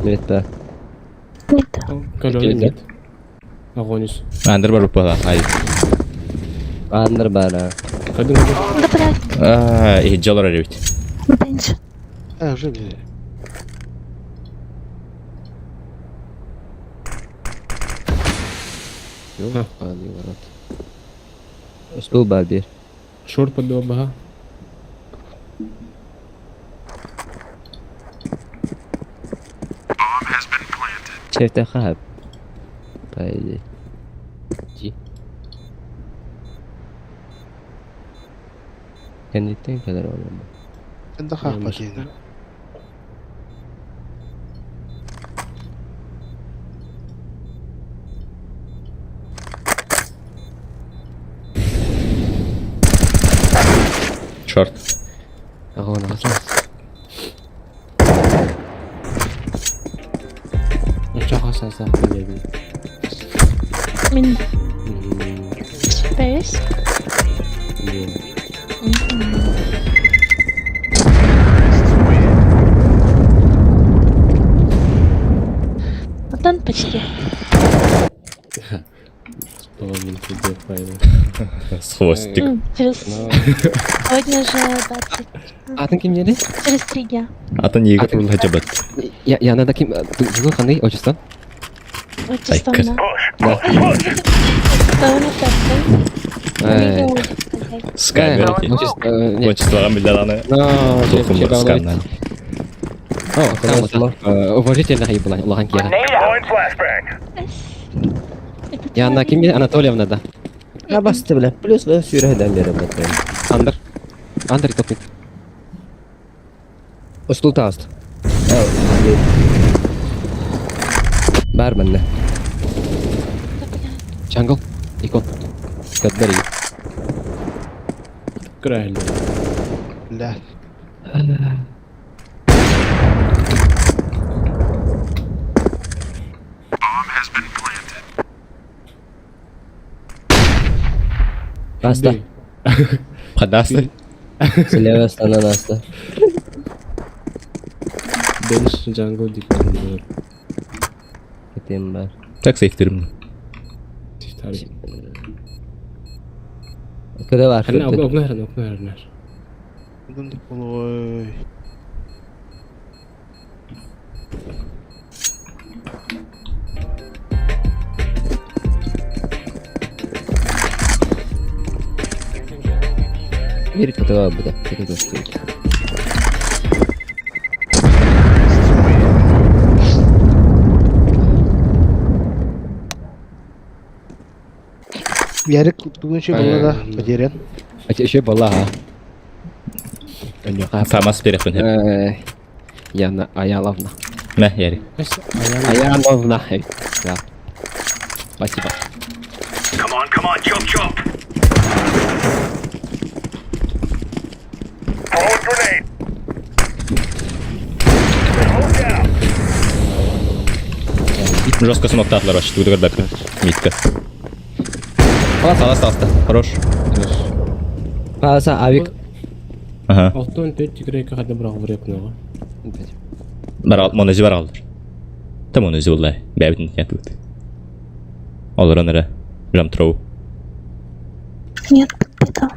Мид ба. Мид. Колёный мид. Огонис. Андер бар бала. Ай. Андер бар. Кадын Да блядь. А, и жалар бит. Бенч. А, уже бля. Ёбаный в рот. Стул бар бир. Шорт под бага. Чефте хаб. По идее. Ди. Кендиттен калар олам. Энді қақпа кейді. Шорт. Огонь, Очаға сасақ дедім. Мин. Space. Вот он почти. Половина. тебе файлы. С хвостик. Через... Сегодня же 20... Атын ким диэни? Через 3 дня. Атын иеге турулла жабат. Я, я надо ким... Тугу ханный отчеством? Отчеством, Айкыр. да. Э, Скамер. Отчествоҕа биллэр Но, Тохумар сканнан. О, там уважительно была, улахан киэхэ. Яна ким Анатольевна, да. А басты, бля. Плюс да сүүрәдән бері бәтен. Андр. Андр топит. Устул тааст. Бар манна. Jungle. Икон. Кадбери. Крайли. Бля. Аста. Хадасты. Слева сторона аста. Бенш Jungle дикон. Кетем бар. Так сейфтерим. Тифтари. Када бар. Хана окно херен, окно херен. Ой. Бир катага буда. Ката доступ. Ярик бүгін еще было да потерян. А еще была, а. Фамас береппин. Яна Аяловна. Мә, Ярик. Аяловна. Да. Спасибо. Come on, come on, chop chop. Throwing grenade. Smoke out. Жестко смоктатлар вообще тугу көрбөппүн. Митка. Алас, алас, Хорош. Паса авик. Ага. Алтын төт тигрейка хада бірақ вреп ного. Бар монози бар алдар. Там монози булла. Бәбитин ятут. Олар онара. Жам троу. Нет, это...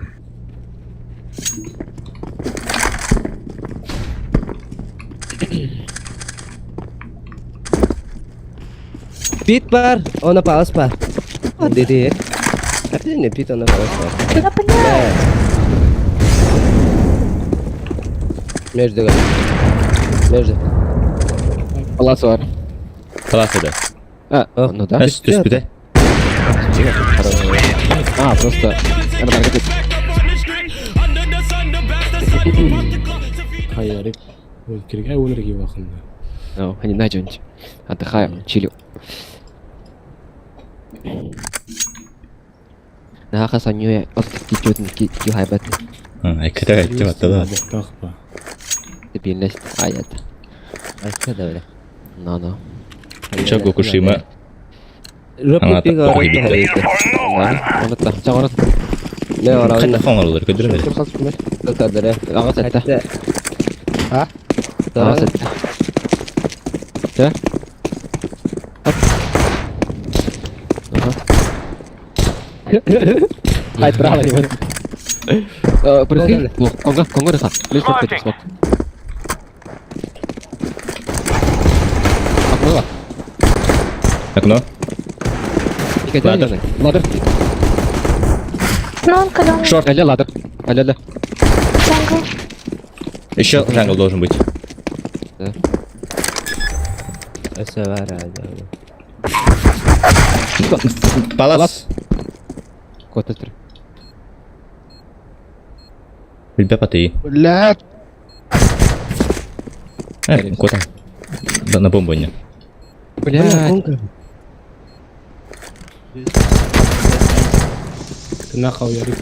Пит бар, она палас бар. Деди. Әбден пит она палас бар. Да, блядь! Между. Между. Палас бар. Палас да. А, ну да. Әс түспүтэ. А, просто... Хайарик. Ой, керек, ай, өлерге бақында. Ну, они найдёнте. Отдыхаем, чилю. Наха санюя от кичутн ки хайбат. Айкыта айтты баттала. Стабильность аят. Айкыта бля. Но, но. Чо Гокушима. Аңата. Не орауна. Кайда хоңорлор көдүрмө. Кадыр. Ага сетте. А? Ага сетте. Да? Ага. Ай, право не буду. Прыгай. Конго, конго рыха. Лишь смок, смок. Окно. Окно. Ladder. Ladder. Ну, он когда Шорт. Аля, ladder. Аля, аля. Jungle. Еще jungle должен быть. Да. Палас. Кот это. Ребята, ты. Бля. Э, кота. Да, на бомбу не. Бля. Ты нахал, Ярик.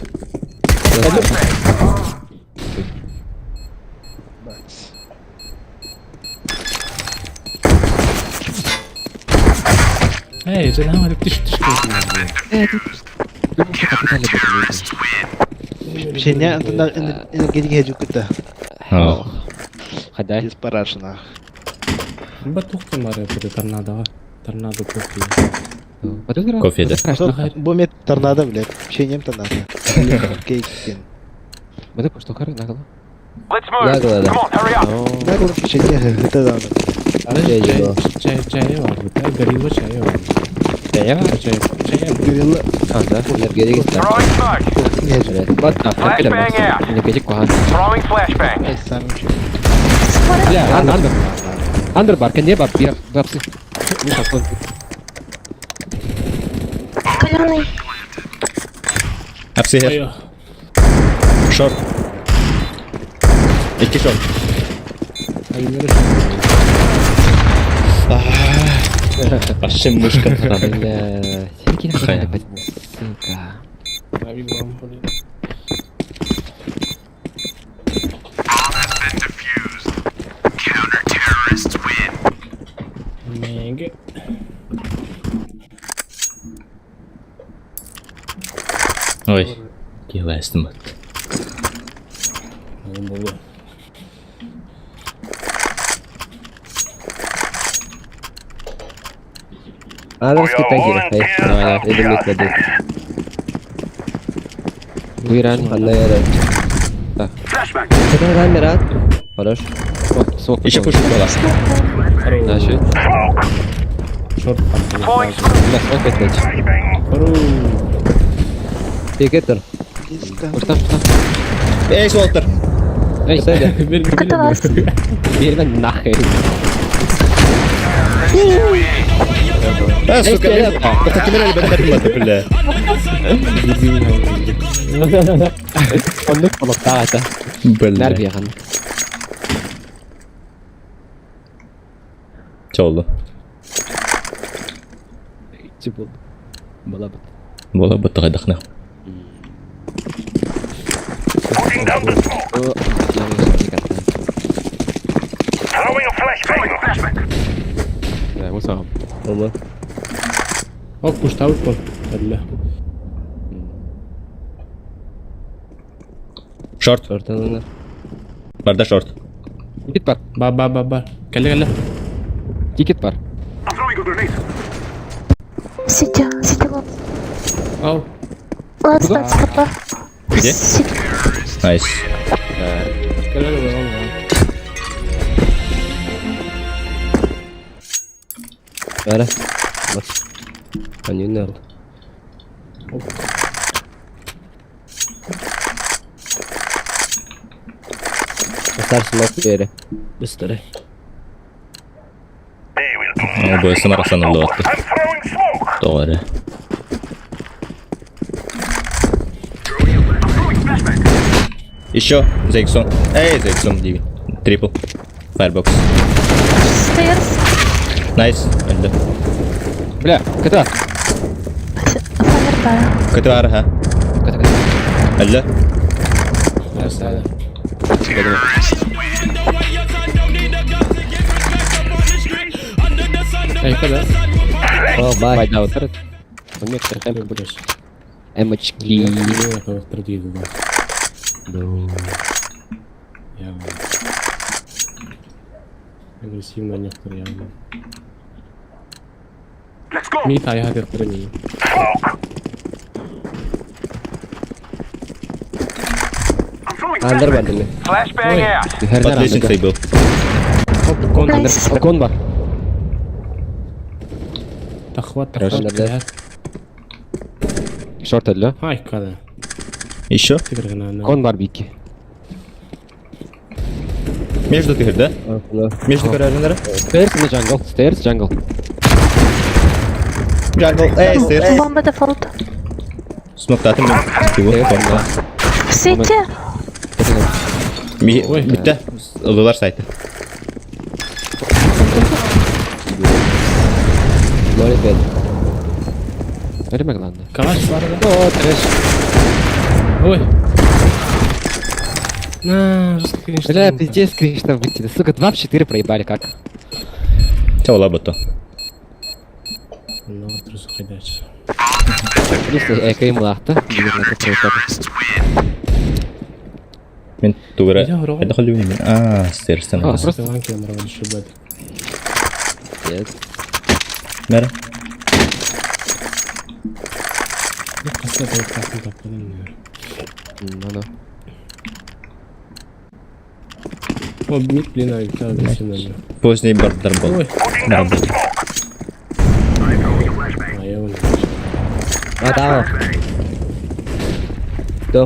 Эй, это нам это тыш тыш Пшеня энергетика жукута. Хадай. Диспарашна. Ба тухты мары буде торнадо. Торнадо тухты. Кофе да. Бу мет торнадо, блядь. Печеньем торнадо. Кейк. Let's move. Нагло, да. Come on, hurry up. Нагло печенье, это да. Чай, чай, чай var burada. Gorilla çayı var. Чая? Чай, чай. Горилла. А, да. Энергетик. Throwing smoke. Flashbang out. Энергетик кухан. Throwing flashbang. Эй, сам еще. Бля, андер. Андер бар, кенде бар, бир, бапсы. Каленый. Апсихер. Шорт. Икки шорт. Вообще мышка. Блядь. Хая. Сука. Мега. Ой. Килэстим. Адрес китайский. Давай, иди мне клади. Выйран. Наверное. Это камера. Хорош. Еще пушку была. Значит. Шорт. Throwing smoke. Бля, смок опять. Тикетер. Ушта, ушта. Эй, Уолтер! Эй, Каталас. Бермэн нахер. А, сука, это кимерали бэт бля. Оннук болоктаата. Бля. Нервияхан. Чолду. Типа. Была бы. Бола быттыга дахна. Putting down the smoke. Throwing a flashbang. Flashbang. Да, мусам. Ома. Ок, куштабыт бол. Бля. Шорт. Шорт. Барда шорт. Тикет бар. Ба ба ба ба. Кэллэ кэллэ. Тикет бар. I'm throwing a grenade. Сити, сити лоб. Ау. Ладно, стопа. Где? Сити. Найс. Кэллэ кэллэ. Бара. Бас. Они нерд. Достар смок бери. Быстрее. О, бу самарасан олуатты. I'm throwing smoke. Doğru. I'm throwing flashbang. Еще Зейксон. Эй, Зейксон, диви. Трипл. Firebox. Stairs. Найс. Öldü. Бля, КТ. Фаер бара. КТ бар, ха. КТ, КТ. Öldü. Эй, когда? О, бай. Бай, да, вот этот. Некоторых эмок будешь. Эмочки. Явно. Агрессивно некоторые явно. Let's go. Мита, я хотел. Smoke. I'm throwing Андер flashbang. бар дими. Flashbang out. Под лестницей был. Кон, Найс. Кон бар. Тахват, Хорошо. тахват. Да. Шорт для. Ай, когда? Еще? Кон бар бики. Между ты, да? Между каражинера? Stairs на джангл. Stairs джангл. Джангл. Эй, стейрс. Бомба дефолт. Смок татым. Сити. Битте. Ылылар сайты. 0,5. Время главное. Калаш бар да? О, трэш. Ой. На, жестко, конечно. Бля, пиздец, конечно, выйти. Сука, 2 в 4 проебали, как? Чаула бутто. Ну, вот трусу хайдач. Плюс эко им лахта. Мен тугара. Я враг. Это холю не. А, стейрс А, просто Ланки нормально шибет. Нет. Мера. Хаста толкатын таппадым. Ну да. О, мид, блин, а агрессивно. Поздний бардар был. Ой. Барбыт. А я вон. Атао.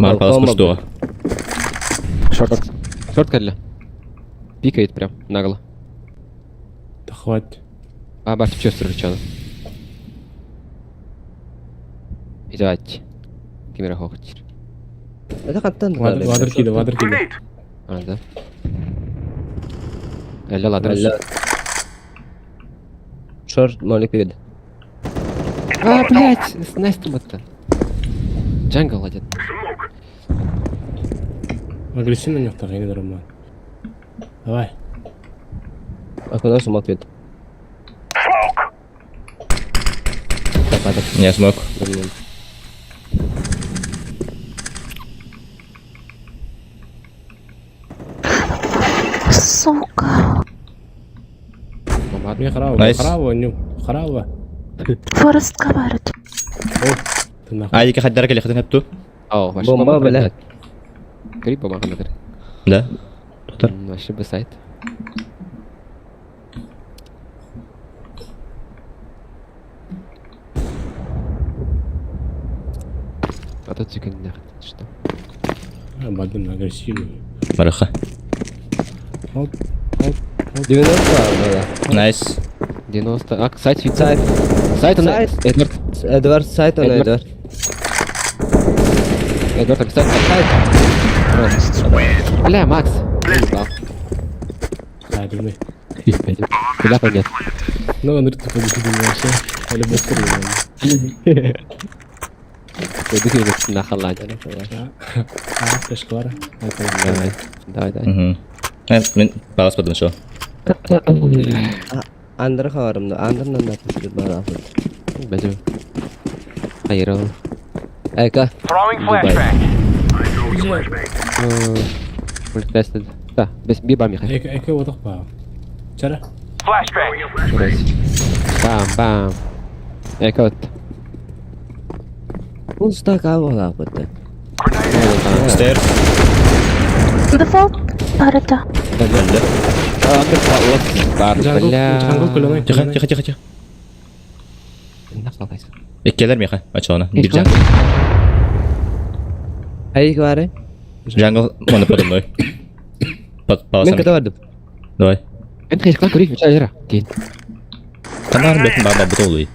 Мар палас пуштуға. Шорт. Шорт кэллэ. Пикает прям, нагло. Да хватит. А, бар чувствую, что Идать. Кимера хохтир. Это хаттан. Ладер, ладер кида, ладер кида. А, да. Элла ладер. Алла. Шорт молик вид. А, блядь, с Настей это. Джангл один. Агрессивно не второй, не нормально. Давай. А куда смок вид? Не смог. Сука. Мне хараво, Найс. хараво, ню, хараво. Форест говорит. Ты нахуй. Айдика хаддара кэлэ хатын хэпту. О, вообще Бомба, блядь. Грипп бомба, наверное. Да. Вообще бы сайт. А тут тільки не что. А, бадым агрессивный. Барыха. Оп, оп, оп. 90 было. Найс. 90. А, сайт, Сайт. Сайт, он... Сайт. Эдвард. Эдвард сайт, он Эдвард. Эдвард. Эдвард, сайт, сайт. Бля, Макс. Ебал. Да, думай. Куда пойдет? Ну, он рыто победил вообще. Или быстро. На халате. А, флешквара. Давай, давай, давай. Мгм. Мен палас подым шо. Андр хаварымда, Андрнан да пушты бар афыт. Бәдем. Hayır oğlum. Эка. Throwing flashbang. Мультпестед. Да, без биба Михаил. Эка, эка, вот так па. Чара? Flashbang. Бам, бам. Эка вот. Пуста кавала афыт. Stairs. Дефолт. Арата. Джангл, джангл, кулоной, Тихо, кулоной. тихо, тихо, тихо. Иккелер меха. Ачона. Бир джангл. Хайик бары. Джангл, оны подо мной. Под Мен паласом. ката бардым. Давай. Мен хейшклан көрейік, меча жара. Кейін. Канар бетин баба бутолуй.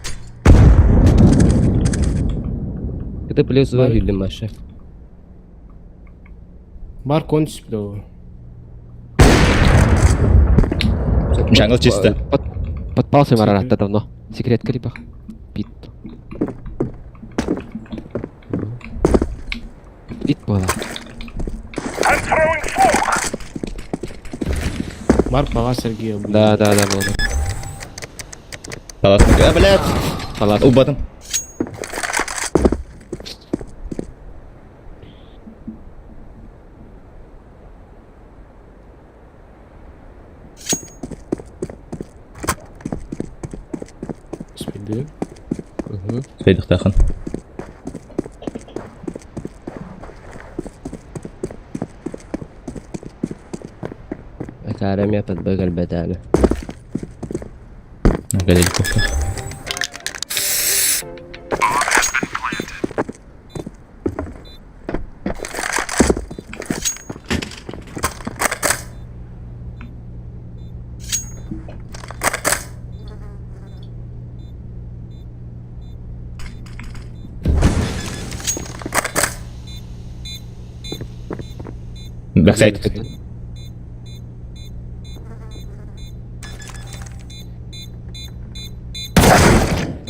Ката плюс два юлим маша. Бар кончись, бля. Джангл чисто. Подпался Марарат давно. Секрет Карибах. Пит. Пит была. I'm throwing smoke. Бар пала Сергея. Да, да, да, было. Палас. А, блядь. Палас. Убатым. Спиды. Свейдихтахан. Эка арам япат багал бетаны. Галил кофта. Бэксайд.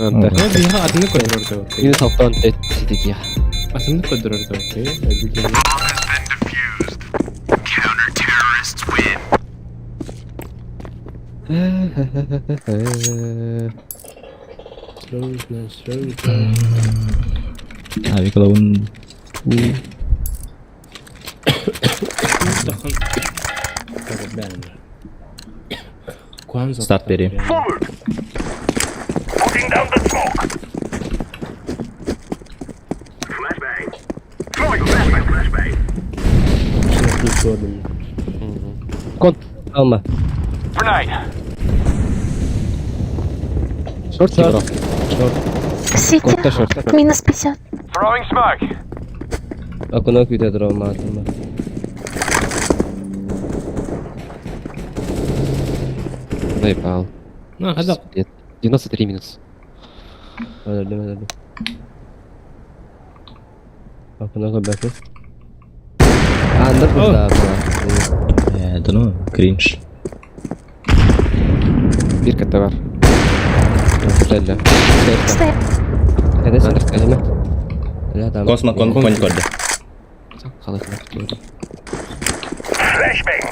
Анта. Ну, биха атыны көдөрөр деп. Минус алтан тет сидеки. Атыны көдөрөр деп. Срочно, срочно. Авик лаун. Куанза. Старт бери. Forward. Putting down the smoke. Кон. Алма. Grenade. Шорт, бро. Сити. Конта шорт. Минус 50. Throwing smoke. Окно күүтэ турар маатыма. Наебал. На, хадак. 93 минус. Өлөрдүм өлөрдүм. Окно көрбөппүн. Аандар курдаабыла. Да ну, кринж. Бир катта бар. Ләллә. Стоп. Кәдә сен? Бля, там. Космо кон конь көрдө. Flashbang.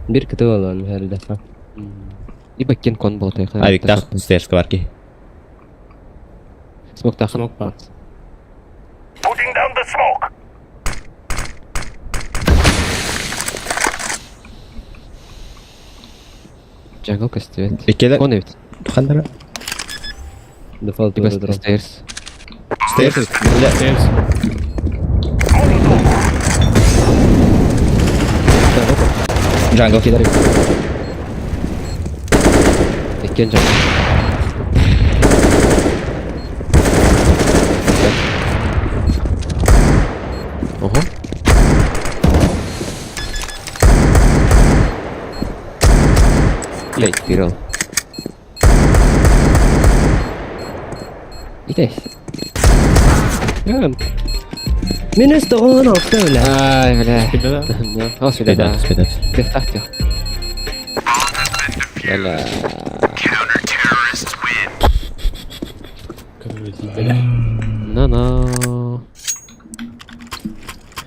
Бир кыты болон хәрдә. Либо кен кон болот. Авиктах стерска барки. Смок тахын. Смок бар. Putting down the smoke. Джангл костюмет. Иккелер. Кон эбит. Хандара. Дефолт Либо турар. стейрс. Стерс. Бля. Стейрс. Джангл. Кидар эбит. Иккен джангл. Ого. Блять, тырал. Итесь. Минус 96 бля. Ай, бля. Спидада. О, сюда, да. Спидат, спидат. Тихтах, тих. Бля. Бля. На-на.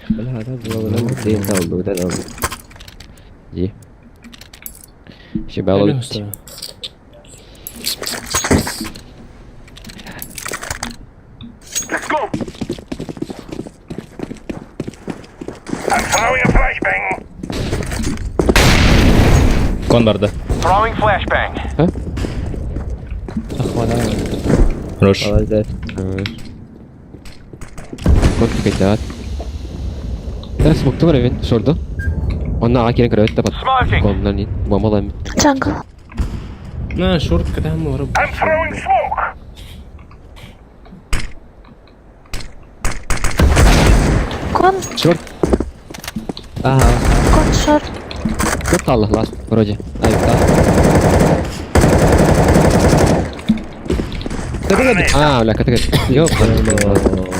Бля, да булабынан битейин табылды, бүтән алды. Ди. Щебало. Let's go. I'm throwing a flashbang. Кон барды. Throwing flashbang. Хорош. Алайда. Кон кикайдат. Да, смокту бар шорду. Онна ага керен көрөт да Smoking. Коннан ин. Бомалам. Джангл. На, шорт когда мы рыб. I'm throwing smoke. Кон. Шорт. Ага. Кон шорт. Тут алла ласт вроде. Ай, да. А, бля, катык. Ёп.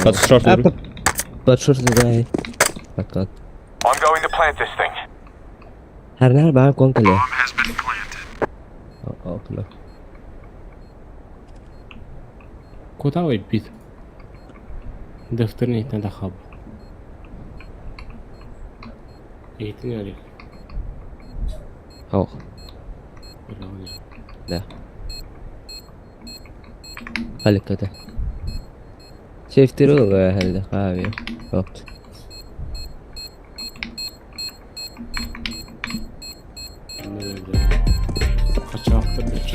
Под шорт. А, под шорт да. Пока. I'm going to plant this thing. Хәрнәр бар кон килә. Окно. Куда вы бит? Дәфтерне итне дә хаб. Итне әле. Ох. Да. Халиката. Шефтер ул хәлдә хави. Вакыт. Качактыр бит.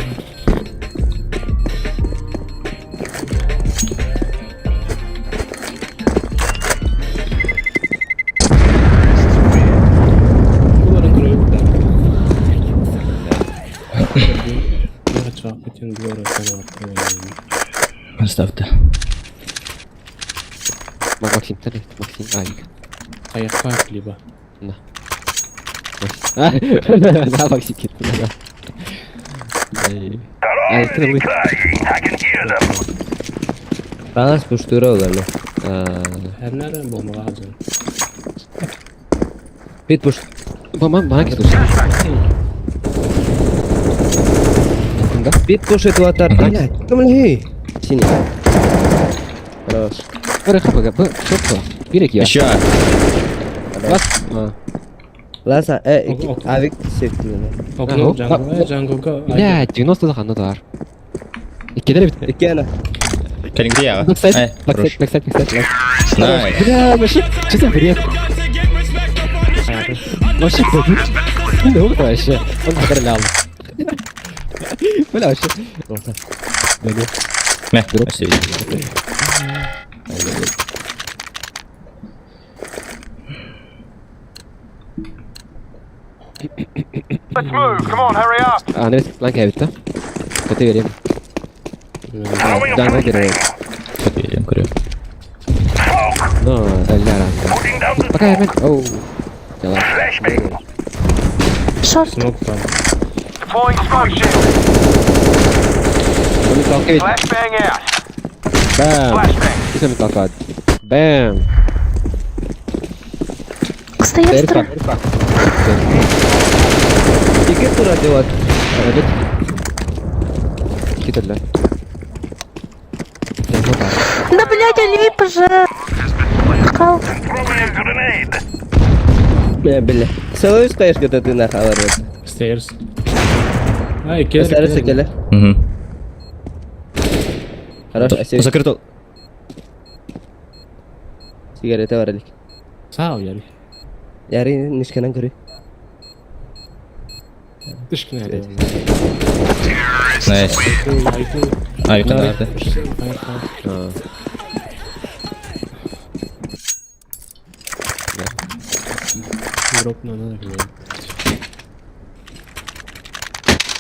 Буларын көрөбүт да. Качак битен булары Оставьте. Максим, ты Максим, Авик. Каякка либо. На. Да, Максим, да. Ай, ты They're crying. I can hear them. Баланс буштура уларны. Һәрнәре булмага азын. Бит буш. Мама, мана кисло. Бит буш итеп атар. Бля, кем ли? Синий. Хорош. Бер хапага, б, чопа. Бирек я. Еще. Бас. Ласа, э, авик сефтер. Окно, джангл, джанглга. Бля, 90 да ханна бар. Иккелер бит. Иккене. Кәлиңге яга. Бэксайд, бэксайд, бэксайд, бэксайд. Найс. Бля, вообще, что за бред? Вообще, ну вообще, он стрелял. Бля, вообще. Мә, спасибо. Let's move. Come on, hurry up. Аны план кэбитте. Көтө берем. Throwing a Данга flashbang. кере. Көтө берем көрө. Но, әллә. Putting down the Пока мен. Оу. Дела. flashbang. Шорт. Смок там. Deploying smoke shield. Оны талка бит. Flashbang out. Бам. Flashbang. Кисем талка. Бам. Стоит строй. Тикет тура делать. Китәләр. Да блять, алип же. Хал. Throwing a grenade. Бля, бля. Целуешь, конечно, когда ты нахавар. Stairs. Ай, келер. Сәрісі келер. Угу. Хорош, асеби. Закрыт ол. Сигарета бар элек. Сау, яри. Яри, нишканан көрүй. Тышкина. Найс. Ай, кадарды. Дроп на надо.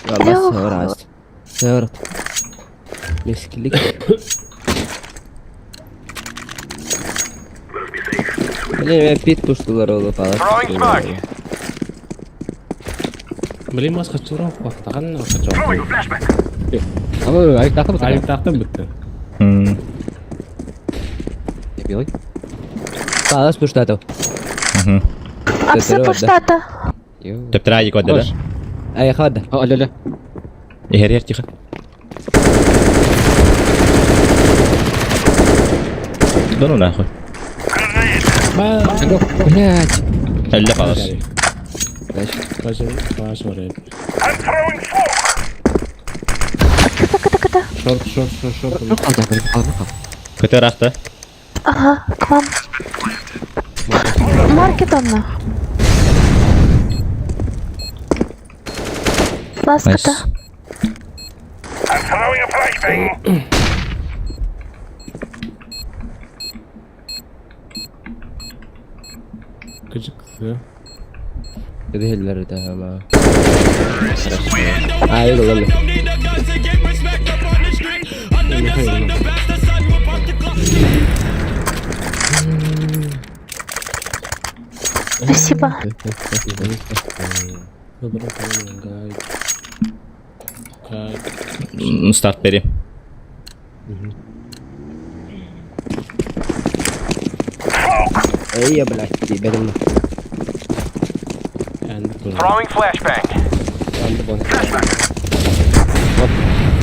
Валла сığır az. Sığır. Мискилик. Блин, мен пит пуштулар олу пала. Throwing smoke. Блин, маска чурап, вақтаған маска Throwing a flashbang. Ама ай тахта бит. Ай, тақтан бітті. Белый. Палас пуштатов. Угу. Апсы пуштата. Төптөр айык бады да. Ай, хада. А, алло, алло. Эхер, эр, тихо. Да ну нахуй. Блять. Әллә қалас. Баш бар edi. I'm throwing smoke. Кыта, кыта, кыта. Шорт, шорт, шорт, шорт. Алды, алды, алды. Көтөр ахта. Ага, к вам. Маркет онна. Найс. Ласката. I'm throwing a flashbang. Кыжык. Эделлер да ама. Ай, олу. Спасибо. Старт бери. Эй, блядь, берем. Throwing flashbang.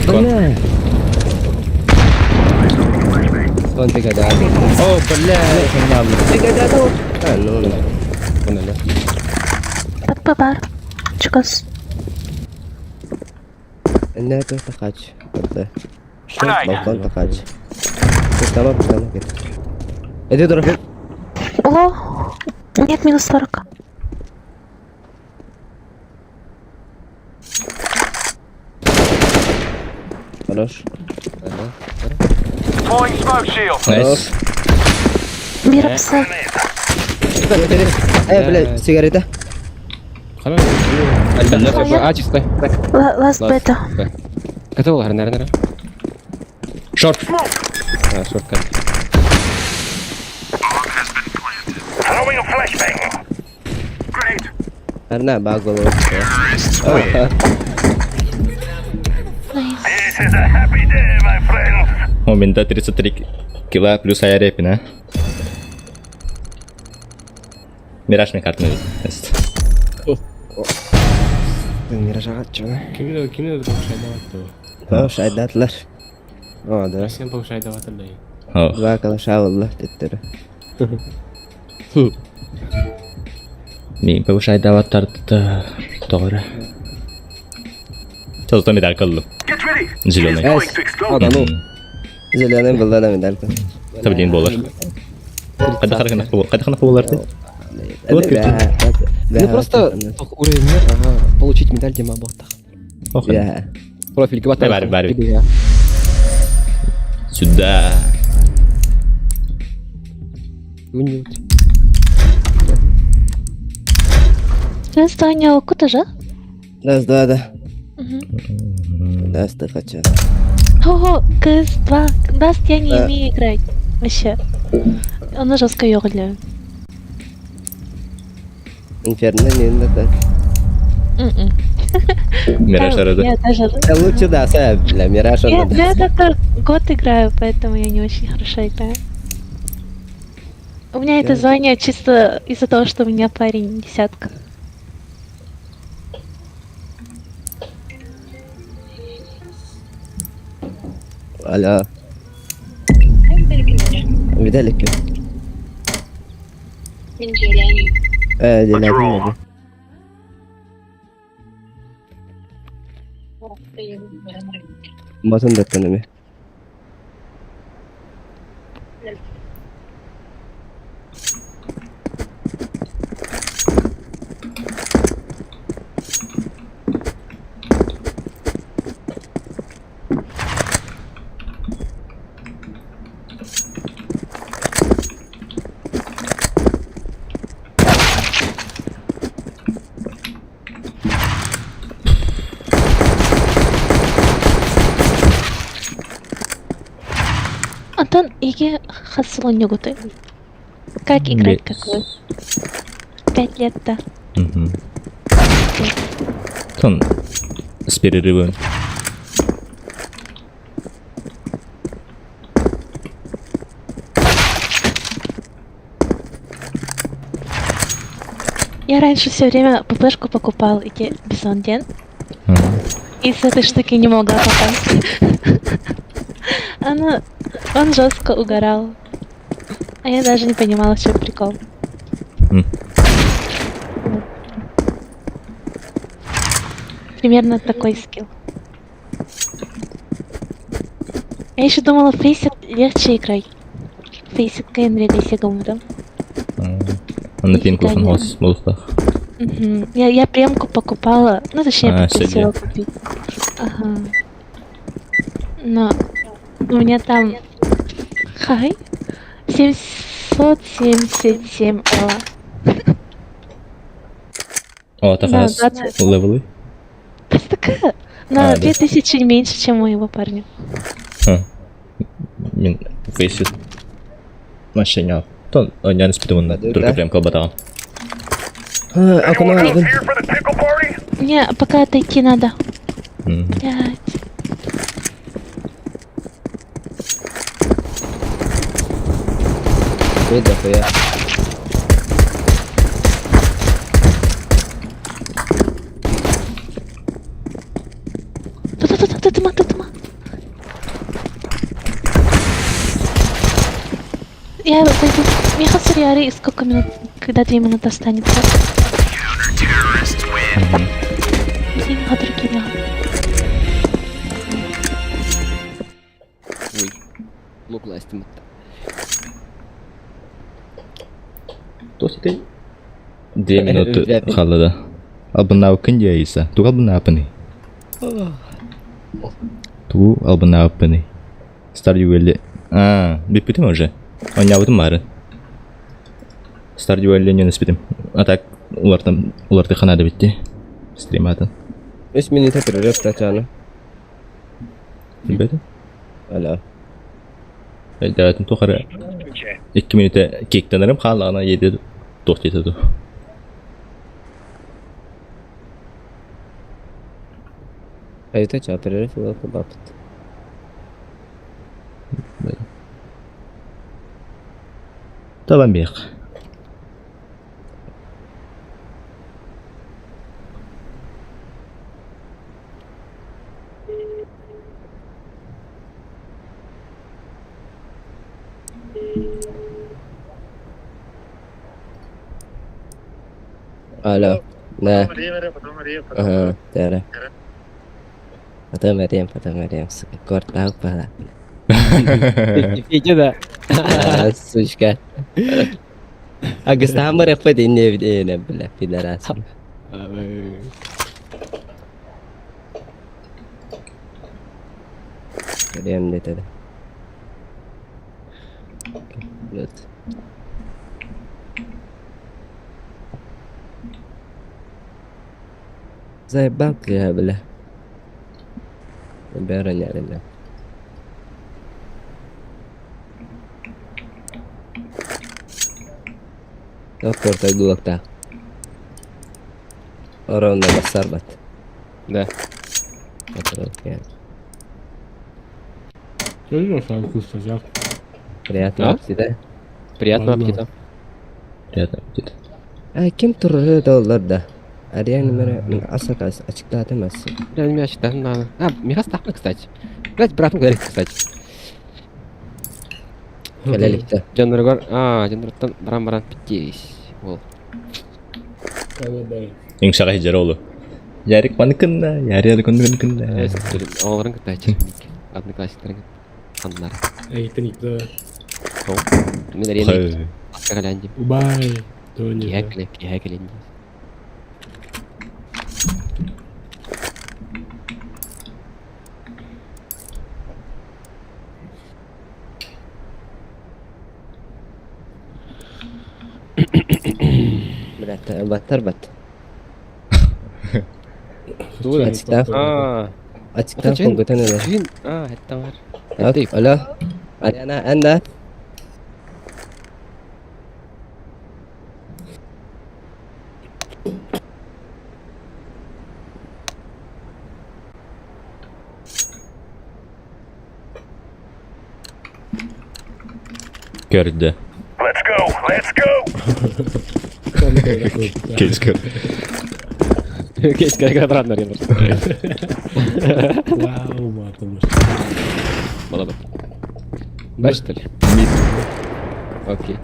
Бля. Вон ты когда. О, бля. Ты когда тут? А, ну, ну. Папа бар. Чукас. Не, это тахач. Да. Grenade. Балкон тахач. Пуштама, пуштама. Иди, дурак. Ло. Нет, минус 40. Хорош. Deploying smoke shield. Найс. Мир псы. Э, блядь, сигарета. А, чисто. Ласт бета. Готово, наверное, наверное. Шорт. А, шортка. Throwing a flashbang. Grenade. Арна, баголу. This is a happy day, my friends. У меня 33 кила плюс айрепина. Мираж мне карту Миражага чона. Кимде кимде повышайдаватты? Повышайдатлар. А, да. Сен повышайдаватты. О. Два калаша алла теттер. Мен повышайдаваттарды doğru. Зато медалька алdım. Get ready. Зеленый. Going to explode. А, да, ну. Зеленый был да медалька. Таблин болар. Қайда қарағын қайда қана болар Вот Ну просто уровень, ага, получить медаль Дима Ботах. Я. Профиль габата. Бар, бар. Сюда. Унют. Здание куда же? Даст два, да. Мгм. Даст ты хочу. Ого, КС-2. Даст я не Да. умею играть. Вообще. Он жестко ёгли. Инферно не надо. М-м. Мираж Там арада. Я даже... Да лучше да, сэ, бля, Мираж Я, он я только год играю, поэтому я не очень хорошо играю. У меня это Я- звание чисто из-за того, что у меня парень десятка. Алло. Видали ки? Диләдим. Батын даттан эме. Антон, иги хасылон югуты. Как играть какую? 5 лет-то. Мгм. Тон с перерывом. Я раньше все время ППшку покупал, эти Бизон Ден. Мгм. И с этой штуки не могла попасть. Она... Он жестко угорал. А я даже не понимала, в чем прикол. М. Вот. Примерно такой скилл. Я еще думала, Faceit легче играть. Faceit Кенри Сигумда. Онно пин Нифига кулахан не. хос болуктах. Мгм. Я премку покупала, ну точнее А, попросила себе. купить. Ага. Но у меня там хай 777 эла. О, тахас Да, 20. левелы. Такая на А, да. 2000 меньше, чем у моего парня. Ха. Мин фейсит. Машиня. Тон, онян спитымын только прям колбатаган. Окуна алгын. Мне пока отойти надо. М. Блядь. Ой, дохуя. Тут, тут, тут, тут, тут, тут, Я пойду. Миха Сурьяри, сколько минут, когда 2 минуты останется? День другие. Ой, лук ластим. Тоситей. 2 минуты халада. Албынау күн яйса. Ту албынау пыны. Ту албынау пыны. Stardew Valley. А, биппитим уже. Ойнабытым бары. Stardew Valley нені спитим. А так, улартан, уларты ханады битти. Стриматын. 3 минута перерыв Татьяна. Билбетим. Алло. Давайтын тухары. 2 минута кектенерим халана еди тохтетеду. Айта ча перерыв уларты бапыт. Табан бек. Алло. Да. Ага, да. Потом арем, потом арем, сука, кортау пала. Петя, да. А, сучка. А гостамыр не не, бля, пидорас. Арем не тогда. Вот. Заебал кыыһа, бля. Бәрі бля. Топ гулактаах. Оронно бассарбат. Да. Приятного аппетита. Приятного аппетита. Приятного аппетита. А ким турары да олар да. Ариан мера мин асакас ачыктаатым асы. Бля, меня считать надо. А, Миха Стахна, кстати. Блять, братом говорит, кстати. Кэлэликте. Дьонноргор, а, дьоннортон баран-баран питтиис. Ол. Иҥсэҕэ сылдьар оҕолор. Ярик маны кынна, Ярик кынна кынна. Оҕолорун кытта аччык. Одноклассниктарын кытта. Аннар. Эйтен икки. Мен арена аска кэлэн дим. Убай. Киһэ кэлэн, киһэ кэлэн дим. Блядь, баттар бат. Ачыктаах. Ачыктаах хонгутан ылар. А, это бар. Алло. Ариана, анда. Көрдө. Let's go, let's go! Кейс көр. Кейс көр көр Вау, матом. Молодец. Бачишь, что ли? Окей.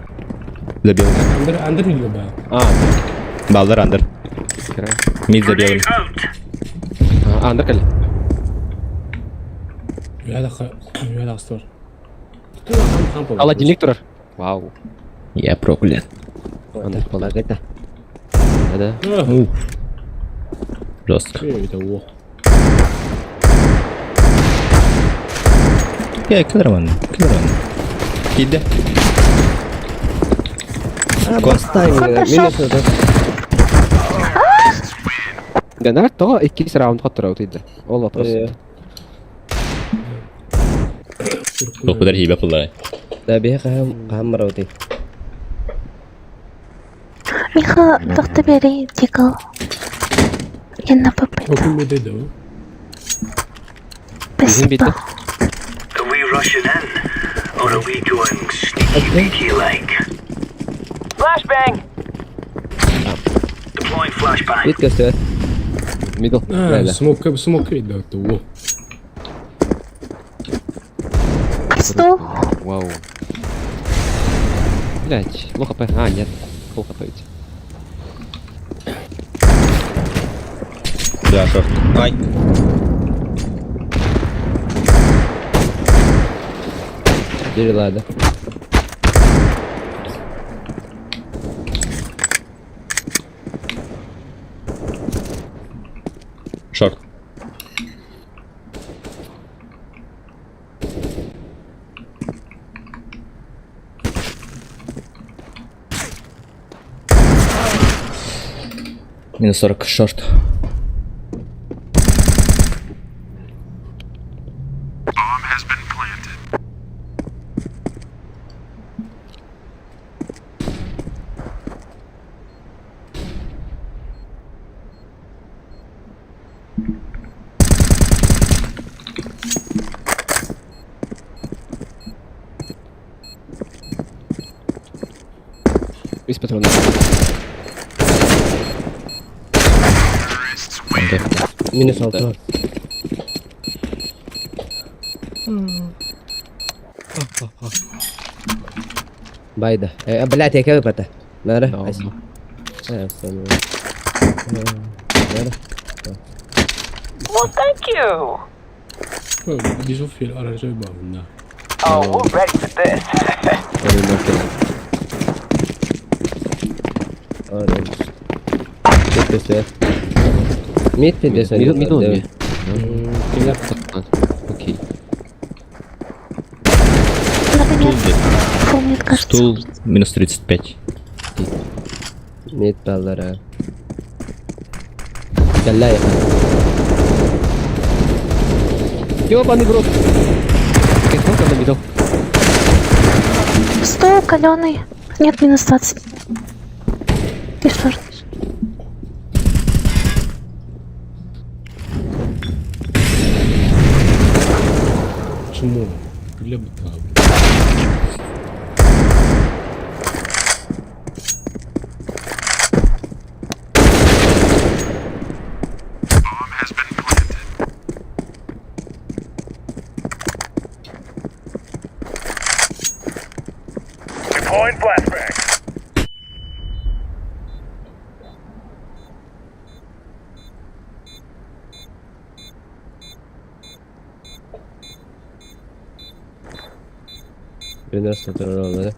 Забил. Андер, андер не ба. А, Балдар андер. Мид за белым. А, андер кали. Үһэ тахсар. Холодильник турар. Вау. Я проклят. Андер Это. Да. Уф. Жестко. Это во. Я килерман, килерман. Киде. Да, наверное, то иккис раунд хоттор аут Ол вопрос. Тохпудар хибе пуллар. Да бе кахам кахам мараути. Миха, доктор бери дигл. Я на попытку. Спасибо. Are we rushing in, or are we going sneaky beaky like? Flashbang! Deploying flashbang. Бит көстөр. Мидл. Смок, смок да, то. Что? Вау. Блять, лох хп. А, нет. Пол хп ведь. Да, шорт. Ай. Бери ладно. Шорт. Минус 40, шорт. Без патронов. Минус алты. Байда. Блядь, я как это? Надо? Well, thank you. Бизофил аражай баунна. Oh, we're ready for this. Orange. Бит көстөр. Мид пидесен. Мидл, мидл не? Окей. Например, помнит, кажется. Стул минус 35. Мид баллара. Кэллэ Ёбаный в рот! Сколько на видел? 100 каленый. Нет, минус 20. Ты что ж? Чему? Бля, быта. Deploying flashbang. Девяносто второго, да?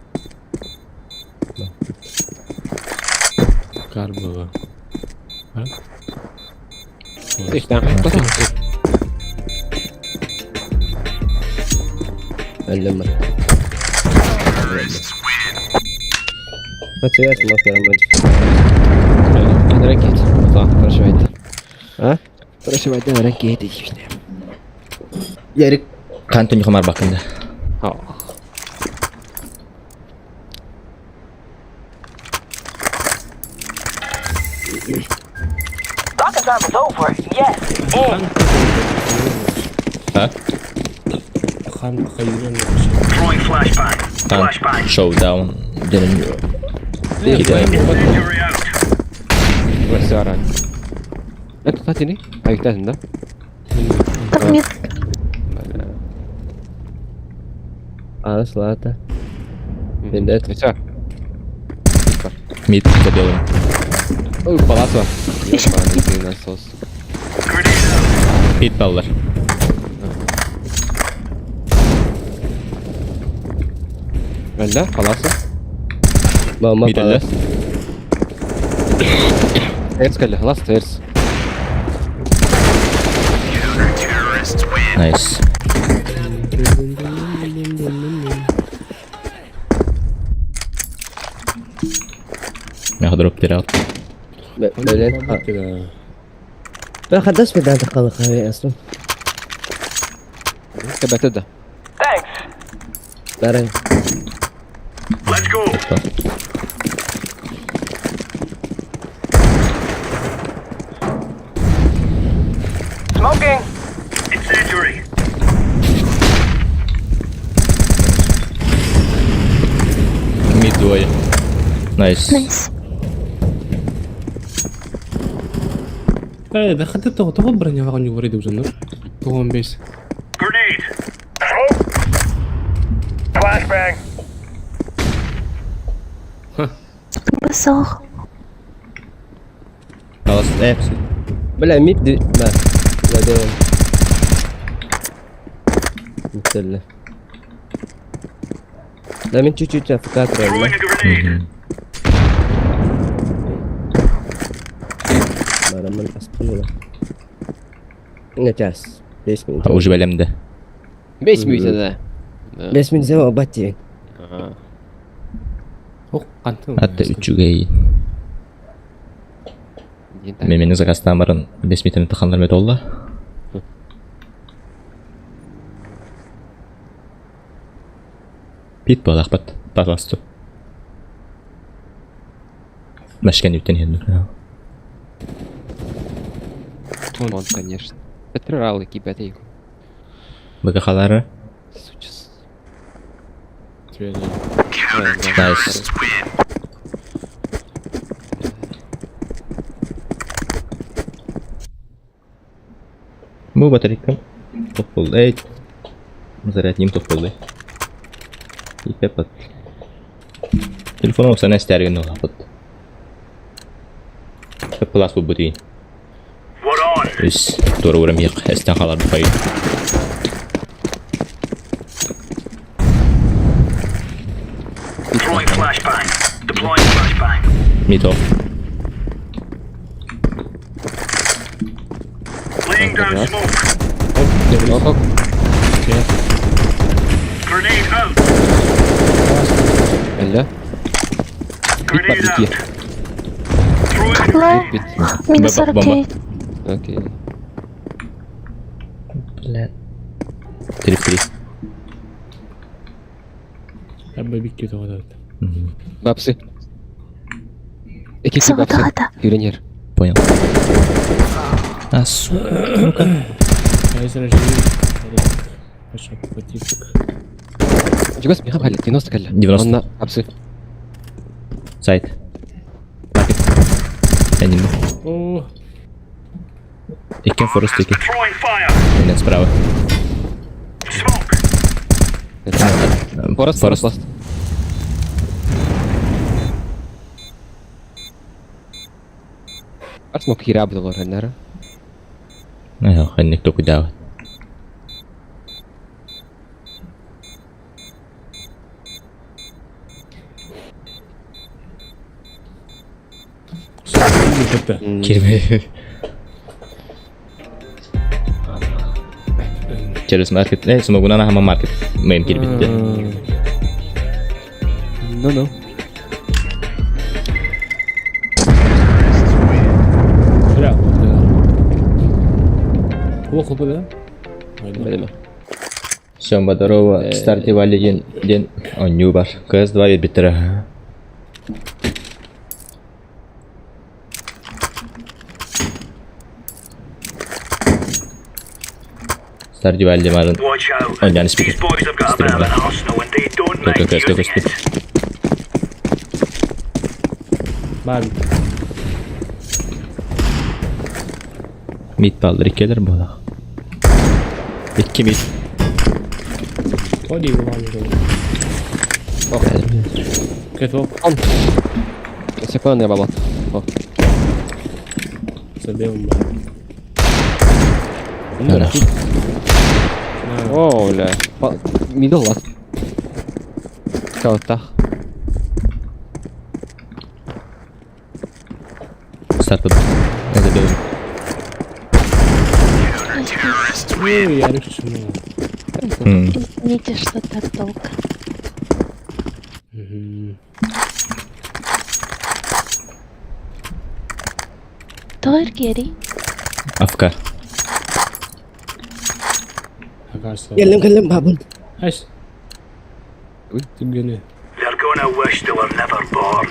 Карбова. А? Ты там. Өллөм. Потерять мог я романтик. Она ракет. Да, прощавайте. А? Прощавайте, она ракет. Ярик Кантон хомар бакында. Rocket time is over. Yes, in. А? Хан хайран. Throwing flashbang. Flashbang. Showdown. Ден. Incendiary out. Васара. Это татини? Айктатын, да? Так, мид. А, слата. Вендетта. Все. Мид за белым. Ой, паласа. Еще. Ёбаный насос. Grenade out. Мид баллар. Бәлдә, паласа. Бомба Мид әллә? Терс кәлле, лас терс. Найс. Мен дроп терял. Блин. Ben خداش بدها تقلق هاي اصلا. Кәбәтә да. Thanks. Бәрі. Let's go. Smoking. Incendiary. Мид двое. Найс. Найс. Э, да хотя того, того броневого не вроде уже, ну. Того он бейс. Grenade. Smoke. Flashbang. Бысох. Алас. Э, Бля, мид ди... Ба. Бля, Миттелле. Да, мен чуть-чуть АФК Throwing a grenade. Барамын аспыла. Не час. 5 минут. Уже бәлемде. 5 минут да. 5 минут зева бати. Ага. Ох, кантын. Атты үчүгей. Мен мени заказтан барын 5 минутын тахандар мет олла. Пит балахпат. Паласту. Мәшкен үттен хенду. Он, конечно. Это ралы кипят их. Бага Сучес. Найс. Бу батарейка. Топ болды. Эй. Заряд ним топ болды. Ипепат. Телефон olsa ne istergin olapıt. Плас бу бутин. What on? Үс тура урам як эстен халар бу кайы. Throwing flashbang. Deploying flashbang. Мито. Laying down smoke. Оп, оп. Grenade out. Бәлдә. Grenade бит out. Throwing a Бля, Бит. минус Бомба. 49. Окей. Бля. Три-три. Абы бикки тоҕо Бапсы. Экики бапсы. Юренер. Понял. А, сука. Ну-ка. Чугас миха халя, 90 калля. 90. Онна апсы. Сайт. Маркет. Я не могу. О, Иккен форест эки. Нет, справа. Форест, форест, ласт. Арсмок хираб доллар, наверное. Ханник только дава. Кирме. Через маркет. Смогу на маркет. Мейн кирбитте. Ну-ну. Бля, Плохо бы, да? Билеме. Всем здорово. Старти вали ден ден оню бар. КС2 биттер. Старти вали марын. Watch out. Онян спикер. These boys have got a bit of an arsenal and they don't Go, go, mind go, go, go, using it. Баб. Мид баллар иккелер була. Икки мид. Ходи его Кеток. Он. Секунду, я бабат. О. Забил. Да. О, бля. Мидл ласт. Каутах. Старт под. Я забил. Ой, я решил. Извините, что так долго. Тоэр Гери. Афка. Кэллим, кэллим, бабын. Ась. Түгені. They're gonna wish they were never born.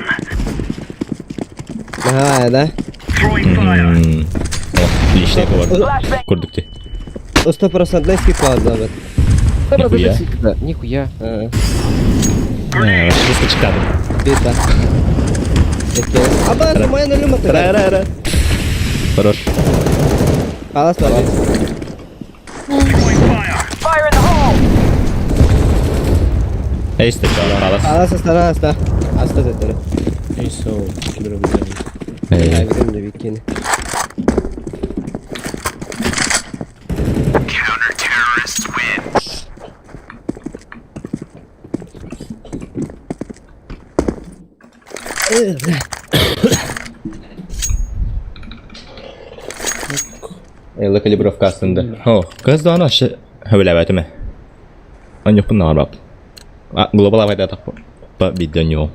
Ага, да? Throwing fire. О, личный повар. Курдукты. Стопроцентный скип ладно. Нихуя. Нихуя. А, вообще выскочит Бита. Аба, моя нулю Ра, ра, ра. Хорош. Алас, алас. Fire in the hole! Эй, стачала, алас. Алас, астана, аста. Аста зеттері. Эй, со, кибер Эй. Айгрим бикини. Counter-terrorists win. Элла калибровка астында. О, кыз да аны ашы хөбөләбәтеме. Ан юк нар бап. А, глобал авайда тап. Па бидден йо.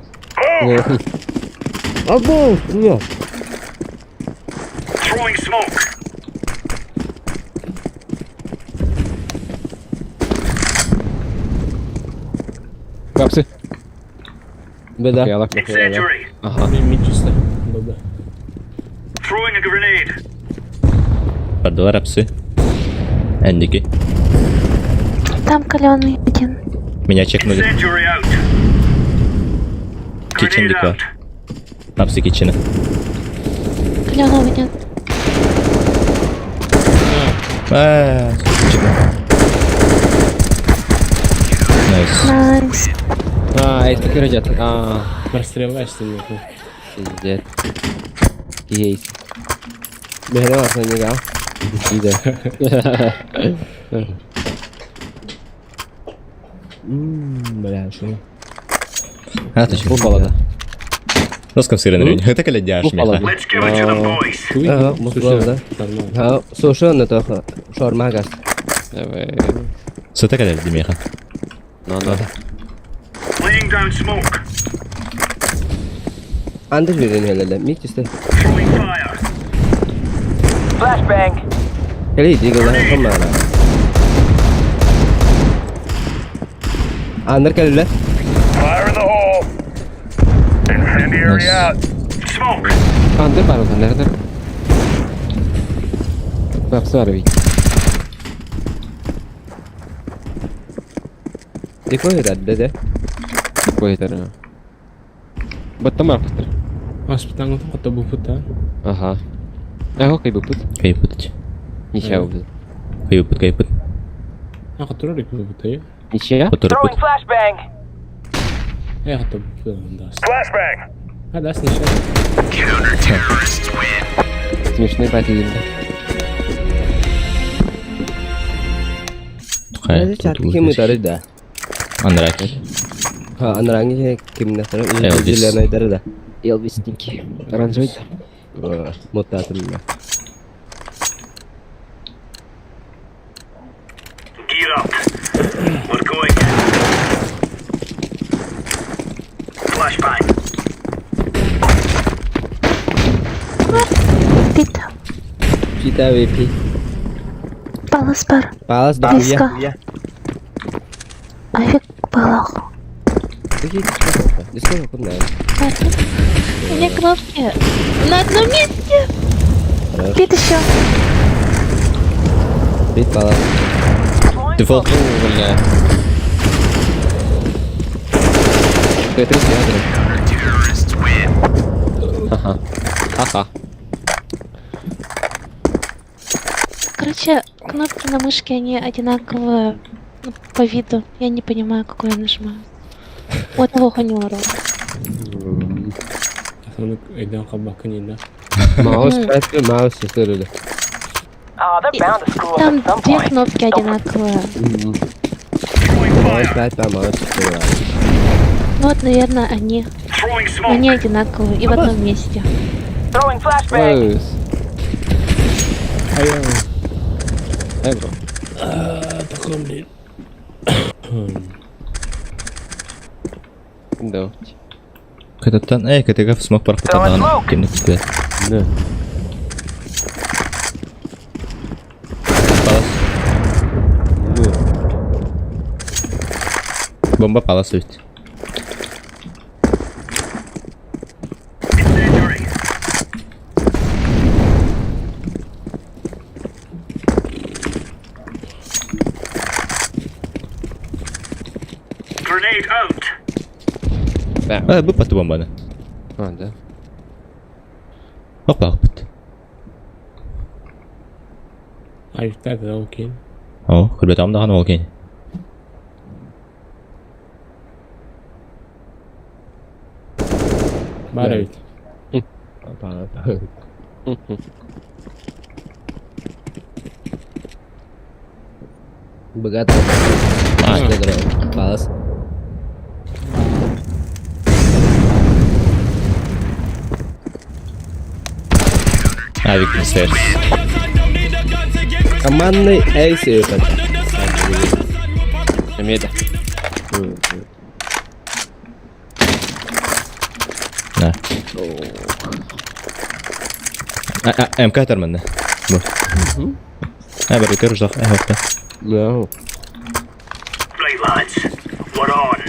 Або, не. Throwing smoke. Бапсы. Беда. Incendiary. Ага. Мид чисто. Добре. Throwing a grenade. Бардылар апсы. Эндики. Там каленый один. Меня чекнули. Incendiary out. Kitchen Grenade дик out. бар. Апсы kitchen. Каленый один. А, чекну. Найс. Найс. А, это как идет. А, Расстрелась ты меня. пиздец. Есть. Беда, не гал. Ида. Бля, что? А, точно. Упала, да. Носком сырын рень. Это калядяш Упала. меха. Let's give it to them, boys. Ага, муслов, да? Нормально. Ха, слушай, тоха. Шаурма газ. Давай. Сыта калядя меха. Ну, ну. Laying down smoke. Анды жүрен елеле. Мик чисто. Throwing fire. Flashbang. Кэлий, дигалар коммара. Аннар кэллэ. Fire in the hole. Incendiary Nice. out. Smoke. Андыр бар одан, nerede? Бапсы бар бит. Дикой это, да? Такой это. Баттам бар кыстыр. Хоспиталга хотта бупута. Ага. Ага, кай бупут. Кайпыт. Ничего бупут. Кайпыт, кайпыт. А который бупута? Ничья? Который Throwing flashbang. Я хотта бупута даст. Flashbang. А даст ничего. Counter-terrorists win. Смешной батилинда. Ким ытары да? Анраки. Ха, анранги ким насыр? Элвис. Зеленый дары да. Элвис Ники. Оранжевый. Мутатым. Gear up. We're going in. Flashbang. Пита. Чита VP. Палас бар. Палас да. Близко. Афиг балах. Диского куда? У меня кнопки на одном месте. Пит еще. Бит палас. Дефолт. Бля. Т3 Terrorists win. Ха-ха. Ха-ха. Короче, кнопки на мышке, они одинаковые ну, по виду. Я не понимаю, какую я нажимаю. Вот того ханюру. Айдан кабакын да. Маус, пятый, маус, сыры. Oh, they're bound to screw up Там at some две point. кнопки одинаковые. Маус, пятый, маус, сыры. Ну вот, наверное, они. Throwing smoke. Они одинаковые и в одном месте. Throwing flashbang. Ой. Эй, бро. Таком, блин. Да. Кататтан, эй, КТГ смог пар Throwing кататтан. smoke. Кемник күтпе. Да. Палас. Бомба палас ведь. Incendiary. Grenade out. А, бу паты бомбаны. А, да. Опа, опыт. Айфта да окей. О, хөрбәтам да ол кен. Бар бит. Богато. Палас. Авик на стерс. Командный эйс это. Амеда. Да. А, а, МК терминде. Бу. А, бір өтер ұзақ. Ә, опта. No. Right, lads. We're on.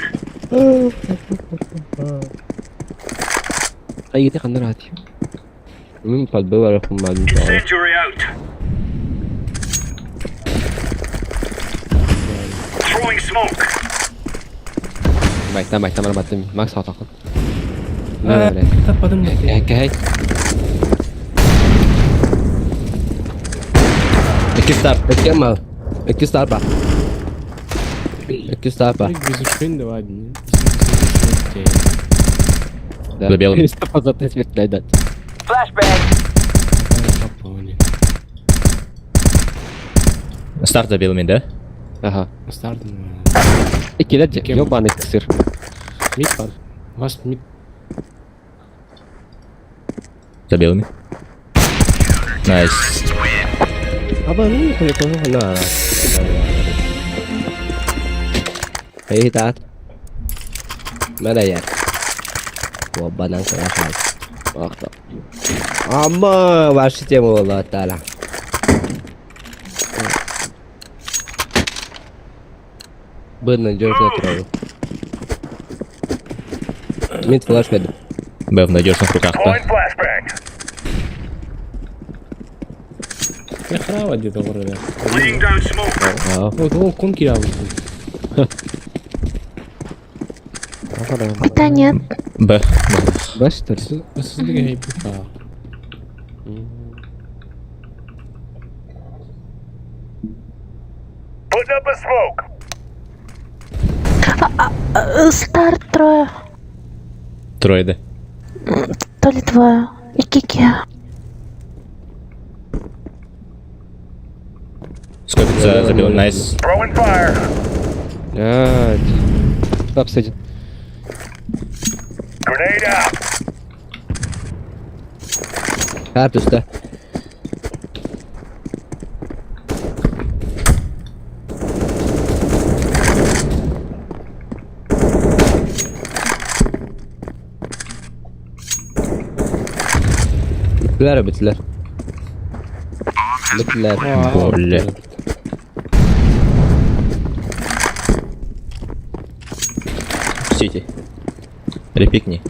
Ай, где ханна рати? Мин подбыл арахым Incendiary out. Throwing smoke. Байтам, байтам, арбаттым. Макс атақын. На, бля. Таппадым не. Кәй. Екі старт. Эки мал. Эки старпа. Эки старпа. Без ушин давай. Да. За белым. Стопроцентная смерть дать. Flashbang. Старт за белыми, да? Ага. Старт. Икилер ёбаный сыр. Мид бар. Вас мид. За белыми. Найс. Аба ну коли на. Эй, тат. Мана яр. Обанан калашай. Ахта. Ама, ваша тема была тала. Б надежно травы. Мид флеш веду. Б в надежных руках да. Храва где-то вроде. Laying down smoke. Вот он кон кирял. Да нет. Б. Б, что ли? Putting up a smoke. Старт трое. Трое да. То ли двое. И Кики. Скопит за забил. Найс. Throwing fire. Блядь. Апс один. Grenade out. Карту сюда. Битилер битилер. Битилер. Бля. Сити. Репикни.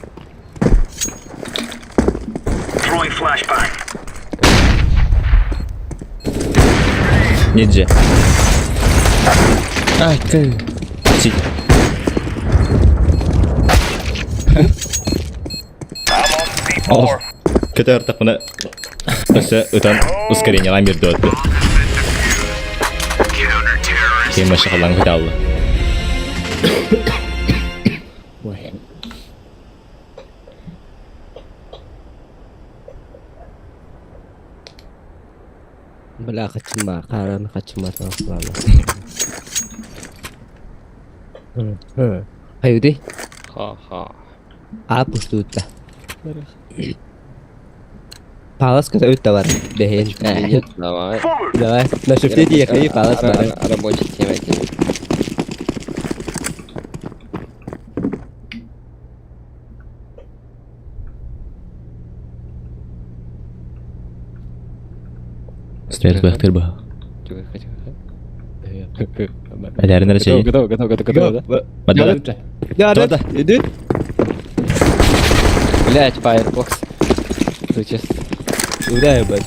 Throwing flashbang. Ниндзя. Ай, ты. Сити. C4. Көтөр тапына. Өсө ытан ускорение ламир дөттү. Кем машахалан көталды. Ой. Бля, хачма, каран хачма ладно. Haydi. Ха-ха. А пустута. Палас когда өттө бар. Бэхен. Нет, давай. Давай. На шифте ехай, палас бар. Рабочая тема, тема. Стрелять бахтыр ба. Тихо, тихо. Әләрін нәрсе. Готово, готово, готово, готово, да? Бада. Да, да. Иди. Блять, Firefox. Сейчас. Куда я бачу?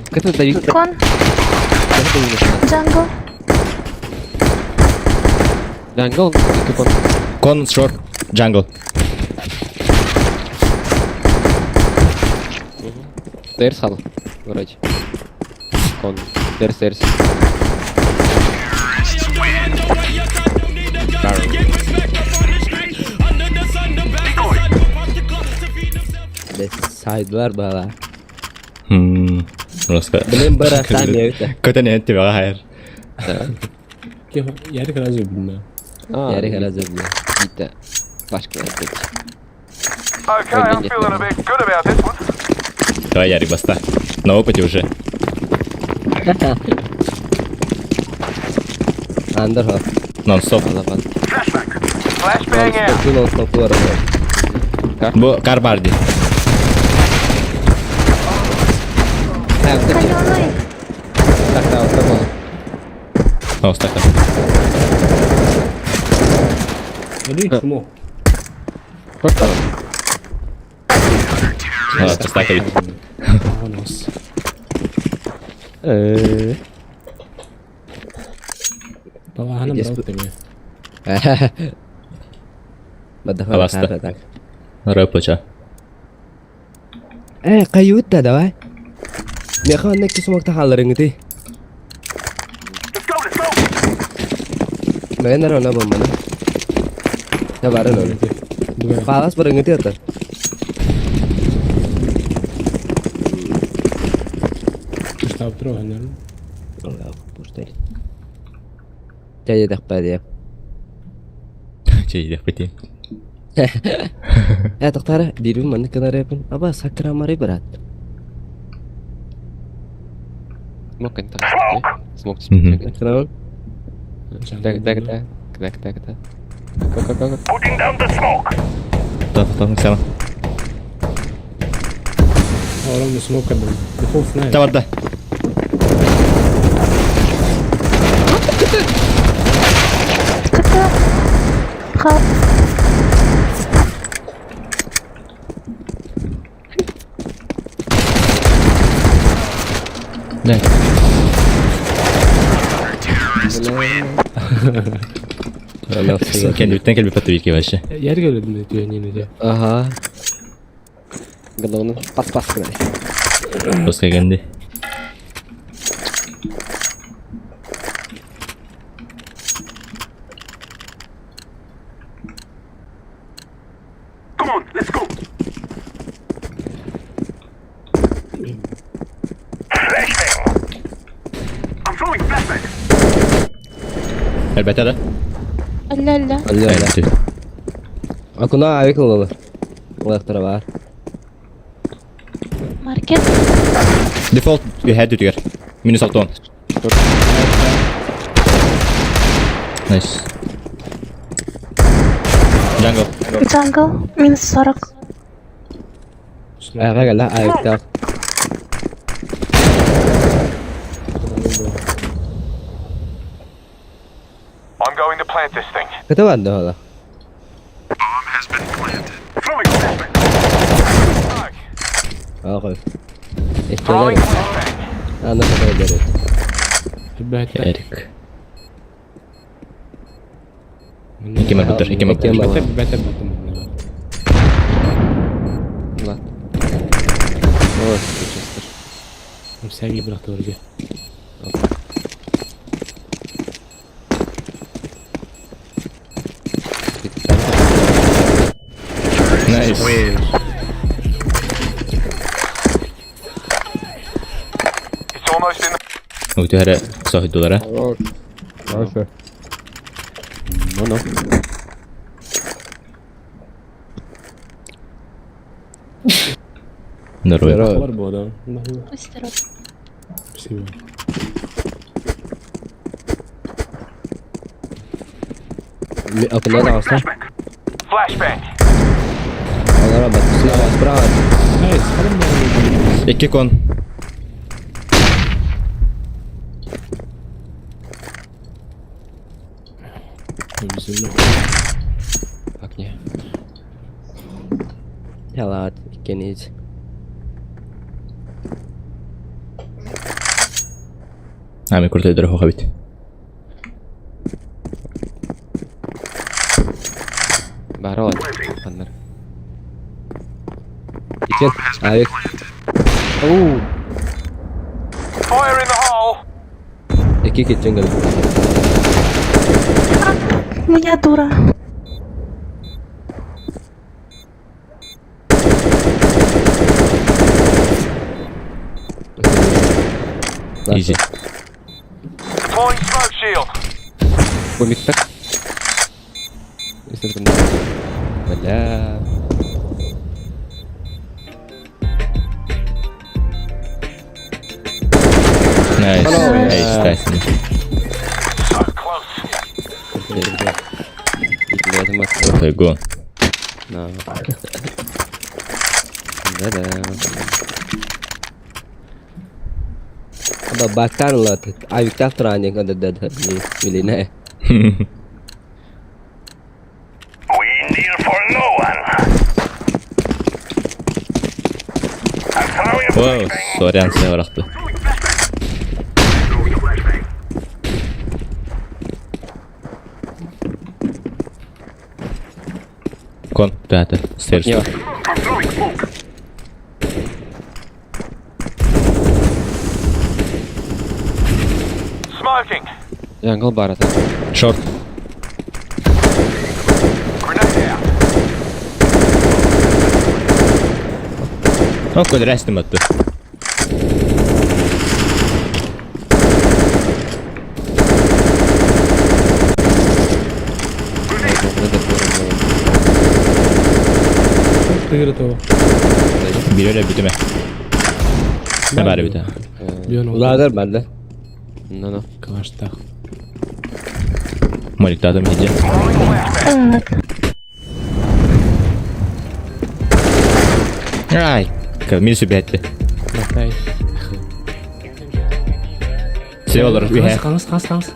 Как это давить? Кон. Джангл. Джангл? Как он? Кон, шорт, джангл. Терс хал. Вроде. Кон. Терс, терс. Сайдлар бала. Просто. Блин, бара сам я это. Көтен энти бага хайр. Ярик разве билмэ. Ярик разве билмэ. Это башка опять. Okay, I'm feeling a bit good about this one. Давай, Ярик, баста. На опыте уже. Андер ха. Нон-стоп. Flashbang out. Нон-стоп бар. Бу Карбарди. Каленый. Так, да, вот такого. О, так. Иди чмо. А, стакали. Бонус. Балаһаны брал тебе. Аласта. Рой плеча. Э, каюта давай. Меха некки сумакта халарыңы Let's go, let's go. Мен арона бомбаны. Да барын оны. Палас барыңы ти ата. Штаб трогай, наверное. Пустой. Чай дах падия. Чай дах пати. Э, тохтара, бирбин манны канарепин. Аба сакрамары брат. Смок это. Смок. Сакрам. Так, так, так. Так, так, так. Го, го, го, го. Putting down the smoke. Та, та, та, сама. Огромный смок был. Духов знает. Та барда. Хал. Да. Кэлбиттэн кэлбит патвики вообще. Ярга өлөдүм түһэнин этэ. Ага. Головну пас-пас гынай. Пускай кэнди. Come on, let's go. Flashbang. I'm throwing flashbang. Элбэтэ да? Алла-алла. Алла-алла. Акуна авик ылылы. Улахтара бар. Маркет. Дефолт үһэ түтүгэр. Минус 6. Nice. Jungle. Jungle. Минус 40. Ага, ла, авиктах. I'm going to plant this thing. Кыты бар да Throwing flashbang. Ага. Throwing flashbang. Аны сата берет. Эрик. Икки мэр бутер, икки мэр Икки бутер. мэр. Бэтэ бэтэ бэтэ. Ладно. Ой, честно. Сәги бырахтылар Nice. It's almost in the Үтүһэрэ соһуйдулара. Хорошо. Ну, ну. Здорово. Бар буода. Здорово. Спасибо. Акуна да оста. flashbang. Алара бат. Слева, справа. Найс, харам Икки кон. Так, не. Ялат, иккенич. Ами крутой дорогу хабит. Барон. Аннар. Икен, авик. Оу. Fire in the hole. Икки кетчен гал. Меня дура. Easy. Deploying smoke shield. Бомик так. Если там- Бля. Nice. Nice, nice. So close. Бля, это Крутой гон. На. Да-да. Аба бактар лат. Авиктах тураник ада дад милине. We kneel for no one. I'm throwing a Wow, сорян, сен барахты. Throwing flashbang. Throwing a flashbang. Кон, да, stairs. Не. I'm throwing smoke. Smoking. Jungle бар это. Short. Grenade out. О, кон рестим атты. Тыгыры того. Биреле бүтүмө. Не бары бүтө. Уладар барда. Ну, ну. Калаштах. Моликтадым хиджи. Так. Ай, мин сүбәтти. Матай. Сен олар Қаңыз, қаңыз, қаңыз, қаңыз.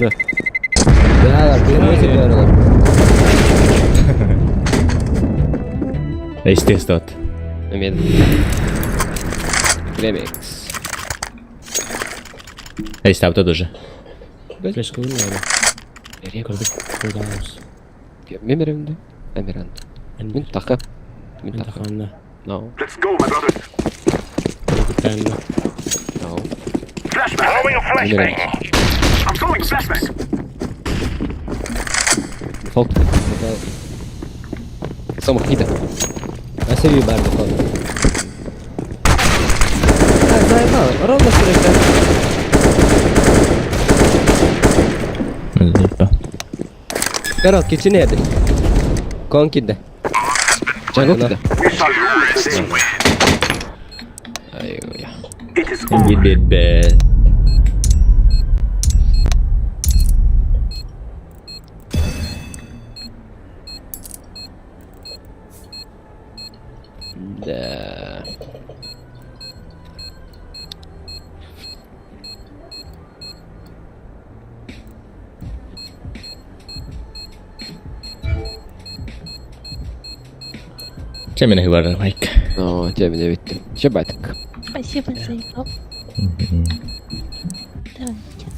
Да. Быһаалар, быһа сылдьар. Естественно. Эмиэ. Ремикс. Естественно тоже. Флешка вылезла. Көрдүк, куйдаабыз. Мен беремди. Эмиран. Мин таха. Мин Мен таха. таханна. No. Let's go, my brothers. Күтәнна. No. Flashbang. Throwing a flashbang. I'm throwing a flashbang. Фолк. Самых кида. Асеби бар дефолт. Так, заебал. Ровно стройка. Липа. Корот, кичине Кон кидде. Джангл кида. We shall rule the day. Ай, я. It is over. Бит-бит-бит. Да. Чем я говорю, Майк? Ну, тебе меня ведь. Че батик? Спасибо за игру. Давайте.